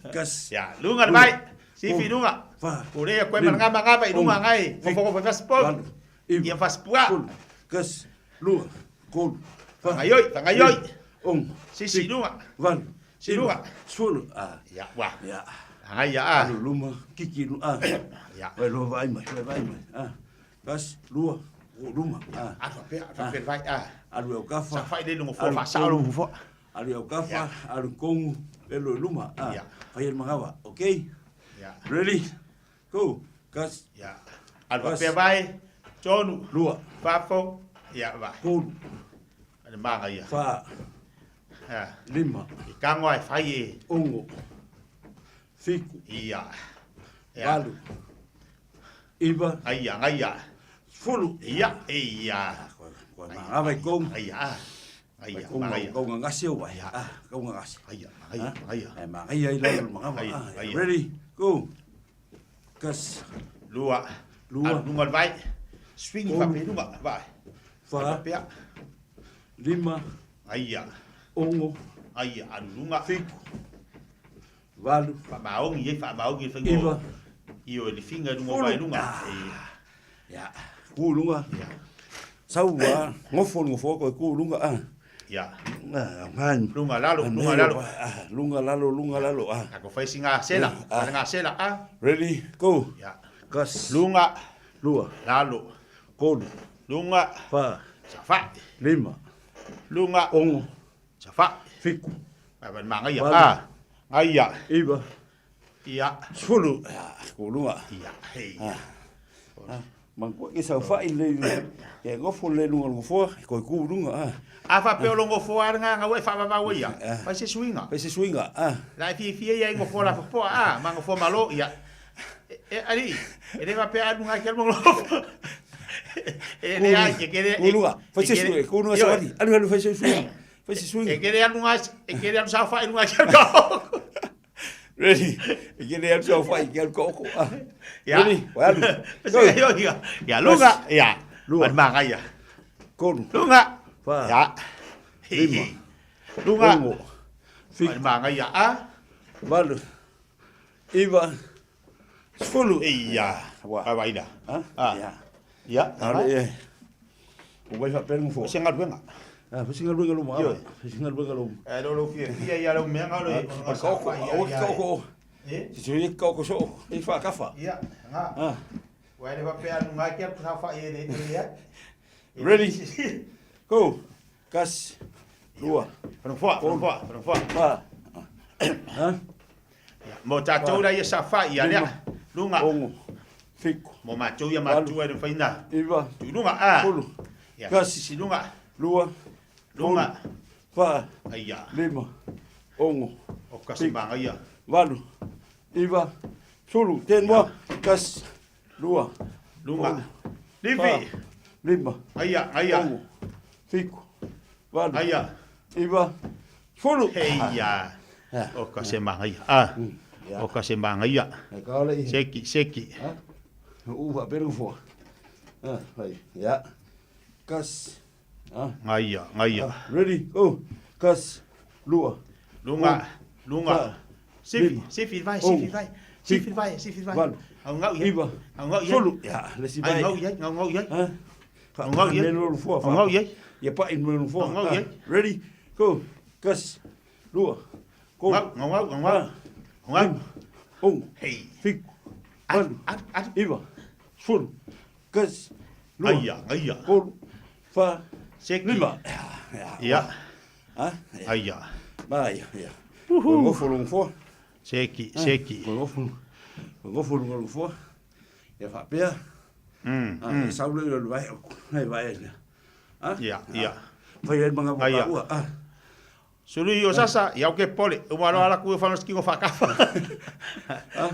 Kasi. Ya, lunga le vai. Sifi lunga. Fa. Ure ya koe manga manga vai lunga ngai. Fofo fofo faspo. Valu, iva. Ia faspua. Sefulu. Kasi, lua, tolu, fa, Ngaioi, ngaioi. Ono, Sisi lunga. valu, Si lunga. Sefulu. Ah. Ya, wa. Ia. Ngaia a. Alu luma, kiki lu ah. Ya. Vai lua vai mai, vai vai mai. Ah. Kasi, lua, o luma. Ah. Alu pe, alu pe vai a. Alu au kafa. Sa fai le lunga fo Alu fa sa lu fo. Alu au kafa, alu kongu, elo luma. Ah. Ya. Fai el magawa. Okay? Ya. Ready? Go. Kasi. Ya. Alu pe vai. Tonu. Lua. Fafo. Ya, va. Tolu. Ale manga ia. Fa. Ha. Lima. I kango ai fai e. Ono. Fitu. Ia. Ya. Valu. Iva. Ngaia, ngaia. Sefulu. Ia, ia. Koe magawa i kongu. Ngaia. Ngaia, Kau ngaia. kau ngangasi au vai. Ah, kau ngangasi. Ngaia, ngaia, ngaia. Eh, magaia i lalo magawa. Ngaia, Ah, ngaia. Ready? Go. Kasi. Lua. Lua. Alu lunga le vai. Swing fa pe lunga, vai. Fa. Pe. Lima. Ngaia. Ono. Ngaia, alu lunga. Fitu. Valu. Fa maongi e fa maongi fa Iva. Io le finga lunga vai lunga. Ia. Ya. Ku lunga. Ya. Sau wa ngofo ngofo ko ku lunga ah. Ia. Ah, Luga lalo, luga lalo. Ah, luga lalo, luga lalo. Ah. Tatou fai si gasela, Ah. fai gasela, ah. Ready, go. Ia. Kas. Luga. Lua. Lalo. Tolu. Luga. Fa. Safa'i. Lima. Luga. Ono. Safa'i. Fitu. Vai vai magaia. Valu. Ah. Gaia. Iva. Ia. 10. Ah, ko luga. Ia. Hei. Ah. Ah. Manatua ke saofa'i lelei luga, e gofo lelei luga o le nofoa, e toe tu i luga, ah. A faapea o lou gofoa lava lena ua e faavavau ai ia, fai se suiga. Fai se suiga, ah. La e fiafia ia i gofoa lafapoa, ah, ma gofoa malo, ia. E, alii, e le faapea a luga ai ke alu ma gofoa. E le ai, e ke le... Tu luga, fai se suiga, tu luga savali, alu alu fai se suiga. Fai se suiga. E ke le alu e ke le alu saofai i luga i ke alu kaoko. Ready, e ke le alu saofai i ke alu kaoko. Ah. Ia. Ready, ua alu. Ia, luga, ia. Lua. Ma le magaia. Tolu. Luga. Fa. Ia. Lima. Luga. Ono. Ma le magaia, ah. Valu. Iva. 10. Ia. Ua. Vai la. Ah. Ia. Ia. Ale e. Ua vai faapea le nofoa. Se galuega. Ah, fai se galuega loma. Ioe. Fai se galuega loma. E lo lo fiafia ia lau mea nga le. Ah, kaoko, aua ke kaoko. E? Se se kaoko soo, e whaakafa. Ia, nga. Ah. Ua ele faapea alu ngai ke alu saofai e le e ia. Ready? Go. Kas. Lua. Whanau whanau whanau Fa. Ha? Mo tatou la ia saofai ia lea. Lunga. Ono. Fitu. Mo matou ia matua e le faina. Iva. Lunga a. 10. Ia. Kasi. Lunga. Lua. Lunga. Fa. Aia. Lima. Ono. O kasi manga ia. Valu. Iva. 10. Ten moa. Kasi. Lua. Lunga. Ono. Livi. Fa. Lima. Aia, aia. Ono. Fitu. Valu. Aia. Iva. 10. Heia. O kasi manga ia. Ah. O kasi manga ia. Seki, seki. U faapea le nofoa. Ah, fai. Ia. Kasi. Ah. Ngaia, ngaia. Ready, go. Kasi. Lua. Lunga, lunga. Fa. Sifi, Lima. sifi vai, Ono. sifi vai. Sifi vai, sifi vai. Valu. Ngau ngau ia. Iva. Ngau ngau ia. 10. Ia, le si vai. Ngau ia, ngau ngau ia. Ha? Ngau ngau ia. Ngau ngau Ngau ngau ia. Ia pa'i le nofoa. Ngau ngau ia. Ready, go. Kasi. Lua. Tolu. Ngau ngau ngau ngau. Fa. Ngau. Lima. Ono. Hei. Fitu. Valu. Iva. 10. Kasi. Lua. Aia, aia. Tolu. Fa. Seki. Lima. Ia. Ha? Aia. Mai, ia. Uhu. Ua gofo le nofoa. Seki, seki. Ua gofo, ua gofo luga o le nofoa. Ia faapea. Ah, e sau lea i le vae, ai vae lea. Ah? Ia, ia. Fai ai le magafa Aia. taua. Ah. Sulu i o sasa, ia o ke pole. Uma loa ala ku e whanau skingo whakafa.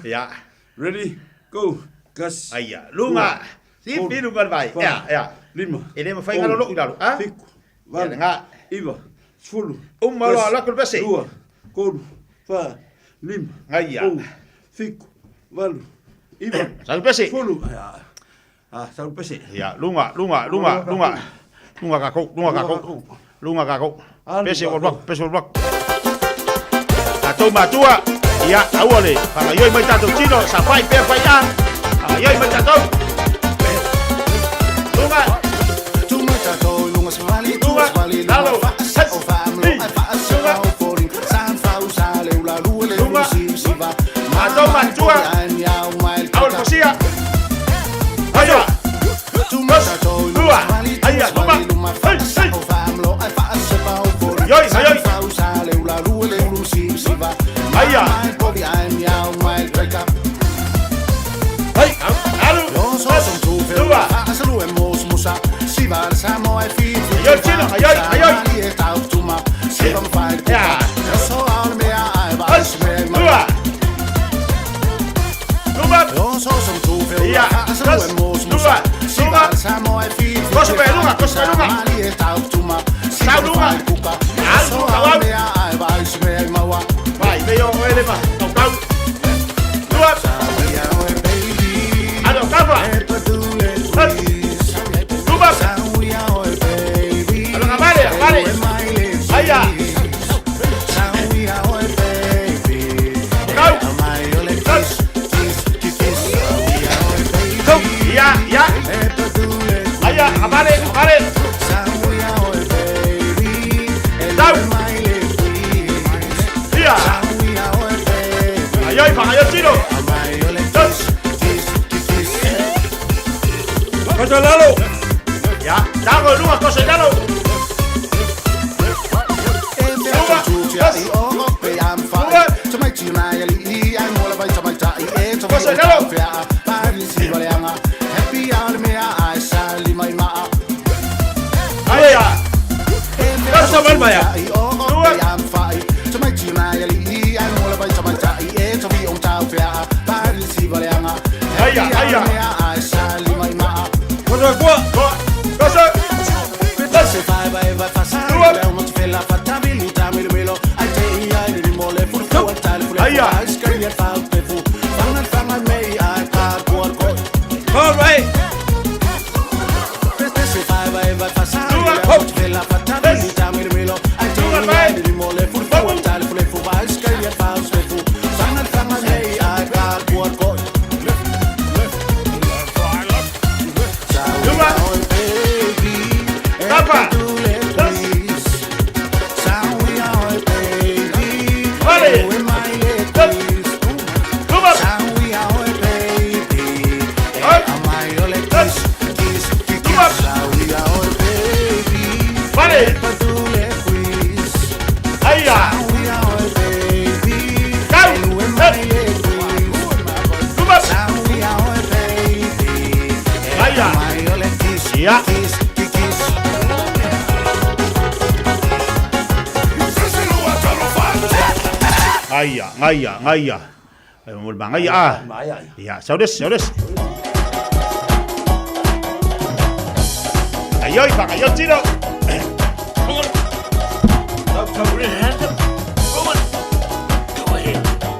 Ia. Ready, go. Kas. Aia. Lunga. Si filu ngal vai. Ia, ia. Lima. E le mawhai ngalo lou lalo. Ah? Fitu. Ia, Valu. nga. Iva. 10. Uma loa ala ku le pese. Lua. Tolu. Fa. Lima. Aia. Ono. Fitu. Valu. Iva. Salu pese. 10. Ia. Ah, salu pese. Ia, lunga, lunga, lunga, lunga. Lunga kakou, lunga kakou. Lunga kakou. Pese o luak, pese o luak. Tatou matua, ia, aua le. Whangaioi mai tatou tino, sa whai pea whai a. Whangaioi mai tatou. Lunga. Lunga, lalo. Lunga. Tatou matua. Aua le fosia. Aia. Dos, lua. Aia, luma. Hei, hei. Ioi, ioi. Aia. Hei, alu. Dos, lua. Ioi, tino, ioi, ioi. Ya. Dos, lua. Luma. Ia. Dos, lua. Luma. Koso pe lunga, koso pe lunga. Sau lunga. Alu, tau au. Vai, veio o ele ma. Tau tau. Lua. Alo, kapa. Luma. Alo, amare, amare. Aia. Kau. Dos. Kau. Ia, ia. Aia, amare, amare. Fagaio tino. Koso lalo. Ya, tago i luga koso i lalo. Koso i lalo. Aia. Koso malmaya. Aia, aia. Koso kua. Koso. Aia. All right. Ia. Gaia, gaia, gaia. Gaia, ah. Ia, saures, saures. Aioi, fagaio tiro.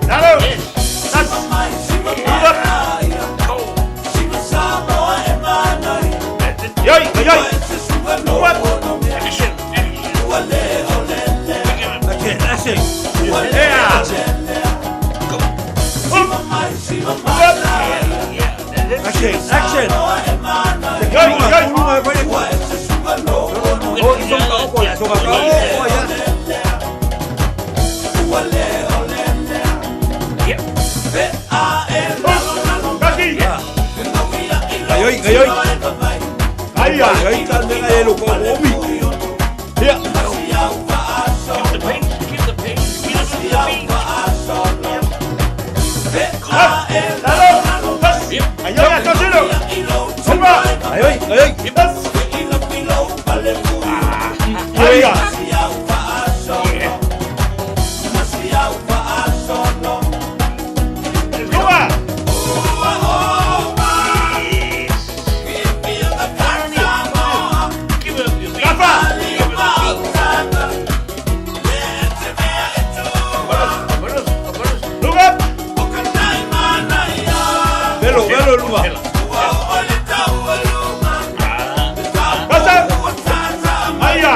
Lalo. Yoi, yoi. Action, action. Yoi, yoi. Ayoi, ayoi. Aia. Ayoi, Ia. Ayoi, atosino. Sumba. Ayoi, ayoi. Aia. Luga. Rafa. Luga. Velo, velo, Luga. Pasa. Aia.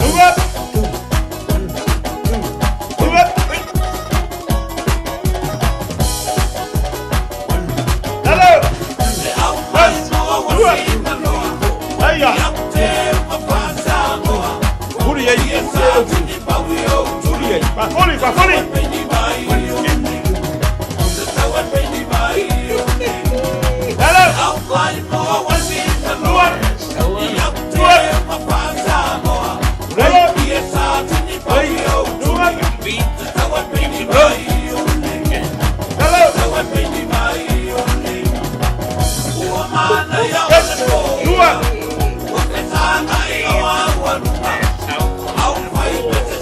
Luga. Luga. Lalo. Pas. Luga. Aia. Huri ai, huri ai. Pafoli, pafoli. Lalo. Luga. Luga. Lalo. Luga. Lalo. Luga.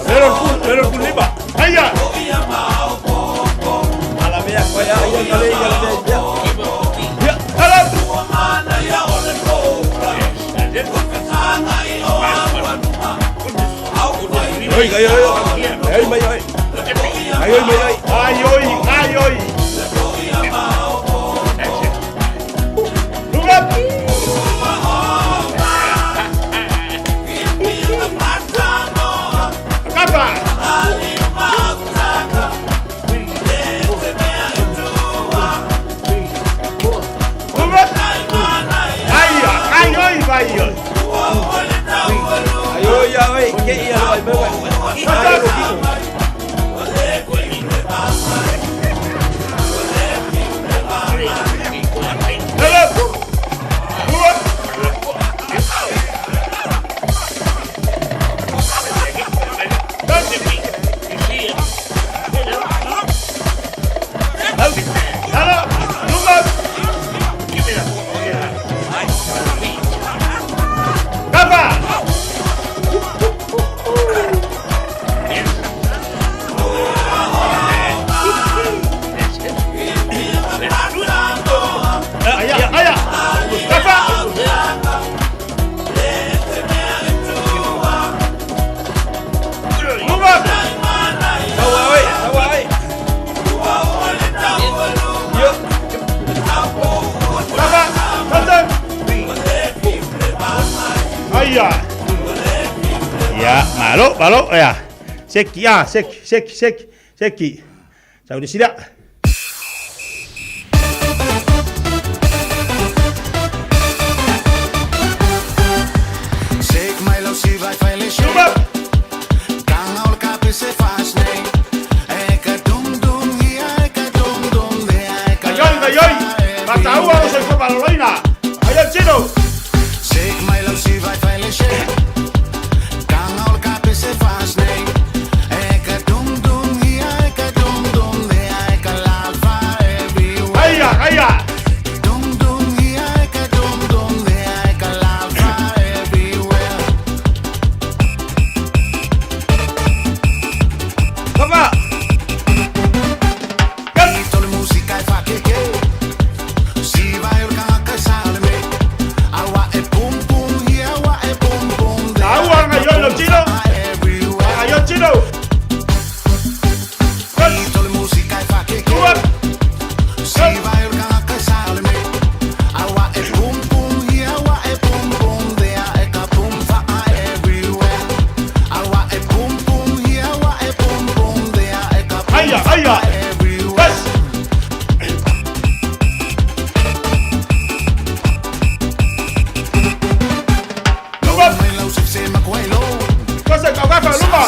Velo, velo, lima. Aia. Lalo. Ayoi, ayoi, ayoi, ayoi. Ayoi, ayoi. Aioi, aioi. Luga. Kapa. Luga. Aia. Aia. Ia, malo, malo, ia. Seki, ah, seki, seki, seki, seki. Sau le sila. Gaioi, gaioi! Mataua o soifua maloloina! Ai tino! Aia, aia! Papa! Taua gaioi lo tino! Gaioi tino! Aia, aia! Bas! Luma! Kosa kaukafa, luma!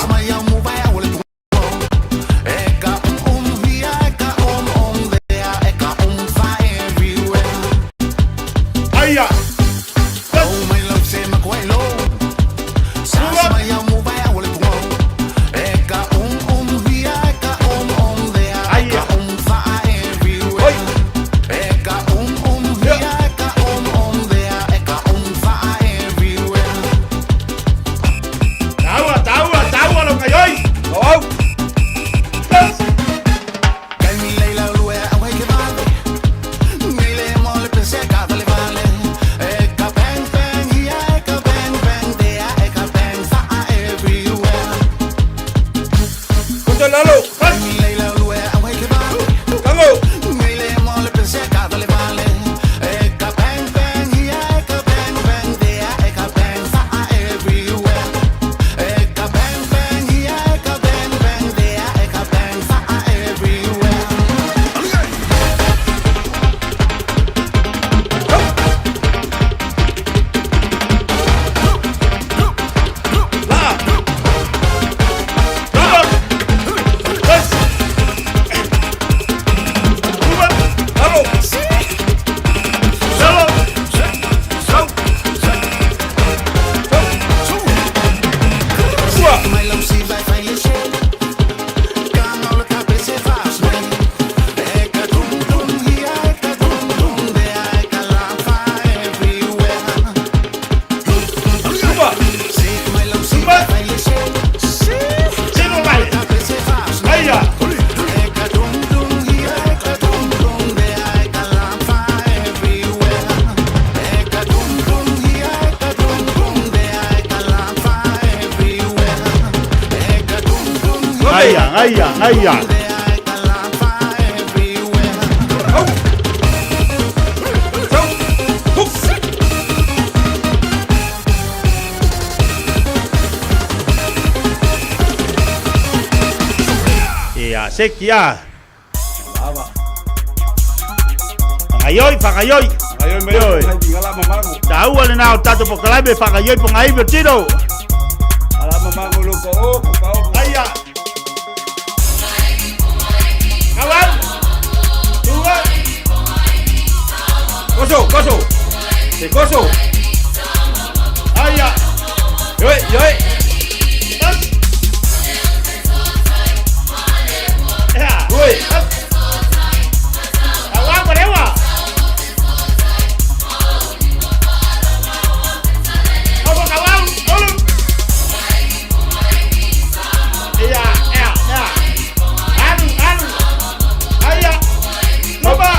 Aia! Aia! Oi! Taua, taua, taua lo gaioi! Au! Bas! Kosa lalo. Bas! Kango. Luma! Bas! Luma! Lalo. Lalo! Sau. Ua. Luma! Luma! Tino mai! Aia! Aia, aia, aia! Au. Sau. Hup. Ia, seki ah. Fagaioi, fagaioi. Gaioi mai. Oi. Ngala mamago. Taua lena o tatou pokalame fagaioi pogaive tino. Ala mamago lo ko o ko ka o. Aia. Kawau. Tua. Koso, koso. Se koso. Aia. Yoi, yoi. Bas. Ea. Oi. Bas. Kawau parewa. Opo kawau. Olu. Ia, ea, ea. Alu, alu. Aia. Luma.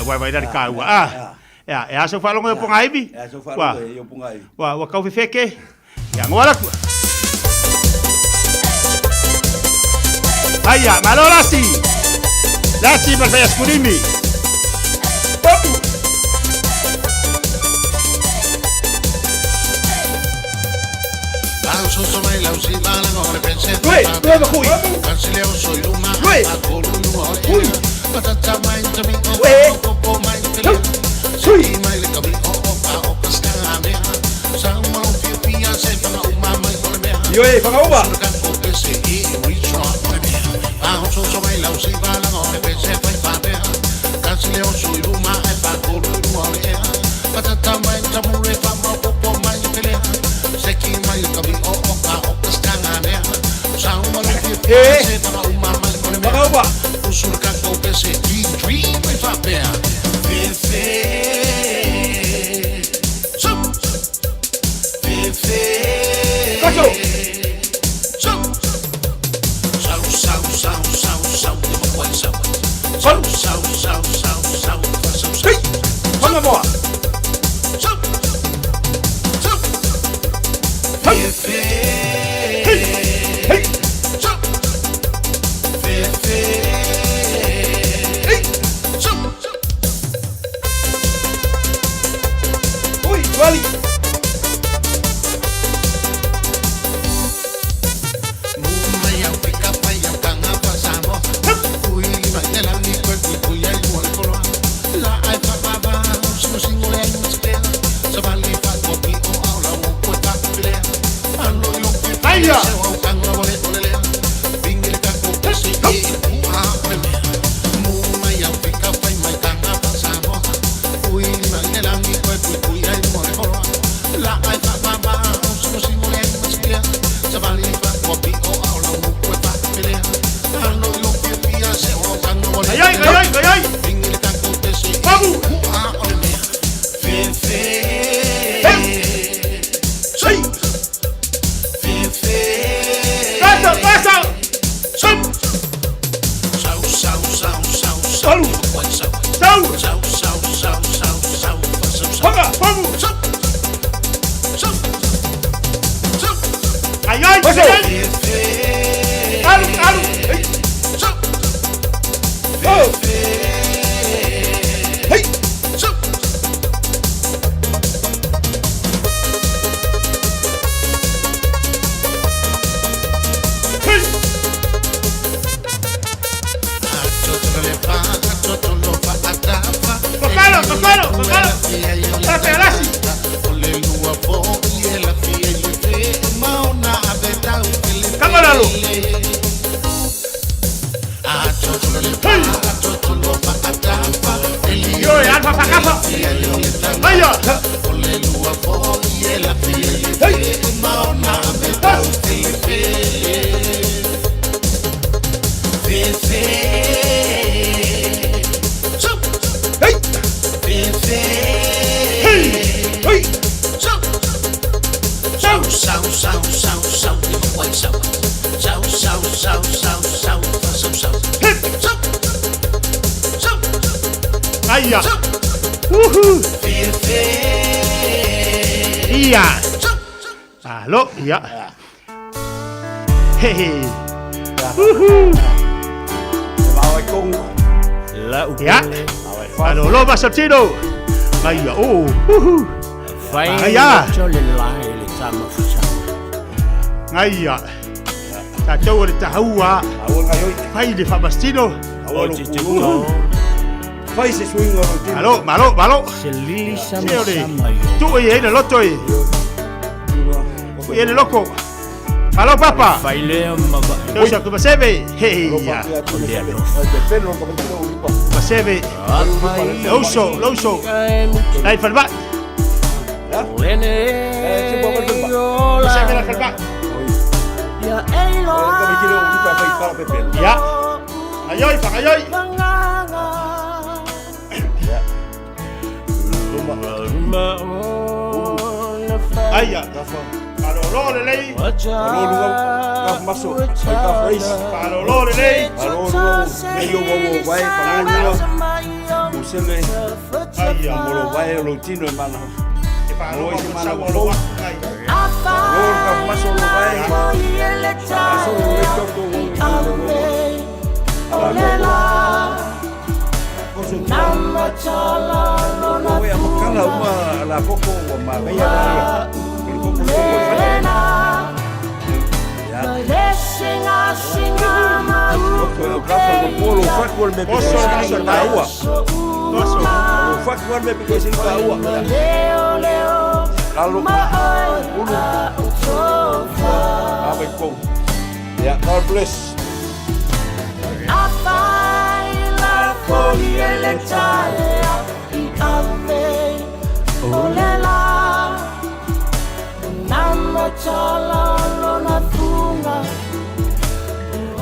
Ua vai le kāua. Ah. Ia, e aso whalongo i o ponga iwi. E aso whalongo i o ponga iwi. Ua, ua kau whewheke. Ia, ngoa laku. Aia, malo lasi. Lasi ma whai askurimi. Popu. Ui, ui, ui. Ui. Ui. Ui. Ioe, whakauma! E! Whakauma! Kaso! Hei! Whangamoa! Hei! Hei! Hei! Hei! Ui, wali! Aia! Ai, ai, ai, ai, ai! Pamu! Hei! Sei! Passa, passa! Sup! Salu! Sau! Whanga, pamu! Ai, ai, ai, ai! Alu, alu! Hei! Oh! Hei! Hei! Kokalo, kokalo, kokalo! Pepe, alasi! Kamalalo! Hei! Ioe, alfa whakafa! Aia! Hei! Tas! Hei! Hei! Hei! Sau! Hip! Aia! Uhu! Ia! Alo, ia! Hehe! Uhu! Ia! Alo, lo masatino! Aia, oh! Uhu! Aia! Aia! Tātou o le tahaua! Fai le whamastino! Fai se suinga o tino. Malo, malo, malo! Se lili sama Se ore. sama i o. Tu i e le loto e! Ui e le loko! Malo papa! Failea ma vae. Teu sa kumaseve! Hei ia! Kumaseve! Lauso, lauso! Lai whalwa! Kumaseve la whalwa! Ia! Aioi, whakaioi! Aia! Palolo le lei! Palolo le lei! se le Ai, a molo vai o lo tino e mana. E whaaloa Moi se ma mana sau wa o lo fou. waka ngai. Lo ka maso lo vai. Aso lo le toto o Oe a makala uma la koko ua magaia la ia. O le koko le koko e whai. O kafa mo polo fatu o le mepe Oso, ko oso, se ka ua. Oso. O fatu o le mepe ko se ka ua. Lalo. Ulu. Ave kou. Yeah, God bless.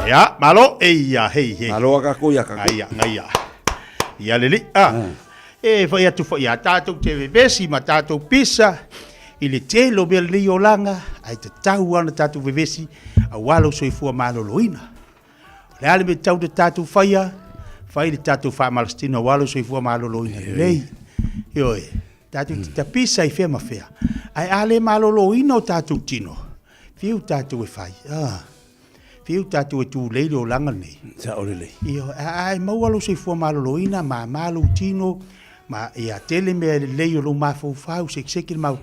Ia, malo, e ia, hei, hei. Malo a kako ia kako. Ai, ngai ia. Ia lele, ah. E whai atu whai a tātou te vevesi ma tātou pisa, i le tele o mea lenei olaga, ae tatau lava ona tatou vevesi, auā lou soifua malōlōina. O le a le mea tatau ona tatou faia, fai le tatou faamalositino auā lou soifua malōlōina lelei. Ioe, tatou te tapisa i fea ma fea, ae a le malōlōina o tatou tino, fiu tatou e fai, ah. Fiu tatou e tulei le olaga lenei. Sao lelei. Ioe, a e maua lou soifua malōlōina, māmā lou tino, ma ia tele mea lelei o lou mafaufau, sekiseki le mau,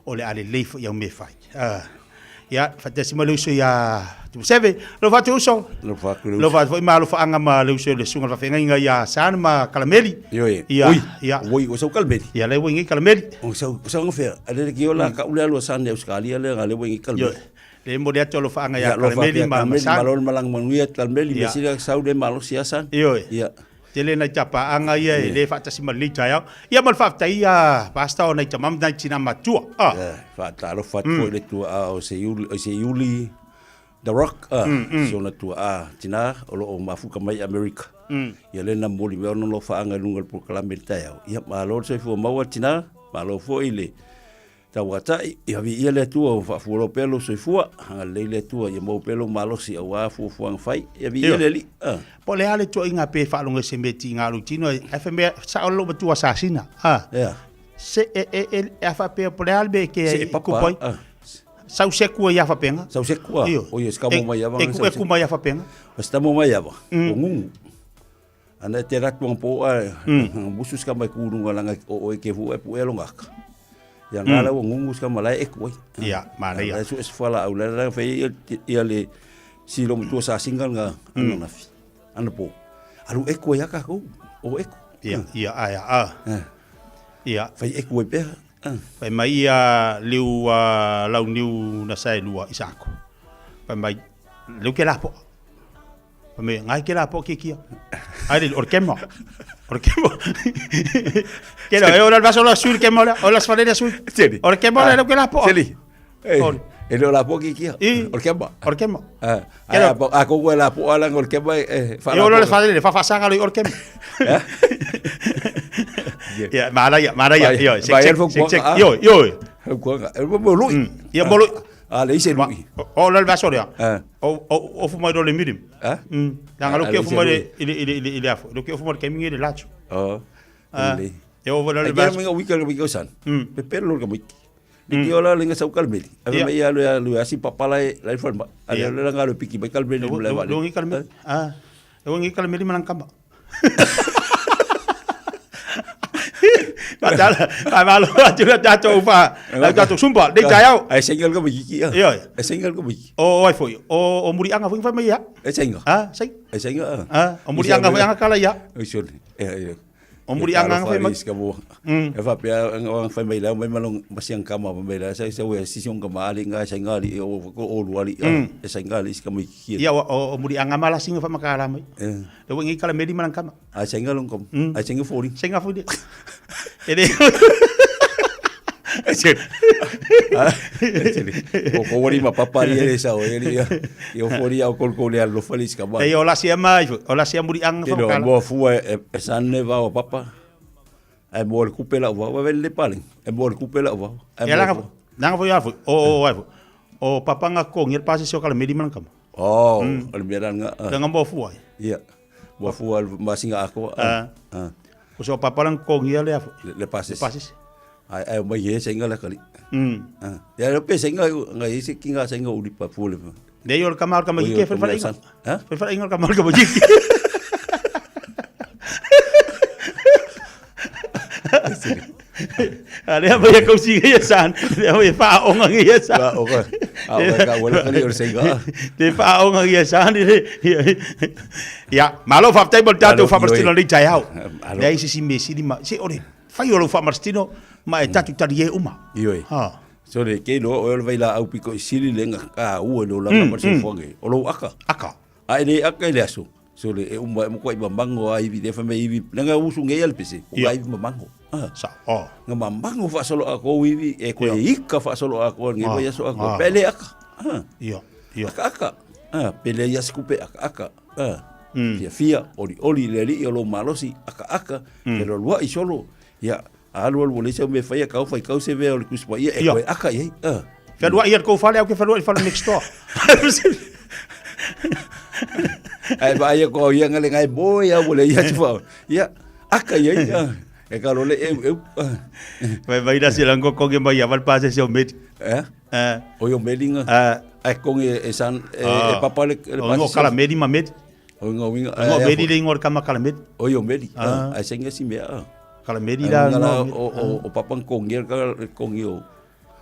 o le a lelei foi au mea e fai. Ah. Ia, faatasi mai le uso iā Tumuseve. Alofa atu uso. Alofa atu le uso. Alofa atu foi ma alofaaga ma le uso i le susuga i le faafeagaiga iā Sane ma Kalameli. Ioe. Ia, Oi, ia. oi, o sau Kalameli. Ia, lea ua i inei Kalameli. O sau, o sau ngafea. A lele ki ola ka ule alu a Sane Australia lea nga lea ua i inei Kalameli. Ioe. Lea e momoli atu alofaaga iā Ia, alofa Kalameli pea ma, ma Kalameli, Sane. malo le malaga manuia Kalameli, Ia. mea sili sau le malosi a Sane. Ioe. Ia. Tele nai tapaaga ia e le faatasi ma lenei taeao. Ia ma le faafetai ia Pastor o nai tama ma nai tina matua. Ah. Ia, faatalofa atu foi i le tuaa o Seiuli, o Seiuli The Rock, ah, si ona tuaa tina o lo o mafuka mai i Amerika. Ia lea na momoli mai ona alofaaga i luga o le polokalame i le taeao. Ia, malo le soifua maua tina, malo foi i le Tauatai, ia viia le Atua ua faafualoa pea lou soifua, agalelei le Atua ia maua pea lou malosi aua fuafuaga fai, ia viia le Alii. A. Po o le a le tuuaiga pe faalogo i se mea tiga o lou tino, ae fai mea, sao le lou matua asasina, a. Ea. Se, e, e, e, a faapea po o le a le mea e ke Se e papa, kupu ai. a. Sau seku ai a faapega. Sau seku a. Io. O ia, se kamo mai ava. E, e ku mai a faapega. O se tamo mai ava, o ngungu. Ana e te ratu ang po a, musu se kama e kūrunga langa o oe ke fua e pu e longaka. Ia ngā lau ngungu se kama lae e kuai. Ia, manaia. Lae su e se whala au, lae langa whai ia le silo matua sa singa nga ana nafi. Ana po. Alu e kuai aka kou, o e ku. Ia, ia, aia, a. Ia. Whai e kuai pea. Fai mai ia liu lau niu na sae lua i sako. Fai mai, leu ke la po. Fai mai, ngai ke la po ke kia. Ai le, o le kemo. O le kemo. Ke la, e o la vaso la sui le kemo lea, o la sfale lea sui. Seli. O le kemo lea, leu ke la po. Seli. Eh, e le o la po ke kia. I. O le kemo. O le kemo. Ah, a, a ko la po ala o le kemo e E o la sfale le, fafasaga le o le kemo. Ia, manaia, manaia, ioe, sek, sek, sek, sek, ioe, ioe. Mo lui. Ia, mo lui. A le ise lui. O la le vaso lea. O o o fu mai le mirim. Langa lo ke fu mai le le le le afo. Lo ke fu mai ke mingi le lacho. O. Ah. E o le vaso. Ai ke wika san. Pe pe lo ka miki. Ni ki ola lenga sau kalmeli. Ave mai alu alu asi papala e la ifal ma. Ale le nga lo piki mai kalmeli mo la vale. Lo ngi kalmeli. Ah. Lo ngi kalmeli malang kamba. Matala, ai malo atu le tatou fa, le tatou sumpa, le taeao. Ai sengal ko miki ia. Ioe. Ai sengal ko miki. O ai foi, o murianga foi fai mai ia. Ai senga. Ah, sei. Ai senga. Ah, o murianga foi anga kala ia. Ai sure. E O murianga fai mai. Ka bo. E fa pe ang fai mai la mai malong masiang kama mai la sai sai si sing kama ali nga senga ali o ko o lu ali. E senga ali ka miki. Ia o murianga mala singa fa makala mai. Le ngi kala meli malang kama. A senga long kom. A senga fori. Senga fori. E le O ko wari ma papa ri e sa o eri ia o fori au kol ko le alo fali ska ba. E o la sia mai, o la sia muri anga fa kala. Mo fu e sanne va o papa. E mo le kupe la va va le pale. E mo le kupe la va. E la nanga foi afu. O o ai O papa nga ko ngel pasi so kala meli man kam. Oh, o le mera nga. Nga mo fu ai. Ia. Mo fu al masinga ako. Ah. O so papa lang kongia le afo. Le pasese. Le pasese. Ai ai mai he senga le kali. Ya le pe senga ngai se kinga senga uli pa fu le. Ne yo kama kama Oi, ke o fe fala kamea inga. san. Ha? Fe fala inga kama kama jiki. Ale ba ya kausi ia san. Le ba fa onga ia san. Fa onga. A onga ka wala kali o senga. Te fa onga ia san. Ya, malo fa tai bol tatou Malo, fa marstino ioi. le tai au. Malo. Le isi si me sili ma se ore. Fai o lo fa marstino ma e tatu tari e uma. Ioi. Ha. So le ke lo o le vai la au piko i sili le nga ka u lo la ma se fonge. O lo aka. Aka. Ai le aka le aso. So le e uma mo ko i mamango ai vi le fa me ivi. Le nga usu nge al pese. O Ia. ai mamango. Ah. Sa. Oh. Nga mamango fa solo ako ivi e ko e ika fa solo ako nge Ah. ba yaso ako. Ah. Pele aka. Ah. Ia. Ia. Aka aka. Ah, pele ia skupe aka aka. Ah. Fia fia oli oli le li o lo malosi aka aka. Te lo lua i solo. Ia alu alu le se me fai ka fai kau se ve o le kuspa ia e Ia. koe aka ia. Ah. Whenua ia kou whale au ke whenua i whale next door. Ai ba ia ko ia ngale ngai boy ia bole ia chupa. Ia aka ia ia. E ka lole eu eu. Vai vai da silango konge mai aval pase se o met. Eh? Eh. O yo melinga. Eh. Ai konge e san e Ah. e papa le le O ngo kala medi ma med. O ngo winga. Ngo medi le ngor kama kala med. O yo medi. Ah. Ai senga si mea. Kala medi la no no. o o o papa konge ka konge o.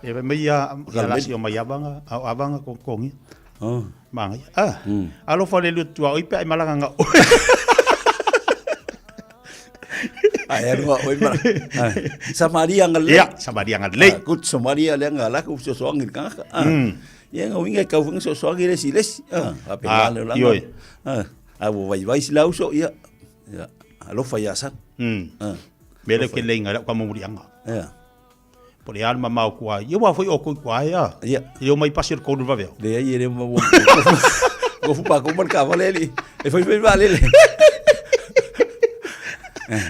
E vai mai ia ia Kala la medi. si o mai avanga au avanga ko kongi. Ah. Manga. Ah. Alo fa le lu tua oi pe ai malanga nga. Ai aru oi mara. Samaria ngale. Ia, Samaria ngale. Kut Samaria le ngala ku so so ngil ka. Ia nga winga ka funga so so ngil si les. Ah, ape Ah, ngale la. ioi. Ah, abu vai vai si lauso ia. Ia, alofa ia san. Ah. Mele ke le ngala kwa mo anga. Ia. Po le alma mau kua. Ia wa foi o ko kua ia. Ia. Ia mai pasi ko lu vaveo. Le ia le mo. Go fu pa ko mar ka vale li. E foi foi vale le.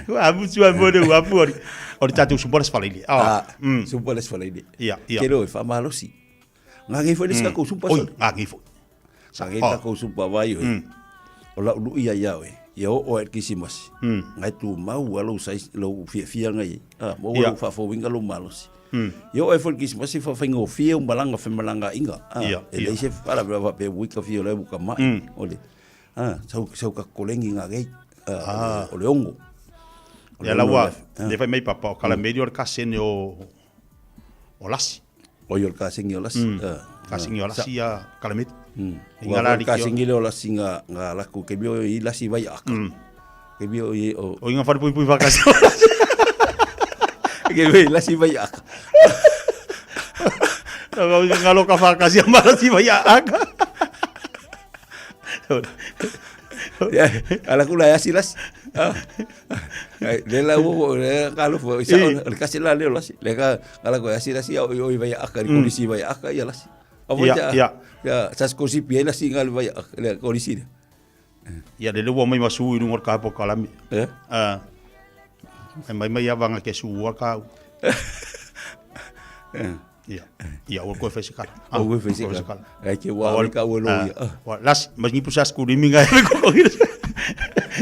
Ua mutu a mo ua pu ori. Ori tatu sumbora sfalili. Ah, sumbora sfalili. Ia, ia. Kero e fa malosi. Nga ngi foi le ka sumpa. Oi, nga ngi foi. Nga ngi ka ko sumpa vai oi. O la ulu ia ia oi. Ia o o e kisimas. Ngai tu mau alo sai lo fia fia ngai. Ah, mo Ia. lo fa fo winga lo malosi. Ia o e foi kisimas fa fa ngo fia malanga fa malanga inga. Ah, Ia, e ia. le se fara va pe wika fia le buka mai. Ole. Ah, sau sau ka kolengi nga ngai. Ah, o le ongo. O le Ia la ongo ua, le- le fai mai papa, o kala medi o le kasene o o lasi. O yo le kasenge o lasi. Ah. Kasenge o lasi ia kala medi. Ua Inga la ka riki o- le o lasi nga nga laku ke bio i lasi vai aka. Ke bio i o O inga whare pui pui whakasi. Ke bio i lasi vai aka. O inga loka whakasi a marasi vai aka. Ya, ala kula ya silas. Ah. Le la u le ka lo fo isa le kasi la le lasi. Le ka ala ko ya silas ya o i vai aka ni kolisi vai aka ya lasi. Avo Ia, ja. ia. Ya sas kosi pie lasi nga le vai aka le kolisi. Ia le lewa mai masu i runga o ka po kalami. Eh? Ah. E mai mai avanga ke su ka. Ia. Ia o koe whaise kala. O koe whaise kala. Ai ke wā O- ka ua lo ia. Ah, Wa las mas ni pusas ku rimi ngai me koko hira.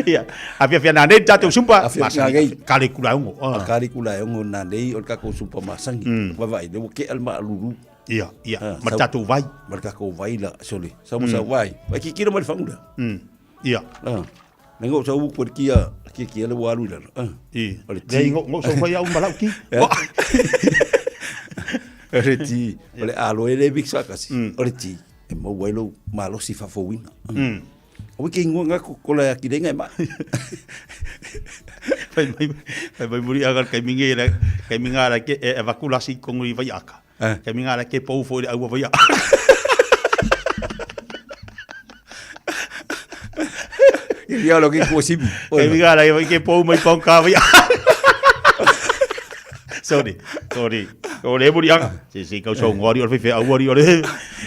Ia. Afia fia nane tātou sumpa. Afia Masangi, ngai. Kale kula ongo. A kare kula e ongo nā nei o le kako sumpa masangi. Vai vai, le ke al ma lulu. Ia, ia. Ma tātou vai. Ma le kako vai la, sole. Sa mo sa vai. Vai ki kira mai whangura. Ia. Ah. Me ngō sa uku kia, kia kia le waru la. Ah. I. O le Nei ngo ngo so whai au malau ki. O le ti, o le alo e le bik sa kasi. O le ti, e mau wai lo malo si fafowina. O ke ingoa ngā kola ya ki renga e ma. Fai mai fai mai muri agar kai mingi la kai minga la ke e vakula si kongu i vai aka. Kai minga la ke pou fo i au vai aka. Ia lo ke kuosibi. Kai minga la ke pou mai pong ka vai aka. Sorry, sorry. O le muri anga. Si si kau so ngori o fe au ori o le.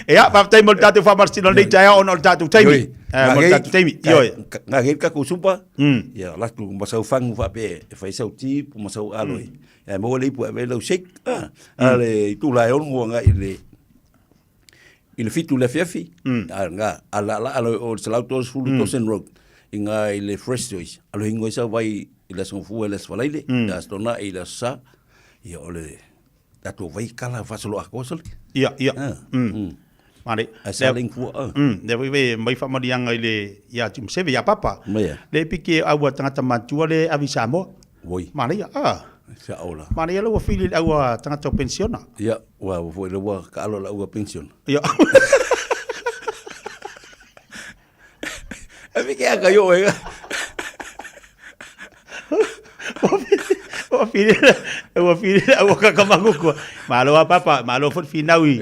E a pa tai mo tātou fa marstino nei tai ona o tātou taimi. Eh mo tātou taimi. Ioi. Ngā hei kako sumpa. Ia latu masau fangu fa pe e fai sau ti pu masau aloe. Ia mo le ipu e lau shake. Ah, ale tu la ongo nga i le i le fitu le fiafi. Ah nga ala ala ala o salau tos fulu tosen road. I ngā i le Fresh Choice, alo hingo i sa vai i le Aso Gafua i le Aso Faraile, i le Aso Tona'i i le Aso Sa, ia o le tatou vai kala faasolo atoa sole. Ia, ia. Mare. Ae sa le fua. Le foi ve mai faamaliaga i le ia Timaseve ia Papa. Mai. Le piki au tagata matua le ave i Samoa. Oi. Manaia. Ah. Sa ola. Manaia le ua fili le au tagata o pensiona. Ia, ua foi le ua kaalo le au pensiona. Ia. E piki aka yo e. Ua fili ua fili le au kakamanguku. Malo a Papa, malo foi finau i.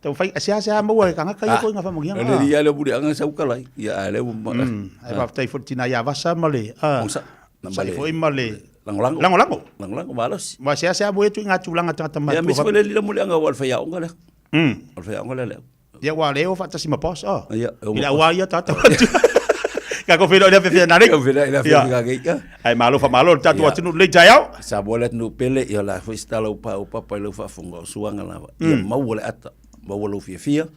Tau fai sea sea maua e kangaka ia foi nga faamanuiaga. Le ia le muli anga sau kalai. Ia a le Ai faafetai foi tina ia vasa ma le Onsa. Sai foi ma le Lagolago. Lagolago. Lagolago malosi. Ma sea sea mo e tu i ngā tūlanga tangata Ia matua. misi foi le lila muli anga o le whaiaonga lea. O le whaiaonga lea lea. Ia ua le o faatasi ma boss oh. Ia, I le auā ia tātou atu. Ka ko whenua i le awhiwhia nā rei. Ka whenua i le awhiwhia kei. Ai malo whamalo le tātou atunu lei taeao. Sa mo le atunu pele ia la foi se tala upa o papa i lau faafofoga o suaga lava. Ia maua le ata, maua lou fiafia,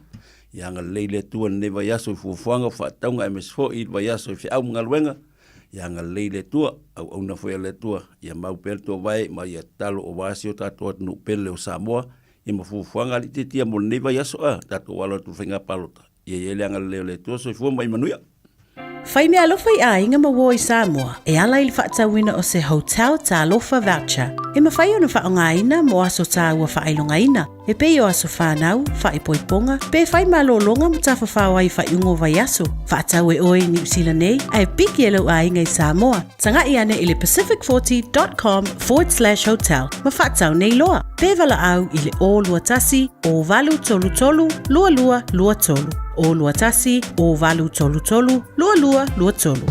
ia agalelei le Atua i lenei vaiaso i fuafuaga o faatauga aemaise foi i le vaiaso i feau ma galuega, ia agalelei le Atua, auauna foi a le Atua, ia mau pea le tuavae ma ia tatalo aua si o tatou atunuu pele o Samoa, ia ma fuafuaga a alii mo lenei vaiaso a tatou alo atu i le faiga palota. Ia i ai le agalelei o le Atua, soifua ma ia manuia. Fai meaalofa i aiga ma uo i Samoa e ala i le faatauina o se Hotel Talofa Voucher e mafai ona faaaogaina mo aso taua faailogaina e pei o aso whanau, faaipoipoga, pe fai malōlōga ma tafafao ai i faaiuga o vaiaso. Faatau e oe i Niu Sila nei ae piki e lou aiga i Samoa. Taga'i ane i le pacific40.com/hotel ma faatau nei loa. Pe valaau i le 021 0833 2223. 021 0833 2223.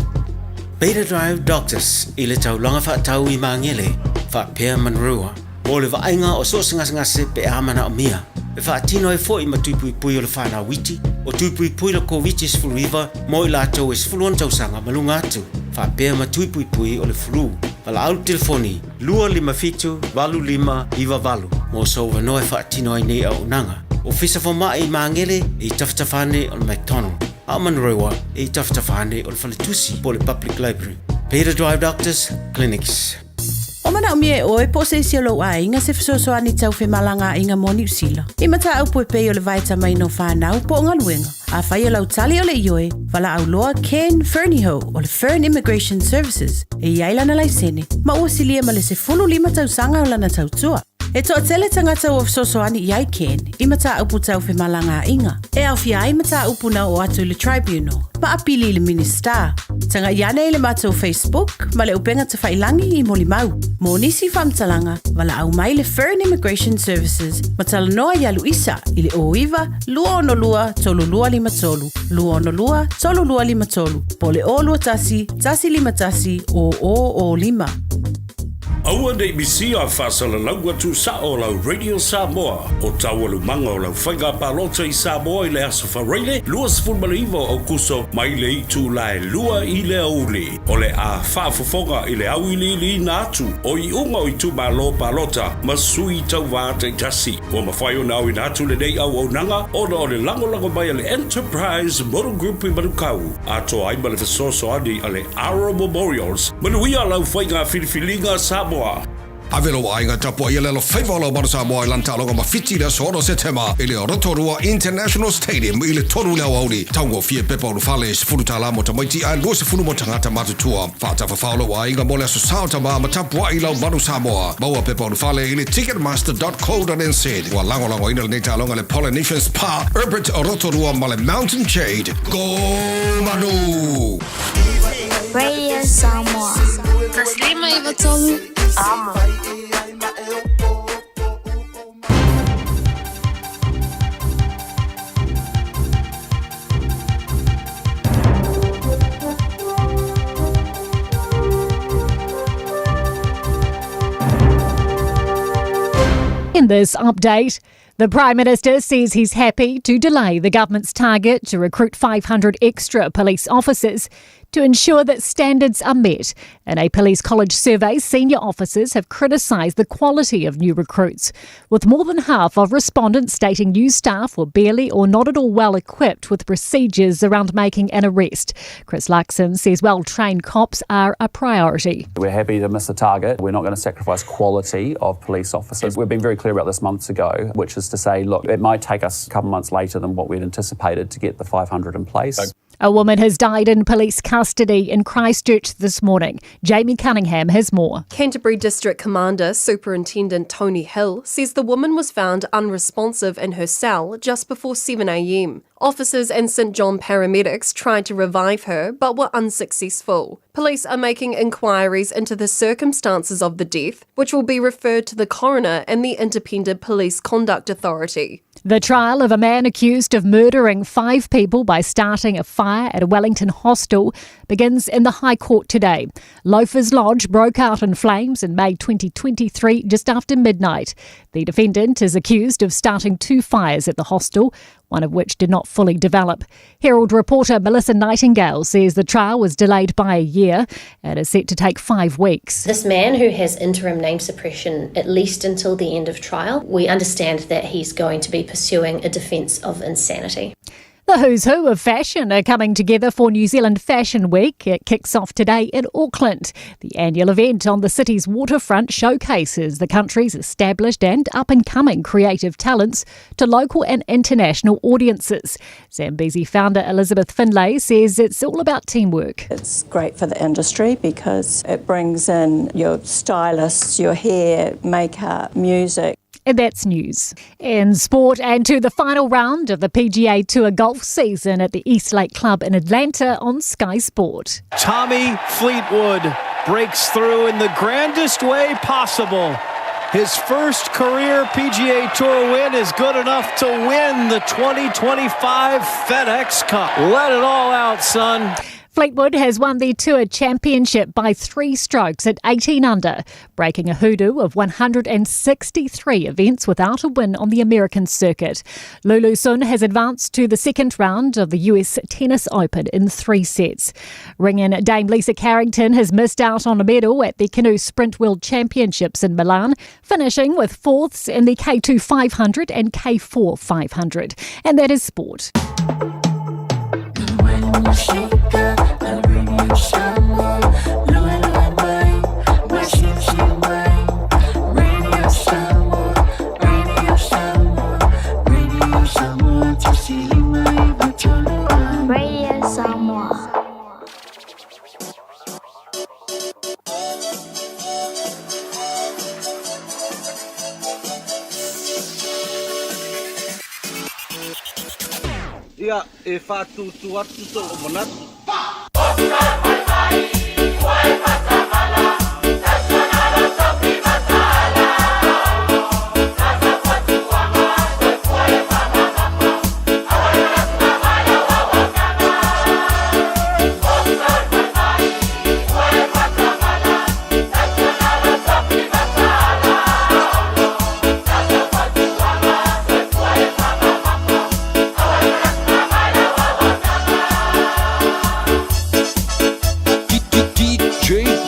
Beta Drive Doctors i le taulaga faatau i Magele, faapea Manurewa, mo le vaaiga o so o se gasegase pe a manaomia. E faatino ai foi ma tui puipui o le fanau iti, o tui puipui le Koviti-19 mo i latou e 16 tausaga ma luga atu, faapea ma tui puipui o le flu. Valaau le telefoni 257 8598 mo sou avanoa e faatino ai nei auaunaga. Ofisa Fomai i Magele e i tafatafa ane o le McDonald, a o Manurewa e i tafatafa ane o le Faletusi po o le Public Library. Beta Drive Doctors Clinics. O manaomia e oe po o se isi o lou aiga se fesoasoani tau femalagaaiga mo Niu Sila. I mataupu e pei o le vaetamaina o whanau po o galuega. Afai o lau tali o le ioe, valaau loa Ken Fernihough o le Fern Immigration Services e i ai lana laisene ma ua silia ma le 15 tausaga o lana tautua. E toatele tagata ua fesoasoani i ai Ken i mataupu tau femalagaaiga, e aofia ai mataupu na oo atu i le Tribunal ma apili i le Minisita. Tagai ane i le matou Facebook ma le upega tafailangi i molimau. Mo nisi faamatalaga, valaau mai le Fern Immigration Services ma talanoa iā Luisa i le 09 262 3253, 262 3253, po o le 021 151 0005. Aua ne i misia faasalalau atu sao lau Radio Samoa o taualumaga o lau faiga palota i Samoa i le Aso Faraile 29 o Aukuso mai le itula e 2 i le aoauli. O le a faafofoga i le auiliiliina atu o iuga o itumalo palota ma sui tauva taitasi. Ua mafai ona auina atu lenei auaunaga ona o le lagolago mai a le Enterprise Motor Group i Manukau, atoa ai ma le fesoasoani a le Aro Memorials. Manuia lau faiga filifiliga Samoa! Ave lou aiga tapuai le alofaiva o lau Manu Samoa i lana taaloga ma Fiti i le aso 6 Setema i le Rotorua International Stadium i le 3 i le aoauli. Taugofie pepa ulufale, $10 mo tamaiti ae $20 mo tagata matutua. Faatafafao lou aiga mo le aso Sa o tama ma tapuai lau Manu Samoa. Maua pepa ulufale i le ticketmaster.co.nz. Ua lagolagoina lenei taaloga e le Polynesian Spa, Herbert Rotorua ma le Mountain Jade. Go Manu! Radio Samoa. 153 Amo. In this update, The Prime Minister says he's happy to delay the government's target to recruit 500 extra police officers to ensure that standards are met. In a police college survey, senior officers have criticised the quality of new recruits, with more than half of respondents stating new staff were barely or not at all well equipped with procedures around making an arrest. Chris Luxon says well trained cops are a priority. We're happy to miss the target. We're not going to sacrifice quality of police officers. We've been very clear about this months ago, which is to say, look, it might take us a couple months later than what we'd anticipated to get the 500 in place. A woman has died in police custody in Christchurch this morning. Jamie Cunningham has more. Canterbury District Commander Superintendent Tony Hill says the woman was found unresponsive in her cell just before 7am. Officers and St John paramedics tried to revive her but were unsuccessful. Police are making inquiries into the circumstances of the death, which will be referred to the coroner and the Independent Police Conduct Authority. The trial of a man accused of murdering five people by starting a fire at a Wellington hostel begins in the High Court today. Loafers Lodge broke out in flames in May 2023 just after midnight. The defendant is accused of starting two fires at the hostel, one of which did not fully develop. Herald reporter Melissa Nightingale says the trial was delayed by a year and is set to take five weeks. This man who has interim name suppression at least until the end of trial, we understand that he's going to be pursuing a defence of insanity. The who's who of fashion are coming together for New Zealand Fashion Week. It kicks off today in Auckland. The annual event on the city's waterfront showcases the country's established and up and coming creative talents to local and international audiences. Zambezi founder Elizabeth Finlay says it's all about teamwork. It's great for the industry because it brings in your stylists, your hair, makeup, music. And that's news. In sport and to the final round of the PGA Tour golf season at the East Lake Club in Atlanta on Sky Sport. Tommy Fleetwood breaks through in the grandest way possible. His first career PGA Tour win is good enough to win the 2025 FedEx Cup. Let it all out, son. Fleetwood has won the Tour Championship by three strokes at 18 under, breaking a hoodoo of 163 events without a win on the American circuit. Lulu Sun has advanced to the second round of the US Tennis Open in three sets. Ringin Dame Lisa Carrington has missed out on a medal at the Canoe Sprint World Championships in Milan, finishing with fourths in the K2 500 and K4 500. And that is sport. Radio Samoa. Ia, e faatūtū atu sou manatu. DJ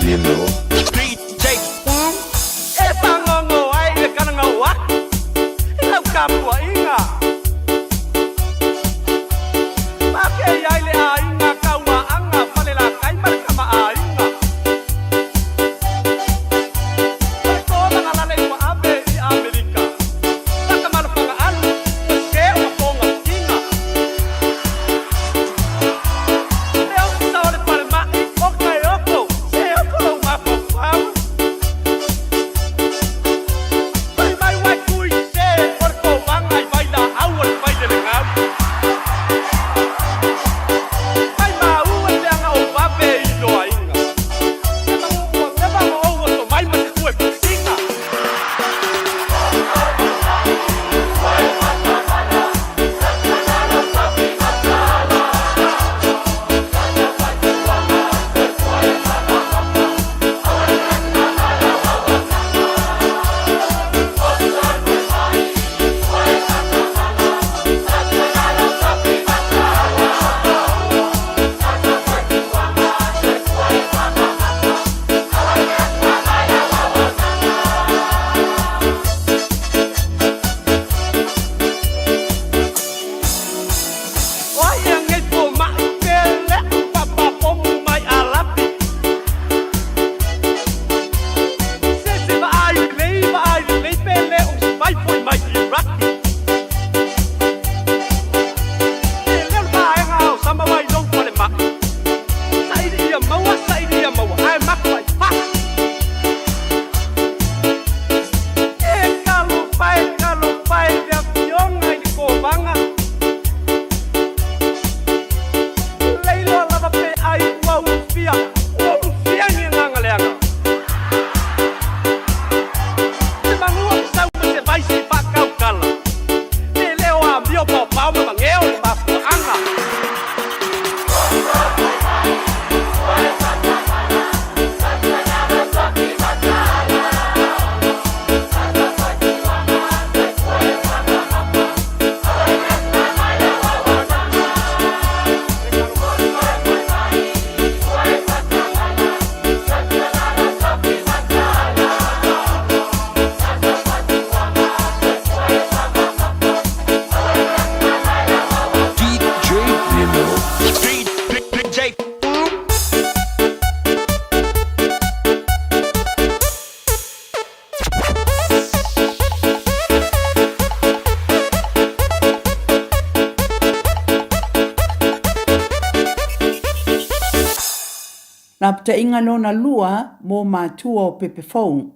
Lapataiga lona lua mo matua o pepe fou.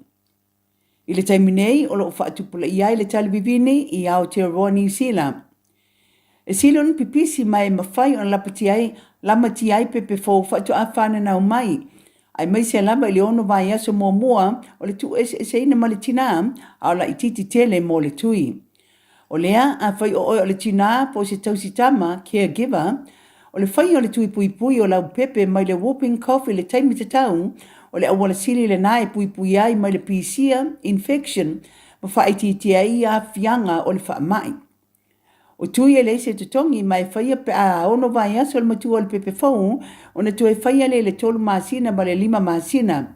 I le taimi nei o lo o faatupulaia ai le tali vivini i Aotearoa Niu Sila. E sili ona pipisi ma e mafai ona lapatia ai, lamatia ai pepe fou faatoa fananau mai, aemaise lava i le ono vaiaso muamua o le tuueseeseina ma le tinā, a o laitiiti tele mo le tui. O lea, afai o oe o le tinā po o se tausi tama, caregiver, o le faia o le tui puipui o lau pepe mai le whooping cough i le taimi tatau, o le auala sili lenā e puipui ai mai le pisia, infection, ma faaitiitia ai aafiaga o le faamai. O tui e leai se totogi ma e faia pe a ono vaiaso le matua o le pepe fou ona toe faia lea i le tolu masina ma le lima masina.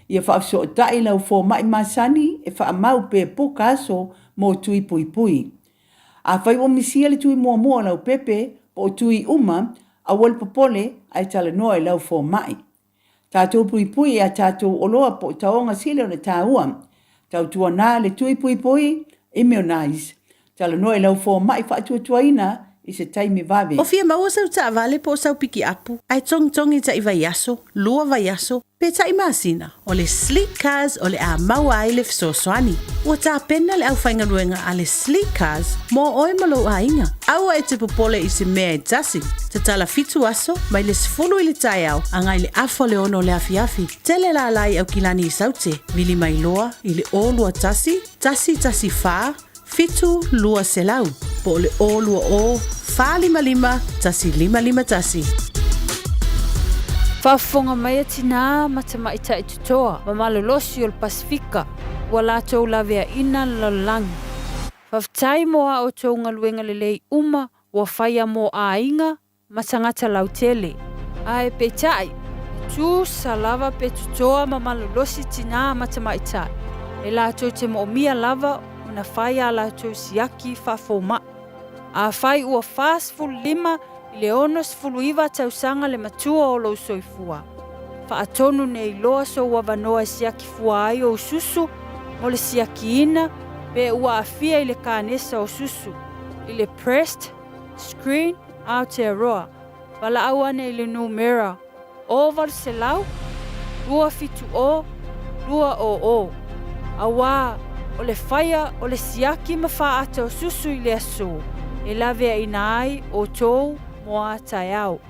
Ia faafesootai lau fomai masani e faamau pe poka aso mo tui puipui. Afai ua misia le tui muamua o lau pepe po o tui uma, aua le popole ae talanoa i lau fomai. Tatou puipui i a tatou oloa po o taoga sili ona taua. Tautuana le tui puipui, immunize. Talanoa i lau fomai faatuatuaina i se taimi vave. O fia maua sau taavale po o sau pikiapu ae togitogi taʻi vaiaso, lua vaiaso, pe taʻi masina, o le Sleek Cars o le a maua ai le fesoasoani. Ua tapena le aufaigaluega a le Sleek Cars mo oe ma lou aiga. Aua e te popole i se mea e tasi. Tatala fitu aso, mai le 10 i le taeao agai le afa o le ono o le afiafi. Tele lala i Aukilani i Saute, vili mai loa i le 021 114 7200 po o le 020 455 1551. Faafofoga mai a tinā ma tamaitai totoa ma malolosi o le Pasefika ua latou laveaina le lalolagi. Faafetai mo a outou galuega lelei uma ua faia mo aiga ma tagata lautele. Ae peitai, e tusa lava pe totoa ma malolosi tinā ma tamaitai, e latou te moomia lava ona fai a latou siaki faafomaʻi. Afai ua 45 i le 69 tausaga le matua o lou soifua, faatonu nei loa sou avanoa e siaki fua ai ou susu mo le siakiina pe ua aafia i le kanesa o susu, i le breast Screen Aotearoa, valaau ane i le numera 0800 270 200, auā o le faia o le siaki ma fāata o susu i le asō e laveaina ai outou mo a taeao.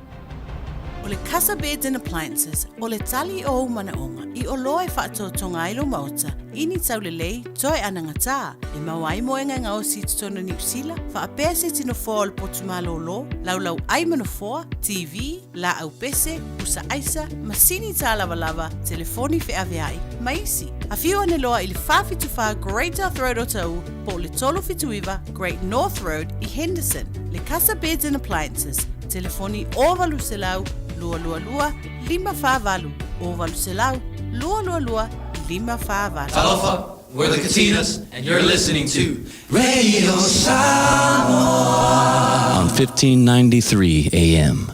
O le Casa Beds and Appliances, o le tali o ou manaoga i oloa e faatoatoga ai lou maota i ni taulelei toe anagatā e maua ai moega e gaosi i totonu o Niu Sila, faapea se iti nofoa o le potu malōlō, laulau ʻai ma nofoa, TV, laau pese, pusa aisa, masini tālavalava, telefoni feaveai, ma isi. Afio ane loa i le 474 Great South Road o Taʻu po o le 379 Great North Road i Henderson. Le Casa Beds and Appliances, telefoni 0800 222 548, 0800 222 548. Talofa, we're the Katinas, and you're listening to Radio Samoa on 1593 AM.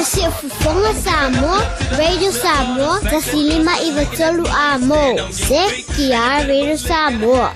O le Siufofoga Samoa, Radio Samoa, 1593 A mo, ZTR Radio Samoa.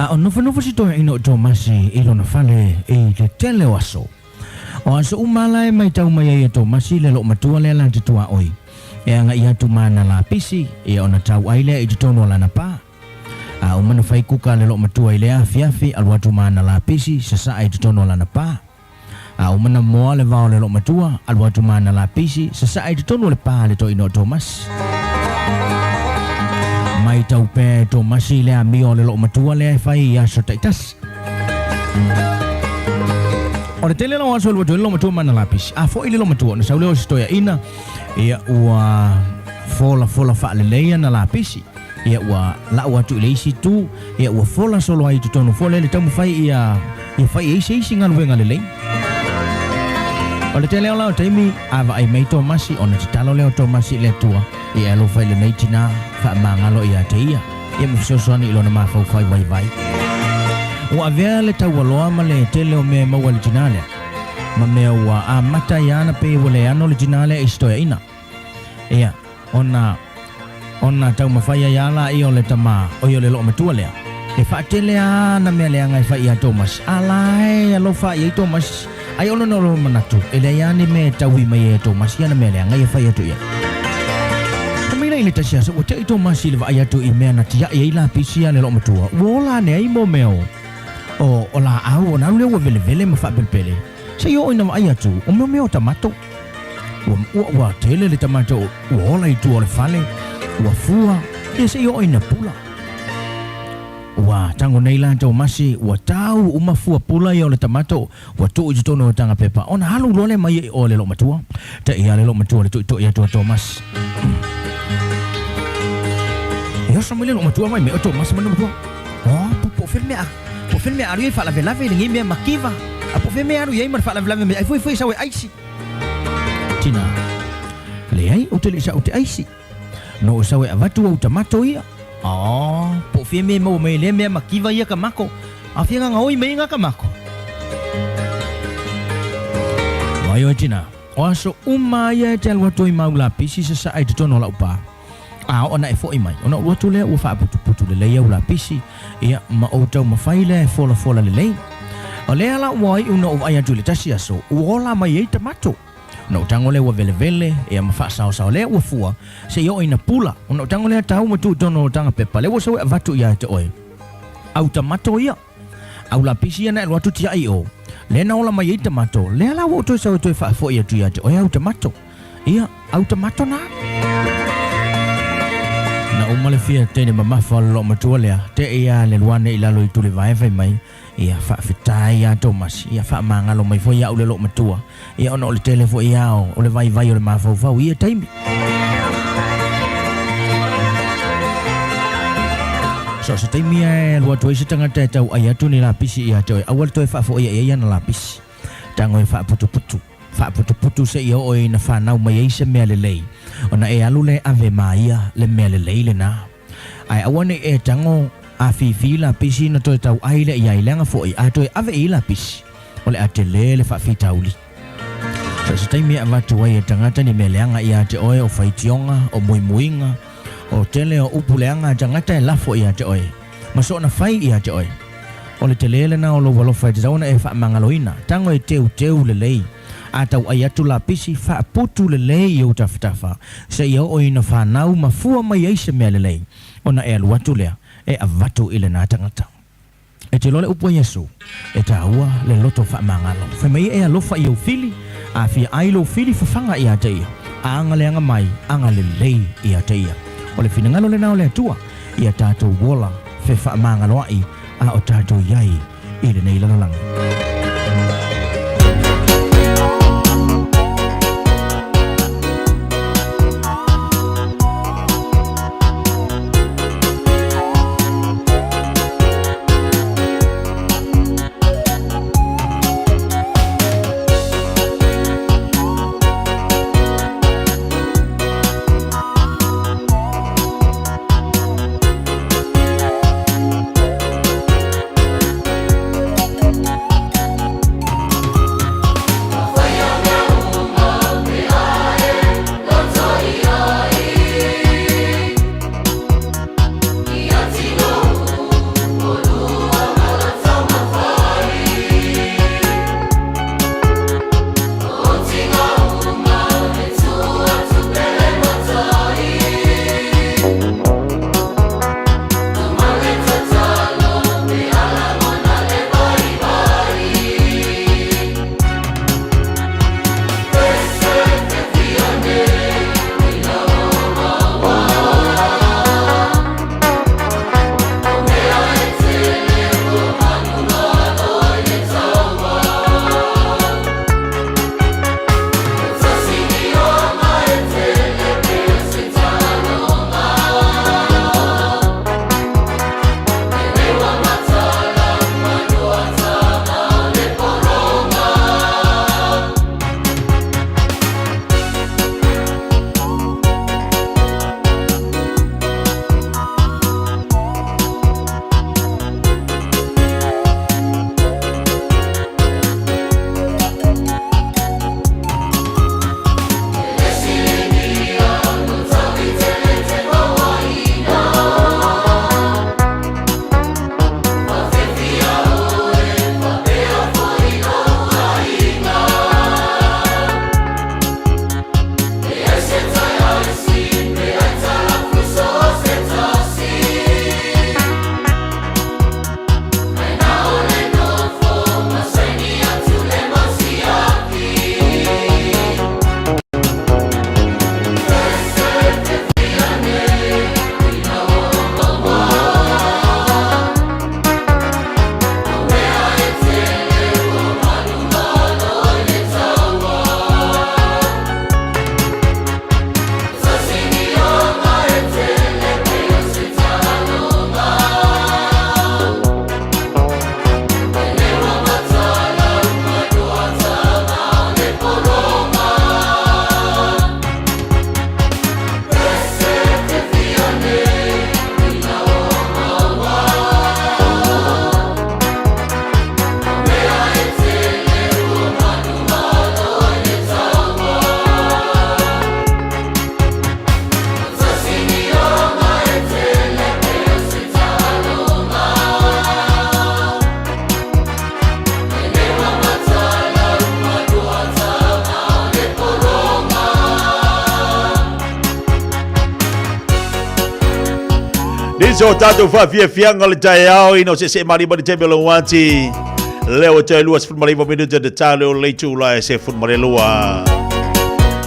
A o nofonofo si toeaina o Tomasi i lona fale i le tele o aso. O aso uma la e maitau mai ai e Tomasi le loomatua lea la te tuaoi e agai atu ma ana lapisi, ia ona tau ai lea i totonu o lana pa. A uma ona fai kuka le loomatua i lea afiafi, alu atu ma ana lapisi, sasaa i totonu o lana pa. A uma ona moa le vao o le loomatua, alu atu ma ana lapisi, sasaa i totonu o le pa a le toeaina o Tomasi. Maitau pea e Tomasi le amio o le loomatua lea e fai i aso taitasi. O le tele la o aso e alu atu ai le loomatua ma ana lapisi. A fo'i le loomatua ona sau lea o si toeaina, ia ua folafola faalelei ana lapisi. Ia ua la'u atu i le isi itu, ia ua fola solo ai i totonu foi lea le taumafai ia ia fai i ai se isi galuega lelei. O le tele o la o taimi, a vaai mai Tomasi, ona tatalo lea o Tomasi i le Atua, ia e alofa i lenei tinā, faamagalo ia te ia, ia ma fesoasoani i lona mafaufau vaivai. Ua avea le taualoa ma le tele o mea e maua i le tinā lea, ma mea ua amata ai ana pei ua le ano le tinā lea i se toeaina. Ia, ona, ona taumafai ai lava laia o le tama, oi o le loomatua lea, e faatele lava ana mea leaga e fai ia Tomasi, a la e alofa i ai Tomasi, ai ona na o lona manatu, e leai lava ni mea e taui mai ai e Tomasi ana mea leaga ia fai atu i ai. Fai mai la i le tasi aso, ua te'i Tomasi i le vaai atu i mea na tia'i ai lapisi a le loomatua, ua ola ane ai mo mea o, o, o laau, ona alu lea ua velevele ma faapelepele, seia oo ina vaai atu, o mea mea o tamato. Ua, ua, ua tele le tamato ua ola i tua o le fale, ua fua, ia seia oo ina pula. Ua tago nei la Tomasi, ua tau uma fua pula ia o le tamato, ua tuu i totonu o taga pepa, ona alu loa lea mai ia i o le loomatua. Te i a le loomatua le tuitui atu a Tomasi. E oso mai le loomatua mai me o Tomasi ma le loomatua. Oh, po, po o fea le mea a, po o fea le mea a alu i ai faalavelave i lenei mea makiva. A po o fea mea alu i ai ma le faalavelave mai ai foi foi sau e aisi. Tina, leai, ou te le i sau ou te aisi. No ou sau e avatu ou tamato ia. Oh, po o fea mea e maua mai ai lea mea makiva ia ka mako. A fia gagaoi mai ga ka mako. Vai oe tina, o aso uma ia e te alu atu ai ma au lapisi sasaa i totonu o lau pā. A oo ona e foʻi mai, ona ou atu lea ua faaputuputu lelei au lapisi, ia, ma ou taumafai lea e folafola lelei. O lea la ua iu na ou vaai atu i le tasi aso, ua ola mai ai tamato. Ona ou tago lea ua velevele, ia ma faasaosao lea ua fua, seia oo ina pula. Ona ou tago lea tau ma tuu i totonu o taga pepa, lea ua sau e avatu ia te oe. Au tamato ia. Au lapisi ia na e alu atu tiai i o. Lea na ola mai ai tamato, lea la ua ou toe sau e toe faafoi atu ia te oe au tamato. Ia, au tamato na. Na uma le fia teine mamafa o le loomatua lea, tee ia le luane i lalo i tulivae fai mai, Ia, faafetai ia Tomasi, ia faamagalo mai foi au le loomatua, ia ona o le tele foi ia o le vaivai o le mafaufau i ia taimi. So o se taimi e alu atu ai se tagata e tauai atu ni lapisi ia te oe, aua le toe faafoia i ai ana lapisi. Tago e faaputuputu, faaputuputu seia oo ina fanau mai ai se mea lelei, ona e alu lea e ave ma ia le mea lelei lena. Ae aua ne i e tago afifi lapisi ona toe tauai lea i ai, leaga foi a toe ave i ai lapisi, o le a tele le faafitauli. So o se taimi e avatu ai e tagata ni mea leaga ia te oe, o faitioga, o muimuiga, o tele o upu leaga a tagata e lafo ia te oe, ma soona fai ia te oe. O le tele lena o lou alofa e tatau ona e faamagaloina, tago e teuteu lelei, a tauai atu lapisi, faaputu lelei i ou tafatafa, seia oo ina fanau ma fua mai ai se mea lelei, ona e alu atu lea e avatu i lena tagata. E te iloa le upu a Iesu, e taua le loto faamagalo. Fai mai e alofa i ou fili, a fia ai lou fili fafaga ia te ia, aga leaga mai, aga lelei ia te ia. O le finagalo lena o le Atua, ia tatou ola fefaamagaloaʻi a o tatou i ai i lenei lalolagi. Nisi o tātou whaafiafianga le taeao ina o se se mari mari taimi o le wati. Leo e toe 29 minute te tā leo le itula e se funu mare lua.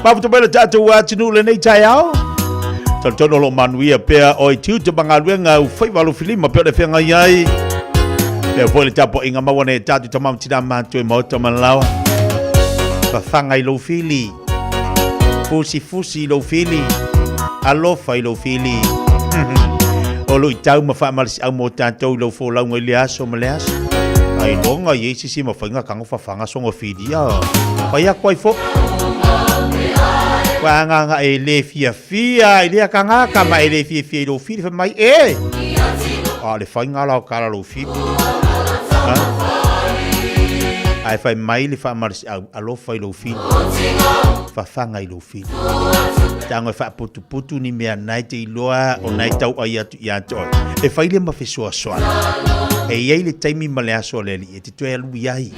Mafuta mai le tātou atunuu lenei taeao. Talitonu o lo manuia pea o i tiute ma galuega u faiva alofilima pea o le feagai ai. Lea foi le tapuaiga maua nei e tātou tama ma tina mātua i maota ma laoa. Fafaga i lou fili. Fusifusi i lou fili. Alofa i lou fili. O luitau ma faamalosiau mo tātou i lou folauga i le aso ma le aso. Ailoga i ai se isi mafaiga kago fafaga soga fili a. Fai atu ai fo. Ua agaga e le fiafia i lea kagaka ma e le fiafia i lou fili fai mai e. A o le faiga la o kala lou fili. Ha? Ae fai mai le faamalosiau alofa i lou fili. Fafaga i lou fili. Tago e faaputuputu ni mea na e te iloa o na e tauai atu ia te oe. E fai lea ma fesoasoani. E i ai le taimi ma le aso a le Alii e te toe alu i ai.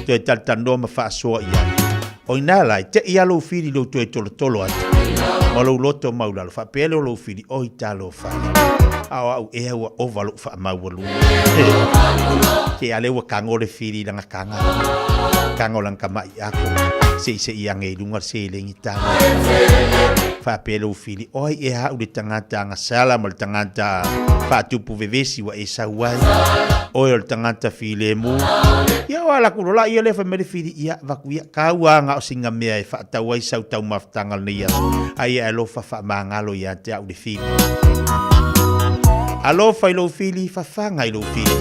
Toe talatalanoa ma faasoa i ai. O ina la, e te'i lava lou fili i lou toe tolotolo atu ma lou loto maulalo, faapea lea o lou fili, oi talofa e, a o au ea ua ova lou faamaualuga. Ke a lea ua kago le fili i lana kaga, kaga o lana tama'i ako, seisei age i luga le seleni talo. Faapea lou fili, o ai ea au le tagata agasala ma le tagata faatupu vevesi ua e sau ai, oe o le tagata filemu. Ia o ala ku lola ia lea fai mai le fili, ia vaku ia, kau a na o sina mea e faatau ai sau taumafataga o lenei aso, a ia e alofa faamagalo ia te au le fili. Alofa i lou fili, fafaga i lou fili,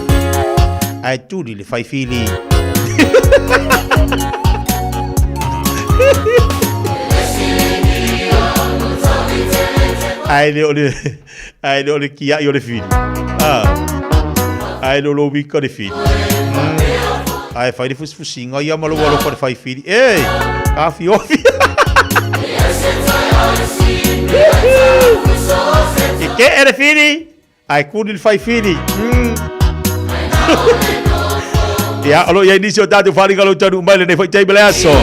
ae tuli le fai fili. Ae le o le, ae le o le kiaʻi o le fili. Ah. Ae le o lou wika o le fili. Ae fai le fusifusiga ia ma lou alofa le fai fili. Ei, ka fiofi. Ke ke e le fili. Ae kuli le fai fili. Ia, o lo o i ai nisi o tatou faaaliga o lo o taunuu mai lenei foi taimi o le aso.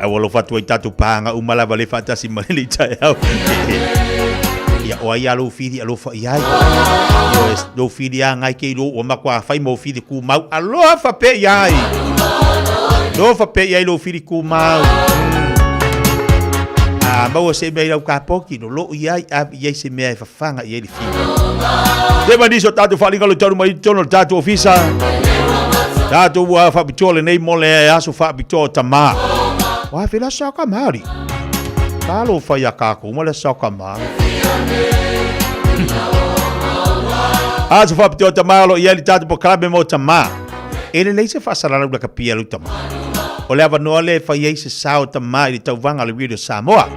Ae ua alofa atu ai tatou pāga uma lava le faatasi mai lenei taeao. Ia, o ai a lou fili alofa i ai. Ioe, lou fili a ngai ke ilo ua matua fai mo fili kumau. Alofa pea i ai. Alofa pea i ai lou fili kumau. A maua se mea i lau kapoki, lolo'u i ai, ave i ai se mea e fafaga i ai le fili. Te mai nisi o tatou faaaliga o le taunuu mai i totonu o le tatou ofisa. Tatou ua faapitoa lenei mo le aso faapitoa o tamā. Ua afe le aso o ka Māori. Talofa ia kākou ma le aso o ka Māori. Aso faapitoa o tamā o lo o i ai le tatou polokalame mo tamā. E lelei se faasalalau lakapia lau tamā. O le avanoa lea e fai ai se sao o tamā i le tauvaga o le Radio Samoa,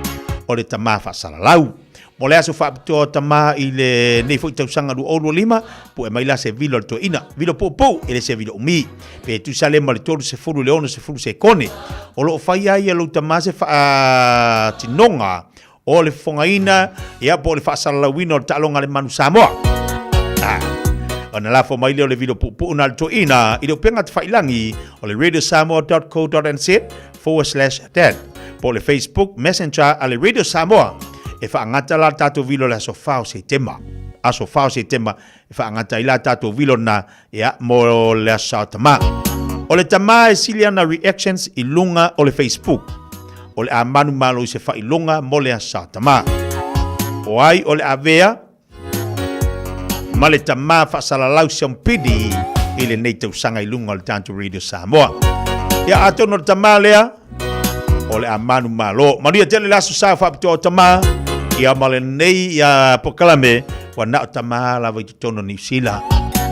o le tamā faasalalau. Mo le aso faapitoa o tamā i lenei foi tausaga 2025, pue mai la se vilo a le toeaina, vilo puupuu, e le se vilo umi. Pe tusa lea ma le 30 i le 60 sekone. O lo o fai ai e lou tamā se faatinoga o le fofogaina, ia, po o le faasalalauina o le taaloga a le Manu Samoa. Ah, ona lafo mai lea o le vilo puupuu na le toeaina i le upega tafailangi o le radiosamoa.co.nz forward slash dad po o le Facebook Messenger a le Radio Samoa. E faagata la le tatou vilo i le aso 4 o Setema. Aso 4 o Setema e faagata ai la tatou vilo na ia, mo le aso Sa o Tamā. O le tamā e sili ana reactions i luga o le Facebook. O le a manumalo i se faailoga mo le aso Sa o Tamā. O ai o le avea ma le tamā faasalalau siompili i lenei tausaga i luga o le tatou Radio Samoa. Ia atonu o le tamā lea, o le a manumalo. Manuia tele le aso sa faapitoa o tamā, ia ma lenei ia polokalame, ua na o tamā lava i totonu o Niu Sila.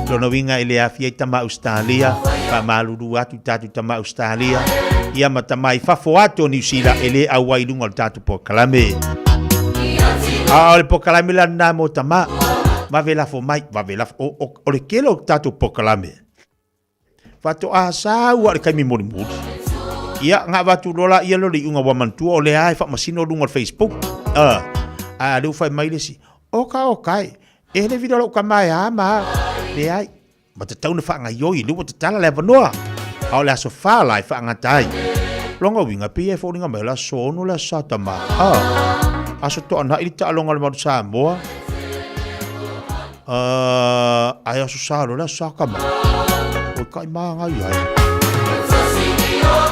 Lona uiga e le aafia ai tamā Ausetalia, faamalulu atu i tatou tamā Ausetalia, ia ma tamā i fafo atu o Niu Sila e le auai i luga o le tatou polokalame. A o le polokalame la lena mo tamā, vave lafo mai, vave lafo, o, o, o le tele o tatou polokalame, faatoa sau lava i le taimi mulimuli. Ia, na avatu loa laia lea o le iuga ua manatua o lea lava e faamasino luga o le Facebook. A, a lea ua fai mai le isi, oka oka e, e le vila lou tama e a ma a. Leai. Ma tatau ona faagaioi, lea ua tatala le avanoa. A o le aso fa la e faagata ai. Lona uiga, pei e foliga mai o le aso 6 le aso Sa Tama. A, aso toanai le taaloga a le Malu Samoa. Uh, ae aso sa loa le aso sa tama. Oi kai māngai ai.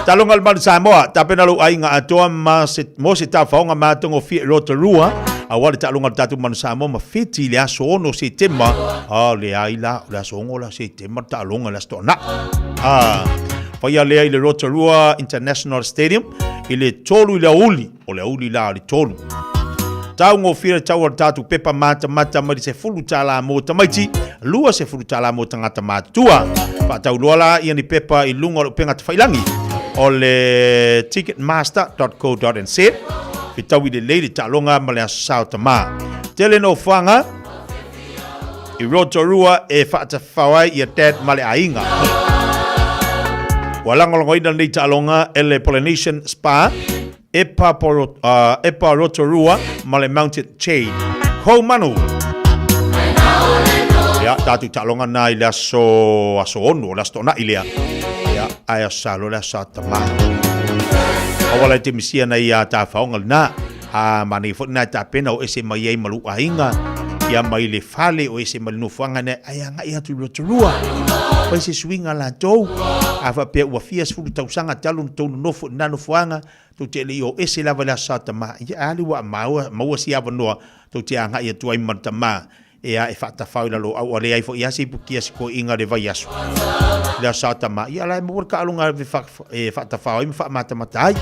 Taloga le Manu Samoa, tapena lou aiga atoa ma se, mo se tafaoga matagofie i Rotorua, aua le taaloga a le tatou Manu Samoa ma Fiti i le aso 6 Setema. Ah, leai la, o le aso 6 la Setema le taaloga i le Aso Toonai. Ah, faia lea i le Rotorua International Stadium i le 3 i le aoauli. O le aoauli la o le 3. Taugofie le tau o le tatou pepa matamata mai le $10 mo tamaiti, $20 mo tagata matutua. Faatauloa la ia ni pepa i luga o le upega tafailangi o le ticketmaster.co.nz. Fetaui lelei le taaloga ma le Aso Sa o Tama. Tele nofoaga i Rotorua e faatafafao ai ia Dad ma le aiga. Ua lagolagoina lenei taaloga e le Polynesian Spa, Epa, Poro, uh, Epa Rotorua ma le Mounted Chain. Hou manu! Ia, tātou taaloga nā i le aso, aso ono, le aso toonai lea. Ia, ae aso sa loa le aso sa tamā. Aua lai te misia nei a tāwhaonga lena. A manaia foi lena e tapena o ese mai ai ma lou aiga, ia mai le fale o ese mai le nofoaga nei, ae agai atu i Rotorua. Fai se suiga latou, a faapea ua fia sefulu tausaga talu ona tou nonofo i lena nofoaga, tou te le i o ese lava i le Aso Sa Tama, ia a le ua maua, maua se avanoa tou te agai atu ai ma le tama, ea e faatafao i lalo au, ua leai foi lava se ipukia se toeaiina i le vaiaso i le Aso Sa Tama, ia la e maua le taaloga e faatafao ai ma faamatamata ai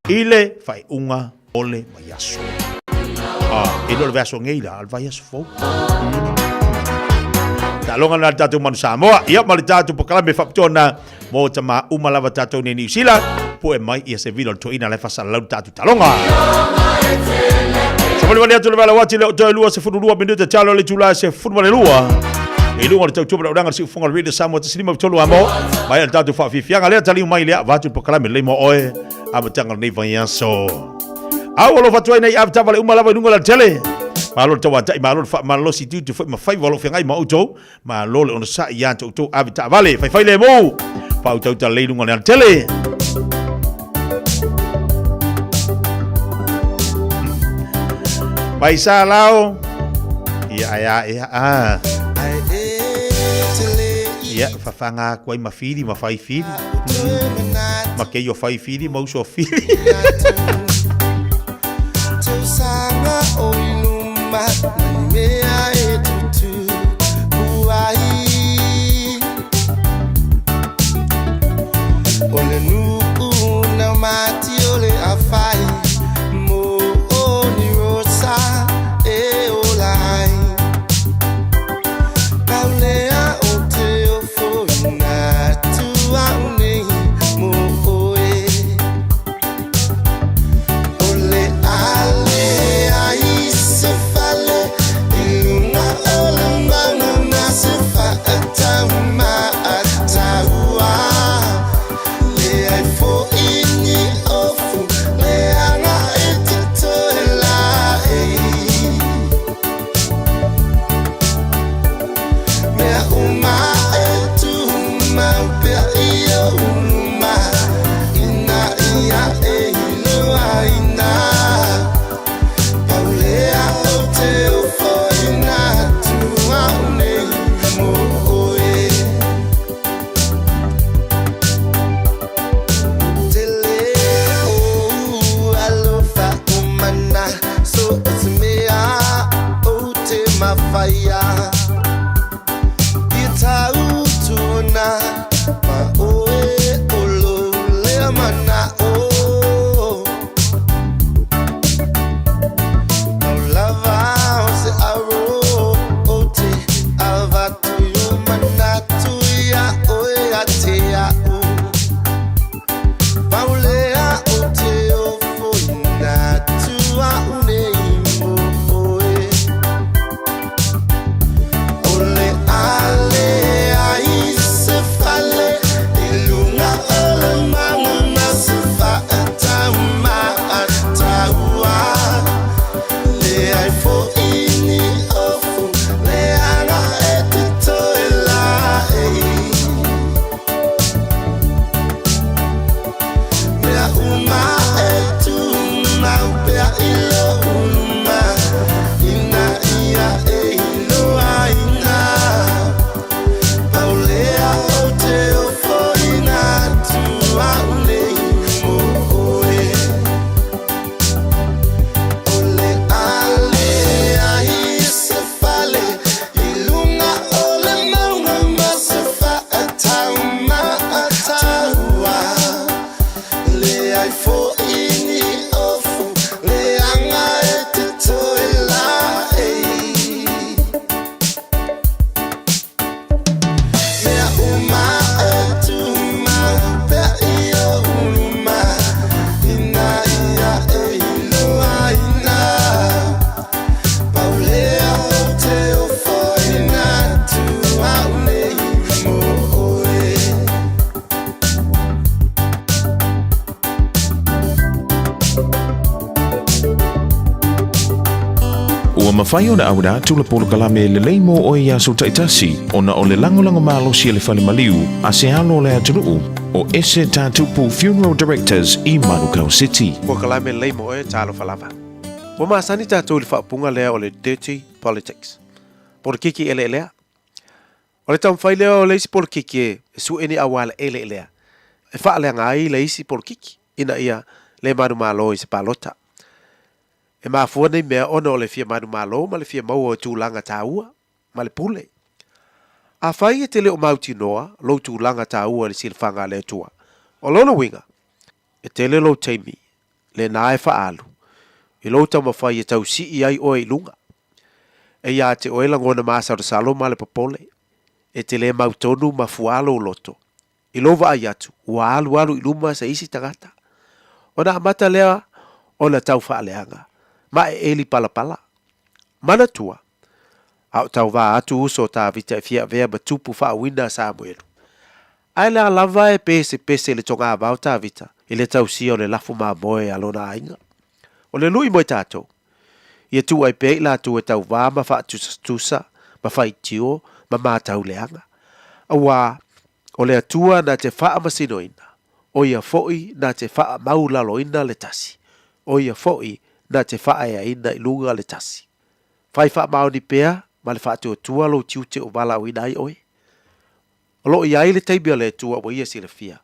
i le faaiuga o le vaiaso. Ah, e le o le vaiaso nei la, o le vaiaso fou. Taaloga lena le tatou Manu Samoa. Ia ma le tatou polokalame faapitoa na mo tama uma lava tatou nei Niu Sila. Pue mai ia se vila o le toeaina la e faasalalau le tatou taaloga. Savalivali atu le vala uati le o toe 22 minute talo le itula e 12. I luga o le tautua ma le auaunaga a le Siufofoga o le Radio Samoa 153 amo. Mai le tatou faafiafiaga lea taliu mai lea avatu le polokalame lelei mo oe amataga o lenei vaiaso. Au alofa atu ai nei avetaavale uma lava i luga o le alatele. Malo le tauatai, malo le faamalolosi tiute foi ma faiva o lo o feagai ma outou. Malo le onosai ia te outou avetaavale. Faifai lemu, faautauta lelei i luga o le alatele. Mai sa lao. Ia ai a ia a. Ia fafaga atu ai ma fili ma fai fili. Ma keio fai fili ma uso fili. Ua mafai ona auina atu le polokalame lelei mo oe i aso taitasi ona o le lagolago malosi a le fale maliu a se alo o le atunuu o Ese Tatupu Funeral Directors i Manukau City. Polokalame lelei mo oe, talofa lava. Ua masani tatou i le faaupuga lea o le dirty politics. Polokiki eleelea. O le taumafai lea o le isi polokiki e sue ni auala eleelea e faaleaga ai le isi polokiki ina ia le manumalo i se palota. E mafua nei mea ona o le fia manumalo ma le fia maua o tulaga taua ma le pule. Afai e te le o mautinoa lou tulaga taua i le silafaga a le Atua, o lona uiga, e tele lou taimi lena e faaalu i lou taumafai e tausii ai oe i luga. E ia te oe lagona masalosalo ma le popole, e te le mautonu ma fuā lou loto i lou vaai atu ua alualu i luma se isi tagata. Ona amata lea ona tau faaleaga ma e eli palapala. Manatua, a o tauvā atu uso o Tavita e fia avea ma tupu faauina a Samuelu. Ae lea lava e pesepese le togavao o Tavita i le tausia o le lafu mamoe a lona aiga. O le lui mo i tatou, ia tuu ai pea i latou e tauvā ma faatusatusa ma faitio ma matau leaga. Auā, o le Atua na te faamasinoina, o ia foʻi na te faamaulaloina le tasi, o ia foʻi na te faaeaina i luga le tasi. Fai faamaoni pea ma le faatuatua lou tiute o valaauina ai oe. O lo o i ai le taimi o le Atua ua ia silafia,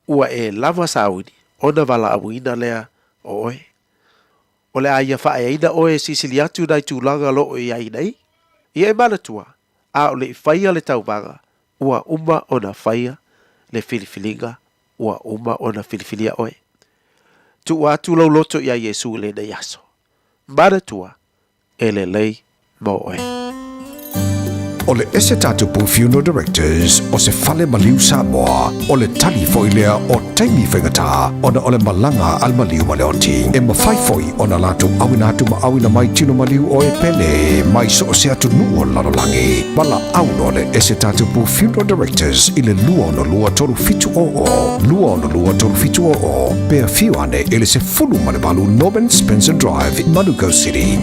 ua e lava sauni ona valaauina lea o oe. O le a ia faaeaina oe e silisili atu nai tulaga o lo o i ai nei. Ia e manatua, a o le i faia le tauvaga, ua uma ona faia le filifiliga, ua uma ona filifilia oe. Tuua atu lou loto iā Iesu i lenei aso. Manatua, e lelei mo oe. O le Ese Tatupu Funeral Directors o se fale maliu Samoa, o le tali foi lea o taimi faigata ona o le malaga a le maliu ma le oti. E mafai foi ona latou auina atu ma auina mai tino maliu oe pele mai so o se atunuu o le lalolagi. Valaau loa le Ese Tatupu Funeral Directors i le 262 3700, 262 3700, pe afio ane i le 18 Norman Spencer Drive, Manukau City.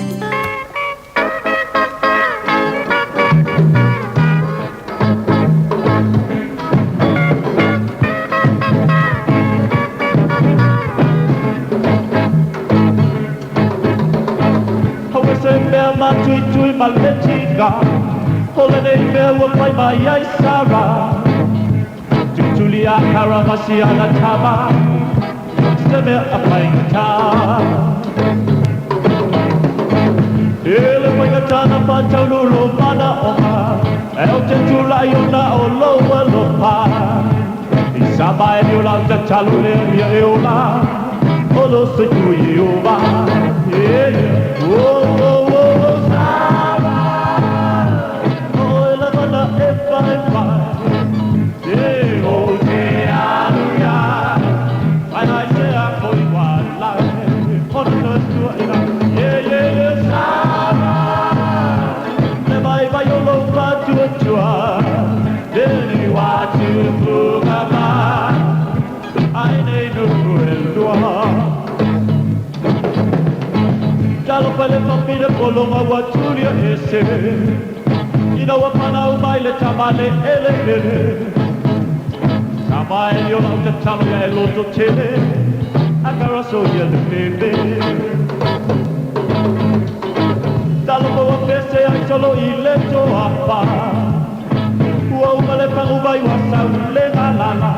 Aua se mea mātuitui ma le tika, O lenei mea ua fai mai ai Sara. Tutuli a Kara ma siana tama, Se mea a faigata. E le faigata na whataunu lo mana oha, E o te tulai ona o lou aloha. I sa mai e ola te talu lea mea e ola, O lo soifua Ieova. Yeah, yeah. Oh, oh, oh, oh, Sara, O e lava na e whai whai. E o te aluia, Ai ai te ako i wā lai, Ona ka tua ina. Yeah, yeah, yeah, Sara, Le vai vai o lou whatuatua, Leni wā tupunga mai, Ai nei nuku e lua. Talofa le fafine polonga ua tulia ese, Ina ua panau mai le tama le ele ele. Tama e ola o tatalo ia e loto tele, A karaso ia le pepe. Talofa ua pese ai solo i le toafa, Ua uma le pagu vai ua sau le galala.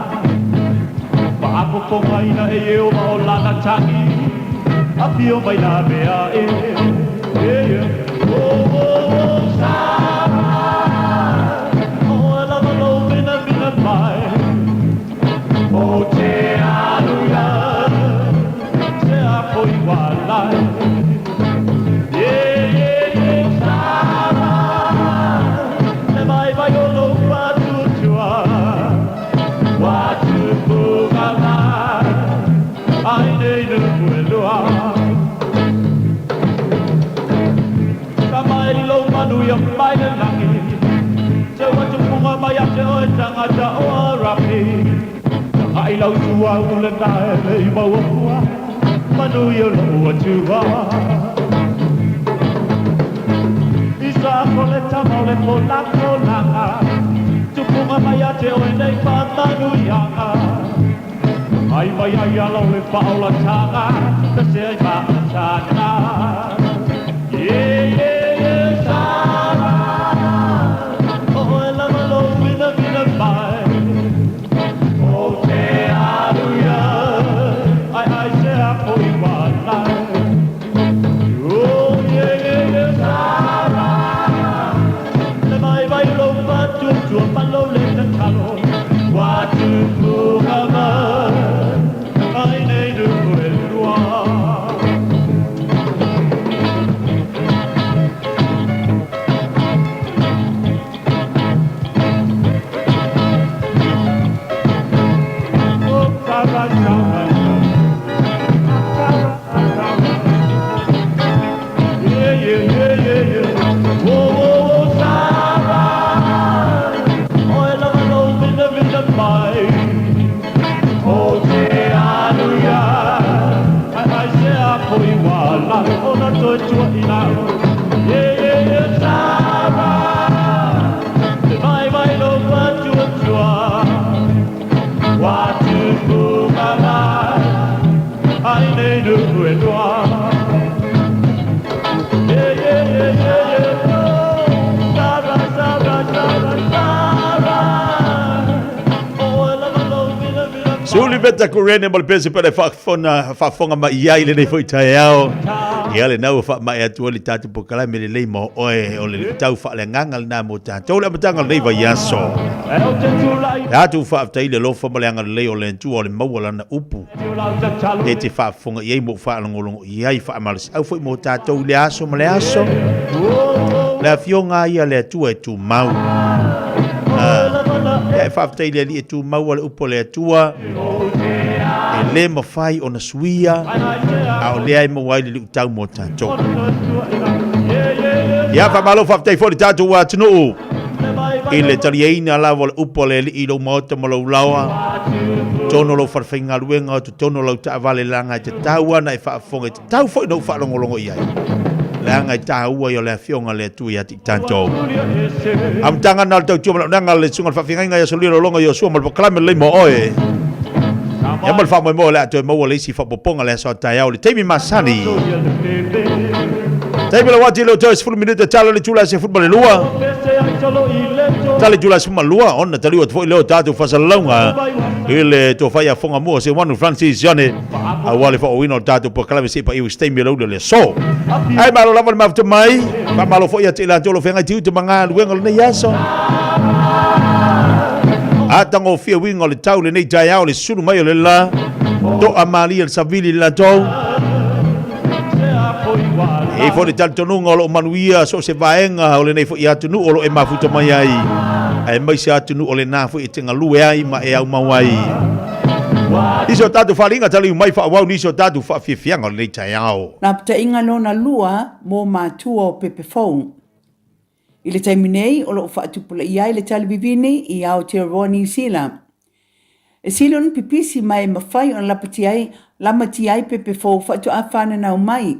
Faafofoga ina e Ieova o lana tagi, Afio mai la mea e. Yeah, yeah. Oh, oh, oh, Sara, O e lava lou minamina mai, O te alu ia, Se ako i walai. Yeah, yeah, yeah, Sara, Le vaivai o lou faatuatua, Ua tupuga mai, Ai nei nuku e lua. Ka mai lou manuia mai le lagi, Te ua tupuga mai a te oe tangata o Arapi. Tahaʻi lau sua u le nae le i maua pua, Manuia lou Atua. ako le tama o le polakolaga Tupuga mai ia te oe nei faamanuiaga Ai mai ai ala o le faaolataga Pese ai maataga Yeah, yeah, yeah, Sarah O oe lava lou vinavina mai O te alu ia Ai ai se ako i walai Oh, yeah, yeah, yeah, Sarah Le vaivai o lou faatuatua ma lou le tatalo Ua tupuga mai ai nei nu'u e lua. Oh, Sarah, Sarah, Sarah, Sarah. Yeah, yeah, yeah, yeah, yeah. Oh, oh, oh, Sarah. Oe lava lou vinavina mai. O te alu ia. Ai ai se ako i wala. Ona toe tuaina. Yeah, yeah, yeah, Sarah. Te vaivai lou faatuatua. Ua tupuga mai. Ai nei nu'u e lua. Yeah, yeah, yeah, yeah, yeah. Oh, Sarah, Sarah, Sarah, Sarah. Oe lava lou vinavina mai. Suli Veta Kurene ma le pese pele faafofoga faafofoga mai i ai lenei foi taeao. Ia lena ua faamaea atu ai le tatou polokalame lelei mo oe o le tau faaleagaga lena mo tatou le amataga o lenei vaiaso. Tatou faafetai i le alofa ma le agalelei o le Atua o le maua lana upu e te faafofoga i ai ma ou faalogologo i ai faamalosiau foi mo tatou i le aso ma le aso. Le afioga ia a le Atua e tumau. Ia e faafetai i le Alii e tumau a le upu a le Atua. E le mafai ona suia, a o lea e maua ai le luitau mo tatou. Ia, faamalo faafetai foi le tatou atunuu i le taliaina lava o le upu a le Alii i lou maota ma lou laoa, totonu o lou falefaigaluega, totonu o lau taavale leaga e tatau lava ona e faafofoga, e tatau foi ona ou faalogologo i ai, leaga e taua ia o le Afioga a le Atua ia te i tatou. Amataga na o le tautua ma le auaunaga a le Susuga i le Faafeagaiga ia Solia Lolonga Iosua ma le polokalame lelei mo oe. Ia ma le faamoemoe o le a toe maua le isi faaopoopoga le aso a taeao i le taimi masani. Taimi lau ati leo toe 10 minute tala le itula e 12. Tala itula e 12 ona taliu atu foi leo tatou faasalalauga i le tofa ia Fogamua Seumanu Francis Sione aua le faaauauina o le tatou polokalame se i paia i se taimi o le ula o le aso. Ae malo lava le mafuta mai, faamalo foi ia te i latou o lo o feagai tiute ma galuega o lenei aso. Atagofie uiga o le tau lenei taeao le sulu mai o le la, toa malie le savili le latou. E i foi le talitonuga o lo o manuia so o se vaega o lenei foi atunuu o lo o e mafuta mai ai, aemaise atunuu o lena foi e te galue ai ma e aumau ai. Nisi o tatou faaaliga taliu mai faaauau nisi o tatou faafiafiaga o lenei taeao. Lapataiga lona lua mo matua o pepe fou. I le taimi nei o lo o faatupulaia ai le tali vivini i Aotearoa Niu Sila. E sili ona pipisi ma e mafai ona lapatia ai, lamatia ai pepe fou faatoa fananau mai,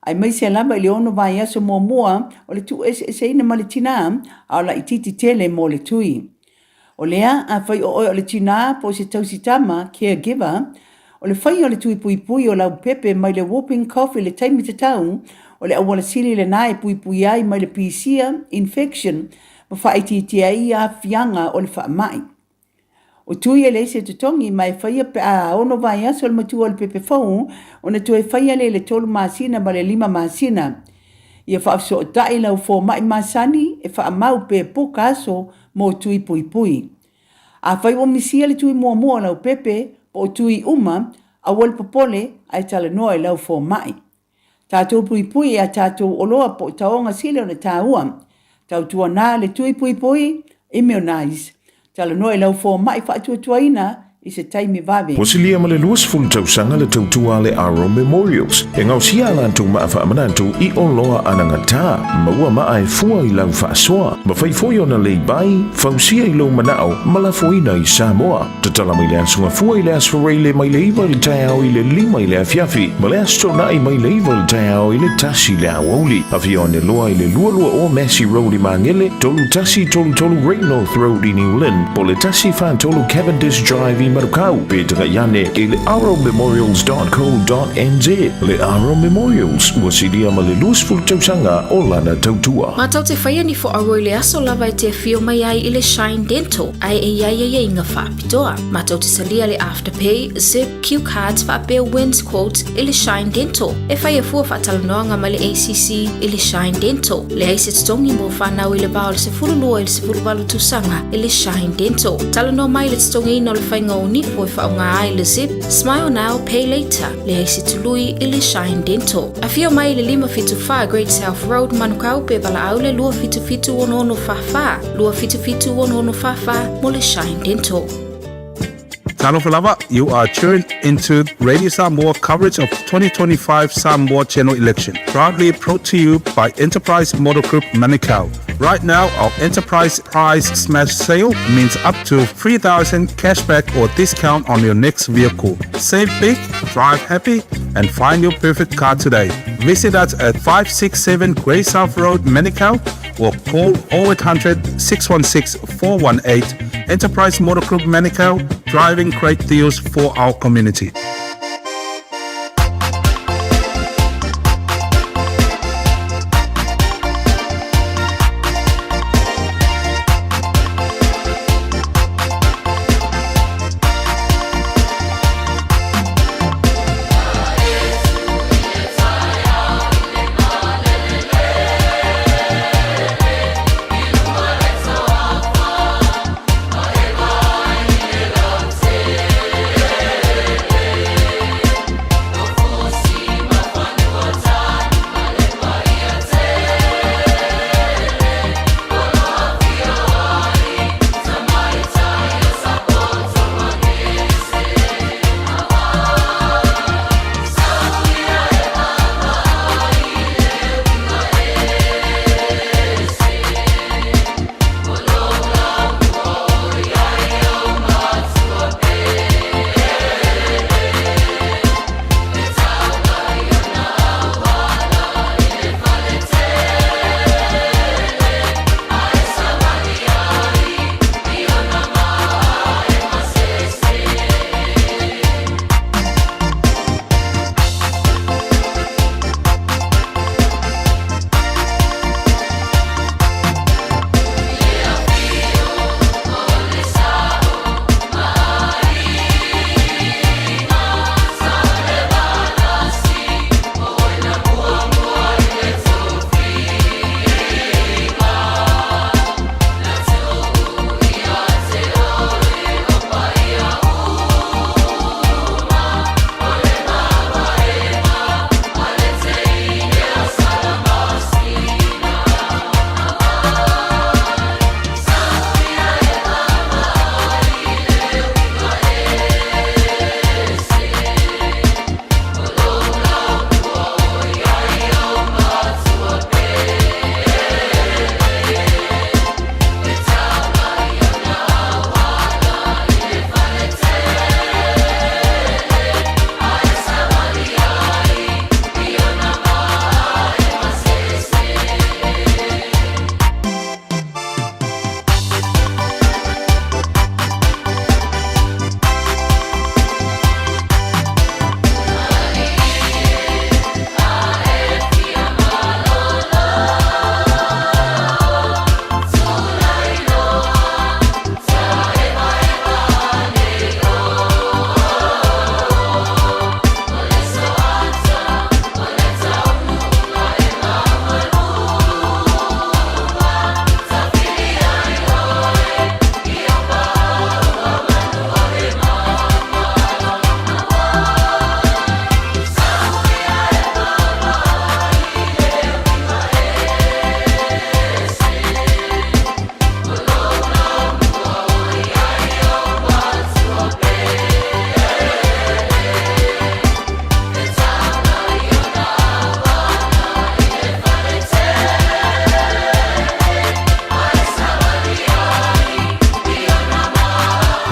aemaise lava i le ono vaiaso muamua o le tuueseeseina ma le tinā, a o laitiiti tele mo le tui. O lea, afai o oe o le tinā po o se tausi tama, caregiver, o le faia o le tui puipui o lau pepe mai le whooping cough i le taimi tatau, o le auala sili lena e puipui ai mai le pisia, infection, ma faaitiitia ai aafiaga o le faamai. O tui e leai se totogi ma e faia pe a ono vaiaso le matua o le pepe fou ona toe faia lea i le tolu masina ma le lima masina. Ia faafesootai lau fomai masani e faamau pe poka aso mo tui puipui. Afai ua misia le tui muamua o lau pepe po o tui uma, aua le popole ae talanoa i lau fomai. Tatou puipui i a tatou oloa po o taoga sili ona taua. Tautuana le tui puipui, immunize. Talanoa i lau fomai faatuatuaina I se taimi vave. Ua silia ma le 20 tausaga le tautua a le Aro Memorials e gaosia a latou maa faamanatu i oloa anagata, maua maa e fua i lau faasoa, mafai foi ona leibai, fausia i lou manao ma lafoina i Samoa. Tatala mai le Aso Gafua i le Aso Faraile mai le 9 i le taeao i le 5 i le afiafi ma le Aso Toonai mai le 9 i le taeao i le 1 i le aoauli. Afio ane loa i le 220 Massey Road i Magele, 3133 Great North Road i New Lynn, po o le 143 Cavendish Drive i Manukau, pe tagai ane i le arrowmemorials.co.nz. Le Arrow Memorials, ua silia ma le 20 tausaga o lana tautua. Matou te faia ni fo'auo i le aso lava e te afio mai ai i le Shine Dental, ae e i ai aiaiga faapitoa. Matou te talia le Afterpay, Zip, Cue Cards faapea Wins Quote i le Shine Dental. E faia fua faatalanoaga ma le ACC i le Shine Dental. Leai se totogi mo fanau i le va o le 12 i le 18 tausaga i le Shine Dental. Talanoa mai i le totogiina o le faiga o nifo e faaaoga ai le Zip, Smile Now, Pay Later. Leai se tului i le Shine Dental. Afio mai i le 574 Great South Road, Manukau pe valaau le 277 6644, 277 6644 mo le Shine Dental. Talofa lava, you are tuned into Radio Samoa coverage of 2025 Samoa General Election, proudly brought to you by Enterprise Motor Group Manukau. Right now, our Enterprise Price Smash Sale means up to 3000 cashback or discount on your next vehicle. Save big, drive happy, and find your perfect car today. Visit us at 567 Grey South Road, Manukau, or call 0800 616 418. Enterprise Motor Group Manukau, driving great deals for our community.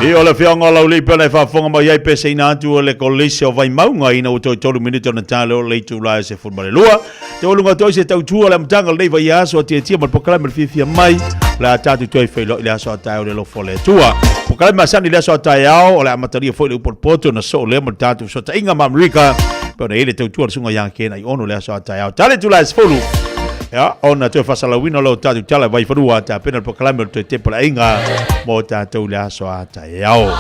I o le afioga o Laulii pei ona e faafofoga mai ai peseina atu o le Kolisi o Vaimauga ina ua toe 3 minute ona ta lea o le itula e 12. Te oluga atu ai se tautua o le amataga o lenei vaiaso a Tietia ma le polokalame o le fiafia mai o le a tatou toe feiloai i le aso a taeao i le alofa o le Atua. Polokalame masani i le aso a taeao o le a amatalia foi le upu o le poto ona soo lea ma le tatou fesootaiga ma Amerika pei ona i ai le tautua a le susuga ia Ken Aiono i le aso a taeao. Tale itula e 10 ia, ona toe faasalauina o leo tatou tala i Vaifanua tapena le polokalame o le toe tepolaaiga mo tatou i le aso a taeao.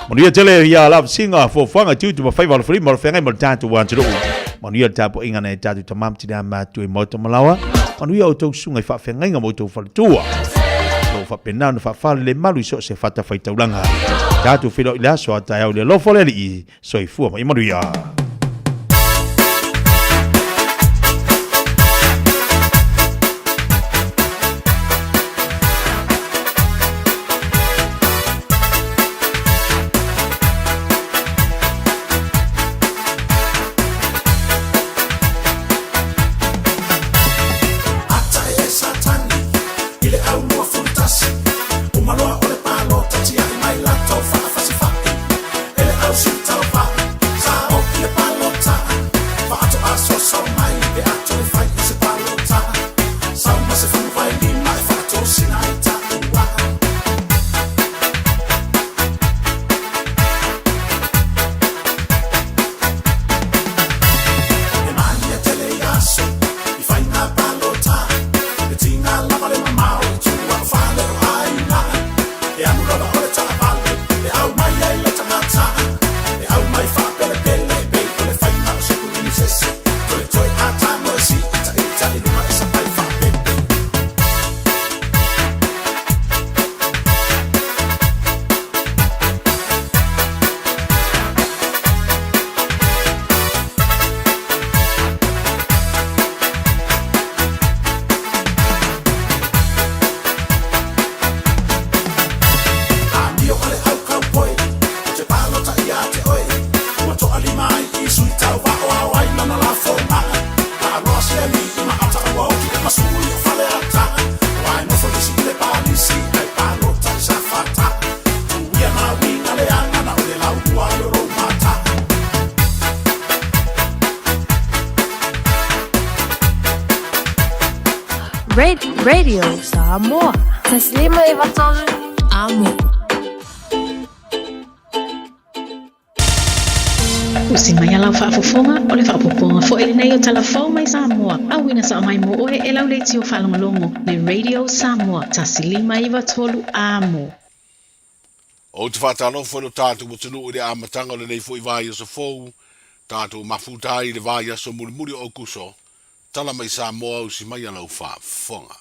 Manuia tele ia lavasiga, fuafuaga, tiute ma faiva alofilima o le feagai ma le tatou atunuu. Manuia le tapuaiga a nai tatou tama ma tinā matutua i Maota Malaoa. Manuia outou susuga i faafeagaiga ma outou faletua. O lo o faapena ona faafalelemalu i so o se fatafaitaulaga. Tatou feiloai i le aso a taeao i le alofa o le Alii. Soifua ma ia manuia. Ata e Satani i le au 21, Umaloa o le palota tiai mai latou faafasifai e le au sitauva sa o i le palota faatoa soso mai pe a toe fai i se palota sau ma se 15 e faatosina ai taua. E malie tele i aso i faiga palota, e tiga lava le mamao i tua o fale o aiga. E alu lava o le taavale e au mai ai le tagata, e au mai faapelepele e pei o le faiga o se kulinisese. Toetoe a tago e siitaita i luga e sapai faapepe. Amio a le au kaupoi, ou te palota ia te oe. Ua toalima ai i sui tauva o ao ai lana lafoga. Taaloa se alii ma ata ua oki e masui o Faleata. Ua e nofo lisi i le palisi ae palota i Safata. Tuia nā uiga leaga na o le laulua ai o lou mata. Radio Samoa. 593 Amo. Usi mai a lau faafofoga, o le faaopoopoga foi lenei o tala fou mai Samoa, auina sao mai mo oe e lau leitio faalogologo le Radio Samoa 1593 Amo. Ou te faatalofa i lo tatou atunuu i le amataga o lenei foi vaiaso fou, tatou mafuta ai i le vaiaso mulimuli o Aukuso, tala mai Samoa usi mai a lau faafofoga.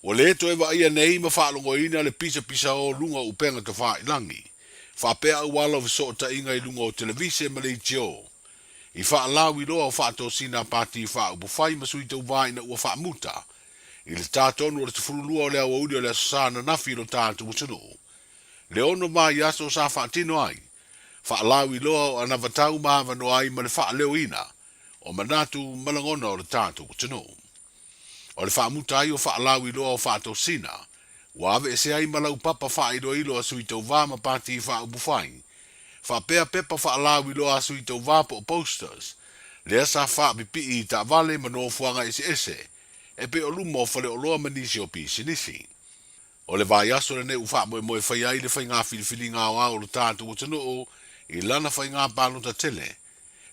Ua le toe vaaia nei ma faalogoina le pisapisao o luga o upega tofailangi, faapea auala o fesootaiga i luga o televise ma leitio, i faalauiloa o faatosina a pati faaupufai ma sui tauva ina ua faamuta i le ta tonu o le 12 o le aoauli o le Aso Sa ananafi i lo tatou atunuu. Le ono vaiaso sa faatino ai, faalauiloa o anavatau ma avanoa ai ma le faaleoina o manatu ma lagona o le tatou atunuu. O le faamuta ai o faalauiloa o faatosina, ua aveese ai ma laupapa faailoilo a sui tauva ma pati faaupufai, faapea pepa faalauiloa a sui tauva po o posters, lea sa faapipii i taavale ma nofoaga eseese e pei o luma o faleoloa ma nisi o pisinisi. O le vaiaso lenei ua faamoemoe faia ai le faiga filifiliga aoao o lo tatou atunuu i lana faiga palota tele,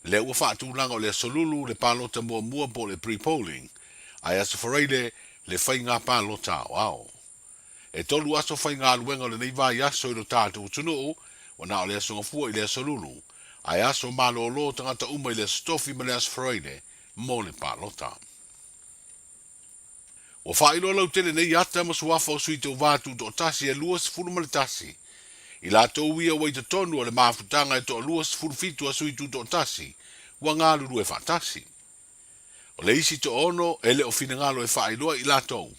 lea ua faatulaga o le Aso Lulu le palota muamua po o le pre-polling, ae Aso Faraile le faiga palota aoao. E tolu aso faigaluega o lenei vaiaso i lo tatou atunuu, ua na o le Aso Gafua i le Aso Lulu, ae aso malolo tagata uma i le Aso Tofi ma le Aso Faraile mo le palota. Ua faailoa lautele nei ata ma suafa o sui tauva tutoatasi e 21, i latou ia ua i totonu o le mafutaga e toa 27 a sui tutoatasi ua galulue faatasi. O le isi toaono e le o finagalo e faailoa i latou,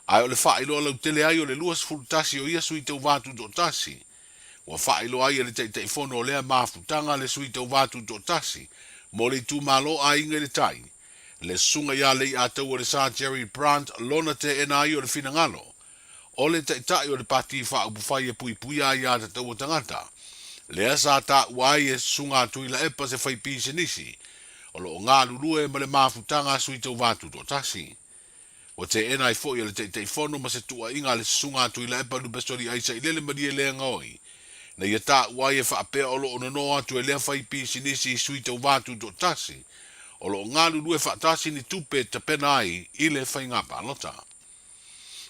ae o le faailoa lautele ai o le 21 o ia sui tauva tutoatasi, ua faailoa ai e le Taitaifono o lea mafutaga le sui tauva tutoatasi mo le itumalo Aiga i le Tai, Le susuga ia Leiataua Lesa Jerry Brandt lona teena ai o le finagalo. O le Taitai o le Pati Faaupufai e puipuia aiatatau a tagata, lea sa taua ai e Susuga a Tuilaepa se faipisinisi o lo o galulue ma le mafutaga a Sui Tauva Tutoatasi. Ua teena ai foi e le Taitaifono ma se tuuaiga a le Susuga a Tuilaepa Lupesoli Aisailele Malielegaoi na ia taua ai e faapea o lo o nono atu e lea faipisinisi i Sui Tauva Tutoatasi o lo o galulue faatasi ni tupe e tapena ai i le faiga palota.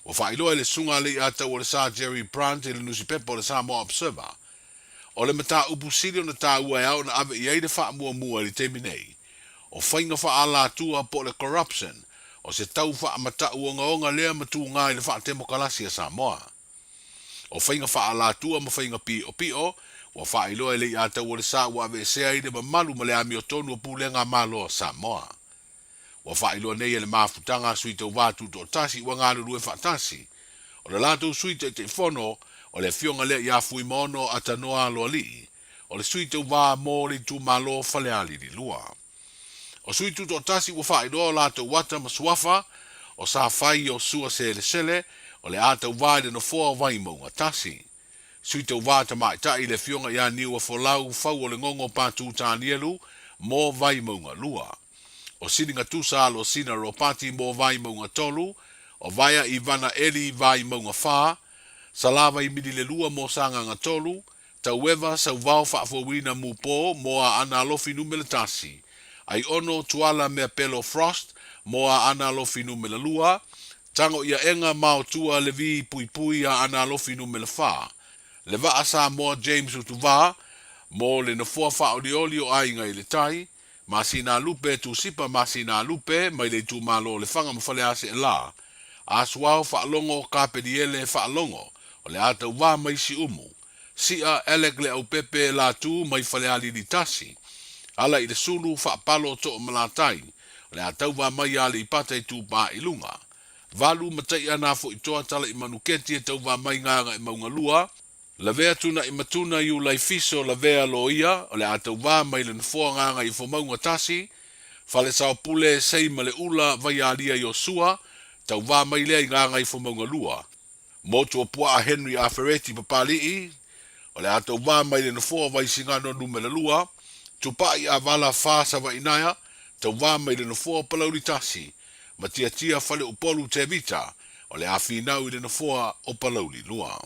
Ua faailoa e le Susuga a Leiatau o le Sa Jerry Brandt i le nusipepa o le Samoa Observer, o le mataupu sili ona taua e ao ona ave i ai le faamuamua i le taimi nei, o faiga faaalatua po o le corruption, o se tau faamatau ogaoga lea ma tuga i le faatemokalasi a Samoa. O faiga faaalatua ma faiga piʻopiʻo, ua faailoa e Leiatau o le Sa ua aveesea ai le mamalu ma le amiotonu o pulega a Malo a Samoa. Ua faailoa nei e le mafutaga a Sui Tauva Tutoatasi ua galulue faatasi. O le latou Sui Taitaifono, o le afioga lea ia Fuimaono Atanoa Aloalii, o le Sui Tauva mo le itumalo Falealili 2. O Sui Tutoatasi ua faailoa o latou ata ma suafa, o Safai Iosua Selesele, o le a tauva i le nofoa o Vaimauga 1. Sui Tauva Tamaitai le Afioga ia Niuafolau Fauolegogo Patu Tanielu mo Vaimauga 2. O Siligatusa Alosina Ropati mo Vaimauga 3, o Vaea Ivana Eli Vaimauga 4, Salavai Mililelua mo Sagaga 3, Taueva Sauvao Faafouina Mupo mo Aana Alofi Numera 1, Aiono Tuala Meapelo Frost mo Aana Alofi Numera 2, Tago ia ega maotua le vi puipui a Aana Alofi Numera 4, le vaa Samoa James Utuvā mo le nofoa faaolioli o Aiga i le Tai, Masina Lupe Tusipa Masina Lupe mai le itumalo o Lefaga ma Faleaseela, Asuao Faalogo Kapeliele Faalogo o le a tauvā mai Siumu, Si'a Alec Leaupepe Latu mai Falealili 1, ala i le sulu faapalo Toomalatai, o le a tauva mai ia Aleipata Itupā i luga. Valu Mataia Nafoitoa Talaimanuketi e tauva mai Gagaemauga 2, Lavea Tuna'i Matuna Iulaifiso Lavea Loia o le a tauva mai le nofoa Gagaifomauga 1, Falesaopule Seimaleula Vaialia Iosua, tauva mai lea i Gagaifomauga 2. Motuopuaa Henry Afereti Papali'i, o le a tauva mai le nofoa o Vaisigano Numera 2, Tupai Avala Fa Savainaea, tauva mai le nofoa o Palauli 1, Matiatia Faleupolu Tevita, o le a finau i le nofoa o Palauli 2.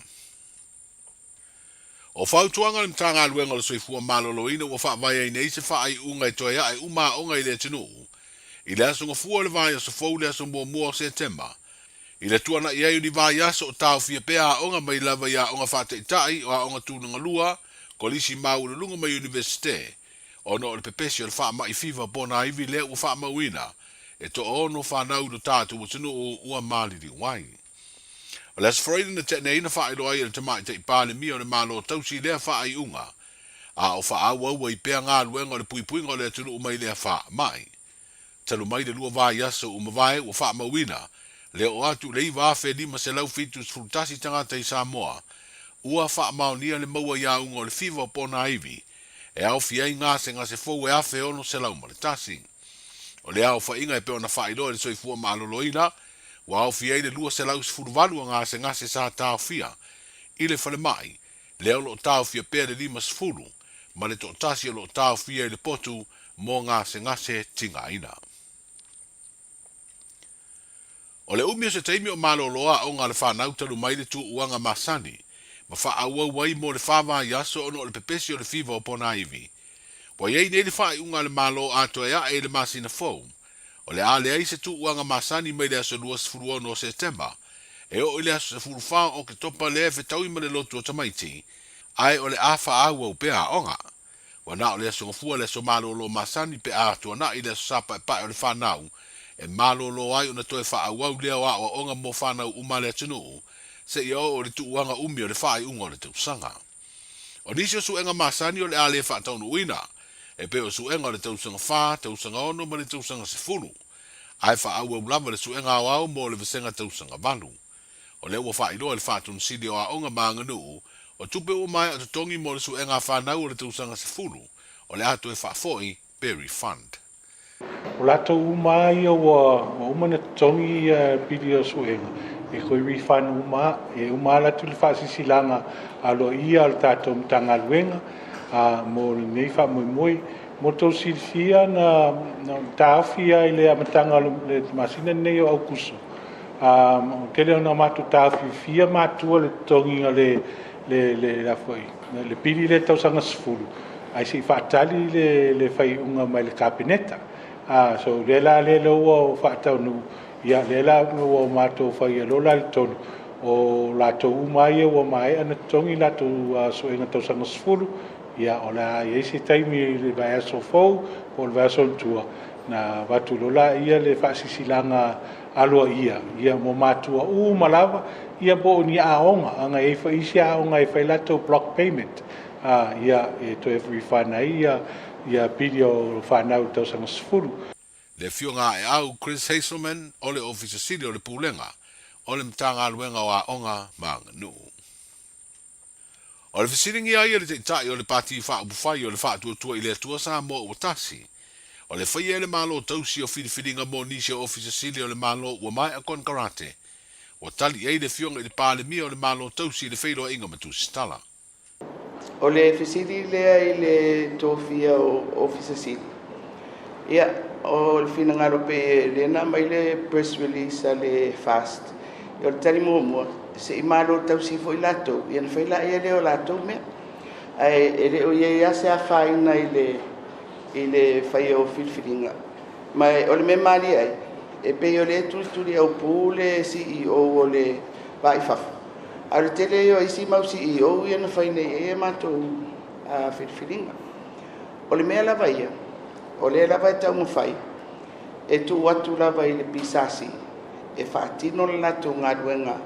O fautuaga a le Matagaluega o le Soifua Maloloina ua faavae ai nei se faaiuga e toe ae uma aoga i le atunuu i le aso Gafua o le vaiaso fou le aso muamua o Setema. I le tuanai ai o ni vaiaso o taofia pea aoga mai lava i aoga faataitai, o aoga tulaga lua, kolisi maualuluga ma iunivesite, ona o le pepesi o le faamai fiva ponaivi lea ua faamauina e toaono fanau i lo tatou atunuu ua maliliu ai. O le Aso Faraile na tea nei na faailoa ai e le Tamaitai Palemia o le Malo Tausi lea faaiuga, a o faaauau ai pea galuega o le puipuiga o le atunuu mai lea faamai. Talu mai le lua vaiaso ua mavae ua faamauina le oo atu i le 9,571 tagata i Samoa ua faamaonia le maua i auga o le fiva o ponaivi e aofia ai gasegase fou e 1,601. O le aofaiga e pei ona faailoa e le Soifua Maloloina Ua aofia ai le 218 o gasegase sa taofia i le falemai, lea o lo o taofia pea le 50 ma le toatasi o lo o taofia i le potu mo gasegase tigaina. O le umi o se taimi o malolo aoga a le fanau talu mai le tuuaga masani ma faaauau ai mo le fa vaiaso ona o le pepesi o le fiva o ponaivi. Ua i ai nei le faaiuga a le Malo a toe ae i le masina fou O le a leai se tuuaga masani mai le aso 26 o Setema e oo i le aso 14 o Oketopa lea e fetaui ma le lotu o tamaiti, ae o le a faaauau pea aoga. Ua na o le aso Gafua le aso malolo masani pe a tuanai le aso Sapaepae o le fanau e malolo ai ona toe faaauau lea o aoaoga mo fanau uma a le atunuu seia oo i le tuuaga umi o le faaiuga o le tausaga. O nisi o suega masani o le a le faataunuuina, e pei o suega o le tausaga fa, tausaga ono ma le tausaga sefulu, ae faaauau lava le suega aoao mo le vasega tausaga valu. O lea ua faailoa e le Faatonu Sili o Aoga ma Aganuu, o tupe ua maea totogi mo le suega a fanau o le tausaga sefulu, o le a toe faafoi pe refund. O latou uma lava ia ua uma ona totogi pili o suega. e toe refund uma lava. E uma ala atu le faasilasilaga aloaia a le tatou Matagaluega mo lenei faamoemoe. Mo le tou silafia na taofi lava i le amataga o le masina lenei o Aokuso, ua tele ona matou taofiofia matua le totogiina le le pili lea tausaga 10, ae se i faatali le faaiuga mai le Kapeneta. So lea la lea ua faataunuu, ia lea la ua matou faia loa la le tonu o latou uma ia ua maea ona totogi latou suega tausaga 10, ia o le a i ai se taimi i le vaiaso fou po o le vaiaso i tua na avatu loa laia le faasilasilaga aloaia ia mo matua uma lava ia po o ni aoga ana e i ai foi isi aoga e fai latou block payment ia e toe refund ai ia pili o fanau i le tausaga 10. Le Afioga Aeau Chris Hazelman o le Ofisa Sili o le Pulega o le Matagaluega o Aoga ma Aganuu. O le fesiligia ai e le Taitai o le Pati Faaupufai o le Faatuatua i le Atua Samoa Ua Tasi, o le faia e le Malo tausi o filifiliga mo nisi o Ofisa Sili o le Malo ua maea konekarate, ua tali i ai le Afioga i le Palemia o le Malo tausi i le feiloaiga ma tusitala. O le fesili lea i le tofia o Ofisa Sili, ia, o le finagalo pei lea na aumai le press release a le FAST, o le tali muamua, se i malo tausi foi latou, ia ona fai laia lea o latou mea. Ae e le o i ai lava se afaina i le, i le faia o filifiliga. Ma o le mea malie ai, e pei o lea e tulituli aupū le CEO o le Va i Fafo, A o le tele ia o isi mau CEO ia na fai nei i ai a matou filifiliga. O le mea lava ia, o lea lava e taumafai e tuu atu lava i le PSC e faatino le latou galuega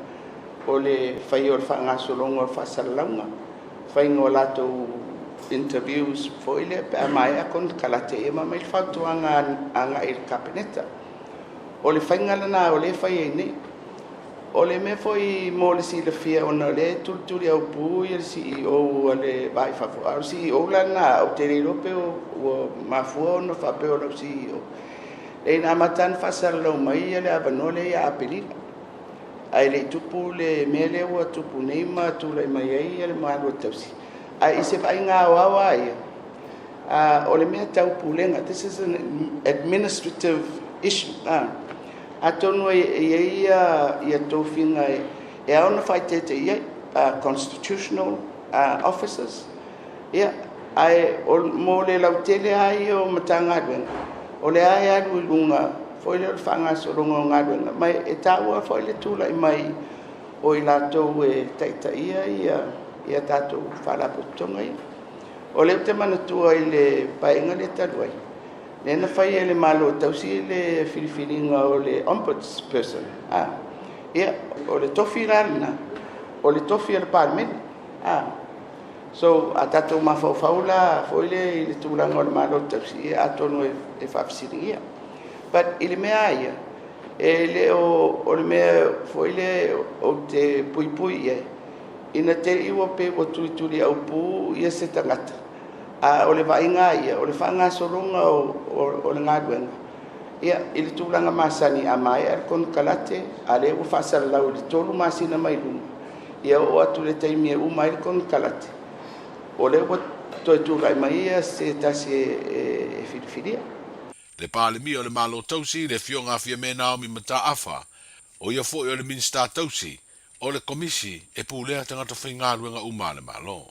o le faia o le faagasologa o le faasalalauga, faiga o latou interviews foi lea pe a maea konekarate ia ma aumai le fautuaga agai i le Kapeneta. O le faiga lena o lea e fai ai nei. O le mea foi mo le silafia ona o lea e tulituli aupū le CEO a le Va i Fafo, a o le CEO la lena ou te le iloa pe ua mafua ona faapea o lau CEO. Leai na amata lava ona faasalalau mai le avanoa lea ia Aperila, ae le i tupu le mea lea ua tupu nei ma tulai mai ai le Malo Tausi. Ae i se vaaiga aoao lava ia, o le mea tau pulega, this is an administrative issue. Atonu e i ai ia tofiga e ao ona faaeteete i ai, constitutional officers, ia, ae mo le lautele lava ia o Matagaluega, o lea lava e alu i luga foi lea o le faagasologa o galuega, ma e taua foi le tulai mai o i latou e taitaia ia tatou Faalapotopotoga ia. O lea ou te manatua i le Paeaiga lea talu ai, Lea na fai e le Malo Tausi le filifiliga o le Ombudsperson. A, ia, o le tofi la lena, o le tofi a le Palemene. A, so, a tatou mafaufau la foi lea i le tulaga o le Malo Tausi, ia atonu e faafesiligia. But i le mea lava ia, e le o, o le mea foi lea ou te puipui i ai, ina te i ua pei ua tulituliaupū ia se tagata, A o le vaaiga lava ia, o le faagasologa o le galuega, ia, i le tulaga masani, a maea le konekarate, a lea ua faasalalau i le 3 masina mai luma, ia oo atu i le taimi e uma ai le konekarate, o lea ua toe tulai mai ia se tasi e filifilia. Le Palemia o le Malo Tausi, le Afioga a Fiame Naomi Mataafa, o ia foi o le Minisita Tausi o le Komisi e Pulea Tagata Faigaluega Uma a le Malo.